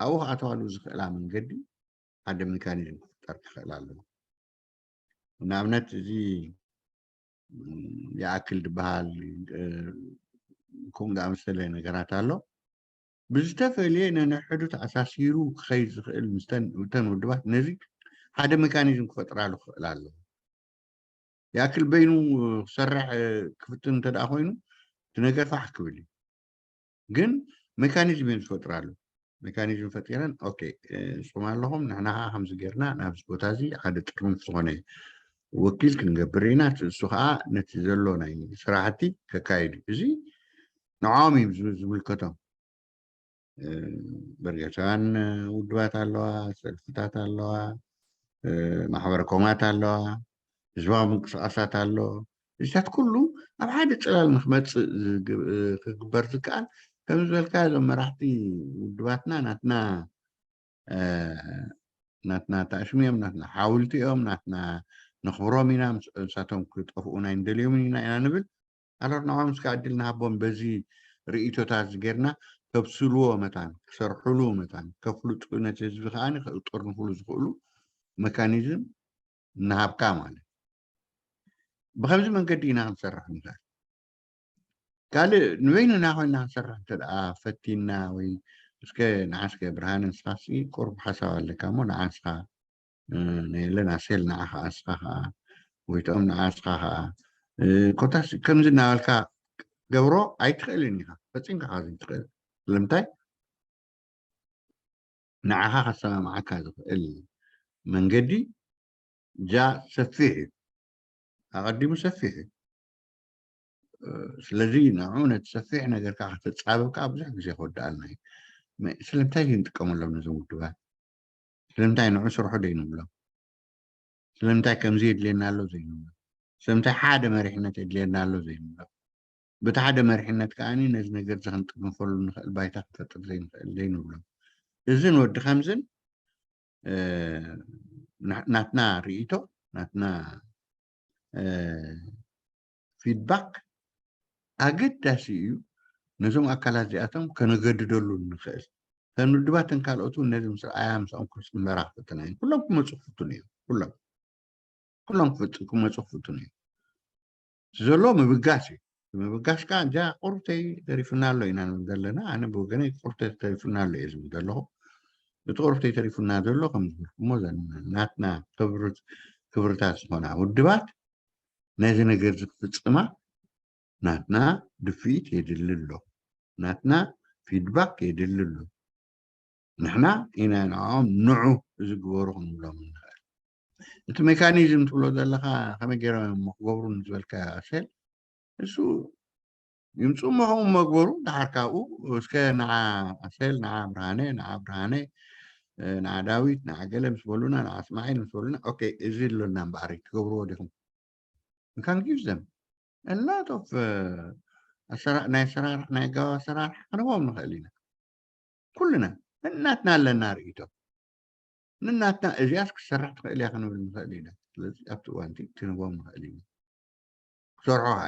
ኣብኡ ክኣተዋሉ ዝኽእላ መንገዲ ሓደ ሜካኒዝም ክፍጠር ክኽእል ኣለዎ። ንኣብነት እዚ ይኣክል ዝበሃል ከምኡ ዝኣመሰለ ነገራት ኣሎ። ብዝተፈለየ ነንሕዱ ተኣሳሲሩ ክኸይድ ዝኽእል ምስተን እተን ውድባት ነዚ ሓደ ሜካኒዝም ክፈጥራሉ ክኽእል ኣለዎ። ይኣክል በይኑ ክሰርሕ ክፍትን እንተ ደኣ ኮይኑ እቲ ነገር ፋሕ ክብል እዩ። ግን ሜካኒዝም እዮም ዝፈጥራሉ። ሜካኒዝም ፈጢረን ኦኬ ንስኹም ኣለኹም ንሕና ከዓ ከምዚ ጌርና ናብዚ ቦታ እዚ ሓደ ጥርንፍ ዝኾነ ወኪል ክንገብር ኢና። እሱ ከዓ ነቲ ዘሎ ናይ ስራሕቲ ከካይድ እዩ። እዚ ንዕኦም እዩ ዝምልከቶም። በርጌሳውያን ውድባት ኣለዋ፣ ሰልፍታት ኣለዋ፣ ማሕበረ ኮማት ኣለዋ፣ ህዝባዊ ምንቅስቃሳት ኣሎ። እዚታት ኩሉ ኣብ ሓደ ፅላል ንክመፅእ ክግበር ዝከኣል ከም ዝበልካ እዞም መራሕቲ ውድባትና ናትና ናትና ታሽም እዮም፣ ናትና ሓውልቲ እዮም፣ ናትና ነኽብሮም ኢና፣ ንሳቶም ክጠፍኡ ናይ ንደልዮምን ኢና ኢና ንብል ኣለር ንዖም እስከ ዕድል ንሃቦም በዚ ርእቶታት እዚ ጌርና ከብስልዎ መታን ክሰርሕሉ መታን ከፍልጡ ነቲ ህዝቢ ከዓ ክጥርንፍሉ ዝኽእሉ መካኒዝም ንሃብካ ማለት ብከምዚ መንገዲ ኢና ክንሰርሕ ንኽእል። ካልእ ንበይንና ኮይና ክንሰርሕ እንተ ደኣ ፈቲና ወይ እስከ ንዓስከ ብርሃነ ንስኻሲ ቁሩብ ሓሳብ ኣለካ እሞ ንዓስኻ ነየለ ናሴል ንዓኻ እስኻ ከዓ ወይቶም ንዓስኻ ከዓ ኮታስ ከምዚ እናበልካ ገብሮ ኣይትኽእልን ኢኻ ፈፂምካ ካብ ዘይትኽእል ስለምንታይ ንዓኻ ከሰማምዓካ ዝኽእል መንገዲ ጃ ሰፊሕ እዩ ኣቐዲሙ ሰፊሕ እዩ ስለዚ ንዑ ነቲ ሰፊሕ ነገር ከዓ ከተፃብብ ከዓ ብዙሕ ግዜ ክወድኣልና እዩ ስለምንታይ ንጥቀመሎም ነዞም ውድባት ስለምንታይ ንዑ ስርሑ ደይንብሎም ስለምንታይ ከምዚ የድልየና ኣሎ ዘይንብሎ ስለምንታይ ሓደ መሪሕነት የድልየና ኣሎ ዘይንብሎ በቲ ሓደ መሪሕነት ከዓ ነዚ ነገር እዚ ክንጥንፈሉ ንኽእል ባይታ ክንፈጥር ዘይንኽእል ዘይንብሎ እዝን ወዲ ከምዝን ናትና ርእቶ ናትና ፊድባክ ኣገዳሲ እዩ ነዞም ኣካላት እዚኣቶም ከነገድደሉ ንኽእል ከም ውድባትን ካልኦት እውን ነዚ ምስ ረኣያ ምስኦም ክፅመራ ክፍትና እየን ኩሎም ክመፁ ክፍትኑ እዮም ኩሎም ኩሎም ክመፁ ክፍትኑ እዮም ዘሎ ምብጋስ እዩ ምብጋስ ከዓ እንጃ ቁርብተይ ተሪፉና ኣሎ ኢና ንብል ዘለና ኣነ ብወገነይ ቁርብተይ ተሪፉና ኣሎ እየ ዝብል ዘለኹ እቲ ቁርብተይ ተሪፉና ዘሎ ከም ዝብልኩሞ ናትና ክብርታት ዝኾና ውድባት ነዚ ነገር እዚ ክፍፅማ ናትና ድፍኢት የድሊ ኣሎ ናትና ፊድባክ የድሊ ኣሎ ንሕና ኢና ንዕኦም ንዑ እዚ ግበሩ ክንብሎም ንኽእል እቲ ሜካኒዝም ትብሎ ዘለኻ ከመይ ገይሮም እዮም ክገብሩ ዝበልካ ኣሰል እሱ ይምፅኡ እሞ ከምኡ መግበሩ ድሓር ካብኡ እስከ ንዓ ኣሰል ንዓ ብርሃነ ንዓ ብርሃነ ንዓ ዳዊት ንዓ ገለ ምስ በሉና ንዓ እስማዒል ምስ በሉና ኦኬ እዚ ኣሎና እምበኣር ትገብርዎ ዲኹም we can give them a lot of ናይ ኣሰራርሕ ናይ ኣገባብ ኣሰራርሓ ክንህቦም ንኽእል ኢና ኩልና ነናትና ኣለና ርእይቶ ነናትና እዚኣስ ክትሰርሕ ትኽእል እያ ክንብል ንኽእል ኢና ስለዚ ኣብቲ እዋንቲ ክንህቦም ንኽእል ኢና ክሰርሖ ከኣ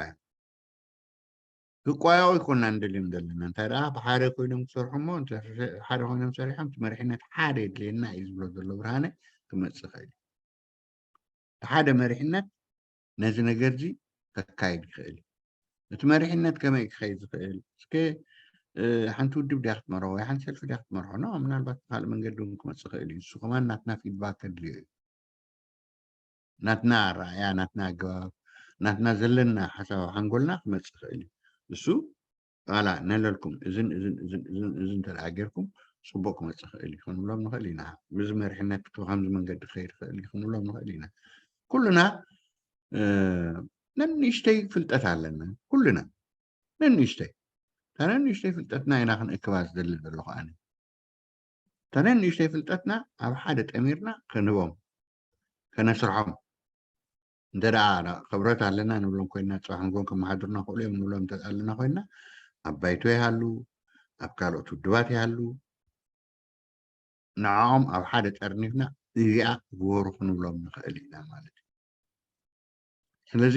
ክቋየቑ ይኮና ንደልዮም ዘለና እንታይ ደኣ ብሓደ ኮይኖም ክሰርሑ እሞ ሓደ ኮይኖም ሰሪሖም እቲ መሪሕነት ሓደ የድልየና እዩ ዝብሎ ዘሎ ብርሃነ ክመፅእ ይኽእል እዩ ሓደ መሪሕነት ነዚ ነገር እዚ ከካይድ ይኽእል እዩ እቲ መሪሕነት ከመይ ክኸይድ ዝኽእል እስከ ሓንቲ ውድብ ድያ ክትመርሖ ወይ ሓንቲ ሰልፊ ድያ ክትመርሖ ኖ ምናልባት ብካልእ መንገዲ እውን ክመፅእ ይኽእል እዩ እሱ ከማን ናትና ፊድባክ ከድልዮ እዩ ናትና ኣረኣእያ ናትና ኣገባብ ናትና ዘለና ሓሳብ ሓንጎልና ክመፅእ ይኽእል እዩ እሱ ቃላ ነለልኩም እዝን እዝን እዝን እዝን እዝን እንተ ጌርኩም ፅቡቅ ክመፅእ ይኽእል እዩ ክንብሎም ንኽእል ኢና ብዚ መሪሕነት ብከምዚ መንገዲ ክኸይድ ይኽእል እዩ ክንብሎም ንኽእል ኢና ኩልና ነንእሽተይ ፍልጠት ኣለና ኩልና፣ ነንእሽተይ። እታ ነንእሽተይ ፍልጠትና ኢና ክንእክባ ዝደሊ ዘለኹ ኣነ። እታ ነንእሽተይ ፍልጠትና ኣብ ሓደ ጠሚርና ክንቦም፣ ከነስርሖም። እንተ ደኣ ክብረት ኣለና ንብሎም ኮይና፣ ጽባሕ ንጎን ከመሓድሩና ክእሉ እዮም ንብሎም እንተ ኣለና ኮይና፣ ኣብ ባይቶ ይሃሉ፣ ኣብ ካልኦት ውድባት ይሃሉ፣ ንዕኦም ኣብ ሓደ ጠርኒፍና እዚኣ ግበሩ ክንብሎም ንኽእል ኢና ማለት እዩ። ስለዚ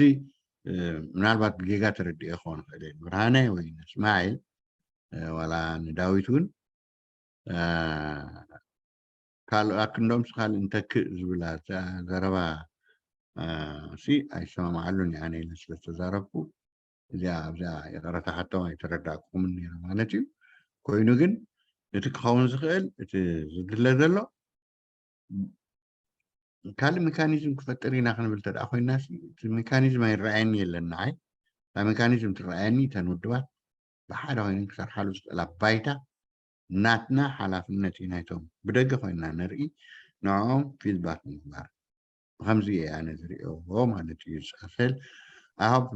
ምናልባት ብጌጋ ተረዲኦ ክኸውን ይኽእል እየ፣ ብርሃነ ወይ ንእስማዒል ዋላ ንዳዊት እውን፣ ካልእ ኣክንዶምስ ካልእ እንተክእ ዝብላ ዘረባ ሲ ኣይሰማማዓሉን እየ ኣነ ኢለ ስለዝተዛረብኩ፣ እዚኣ ኣብዚኣ ይቕረታ ሓቶም ኣይተረዳእኩምን ነይረ ማለት እዩ። ኮይኑ ግን እቲ ክኸውን ዝኽእል፣ እቲ ዝድለ ዘሎ ካልእ ሜካኒዝም ክፈጥር ኢና ክንብል ተደኣ ኮይና፣ እቲ ሜካኒዝም ኣይረኣየኒ የለን ንዓይ። እታ ሜካኒዝም ትረኣየኒ፣ እተን ውድባት ብሓደ ኮይነን ክሰርሓሉ ዝኽእላ ባይታ ናትና ሓላፍነት እዩ። ናይቶም ብደገ ኮይና ንርኢ፣ ንዕኦም ፊድባክ ምግባር። ብከምዚ እየ ኣነ ዝሪኦ ማለት እዩ። ኣሰል ኣሆብ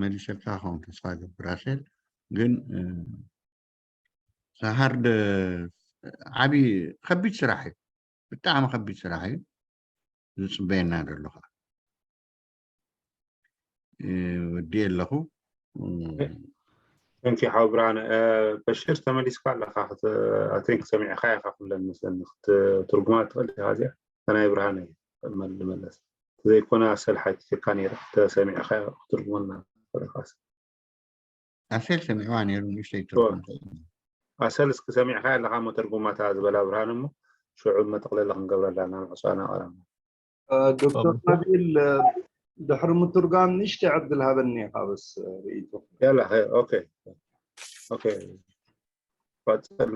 መሊሰልካ ክኸውን ተስፋ ገብር ኣሰል። ግን ሳሃርድ ዓብዪ ከቢድ ስራሕ እዩ፣ ብጣዕሚ ከቢድ ስራሕ እዩ ዝፅበየና ዘሎ። ከዓ ወዲእ ኣለኹ። ንኪ ሓው ብርሃነ፣ በሽር ተመሊስካ ኣለካ። ኣቲንክ ሰሚዕካ ኢካ ኩለን መስለኒ ክትትርጉማ ትኽእል ኢካ። እዚኣ ናይ ብርሃነ መለስ ዘይኮነ ኣሰል ሓቲትካ ነይረ፣ ተሰሚዕካ ክትርጉመልና ትኽእል ኢካ። ኣሰል ሰሚዕዋ ነይሩ፣ ንእሽተይ ትርጉም። ኣሰል እስኪ ሰሚዕካ ኣለካ እሞ ተርጉማታ ዝበላ ብርሃን እሞ ሽዑ መጠቕለሊ ክንገብረላ ናብ ዕፅዋና ቀረብና። ዶክተር ናቢል ድሕሪ ምትርጓም ንእሽተይ ዕድል ሃበኒ ኢኻ በስ ርእይቶ። ያላ ኦኬ ኦኬ ቀፅል።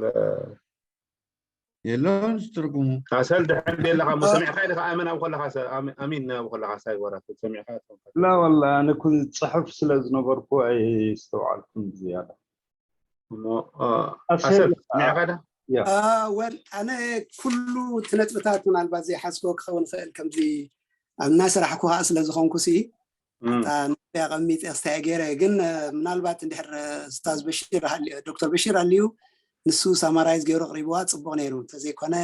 የለውን ዝትርጉሙ። ኣሰል ድሕር ቤለካ እሞ ሰሚዕካ ኢኻ ኣመን ኣብ ከለካ ኣሚን ኣብ ከለካ ሳይ ወራ ሰሚዕካ ላ ወላ ኣነ ኩን ፅሕፍ ስለ ዝነበርኩ ኣይስተውዓልኩም ዝያዳ። እሞ ኣሰል ሰሚዕካ ዳ ወል ኣነ ኩሉ እቲ ነጥብታት ምናልባት ዘይሓዝኮ ክኸውን ይኽእል ከምዚ ኣብ እናሰራሕኩ ከዓ ስለ ዝኾንኩ ሲ ኣቀሚጥ ስታይ ገይረ ግን ምናልባት እንድሕር ስታዝ በሽር ዶክተር በሽር ኣልዩ ንሱ ሳማራይዝ ገይሩ ኣቕሪብዋ ፅቡቕ ነይሩ እንተዘይኮነ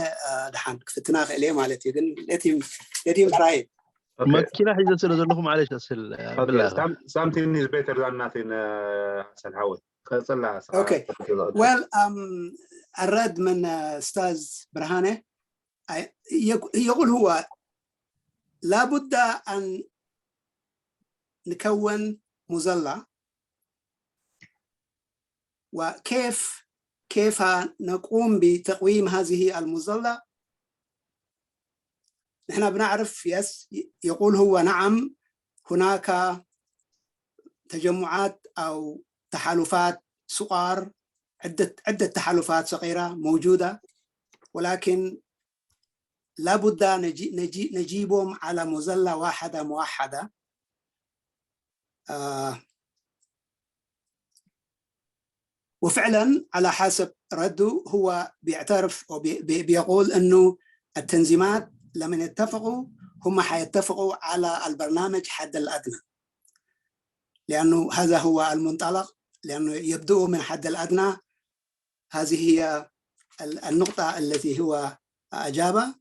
ድሓን ክፍትና ክእል እየ ማለት እዩ ግን let him try መኪና ሒዘ ስለ ዘለኹ ማለሽ ኣስል something is better than nothing ኣሰል ሓወይ ቀፅላ well ኣረድ ምን ስታዝ ብርሃነ يقول هو لا بد أن نكون مظلة وكيف كيف نقوم بتقويم هذه المظلة؟ نحن بنعرف يس يقول هو نعم هناك تجمعات أو تحالفات صغار عدة عدة تحالفات صغيرة موجودة ولكن لابد نجي نجي نجيبهم على مظلة واحدة موحدة آه وفعلا على حسب رده هو بيعترف وبيقول انه التنظيمات لمن يتفقوا هم حيتفقوا على البرنامج حد الادنى لانه هذا هو المنطلق لانه يبدأوا من حد الادنى هذه هي النقطة التي هو أجاب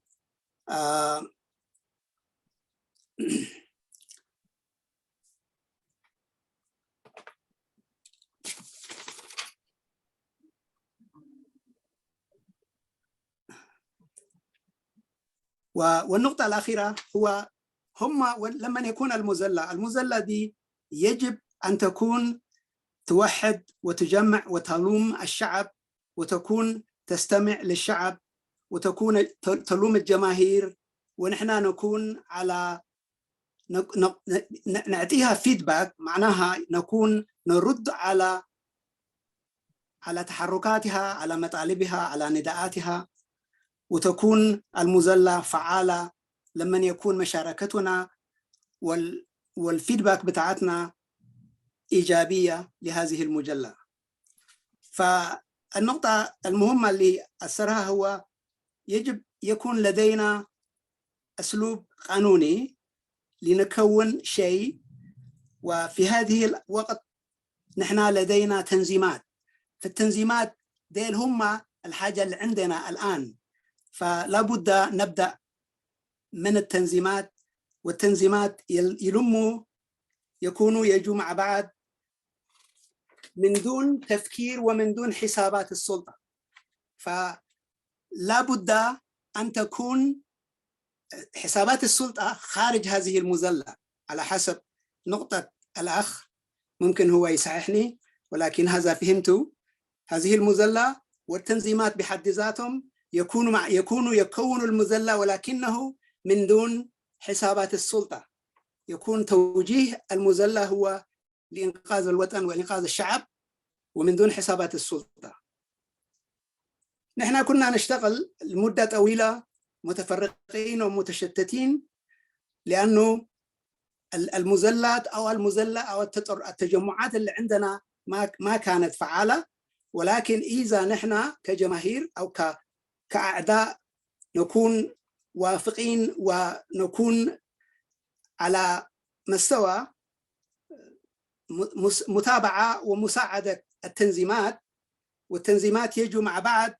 والنقطة الأخيرة هو هم لمن يكون المزلة المزلة دي يجب أن تكون توحد وتجمع وتلوم الشعب وتكون تستمع للشعب وتكون تلوم الجماهير ونحن نكون على نعطيها feedback معناها نكون نرد على على تحركاتها على مطالبها على نداءاتها وتكون المزلة فعالة لمن يكون مشاركتنا وال والفيدباك بتاعتنا إيجابية لهذه المجلة فالنقطة المهمة اللي أثرها هو يجب يكون لدينا أسلوب قانوني لنكون شيء، وفي هذه الوقت نحن لدينا تنظيمات، فالتنظيمات ديل هم الحاجة اللي عندنا الآن. فلا بد نبدأ من التنظيمات، والتنظيمات يل- يلموا، يكونوا، يجوا مع بعض من دون تفكير ومن دون حسابات السلطة. فلا بد أن تكون حسابات السلطة خارج هذه المظلة، على حسب نقطة الأخ، ممكن هو يصححني، ولكن هذا فهمته. هذه المظلة والتنظيمات بحد ذاتهم يكون مع يكون يكون المظلة، ولكنه من دون حسابات السلطة. يكون توجيه المظلة هو لإنقاذ الوطن وإنقاذ الشعب، ومن دون حسابات السلطة. نحن كنا نشتغل لمدة طويلة متفرقين ومتشتتين، لأنه ال- المزلات أو المزلة أو التطر- التجمعات اللي عندنا ما ما كانت فعالة. ولكن إذا نحن كجماهير أو ك كأعضاء نكون وافقين ونكون على مستوى م- مس- متابعة ومساعدة التنظيمات، والتنظيمات يجوا مع بعض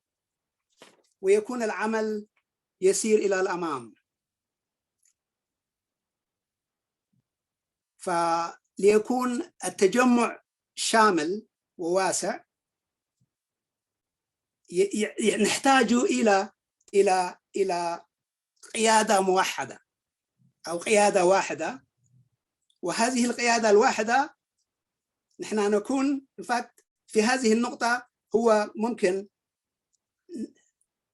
ويكون العمل يسير إلى الأمام. فليكون التجمع شامل وواسع، ي- ي- نحتاج إلى إلى إلى قيادة موحدة أو قيادة واحدة. وهذه القيادة الواحدة نحن نكون، in fact، في هذه النقطة هو ممكن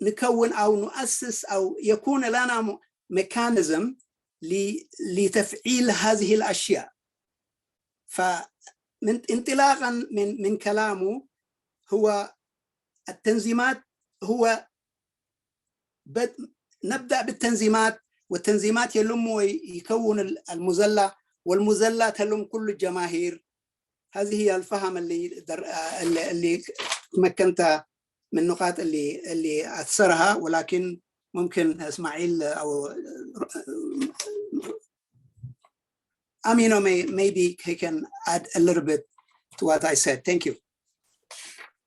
نكون أو نؤسس أو يكون لنا م- mechanism ل- لتفعيل هذه الأشياء. فمن انطلاقا من من كلامه، هو التنظيمات، هو بد نبدأ بالتنظيمات، والتنظيمات يلم ويكون ال- المزلة، والمزلة تلم كل الجماهير. هذه هي الفهم اللي در... اللي, اللي تمكنت من نقاط اللي اللي أثرها. ولكن ممكن إسماعيل أو Amino may, maybe he can add a little bit to what I said. Thank you.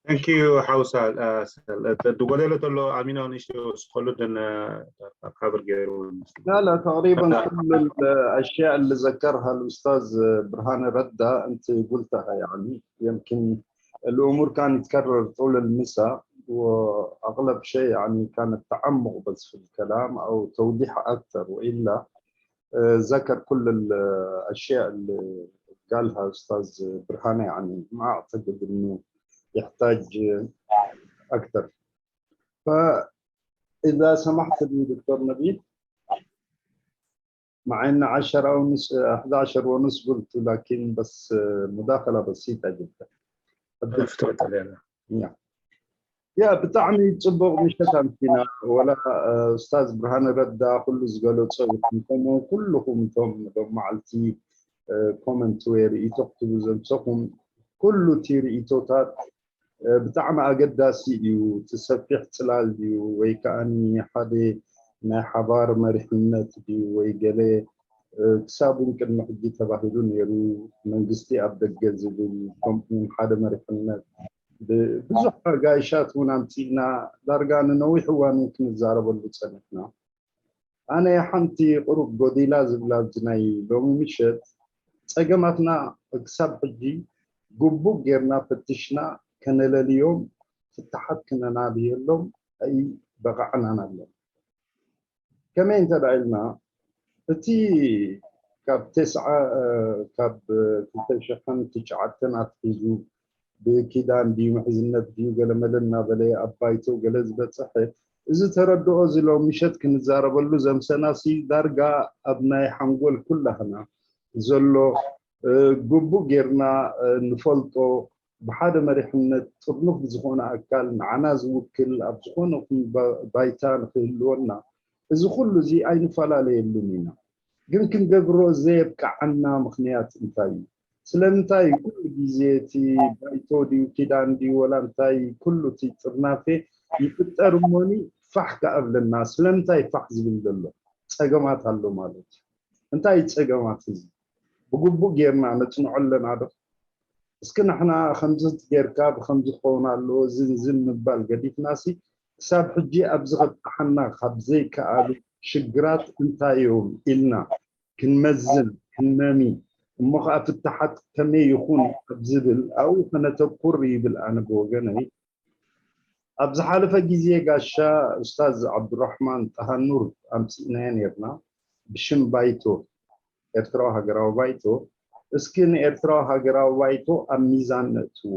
Thank you ሓውሳ። ድጎደለ ተሎ ኣሚኖ ንእሽቶ ስኸሉ ድን ካብር ገይሩ لا لا تقريبا كل الاشياء اللي ذكرها الاستاذ برهان ردا انت قلتها، يعني يمكن الامور كانت تتكرر طول المساء، واغلب شيء يعني كان التعمق بس في الكلام او توضيح اكثر، والا ذكر كل الاشياء اللي قالها استاذ برهان، يعني ما اعتقد انه يحتاج اكثر. فاذا سمحت لي دكتور نبيل، مع ان عشرة ونص، احدعش ونص قلت، لكن بس مداخله بسيطه جدا. ተፈጠለ ያ ብጣዕሚ ፅቡቕ ምሸት ኣምሲና። ወላ ኡስታዝ ብርሃነ ረዳ ኩሉ ዝገለፆ ይኹን፣ ከምኡ ኩልኹም እቶም ሎም መዓልቲ ኮመንት ወይ ርእይቶ ክትቡ ዘምሰኹም ኩሉ እቲ ርእይቶታት ብጣዕሚ ኣገዳሲ እዩ። እቲ ሰፊሕ ፅላል ድዩ ወይ ከዓ ሓደ ናይ ሓባር መሪሕነት ድዩ ወይ ገለ ክሳብ እውን ቅድሚ ሕጂ ተባሂሉ ነይሩ። መንግስቲ ኣብ ደገ ዝብል ከምኡ ሓደ መሪሕነት ብዙሕ ኣጋይሻት እውን ኣምፂእና ዳርጋ ንነዊሕ እዋን እውን ክንዛረበሉ ፀኒሕና። ኣነ ሓንቲ ቅሩብ ጎዲላ ዝብላ ኣብዚ ናይ ሎሚ ምሸት ፀገማትና ክሳብ ሕጂ ግቡእ ጌርና ፈቲሽና ከነለልዮም ፍታሓት ክነናድየሎም ኣይበቃዕናን ኣሎ። ከመይ እንተ ኢልና እቲ ካብ ተስዓ ካብ ክልተ ሽሕን ትሽዓተን ኣትሒዙ ብኪዳን ድዩ ምሕዝነት ድዩ ገለመለ እናበለ ኣብ ባይቶ ገለ ዝበፅሐ እዚ ተረድኦ እዚ ሎም ምሸት ክንዛረበሉ ዘምሰናሲ ዳርጋ ኣብ ናይ ሓንጎል ኩላህና ዘሎ ግቡእ ጌርና ንፈልጦ ብሓደ መሪሕነት ጥርኑፍ ብዝኾነ ኣካል ንዓና ዝውክል ኣብ ዝኾነ ባይታ ንክህልወና እዚ ኩሉ እዚ ኣይንፈላለየሉን ኢና። ግን ክንገብሮ ዘየብቅዓና ምኽንያት እንታይ እዩ? ስለምንታይ ኩሉ ግዜ እቲ ባይቶ ድዩ ኪዳን ድዩ ወላ እንታይ ኩሉ እቲ ጥርናፌ ይፍጠር እሞኒ ፋሕ ከኣብለና ስለምንታይ ፋሕ ዝብል ዘሎ ፀገማት ኣሎ ማለት እዩ። እንታይ ጸገማት እዚ ብግቡእ ጌርና ነጽንዖ ኣለና ዶ? እስኪ ንሕና ከምዚ ጌርካ ብከምዚ ክኸውን ኣለዎ ዝን ዝን ምባል ገዲፍናሲ ክሳብ ሕጂ ኣብዚ ከብጽሓና ካብ ዘይከኣሉ ሽግራት እንታይ እዮም ኢልና ክንመዝን ክንመሚ እሞ ከዓ ፍታሓት ከመይ ይኹን ኣብ ዝብል ኣብኡ ከነተኩር ይብል ኣነ ብወገነይ። ኣብ ዝሓለፈ ግዜ ጋሻ ኡስታዝ ዓብዱራሕማን ጣሃኑር ኣምፂእናዮ ነርና ብሽም ባይቶ፣ ኤርትራዊ ሃገራዊ ባይቶ። እስኪ ንኤርትራዊ ሃገራዊ ባይቶ ኣብ ሚዛን ነእትዎ።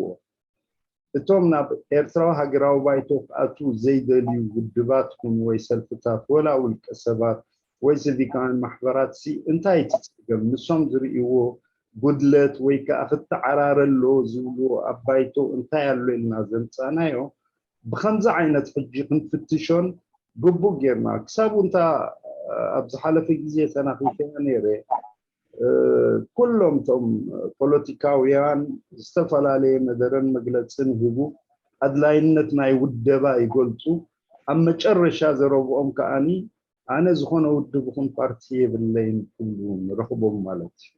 እቶም ናብ ኤርትራዊ ሃገራዊ ባይቶ ክኣትዉ ዘይደልዩ ውድባት ኩኑ ወይ ሰልፍታት ወላ ውልቀ ሰባት ወይ ሲቪካውያን ማሕበራት ሲ እንታይ እቲ ጸገም? ንሶም ዝርእይዎ ጉድለት ወይ ከኣ ክተዓራረ ኣሎ ዝብልዎ ኣብ ባይቶ እንታይ ኣሎ ኢልና ዘምጻእናዮ ብኸምዚ ዓይነት ሕጂ ክንፍትሾን ግቡእ ጌርና ክሳብ እንታ ኣብ ዝሓለፈ ግዜ ተናኺፈያ ነይረ። ኩሎም እቶም ፖለቲካውያን ዝተፈላለየ መደረን መግለፅን ይህቡ፣ ኣድላይነት ናይ ውደባ ይገልፁ። ኣብ መጨረሻ ዘረብኦም ከዓኒ ኣነ ዝኾነ ውድብ ይኹን ፓርቲ የብለይን ክብሉ ንረኽቦም ማለት እዩ።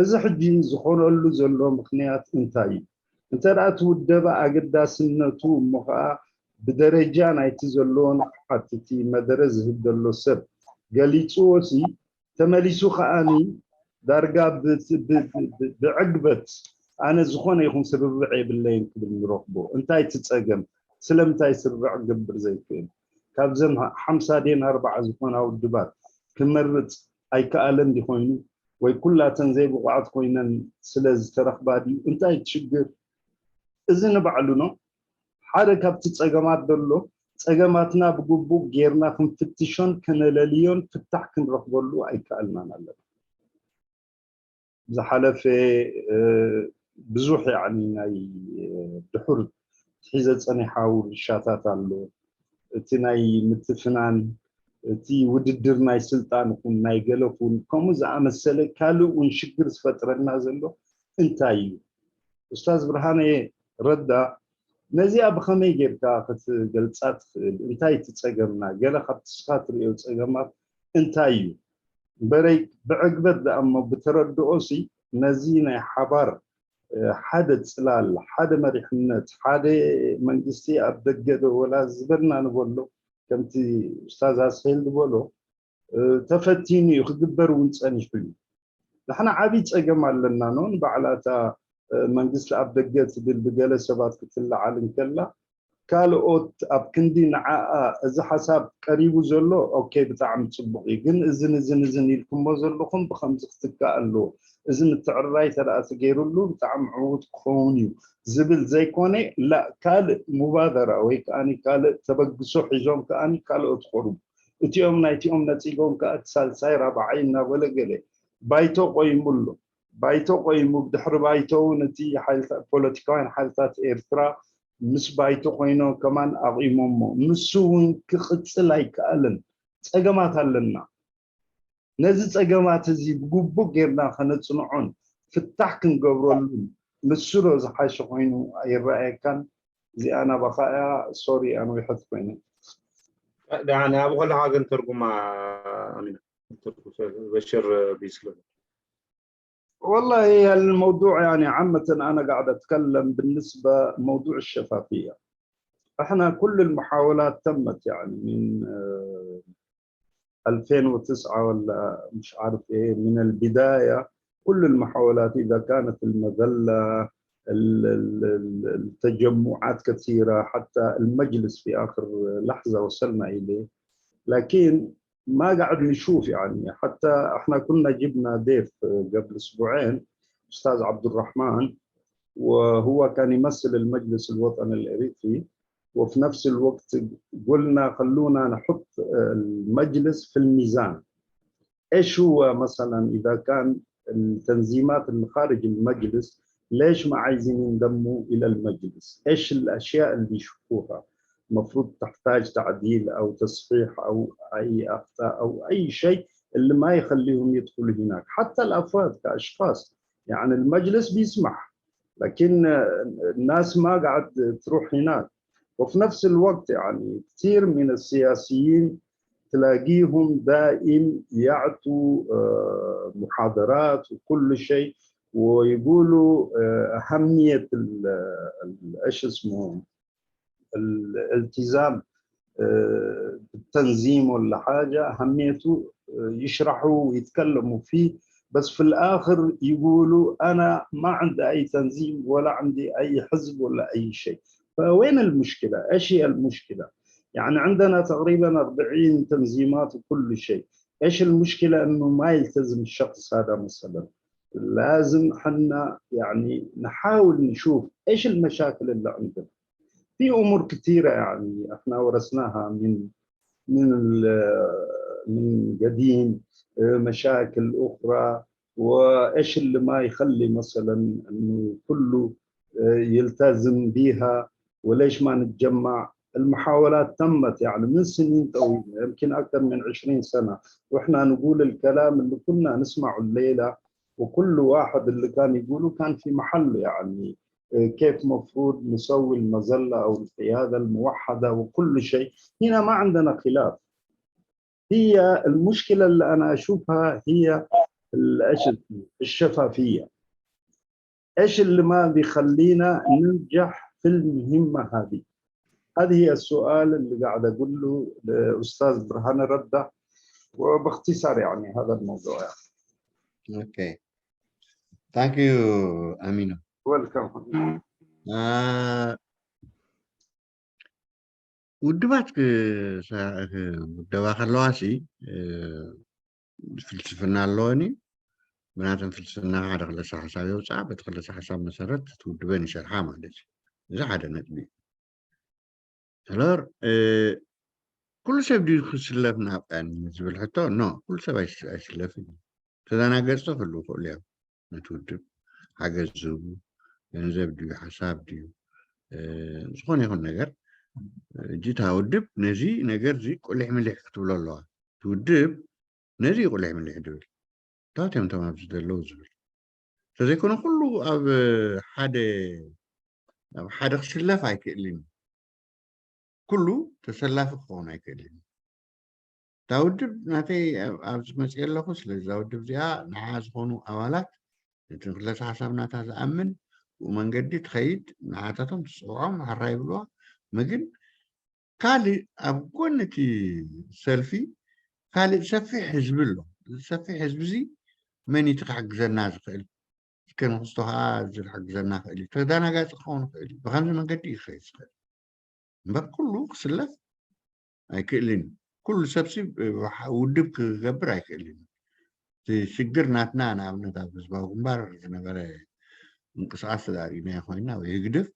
እዚ ሕጂ ዝኾነሉ ዘሎ ምኽንያት እንታይ እዩ? እንተ ደኣ እቲ ውደባ ኣገዳስነቱ እሞ ኸዓ ብደረጃ ናይቲ ዘሎ ንቕሓት እቲ መደረ ዝህብ ዘሎ ሰብ ገሊፅዎ ሲ ተመሊሱ ከዓኒ ዳርጋ ብዕግበት ኣነ ዝኾነ ይኹን ስርርዕ የብለይን ክብል ንረኽቦ። እንታይ እቲ ጸገም? ስለምንታይ ስርርዕ ክገብር ዘይክእል? ካብዘን ሓምሳ ድየን ኣርባዓ ዝኾና ውድባት ክመርጽ ኣይከኣለን ድዩ ኮይኑ? ወይ ኩላተን ዘይብቑዓት ኮይነን ስለ ዝተረኽባ ድዩ? እንታይ እቲ ሽግር? እዚ ንባዕሉ ነው ሓደ ካብቲ ጸገማት ዘሎ። ጸገማትና ብግቡእ ጌርና ክንፍትሾን ከነለልዮን ፍታሕ ክንረኽበሉ ኣይከኣልናን ኣለና። ዝሓለፈ ብዙሕ ያኒ ናይ ድሑር ትሒዘ ጸኒሓ ውርሻታት ኣሎ። እቲ ናይ ምትፍናን እቲ ውድድር ናይ ስልጣን ኹን ናይ ገለ ኹን ከምኡ ዝኣመሰለ ካልእ እውን ሽግር ዝፈጥረልና ዘሎ እንታይ እዩ? ኡስታዝ ብርሃነ ረዳ ነዚኣ ብኸመይ ጌርካ ክትገልጻ ትኽእል? እንታይ እቲ ጸገምና? ገለ ካብቲ ስኻ ትርእዮ ጸገማት እንታይ እዩ? እምበረይ ብዕግበት ደኣ እሞ ብተረድኦሲ ነዚ ናይ ሓባር ሓደ ጽላል፣ ሓደ መሪሕነት፣ ሓደ መንግስቲ ኣብ ደገ ዶ ወላ ዝበልና ንበሎ ከምቲ ኡስታዝ ኣስሄል ዝበሎ ተፈቲኑ እዩ ክግበር እውን ጸኒሑ እዩ። ንሕና ዓብዪ ጸገም ኣለና ኖ ንባዕላ እታ መንግስቲ ኣብ ደገ ትብል ብገለ ሰባት ክትለዓል እንከላ ካልኦት ኣብ ክንዲ ንዓኣ እዚ ሓሳብ ቀሪቡ ዘሎ ኦኬ ብጣዕሚ ጽቡቕ እዩ ግን እዝን እዝን እዝን ኢልኩሞ ዘለኹም ብከምዚ ክትካእ ኣለዎ እዚ ምትዕርራይ ተደኣ ተገይሩሉ ብጣዕሚ ዕዉት ክኸውን እዩ ዝብል ዘይኮነ ላ ካልእ ሙባደራ ወይ ከዓኒ ካልእ ተበግሶ ሒዞም ከዓኒ ካልኦት ክቐርቡ እቲኦም ናይቲኦም ነጺጎም ከኣ እቲ ሳልሳይ ራብዓይ እናበለ ገለ ባይቶ ቆይሙ ኣሎ። ባይቶ ቆይሙ ብድሕሪ ባይቶ እውን እቲ ሓይልታ- ፖለቲካውያን ሓይልታት ኤርትራ ምስ ባይቶ ኮይኖም ከማን ኣቑሞሞ ንሱ እውን ክቕጽል ኣይከኣልን። ጸገማት ኣለና። ነዚ ጸገማት እዚ ብግቡእ ጌርና ከነጽንዖን ፍታሕ ክንገብረሉን ንሱ ዶ ዝሓሸ ኮይኑ ኣይረኣየካን? እዚኣ ናባኻ እያ። ሶሪ ኣንዊሐት ኮይነ። ደሓን ኣብ ከለኻ ግን ተርጉማ ኣሚና በሽር ቢስለ والله الموضوع يعني عامة أنا قاعد أتكلم بالنسبة موضوع الشفافية. احنا كل المحاولات تمت يعني من آه، ألفين وتسعة ولا مش عارف ايه من البداية كل المحاولات اذا كانت المذلة التجمعات كثيرة حتى المجلس في اخر لحظة وصلنا اليه لكن ما قاعد نشوف يعني حتى احنا كنا جبنا ضيف قبل اسبوعين استاذ عبد الرحمن وهو كان يمثل المجلس الوطني الاريتري وفي نفس الوقت قلنا خلونا نحط المجلس في الميزان ايش هو مثلا اذا كان التنظيمات اللي خارج المجلس ليش ما عايزين ينضموا الى المجلس؟ ايش الاشياء اللي يشوفوها؟ المفروض تحتاج تعديل او تصحيح او اي اخطاء او اي شيء اللي ما يخليهم يدخلوا هناك، حتى الافراد كاشخاص، يعني المجلس بيسمح لكن الناس ما قاعد تروح هناك. وفي نفس الوقت يعني كثير من السياسيين تلاقيهم دائم يعطوا آه، محاضرات وكل شيء، ويقولوا آه، أهمية ال- ال- ايش اسمه، الالتزام آه، بالتنظيم ولا حاجة، أهميته آه، يشرحوا ويتكلموا فيه، بس في الآخر يقولوا: "أنا ما عندي أي تنظيم ولا عندي أي حزب ولا أي شيء". فوين المشكلة؟ إيش هي المشكلة؟ يعني عندنا تقريبًا أربعين تنظيمات وكل شيء، إيش المشكلة إنه ما يلتزم الشخص هذا مثلًا؟ لازم حنا يعني نحاول نشوف إيش المشاكل اللي عندنا. في أمور كثيرة يعني إحنا ورثناها من من ال- من قديم، آه، مشاكل أخرى، وإيش اللي ما يخلي مثلًا إنه كله آه، يلتزم بيها، وليش ما نتجمع؟ المحاولات تمت يعني من سنين طويلة، يمكن أكثر من عشرين سنة، وإحنا نقول الكلام اللي كنا نسمعه الليلة، وكل واحد اللي كان يقوله كان في محله يعني. آه، كيف مفروض نسوي المظلة أو القيادة الموحدة وكل شيء؟ هنا ما عندنا خلاف. هي المشكلة اللي أنا أشوفها هي ال- إيش اسمه؟ الشفافية. إيش اللي ما بيخلينا ننجح في المهمة هذه؟ هذا هي السؤال اللي قاعد أقوله لأستاذ برهان ردة، وباختصار يعني هذا الموضوع يعني. Okay. Thank you, Aminu. Welcome. Uh, ውድባት ክውደባ ከለዋ ሲ ፍልስፍና ኣለወን እዩ። ብናተን ፍልስፍና ሓደ ክለሳ ሓሳብ የውፅኣ፣ በቲ ክለሳ ሓሳብ መሰረት ትውድበን ይሰርሓ ማለት እዩ። እዚ ሓደ ነጥቢ እዩ። ስለር ኩሉ ሰብ ድዩ ክስለፍ ናብኣን ዝብል ሕቶ ኖ፣ ኩሉ ሰብ ኣይስለፍን እዩ። ተዘናገፅቶ ክህልው ይኽእሉ እዮም። ነቲ ውድብ ሓገዝ ዝህቡ ገንዘብ ድዩ ሓሳብ ድዩ ዝኾነ ይኹን ነገር እጅታ ውድብ ነዚ ነገር እዚ ቁሊሕ ምሊሕ ክትብሎ ኣለዋ። እቲ ውድብ ነዚ ቁሊሕ ምሊሕ ድብል እታት እዮም ቶም ኣብዚ ዘለዉ ዝብል እንተዘይኮነ ኩሉ ኣብ ሓደ ኣብ ሓደ ክስለፍ ኣይክእልን እዩ። ኩሉ ተሰላፊ ክኸውን ኣይክእልን እዩ። እታ ውድብ ናተይ ኣብዚ መፅእ ኣለኹ። ስለዚ እዛ ውድብ እዚኣ ንዓ ዝኾኑ ኣባላት ነቲ ክለሳ ሓሳብ ናታ ዝኣምን ብኡ መንገዲ ትኸይድ፣ ንዓታቶም ትፅውዖም፣ ሓራ ይብልዋ። መግን ካልእ ኣብ ጎኒ እቲ ሰልፊ ካልእ ሰፊሕ ህዝቢ ኣሎ። እዚ ሰፊሕ ህዝቢ እዚ መን እዩ ክሕግዘና ዝኽእል? እስከ ንክስቶ ከዓ እዚ ክሕግዘና ክእል እዩ። ተዳናጋፂ ክኸውን ይኽእል እዩ። ብከምዚ መንገዲ እዩ ክኸይድ ዝኽእል እምበር ኩሉ ክስለፍ ኣይክእልን እዩ። ኩሉ ሰብሲ ውድብ ክገብር ኣይክእልን እዩ። እቲ ሽግር ናትና ንኣብነት ኣብ ህዝባዊ ግንባር ዝነበረ ምንቅስቃስ ተዳሪእናዮ ኮይና ወይ ህግድፍ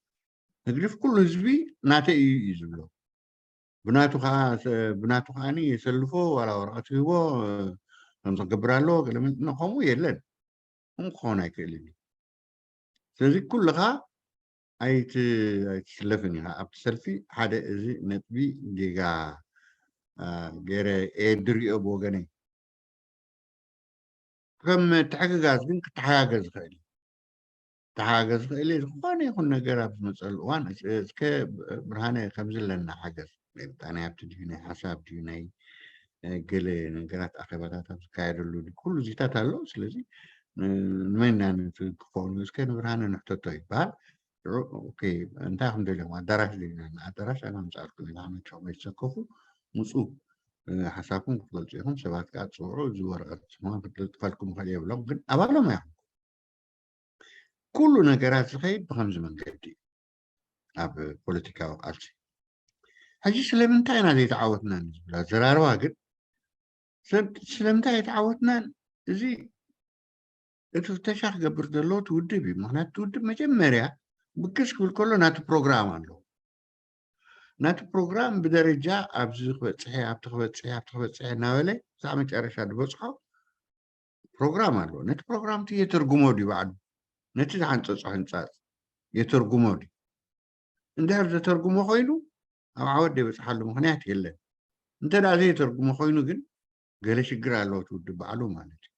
ህግድፍ ኩሉ ህዝቢ ናተይ እዩ እዩ ዝብሎ። ብናቱ ከዓ ብናቱ ከዓ የሰልፎ ዋላ ወረቀት ይህቦ ከምዚ ክገብር ኣለዎ ገለ ከምኡ የለን። ከምኡ ክኸውን ኣይክእልን እዩ። ስለዚ ኩልኻ ኣይትስለፍን ኢኻ ኣብቲ ሰልፊ። ሓደ እዚ ነጥቢ ጌጋ ገይረ እየ ድሪኦ ብወገነይ። ከም ምትሕግጋዝ ግን ክተሓጋገዝ ይኽእል እዩ። ክተሓጋገዝ ይኽእል እዩ። ዝኾነ ይኹን ነገር ኣብ ዝመፀሉ እዋን እስከ ብርሃነ ከምዚ ኣለና ሓገዝ ናይ ምጣኔ ሃብቲ ድዩ ናይ ሓሳብ ድዩ ናይ ገለ ነገራት ኣኼባታት ኣብ ዝካየደሉ ኩሉ ዚታት ኣሎ። ስለዚ ንመን ኢና ንትክፈሉ እስከ ንብርሃነ ንሕተቶ ይበሃል። እንታይ ከም ደልዮም ኣዳራሽ ደልዩና ኣዳራሽ ኣና ምፃልኩም ኢና መቸኹም ኣይተሰከፉ ምፁ ሓሳብኩም ክትገልፁ ኢኹም። ሰባት ከዓ ፅውዑ እዚ ወረቀት ስማ ክትልጥፈልኩም ይኽእል የብሎም ግን ኣባሎም ኣይኹም ኩሉ ነገራት ዝኸይድ ብከምዚ መንገዲ እዩ ኣብ ፖለቲካዊ ቃልሲ። ሕጂ ስለምንታይ ኢና ዘይተዓወትና ዝብል ኣዘራርባ ግን ስለምንታይ ኣይተዓወትናን? እዚ እቲ ፍተሻ ክገብር ዘለዎ እቲ ውድብ እዩ። ምክንያቱ እቲ ውድብ መጀመርያ ብግስ ክብል ከሎ ናቲ ፕሮግራም ኣለዎ። ናቲ ፕሮግራም ብደረጃ ኣብዚ ክበፅሐ ኣብቲ ክበፅሐ ኣብቲ ክበፅሐ እናበለ ክሳዕ መጨረሻ ዝበፅሖ ፕሮግራም ኣለዎ። ነቲ ፕሮግራም እቲ የተርጉሞ ድዩ ባዕሉ ነቲ ዝሓንፀፆ ሕንፃፅ የተርጉሞ ድዩ? እንድሕር ዘተርጉሞ ኮይኑ ኣብ ዓወት ዘይበፅሓሉ ምክንያት የለን። እንተ ደኣ ዘይተርጉሞ ኮይኑ ግን ገለ ሽግር ኣለዎ እቲ ውድብ ባዕሉ ማለት እዩ።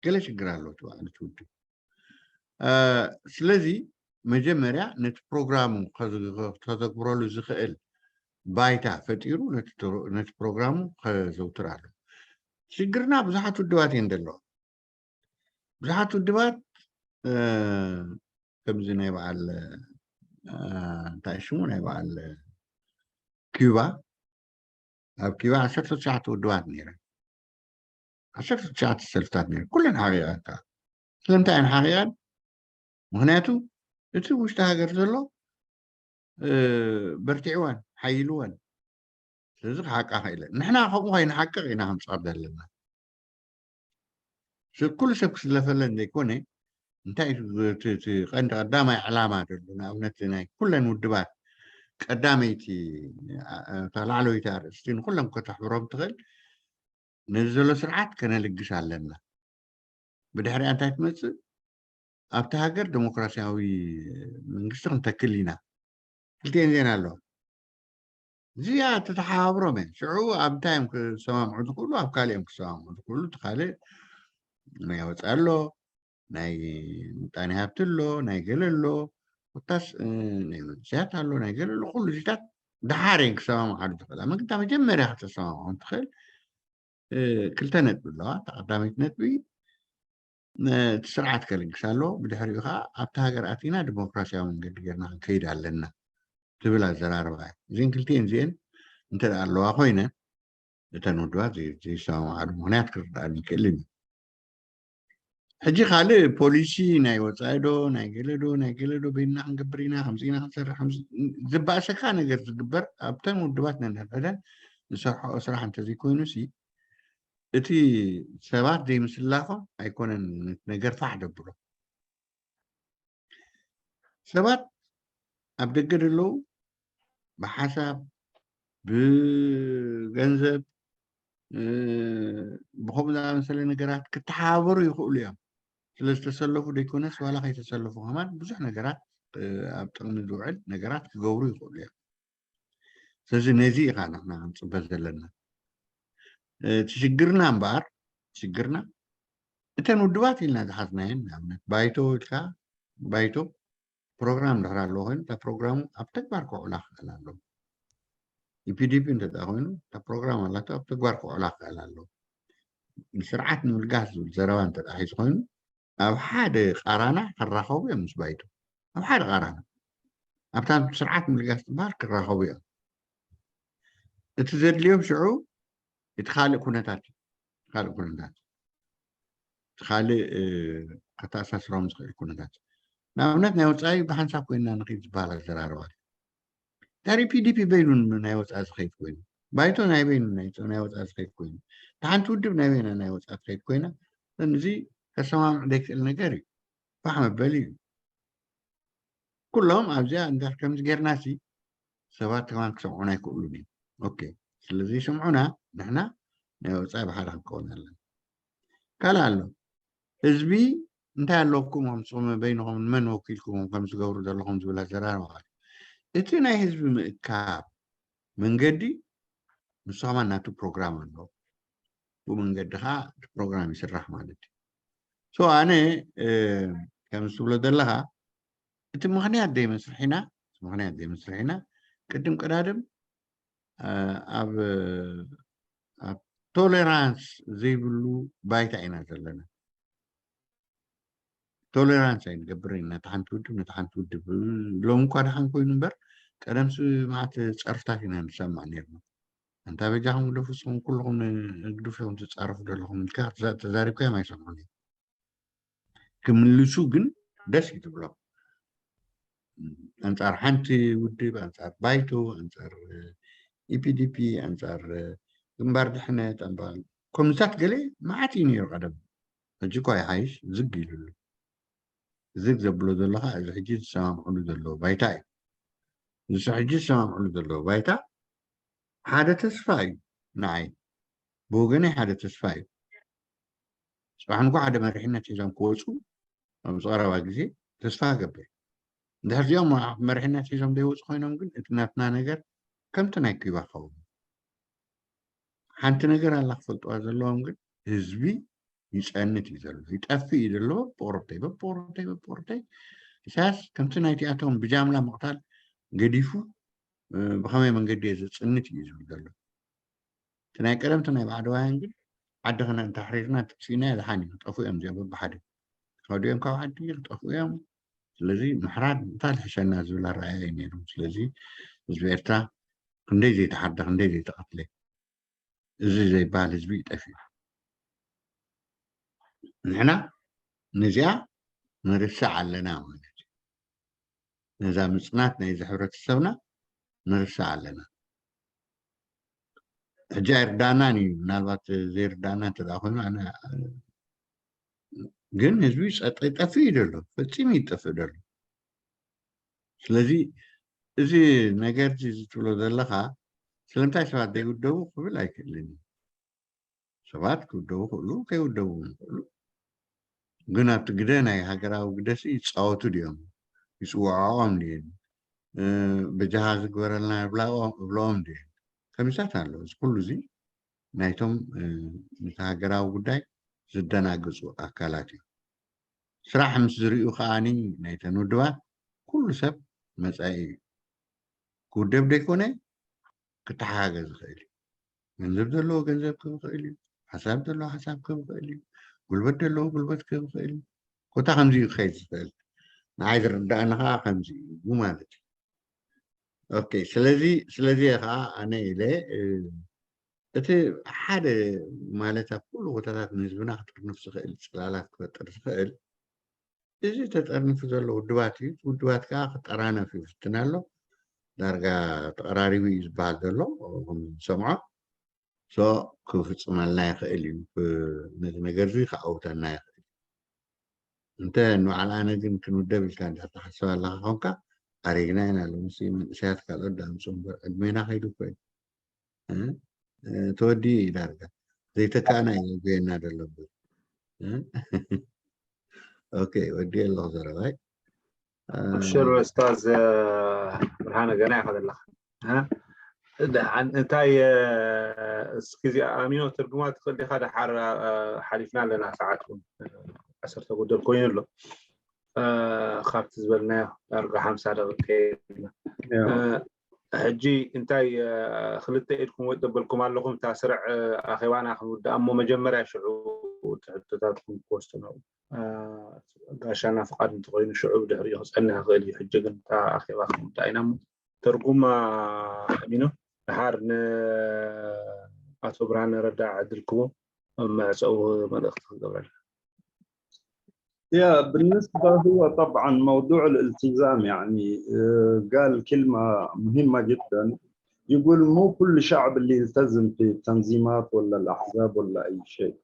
ገለ ሽግር ኣለዎ እቲ ባዕሉ እቲ ውድብ። ስለዚ መጀመርያ ነቲ ፕሮግራሙ ከተግብረሉ ዝኽእል ባይታ ፈጢሩ ነቲ ፕሮግራሙ ከዘውትር ኣሎ። ሽግርና ብዙሓት ውድባት እየን ዘለዋ። ብዙሓት ውድባት ከምዚ ናይ በዓል እንታይ ሽሙ ናይ በዓል ኪዩባ፣ ኣብ ኪዩባ ዓሰርተ ትሽዓተ ውድባት ነይረን። ዓሰርተ ትሽዓተ ሰልፍታት ነይረን። ኩለን ሓቂቐን ከዓ። ስለምንታይ እየን ሓቂቐን? ምኽንያቱ እቲ ውሽጢ ሃገር ዘሎ በርቲዕወን ሓይልወን። ስለዚ ክሓቃ ክኢለን። ንሕና ከምኡ ከይንሓቅቕ ኢና ክንፃር ዘለና። ኩሉ ሰብ ክስለፈለን ዘይኮነ እንታይ እቲ ቀንዲ ቀዳማይ ዕላማ ደሎ ንኣብነት ናይ ኩለን ውድባት ቀዳመይቲ እታ ላዕለወይቲ ኣርእስቲ ንኩሎም ከተሕብሮም ትኽእል ነዚ ዘሎ ስርዓት ከነልግስ ኣለና። ብድሕሪኣ እንታይ ትመፅእ ኣብቲ ሃገር ዴሞክራሲያዊ መንግስቲ ክንተክል ኢና። ክልቲኤን ዜና ኣለዋ። እዚኣ ተተሓባብሮም እየ ሽዑ ኣብ እንታይ እዮም ክሰማምዑ ዝኽእሉ ኣብ ካልእ እዮም ክሰማምዑ ዝኽእሉ እቲ ካልእ ናይ ወፃኢ ኣሎ ናይ ምጣኔ ሃብቲ ኣሎ ናይ ገለ ኣሎ ኮታስ ናይ መንስያት ኣሎ ናይ ገለ ኣሎ ኩሉ እዚታት ደሓር እየን ክሰማምዓሉ ዝኽእላ መግዳ መጀመርያ ከተሰማምዖም ትኽእል ክልተ ነጥቢ ኣለዋ። ተቐዳሚት ነጥቢ እቲ ስርዓት ከልግስ ኣለዎ። ብድሕሪኡ ከዓ ኣብቲ ሃገር ኣቲና ዲሞክራሲያዊ መንገዲ ጌርና ክንከይድ ኣለና ትብል ኣዘራርባ እያ። እዚን ክልቲኤን እዚኤን እንተ ኣለዋ ኮይነን እተን ውድባት ዘይሰማምዓሉ ምክንያት ክርዳኣኒ ይክእል እዩ። ሕጂ ካልእ ፖሊሲ ናይ ወፃኢ ዶ ናይ ገለ ዶ ናይ ገለ ዶ በይንና ክንገብር ኢና ከምዚ ኢና ክንሰርሕ ዝበኣሰካ ነገር ዝግበር ኣብተን ውድባት ነንሕድሕደን ዝሰርሐኦ ስራሕ እንተዘይኮይኑ ሲ እቲ ሰባት ዘይምስላፎም ኣይኮነን ነቲ ነገር ፋሕ ደብሎ። ሰባት ኣብ ደገ ደለዉ ብሓሳብ ብገንዘብ ብከምኡ ዝኣመሰለ ነገራት ክተሓባበሩ ይኽእሉ እዮም። ስለ ዝተሰለፉ ዘይኮነስ ዋላ ከይተሰለፉ ከማን ብዙሕ ነገራት ኣብ ጥቕሚ ዝውዕል ነገራት ክገብሩ ይኽእሉ እዮም። ስለዚ ነዚ ኢኻ ንሕና ክንፅበ ዘለና። እቲ ሽግርና እምበኣር ሽግርና እተን ውድባት ኢልና ዝሓዝናየን ንኣብነት ባይቶ ኢልካ ባይቶ ፕሮግራም ድሕር ኣለዎ ኮይኑ እታ ፕሮግራሙ ኣብ ተግባር ክውዕላ ክኽእል ኣለዎ። ኢፒዲፒ እንተ ኮይኑ እታ ፕሮግራም ኣላቶ ኣብ ተግባር ክውዕላ ክኽእል ኣለዎ። ንስርዓት ንምልጋስ ዝብል ዘረባ እንተ ሒዙ ኮይኑ ኣብ ሓደ ቃራና ክራኸቡ እዮም ምስ ባይቶ ኣብ ሓደ ቃራና ኣብታ ስርዓት ምልጋስ ትበሃል ክራኸቡ እዮም። እቲ ዘድልዮም ሽዑ እቲ ካልእ ኩነታት እዩ። ካልእ ኩነታት እቲ ካልእ ከተኣሳስሮም ዝኽእል ኩነታት ንኣብነት ናይ ወፃኢ ብሓንሳብ ኮይንና ንኽድ ዝበሃል ኣዘራርባ ድሕሪ ፒዲፒ በይኑ ናይ ወፃኢ ዝኸይድ ኮይኑ ባይቶ ናይ በይኑ ናይ ወፃኢ ዝኸይድ ኮይኑ ሓንቲ ውድብ ናይ በይና ናይ ወፃኢ ትኸይድ ኮይና እዚ ከሰማምዕ ዘይክእል ነገር እዩ። ፋሕ መበሊ እዩ። ኩሎም ኣብዚኣ እንድሕር ከምዚ ጌርና ሲ ሰባት ከማን ክሰምዑና ኣይክእሉን እዮም። ኦኬ ስለዚ ይሰምዑና ንሕና ናይ ወፃኢ ብሓደ ክንከውን ኣለና። ካልእ ኣሎ ህዝቢ እንታይ ኣለኩም ንስኹም በይንኹም ንመን ወኪልኩም ከም ዝገብሩ ዘለኹም ዝብል ኣዘራርባ ማለት እዩ። እቲ ናይ ህዝቢ ምእካብ መንገዲ ንሱ ከማን ናቱ ፕሮግራም ኣለዎ። ብኡ መንገዲ ከዓ እቲ ፕሮግራም ይስራሕ ማለት እዩ። ሶ ኣነ ከም ትብሎ ዘለኻ እቲ ምኽንያት ዘይመስርሕ ኢና ምኽንያት ዘይመስርሕ ኢና ቅድም ቀዳድም ኣብ ኣብ ቶሌራንስ ዘይብሉ ባይታ ኢና ዘለና። ቶሌራንስ ኣይንገብርን ኢና ነቲ ሓንቲ ውድብ ነቲ ሓንቲ ውድብ ሎም እኳ ደሓን ኮይኑ እምበር ቀደምሲ መዓት ፀርፍታት ኢና ንሰማዕ ነርና። ኣንታ በጃኹም ግደፉ ንስኹም ኩልኹም ንህግድፍ ኢኹም ትፃረፉ ዘለኹም ኢልካ ተዛሪብካዮም ኣይሰምዑን እዮም። ክምልሱ ግን ደስ እዩ ትብሎም። ኣንፃር ሓንቲ ውድብ ኣንፃር ባይቶ ኣንፃር ኢፒዲፒ ኣንፃር ግንባር ድሕነት ከምታት ገለ መዓት እዩ ነይሩ ቀደም። ሕጂ እኳ ይሓይሽ ዝግ ኢሉሉ። ዝግ ዘብሎ ዘሎ ከዓ እዚ ሕጂ ዝሰማምዕሉ ዘለዎ ባይታ እዩ። እዚ ሕጂ ዝሰማምዕሉ ዘለዎ ባይታ ሓደ ተስፋ እዩ። ንዓይ ብወገነይ ሓደ ተስፋ እዩ። ፅባሕ ንጎ ሓደ መሪሕነት ሒዞም ክወፁ ኣብዚ ቀረባ ግዜ ተስፋ ገብር። እንድሕር እዚኦም መሪሕነት ሒዞም ዘይወፁ ኮይኖም ግን እቲ ናትና ነገር ከምቲ ናይ ኪባ ክኸውን ሓንቲ ነገር ኣላ ክፈልጥዋ ዘለዎም ግን ህዝቢ ይፀንት እዩ ዘሎ ይጠፍእ እዩ ዘለዎ። ፖሮተይ በፖሮተይ በፖሮተይ ኢሳያስ ከምቲ ናይቲኣቶም ብጃምላ ምቕታል ገዲፉ ብኸመይ መንገዲ እየ ዘፅንት እዩ ዝብል ዘሎ። እቲ ናይ ቀደምቲ ናይ ባዕዳውያን ግን ዓዲ ክነ እንተሕሪርና እንተጥፊእና ዝሓን እዩ ክጠፉ እዮም እዚኦም በብሓደ ክኸዱ እዮም ካብ ዓዲ ክጠፉ እዮም። ስለዚ ምሕራር እንታይ ልሕሸና ዝብል ኣረኣያ እዩ ነይሩ። ስለዚ ህዝቢ ኤርትራ ክንደይ ዘይተሓርደ ክንደይ ዘይተቐትለ እዚ ዘይበሃል ህዝቢ ይጠፍእ። ንሕና ነዚኣ ንርስዕ ኣለና ማለት እዩ። ነዛ ምፅናት ናይዚ ሕብረተሰብና ንርስዕ ኣለና። ሕጂ ኣይርዳእናን እዩ። ምናልባት ዘይርዳእና እንተ ኮይኑ ኣነ ግን ህዝቢ ጸጥ ይጠፍእ እዩ ዘሎ፣ ፈጺሙ ይጠፍእ ዘሎ። ስለዚ እዚ ነገር እዚ ዝትብሎ ዘለኻ ስለምንታይ ሰባት ዘይውደቡ ክብል ኣይክእልን እዩ። ሰባት ክውደቡ ክእሉ ከይውደቡ ይኽእሉ። ግን ኣብቲ ግደ ናይ ሃገራዊ ግደሲ ይፃወቱ ድዮም? ይፅውዖም ድዮም? በጃኻ ዝግበረልና ይብላኦም እብለኦም ድዮም? ከምዚታት ኣሎ። እዚ ኩሉ እዚ ናይቶም ነቲ ሃገራዊ ጉዳይ ዝደናግፁ ኣካላት እዩ። ስራሕ ምስ ዝርእዩ ከዓኒ ናይተን ውድባት ኩሉ ሰብ መፃኢ እዩ። ክውደብ ዘይኮነ ክተሓጋገዝ ይኽእል እዩ። ገንዘብ ዘለዎ ገንዘብ ክህብ ይኽእል እዩ። ሓሳብ ዘለዎ ሓሳብ ክህብ ይኽእል እዩ። ጉልበት ዘለዎ ጉልበት ክህብ ይኽእል እዩ። ኮታ ከምዚ እዩ ክኸይድ ዝኽእል። ንዓይ ዝርዳእኒ ከዓ ከምዚ እዩ ማለት እዩ። ኦኬ፣ ስለዚ ስለዚ ከዓ ኣነ ኢለ እቲ ሓደ ማለት ኣብ ኩሉ ቦታታት ንህዝብና ክጥርንፍ ዝኽእል ፅላላት ክፈጥር ዝኽእል እዚ ተጠርኒፉ ዘሎ ውድባት እዩ። ውድባት ከዓ ክጠራነፍ ይፍትን ኣሎ። ዳርጋ ተቐራሪቡ እዩ ዝበሃል ዘሎ ከም ዝሰምዖ ሶ ክፍፅመልና ይኽእል እዩ። ነዚ ነገር እዚ ክኣውተና ይኽእል እዩ። እንተ ንባዕል ኣነ ግን ክንውደብ ኢልካ እንድሕር ትሓስብ ኣለኻ ኮንካ ኣሪግና ኢና። ሎምሲ መንእሰያት ካልኦት ዳምፁ እምበር ዕድሜና ከይዱ እኮ እዩ። ተወዲኡ እዩ ዳርጋ ዘይተካእና እዩ ዘጉየና ዘሎ። ኦኬ ወዲ ኣለኹ ዘረባይ። ኣብሽር ኡስታዝ ብርሃነ ገና ኢኻ ዘለኻ። እንታይ እስኪ እዚኣ ኣሚኖ ትርጉማ ትኽእል ዲኻ? ደሓር ሓሊፍና ኣለና ሰዓት እውን ዓሰርተ ጎደል ኮይኑ ኣሎ። ካብቲ ዝበልናዮ ዳርጋ ሓምሳ ደቂቃ ከይድና ሕጂ እንታይ ክልተ ኢድኩም ወጥ ዘበልኩም ኣለኹም እታ ስርዕ ኣኼባና ክንውድኣ እሞ መጀመርያ ሽዑ ትሕቶታትኩም ክወስዱ ነው። ጋሻና ፍቓድ እንተኮይኑ ሽዑ ብድሕሪኡ ክፀንሕ ይኽእል እዩ። ሕጂ ግን እታ ኣኼባ ክንውድኣ ኢና እሞ ተርጉማ ኣሚኖ ድሓር ንኣቶ ብርሃነ ረዳ ዕድል ክቦ መዕፀዊ መልእኽቲ ክገብረልና። يا بالنسبة هو طبعا موضوع الالتزام يعني قال كلمة مهمة جدا. يقول مو كل شعب اللي يلتزم في التنظيمات ولا الأحزاب ولا أي شيء.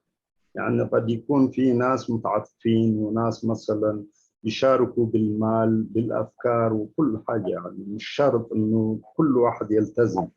يعني قد يكون في ناس متعففين وناس مثلا يشاركوا بالمال بالأفكار وكل حاجة. يعني مش شرط إنه كل واحد يلتزم.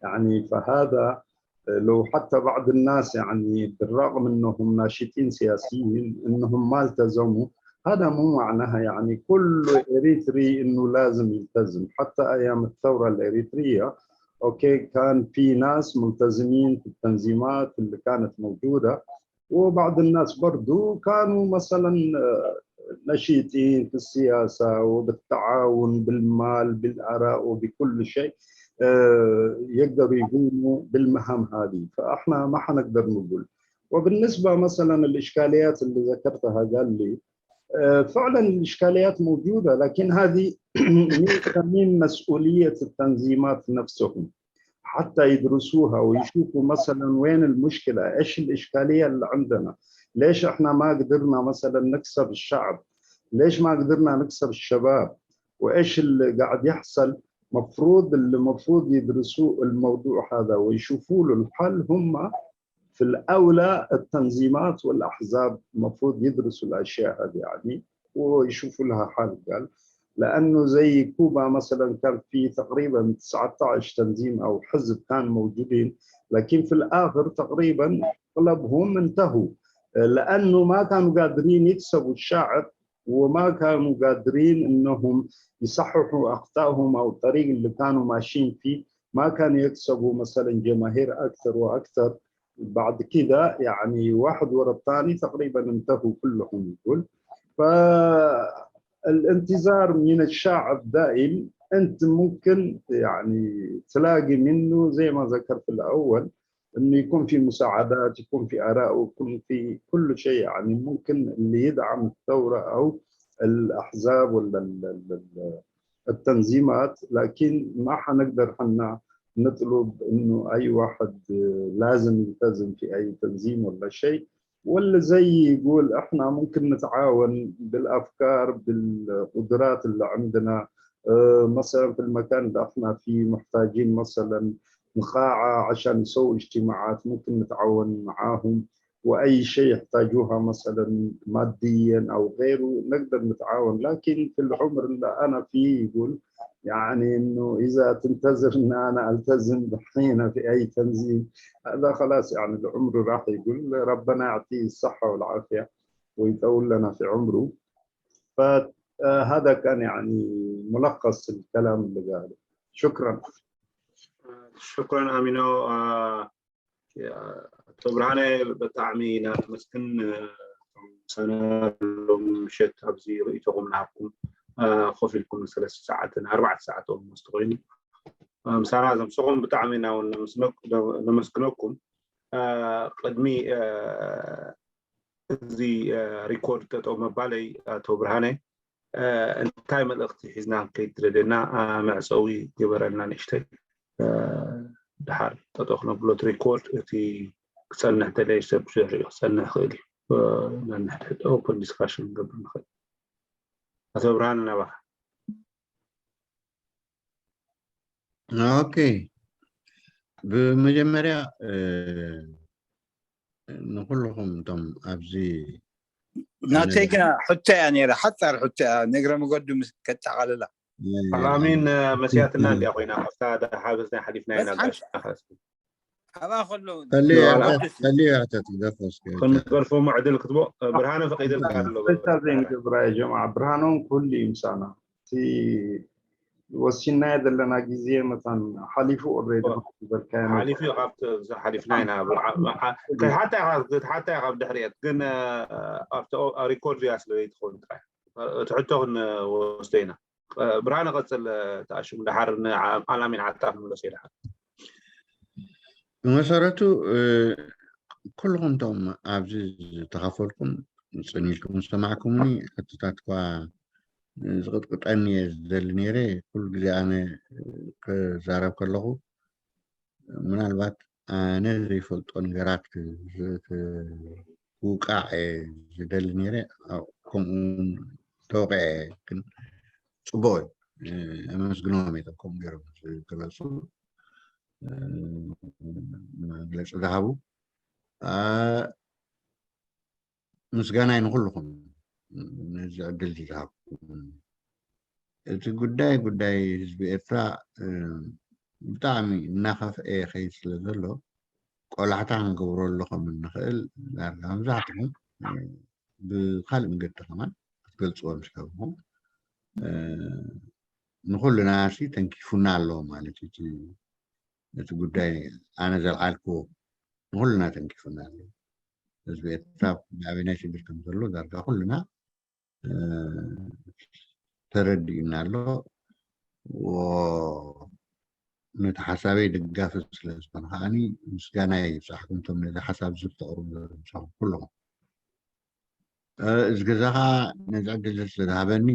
يعني فهذا لو حتى بعض الناس يعني بالرغم انهم ناشطين سياسيين انهم ما التزموا، هذا مو معناها يعني كل اريتري انه لازم يلتزم. حتى ايام الثوره الاريتريه اوكي كان في ناس ملتزمين في التنظيمات اللي كانت موجوده، وبعض الناس برضو كانوا مثلا نشيطين في السياسة وبالتعاون بالمال بالآراء وبكل شيء يقدروا يقوموا بالمهام هذه. فإحنا ما حنقدر نقول. وبالنسبة مثلا الإشكاليات اللي ذكرتها قال لي فعلا الإشكاليات موجودة، لكن هذه من مسؤولية التنظيمات نفسهم. حتى يدرسوها ويشوفوا مثلا وين المشكلة، ايش الإشكالية اللي عندنا، ليش احنا ما قدرنا مثلا نكسب الشعب، ليش ما قدرنا نكسب الشباب، وايش اللي قاعد يحصل. مفروض اللي مفروض يدرسوا الموضوع هذا ويشوفوا له الحل هم في الأولى التنظيمات والأحزاب مفروض يدرسوا الأشياء هذه يعني ويشوفوا لها حل قال. لأنه زي كوبا مثلا كان في تقريبا تسعتعش تنظيم أو حزب كان موجودين، لكن في الآخر تقريبا أغلبهم انتهوا لأنه ما كانوا قادرين يكسبوا الشعب وما كانوا قادرين انهم يصححوا اخطائهم او الطريق اللي كانوا ماشيين فيه، ما كانوا يكسبوا مثلا جماهير اكثر واكثر. بعد كده يعني واحد ورا الثاني تقريبا انتهوا كلهم يقول. فالانتظار من الشعب دائم أنت ممكن يعني تلاقي منه زي ما ذكرت في الأول، إنه يكون في مساعدات، يكون في آراء، ويكون في كل شيء. يعني ممكن اللي يدعم الثورة أو الأحزاب ولا ال- ال- ال- التنظيمات، لكن ما حنقدر حنا نطلب إنه أي واحد لازم يلتزم في أي تنظيم ولا شيء. واللي زي يقول: إحنا ممكن نتعاون بالأفكار، بالقدرات اللي عندنا. آه، مثلًا في المكان اللي إحنا فيه محتاجين مثلًا مقاعة عشان يسووا اجتماعات، ممكن نتعاون معاهم، وأي شيء يحتاجوها مثلًا ماديًا أو غيره نقدر نتعاون. لكن في العمر اللي أنا فيه، يقول يعني إنه إذا تنتظر إن أنا ألتزم بحين في أي تنظيم، هذا خلاص يعني العمر راح، يقول ربنا يعطيه الصحة والعافية ويطول لنا في عمره. فهذا كان يعني ملخص الكلام اللي قاله. شكرًا. ሽኩረን ኣሚኖ። ኣቶ ብርሃነ፣ ብጣዕሚ ኢና ነመስግን። ምሳና ሎም ምሸት ኣብዚ ርእይቶኹም ናብኩም ኮፍ ኢልኩም ሰለስተ ሰዓትን ኣርባዕተ ሰዓት ኦልሞስት ኮይኑ ምሳና ዘምሰኹም ብጣዕሚ ኢና እውን ነመስግነኩም። ቅድሚ እዚ ሪኮርድ ጠጠው መባለይ፣ ኣቶ ብርሃነ፣ እንታይ መልእኽቲ ሒዝና ክንከይድ ትደልየና? መዕፀዊ ግበረልና ንእሽተይ። ድሓር ጠጠው ክነብሎ እቲ ሪኮርድ፣ እቲ ክፀንሕ ተለየ ሰብ ብዙሕ ሪኦ ክፀንሕ ይኽእል እዩ። ነንሕድሕድ ኦፕን ዲስካሽን ክንገብር ንኽእል። ኣቶ ብርሃነ፣ ናባኻ። ኦኬ፣ ብመጀመርያ ንኩልኹም እቶም ኣብዚ ናተይ ግና ሕቶ እያ ነይራ፣ ሓፃር ሕቶ እያ፣ ንእግረ መገዱ ምስ ከጠቓልላ። ኣላሚን መሲያትና እንዲያ ኮይና ካብታ ሓበስና ሓሊፍና ኢና። ኣብኣ ከሎ ከሊዮ ሕተት ግደፎ እስኪ። ክንገርፎ ዕድል ክትቦ። ብርሃነ ፈቂድልካ ኣሎ። ዘይንገብራ ያ ጀምዓ። ብርሃኖም ኩሉ እዩ ምሳና። እቲ ወሲናዮ ዘለና ግዜ መታን ሓሊፉ ኦልሬዲ ዝበልካዮ ሓሊፉ እዩ። ካብቲ ዝሓሊፍና ኢና። ክትሓታ ኢኻ፣ ክትሓታ ኢኻ ብድሕሪት ግን ኣብቲ ሪኮርድ እያ ስለ ዘይትኸውን ጥራይ እቲ ሕቶ ክንወስዶ ኢና። ብርሃነ ቀፅል። ተኣሽሙ ድሓር ንኣላሚን ዓጣ ክንምለሶ ይድሓር። ብመሰረቱ ኩልኹም እቶም ኣብዚ ዝተኻፈልኩም ፅን ኢልኩም ዝሰማዕኩምኒ ሕቶታት እኳ ዝቕጥቅጠኒ እየ ዝደሊ ነይረ። ኩሉ ግዜ ኣነ ክዛረብ ከለኹ ምናልባት ኣነ ዘይፈልጦ ነገራት ክውቃዕ እየ ዝደሊ ነይረ። ከምኡ እውን ተወቂዐ እየ። ግን ፅቡቅ እዩ። ኣመስግኖም እየ ከምኡ ገይሮም ዝገለፁ መግለፂ ዝሃቡ። ምስጋናይ ንኩልኹም ነዚ ዕድል ዝሃብኩም። እቲ ጉዳይ ጉዳይ ህዝቢ ኤርትራ ብጣዕሚ እናኸፍአ ይኸይድ ስለ ዘሎ ቆላሕታ ክንገብረሉ ከም እንኽእል ዳርጋ መብዛሕትኹም ብካልእ መንገዲ ከማን ክትገልፅዎ ምስ ከብኹም ንኩልና ሲ ተንኪፉና ኣሎ ማለት እዩ። እቲ ጉዳይ ኣነ ዘልዓልክዎ ንኩልና ተንኪፉና ኣሎ። ህዝቢ ኤርትራ ናበይ ናይ ሽግር ከም ዘሎ ዳርጋ ኩልና ተረዲኡና ኣሎ። ነቲ ሓሳበይ ደጋፊ ስለ ዝኾነ ከዓኒ ምስጋና ይብፃሕኩም እቶም ነዚ ሓሳብ እዚ ክተቕርቡ ዘለኹም ኩለኹም። እዚ ገዛ ከዓ ነዚ ዕድል ስለዝሃበኒ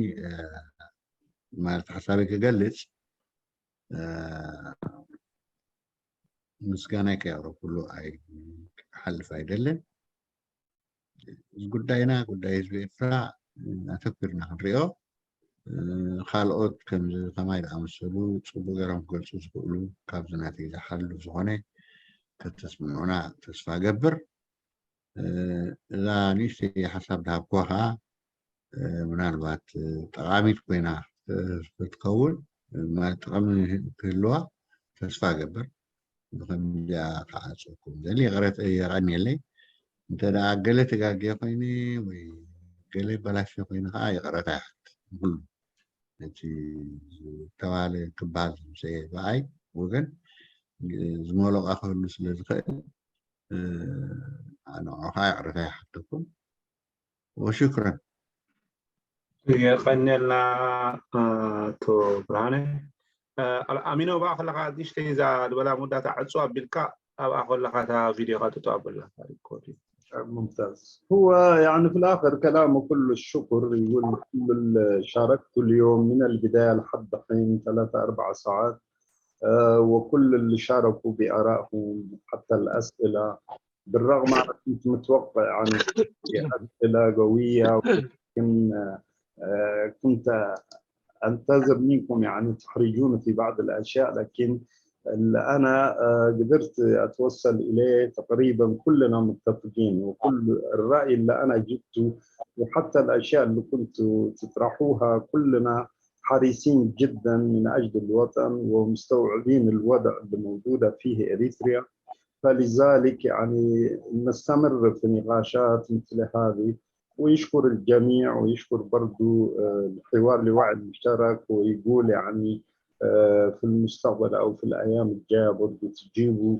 ማለት ሓሳበይ ክገልፅ ምስጋናይ ከየቕረብኩሉ ኣይሓልፍ ኣይደልን። እዚ ጉዳይና ጉዳይ ህዝቢ ኤርትራ ኣተኩርና ክንሪኦ ካልኦት ከምዚ ከማይ ዝኣመሰሉ ፅቡቅ ገይሮም ክገልፁ ዝኽእሉ ካብዚ ናተይ ዝሓልፍ ዝኾነ ከተስምዑና ተስፋ ገብር። እዛ ንእሽተይ ሓሳብ ዝሃብኩዋ ከዓ ምናልባት ጠቃሚት ኮይና ክትከውን ማለት ጠቃሚ ክህልዋ ተስፋ ገብር። ብከምዚኣ ክዓፀኩም ዘሊ ይቕረት የቐንየለይ። እንተ ደኣ ገለ ተጋግየ ኮይነ ወይ ገለ በላሸ ኮይነ ከዓ ይቕረታ ይሓት ንኩሉ ነቲ ዝተባለ ክበሃል ዝምሰየ ብኣይ ወገን ዝመለቃ ክህሉ ስለ ዝኽእል ንዑ ከዓ ይቕረታ ይሓተኩም። ወሽክረን። የቐንየልና ኣቶ ብርሃነ። ኣሚኖ፣ ብኣ ከለኻ ንእሽተይ እዛ ዝበላ መወዳእታ ዕፁ ኣቢልካ ኣብኣ ከለኻ እታ ቪድዮኻ ጥጡ ኣበላ ሪኮርድ። ممتاز. هو يعني في الآخر كلامه كل الشكر، يقول كل اللي شاركت اليوم من البداية لحد الحين ثلاثة أربع ساعات، آه، وكل اللي شاركوا بآرائهم حتى الأسئلة، بالرغم أنا كنت متوقع يعني أسئلة قوية، ولكن آه، كنت أنتظر منكم يعني تحرجوني في بعض الأشياء، لكن اللي أنا آه، قدرت أتوصل إليه تقريبا كلنا متفقين، وكل الرأي اللي أنا جبته وحتى الأشياء اللي كنتوا تطرحوها كلنا حريصين جدا من أجل الوطن ومستوعبين الوضع اللي موجودة فيه إريتريا. فلذلك يعني نستمر في نقاشات مثل هذه، ويشكر الجميع ويشكر برضو آه، الحوار لوعي المشترك، ويقول يعني آه، في المستقبل أو في الأيام الجاية برضو تجيبوا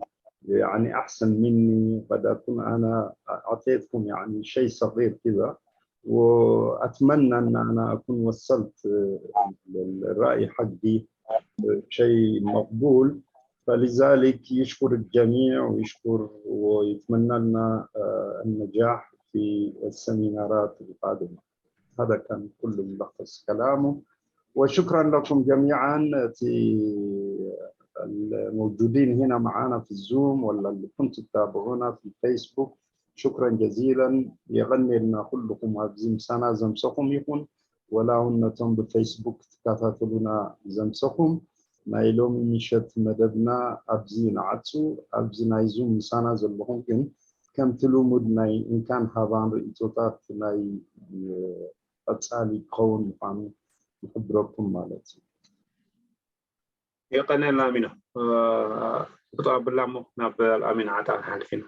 يعني أحسن مني، قد أكون أنا أعطيتكم يعني شيء صغير كذا، وأتمنى أن أنا أكون وصلت آه، الرأي حقي آه، شيء مقبول. فلذلك يشكر الجميع ويشكر ويتمنى لنا آه، النجاح في السيمينارات القادمة. هذا كان كل ملخص كلامه، وشكرا لكم جميعا الموجودين هنا معنا في الزوم ولا اللي كنتوا تتابعونا في الفيسبوك. شكرا جزيلا. የቐንየልና ኩልኹም ኣብዚ ምሳና ዘምሰኹም ይኹን ወላ እውን ነቶም ብፌስቡክ ትከታተሉና ዘምሰኹም ናይ ሎሚ ምሸት መደብና ኣብዚ ንዓጹ። ኣብዚ ናይ ዙም ምሳና ዘለኹም ግን ከምቲ ልሙድ ናይ እንካን ሃባን ርእይቶታት ናይ ቀጻሊ ክኸውን ምዃኑ ይሕብረኩም ማለት እዩ። የቐንየልና ኣሚኖ። ብጣ ብላ እሞ ናብ ኣልኣሚን ዓጣ ክንሓልፍ ኢና።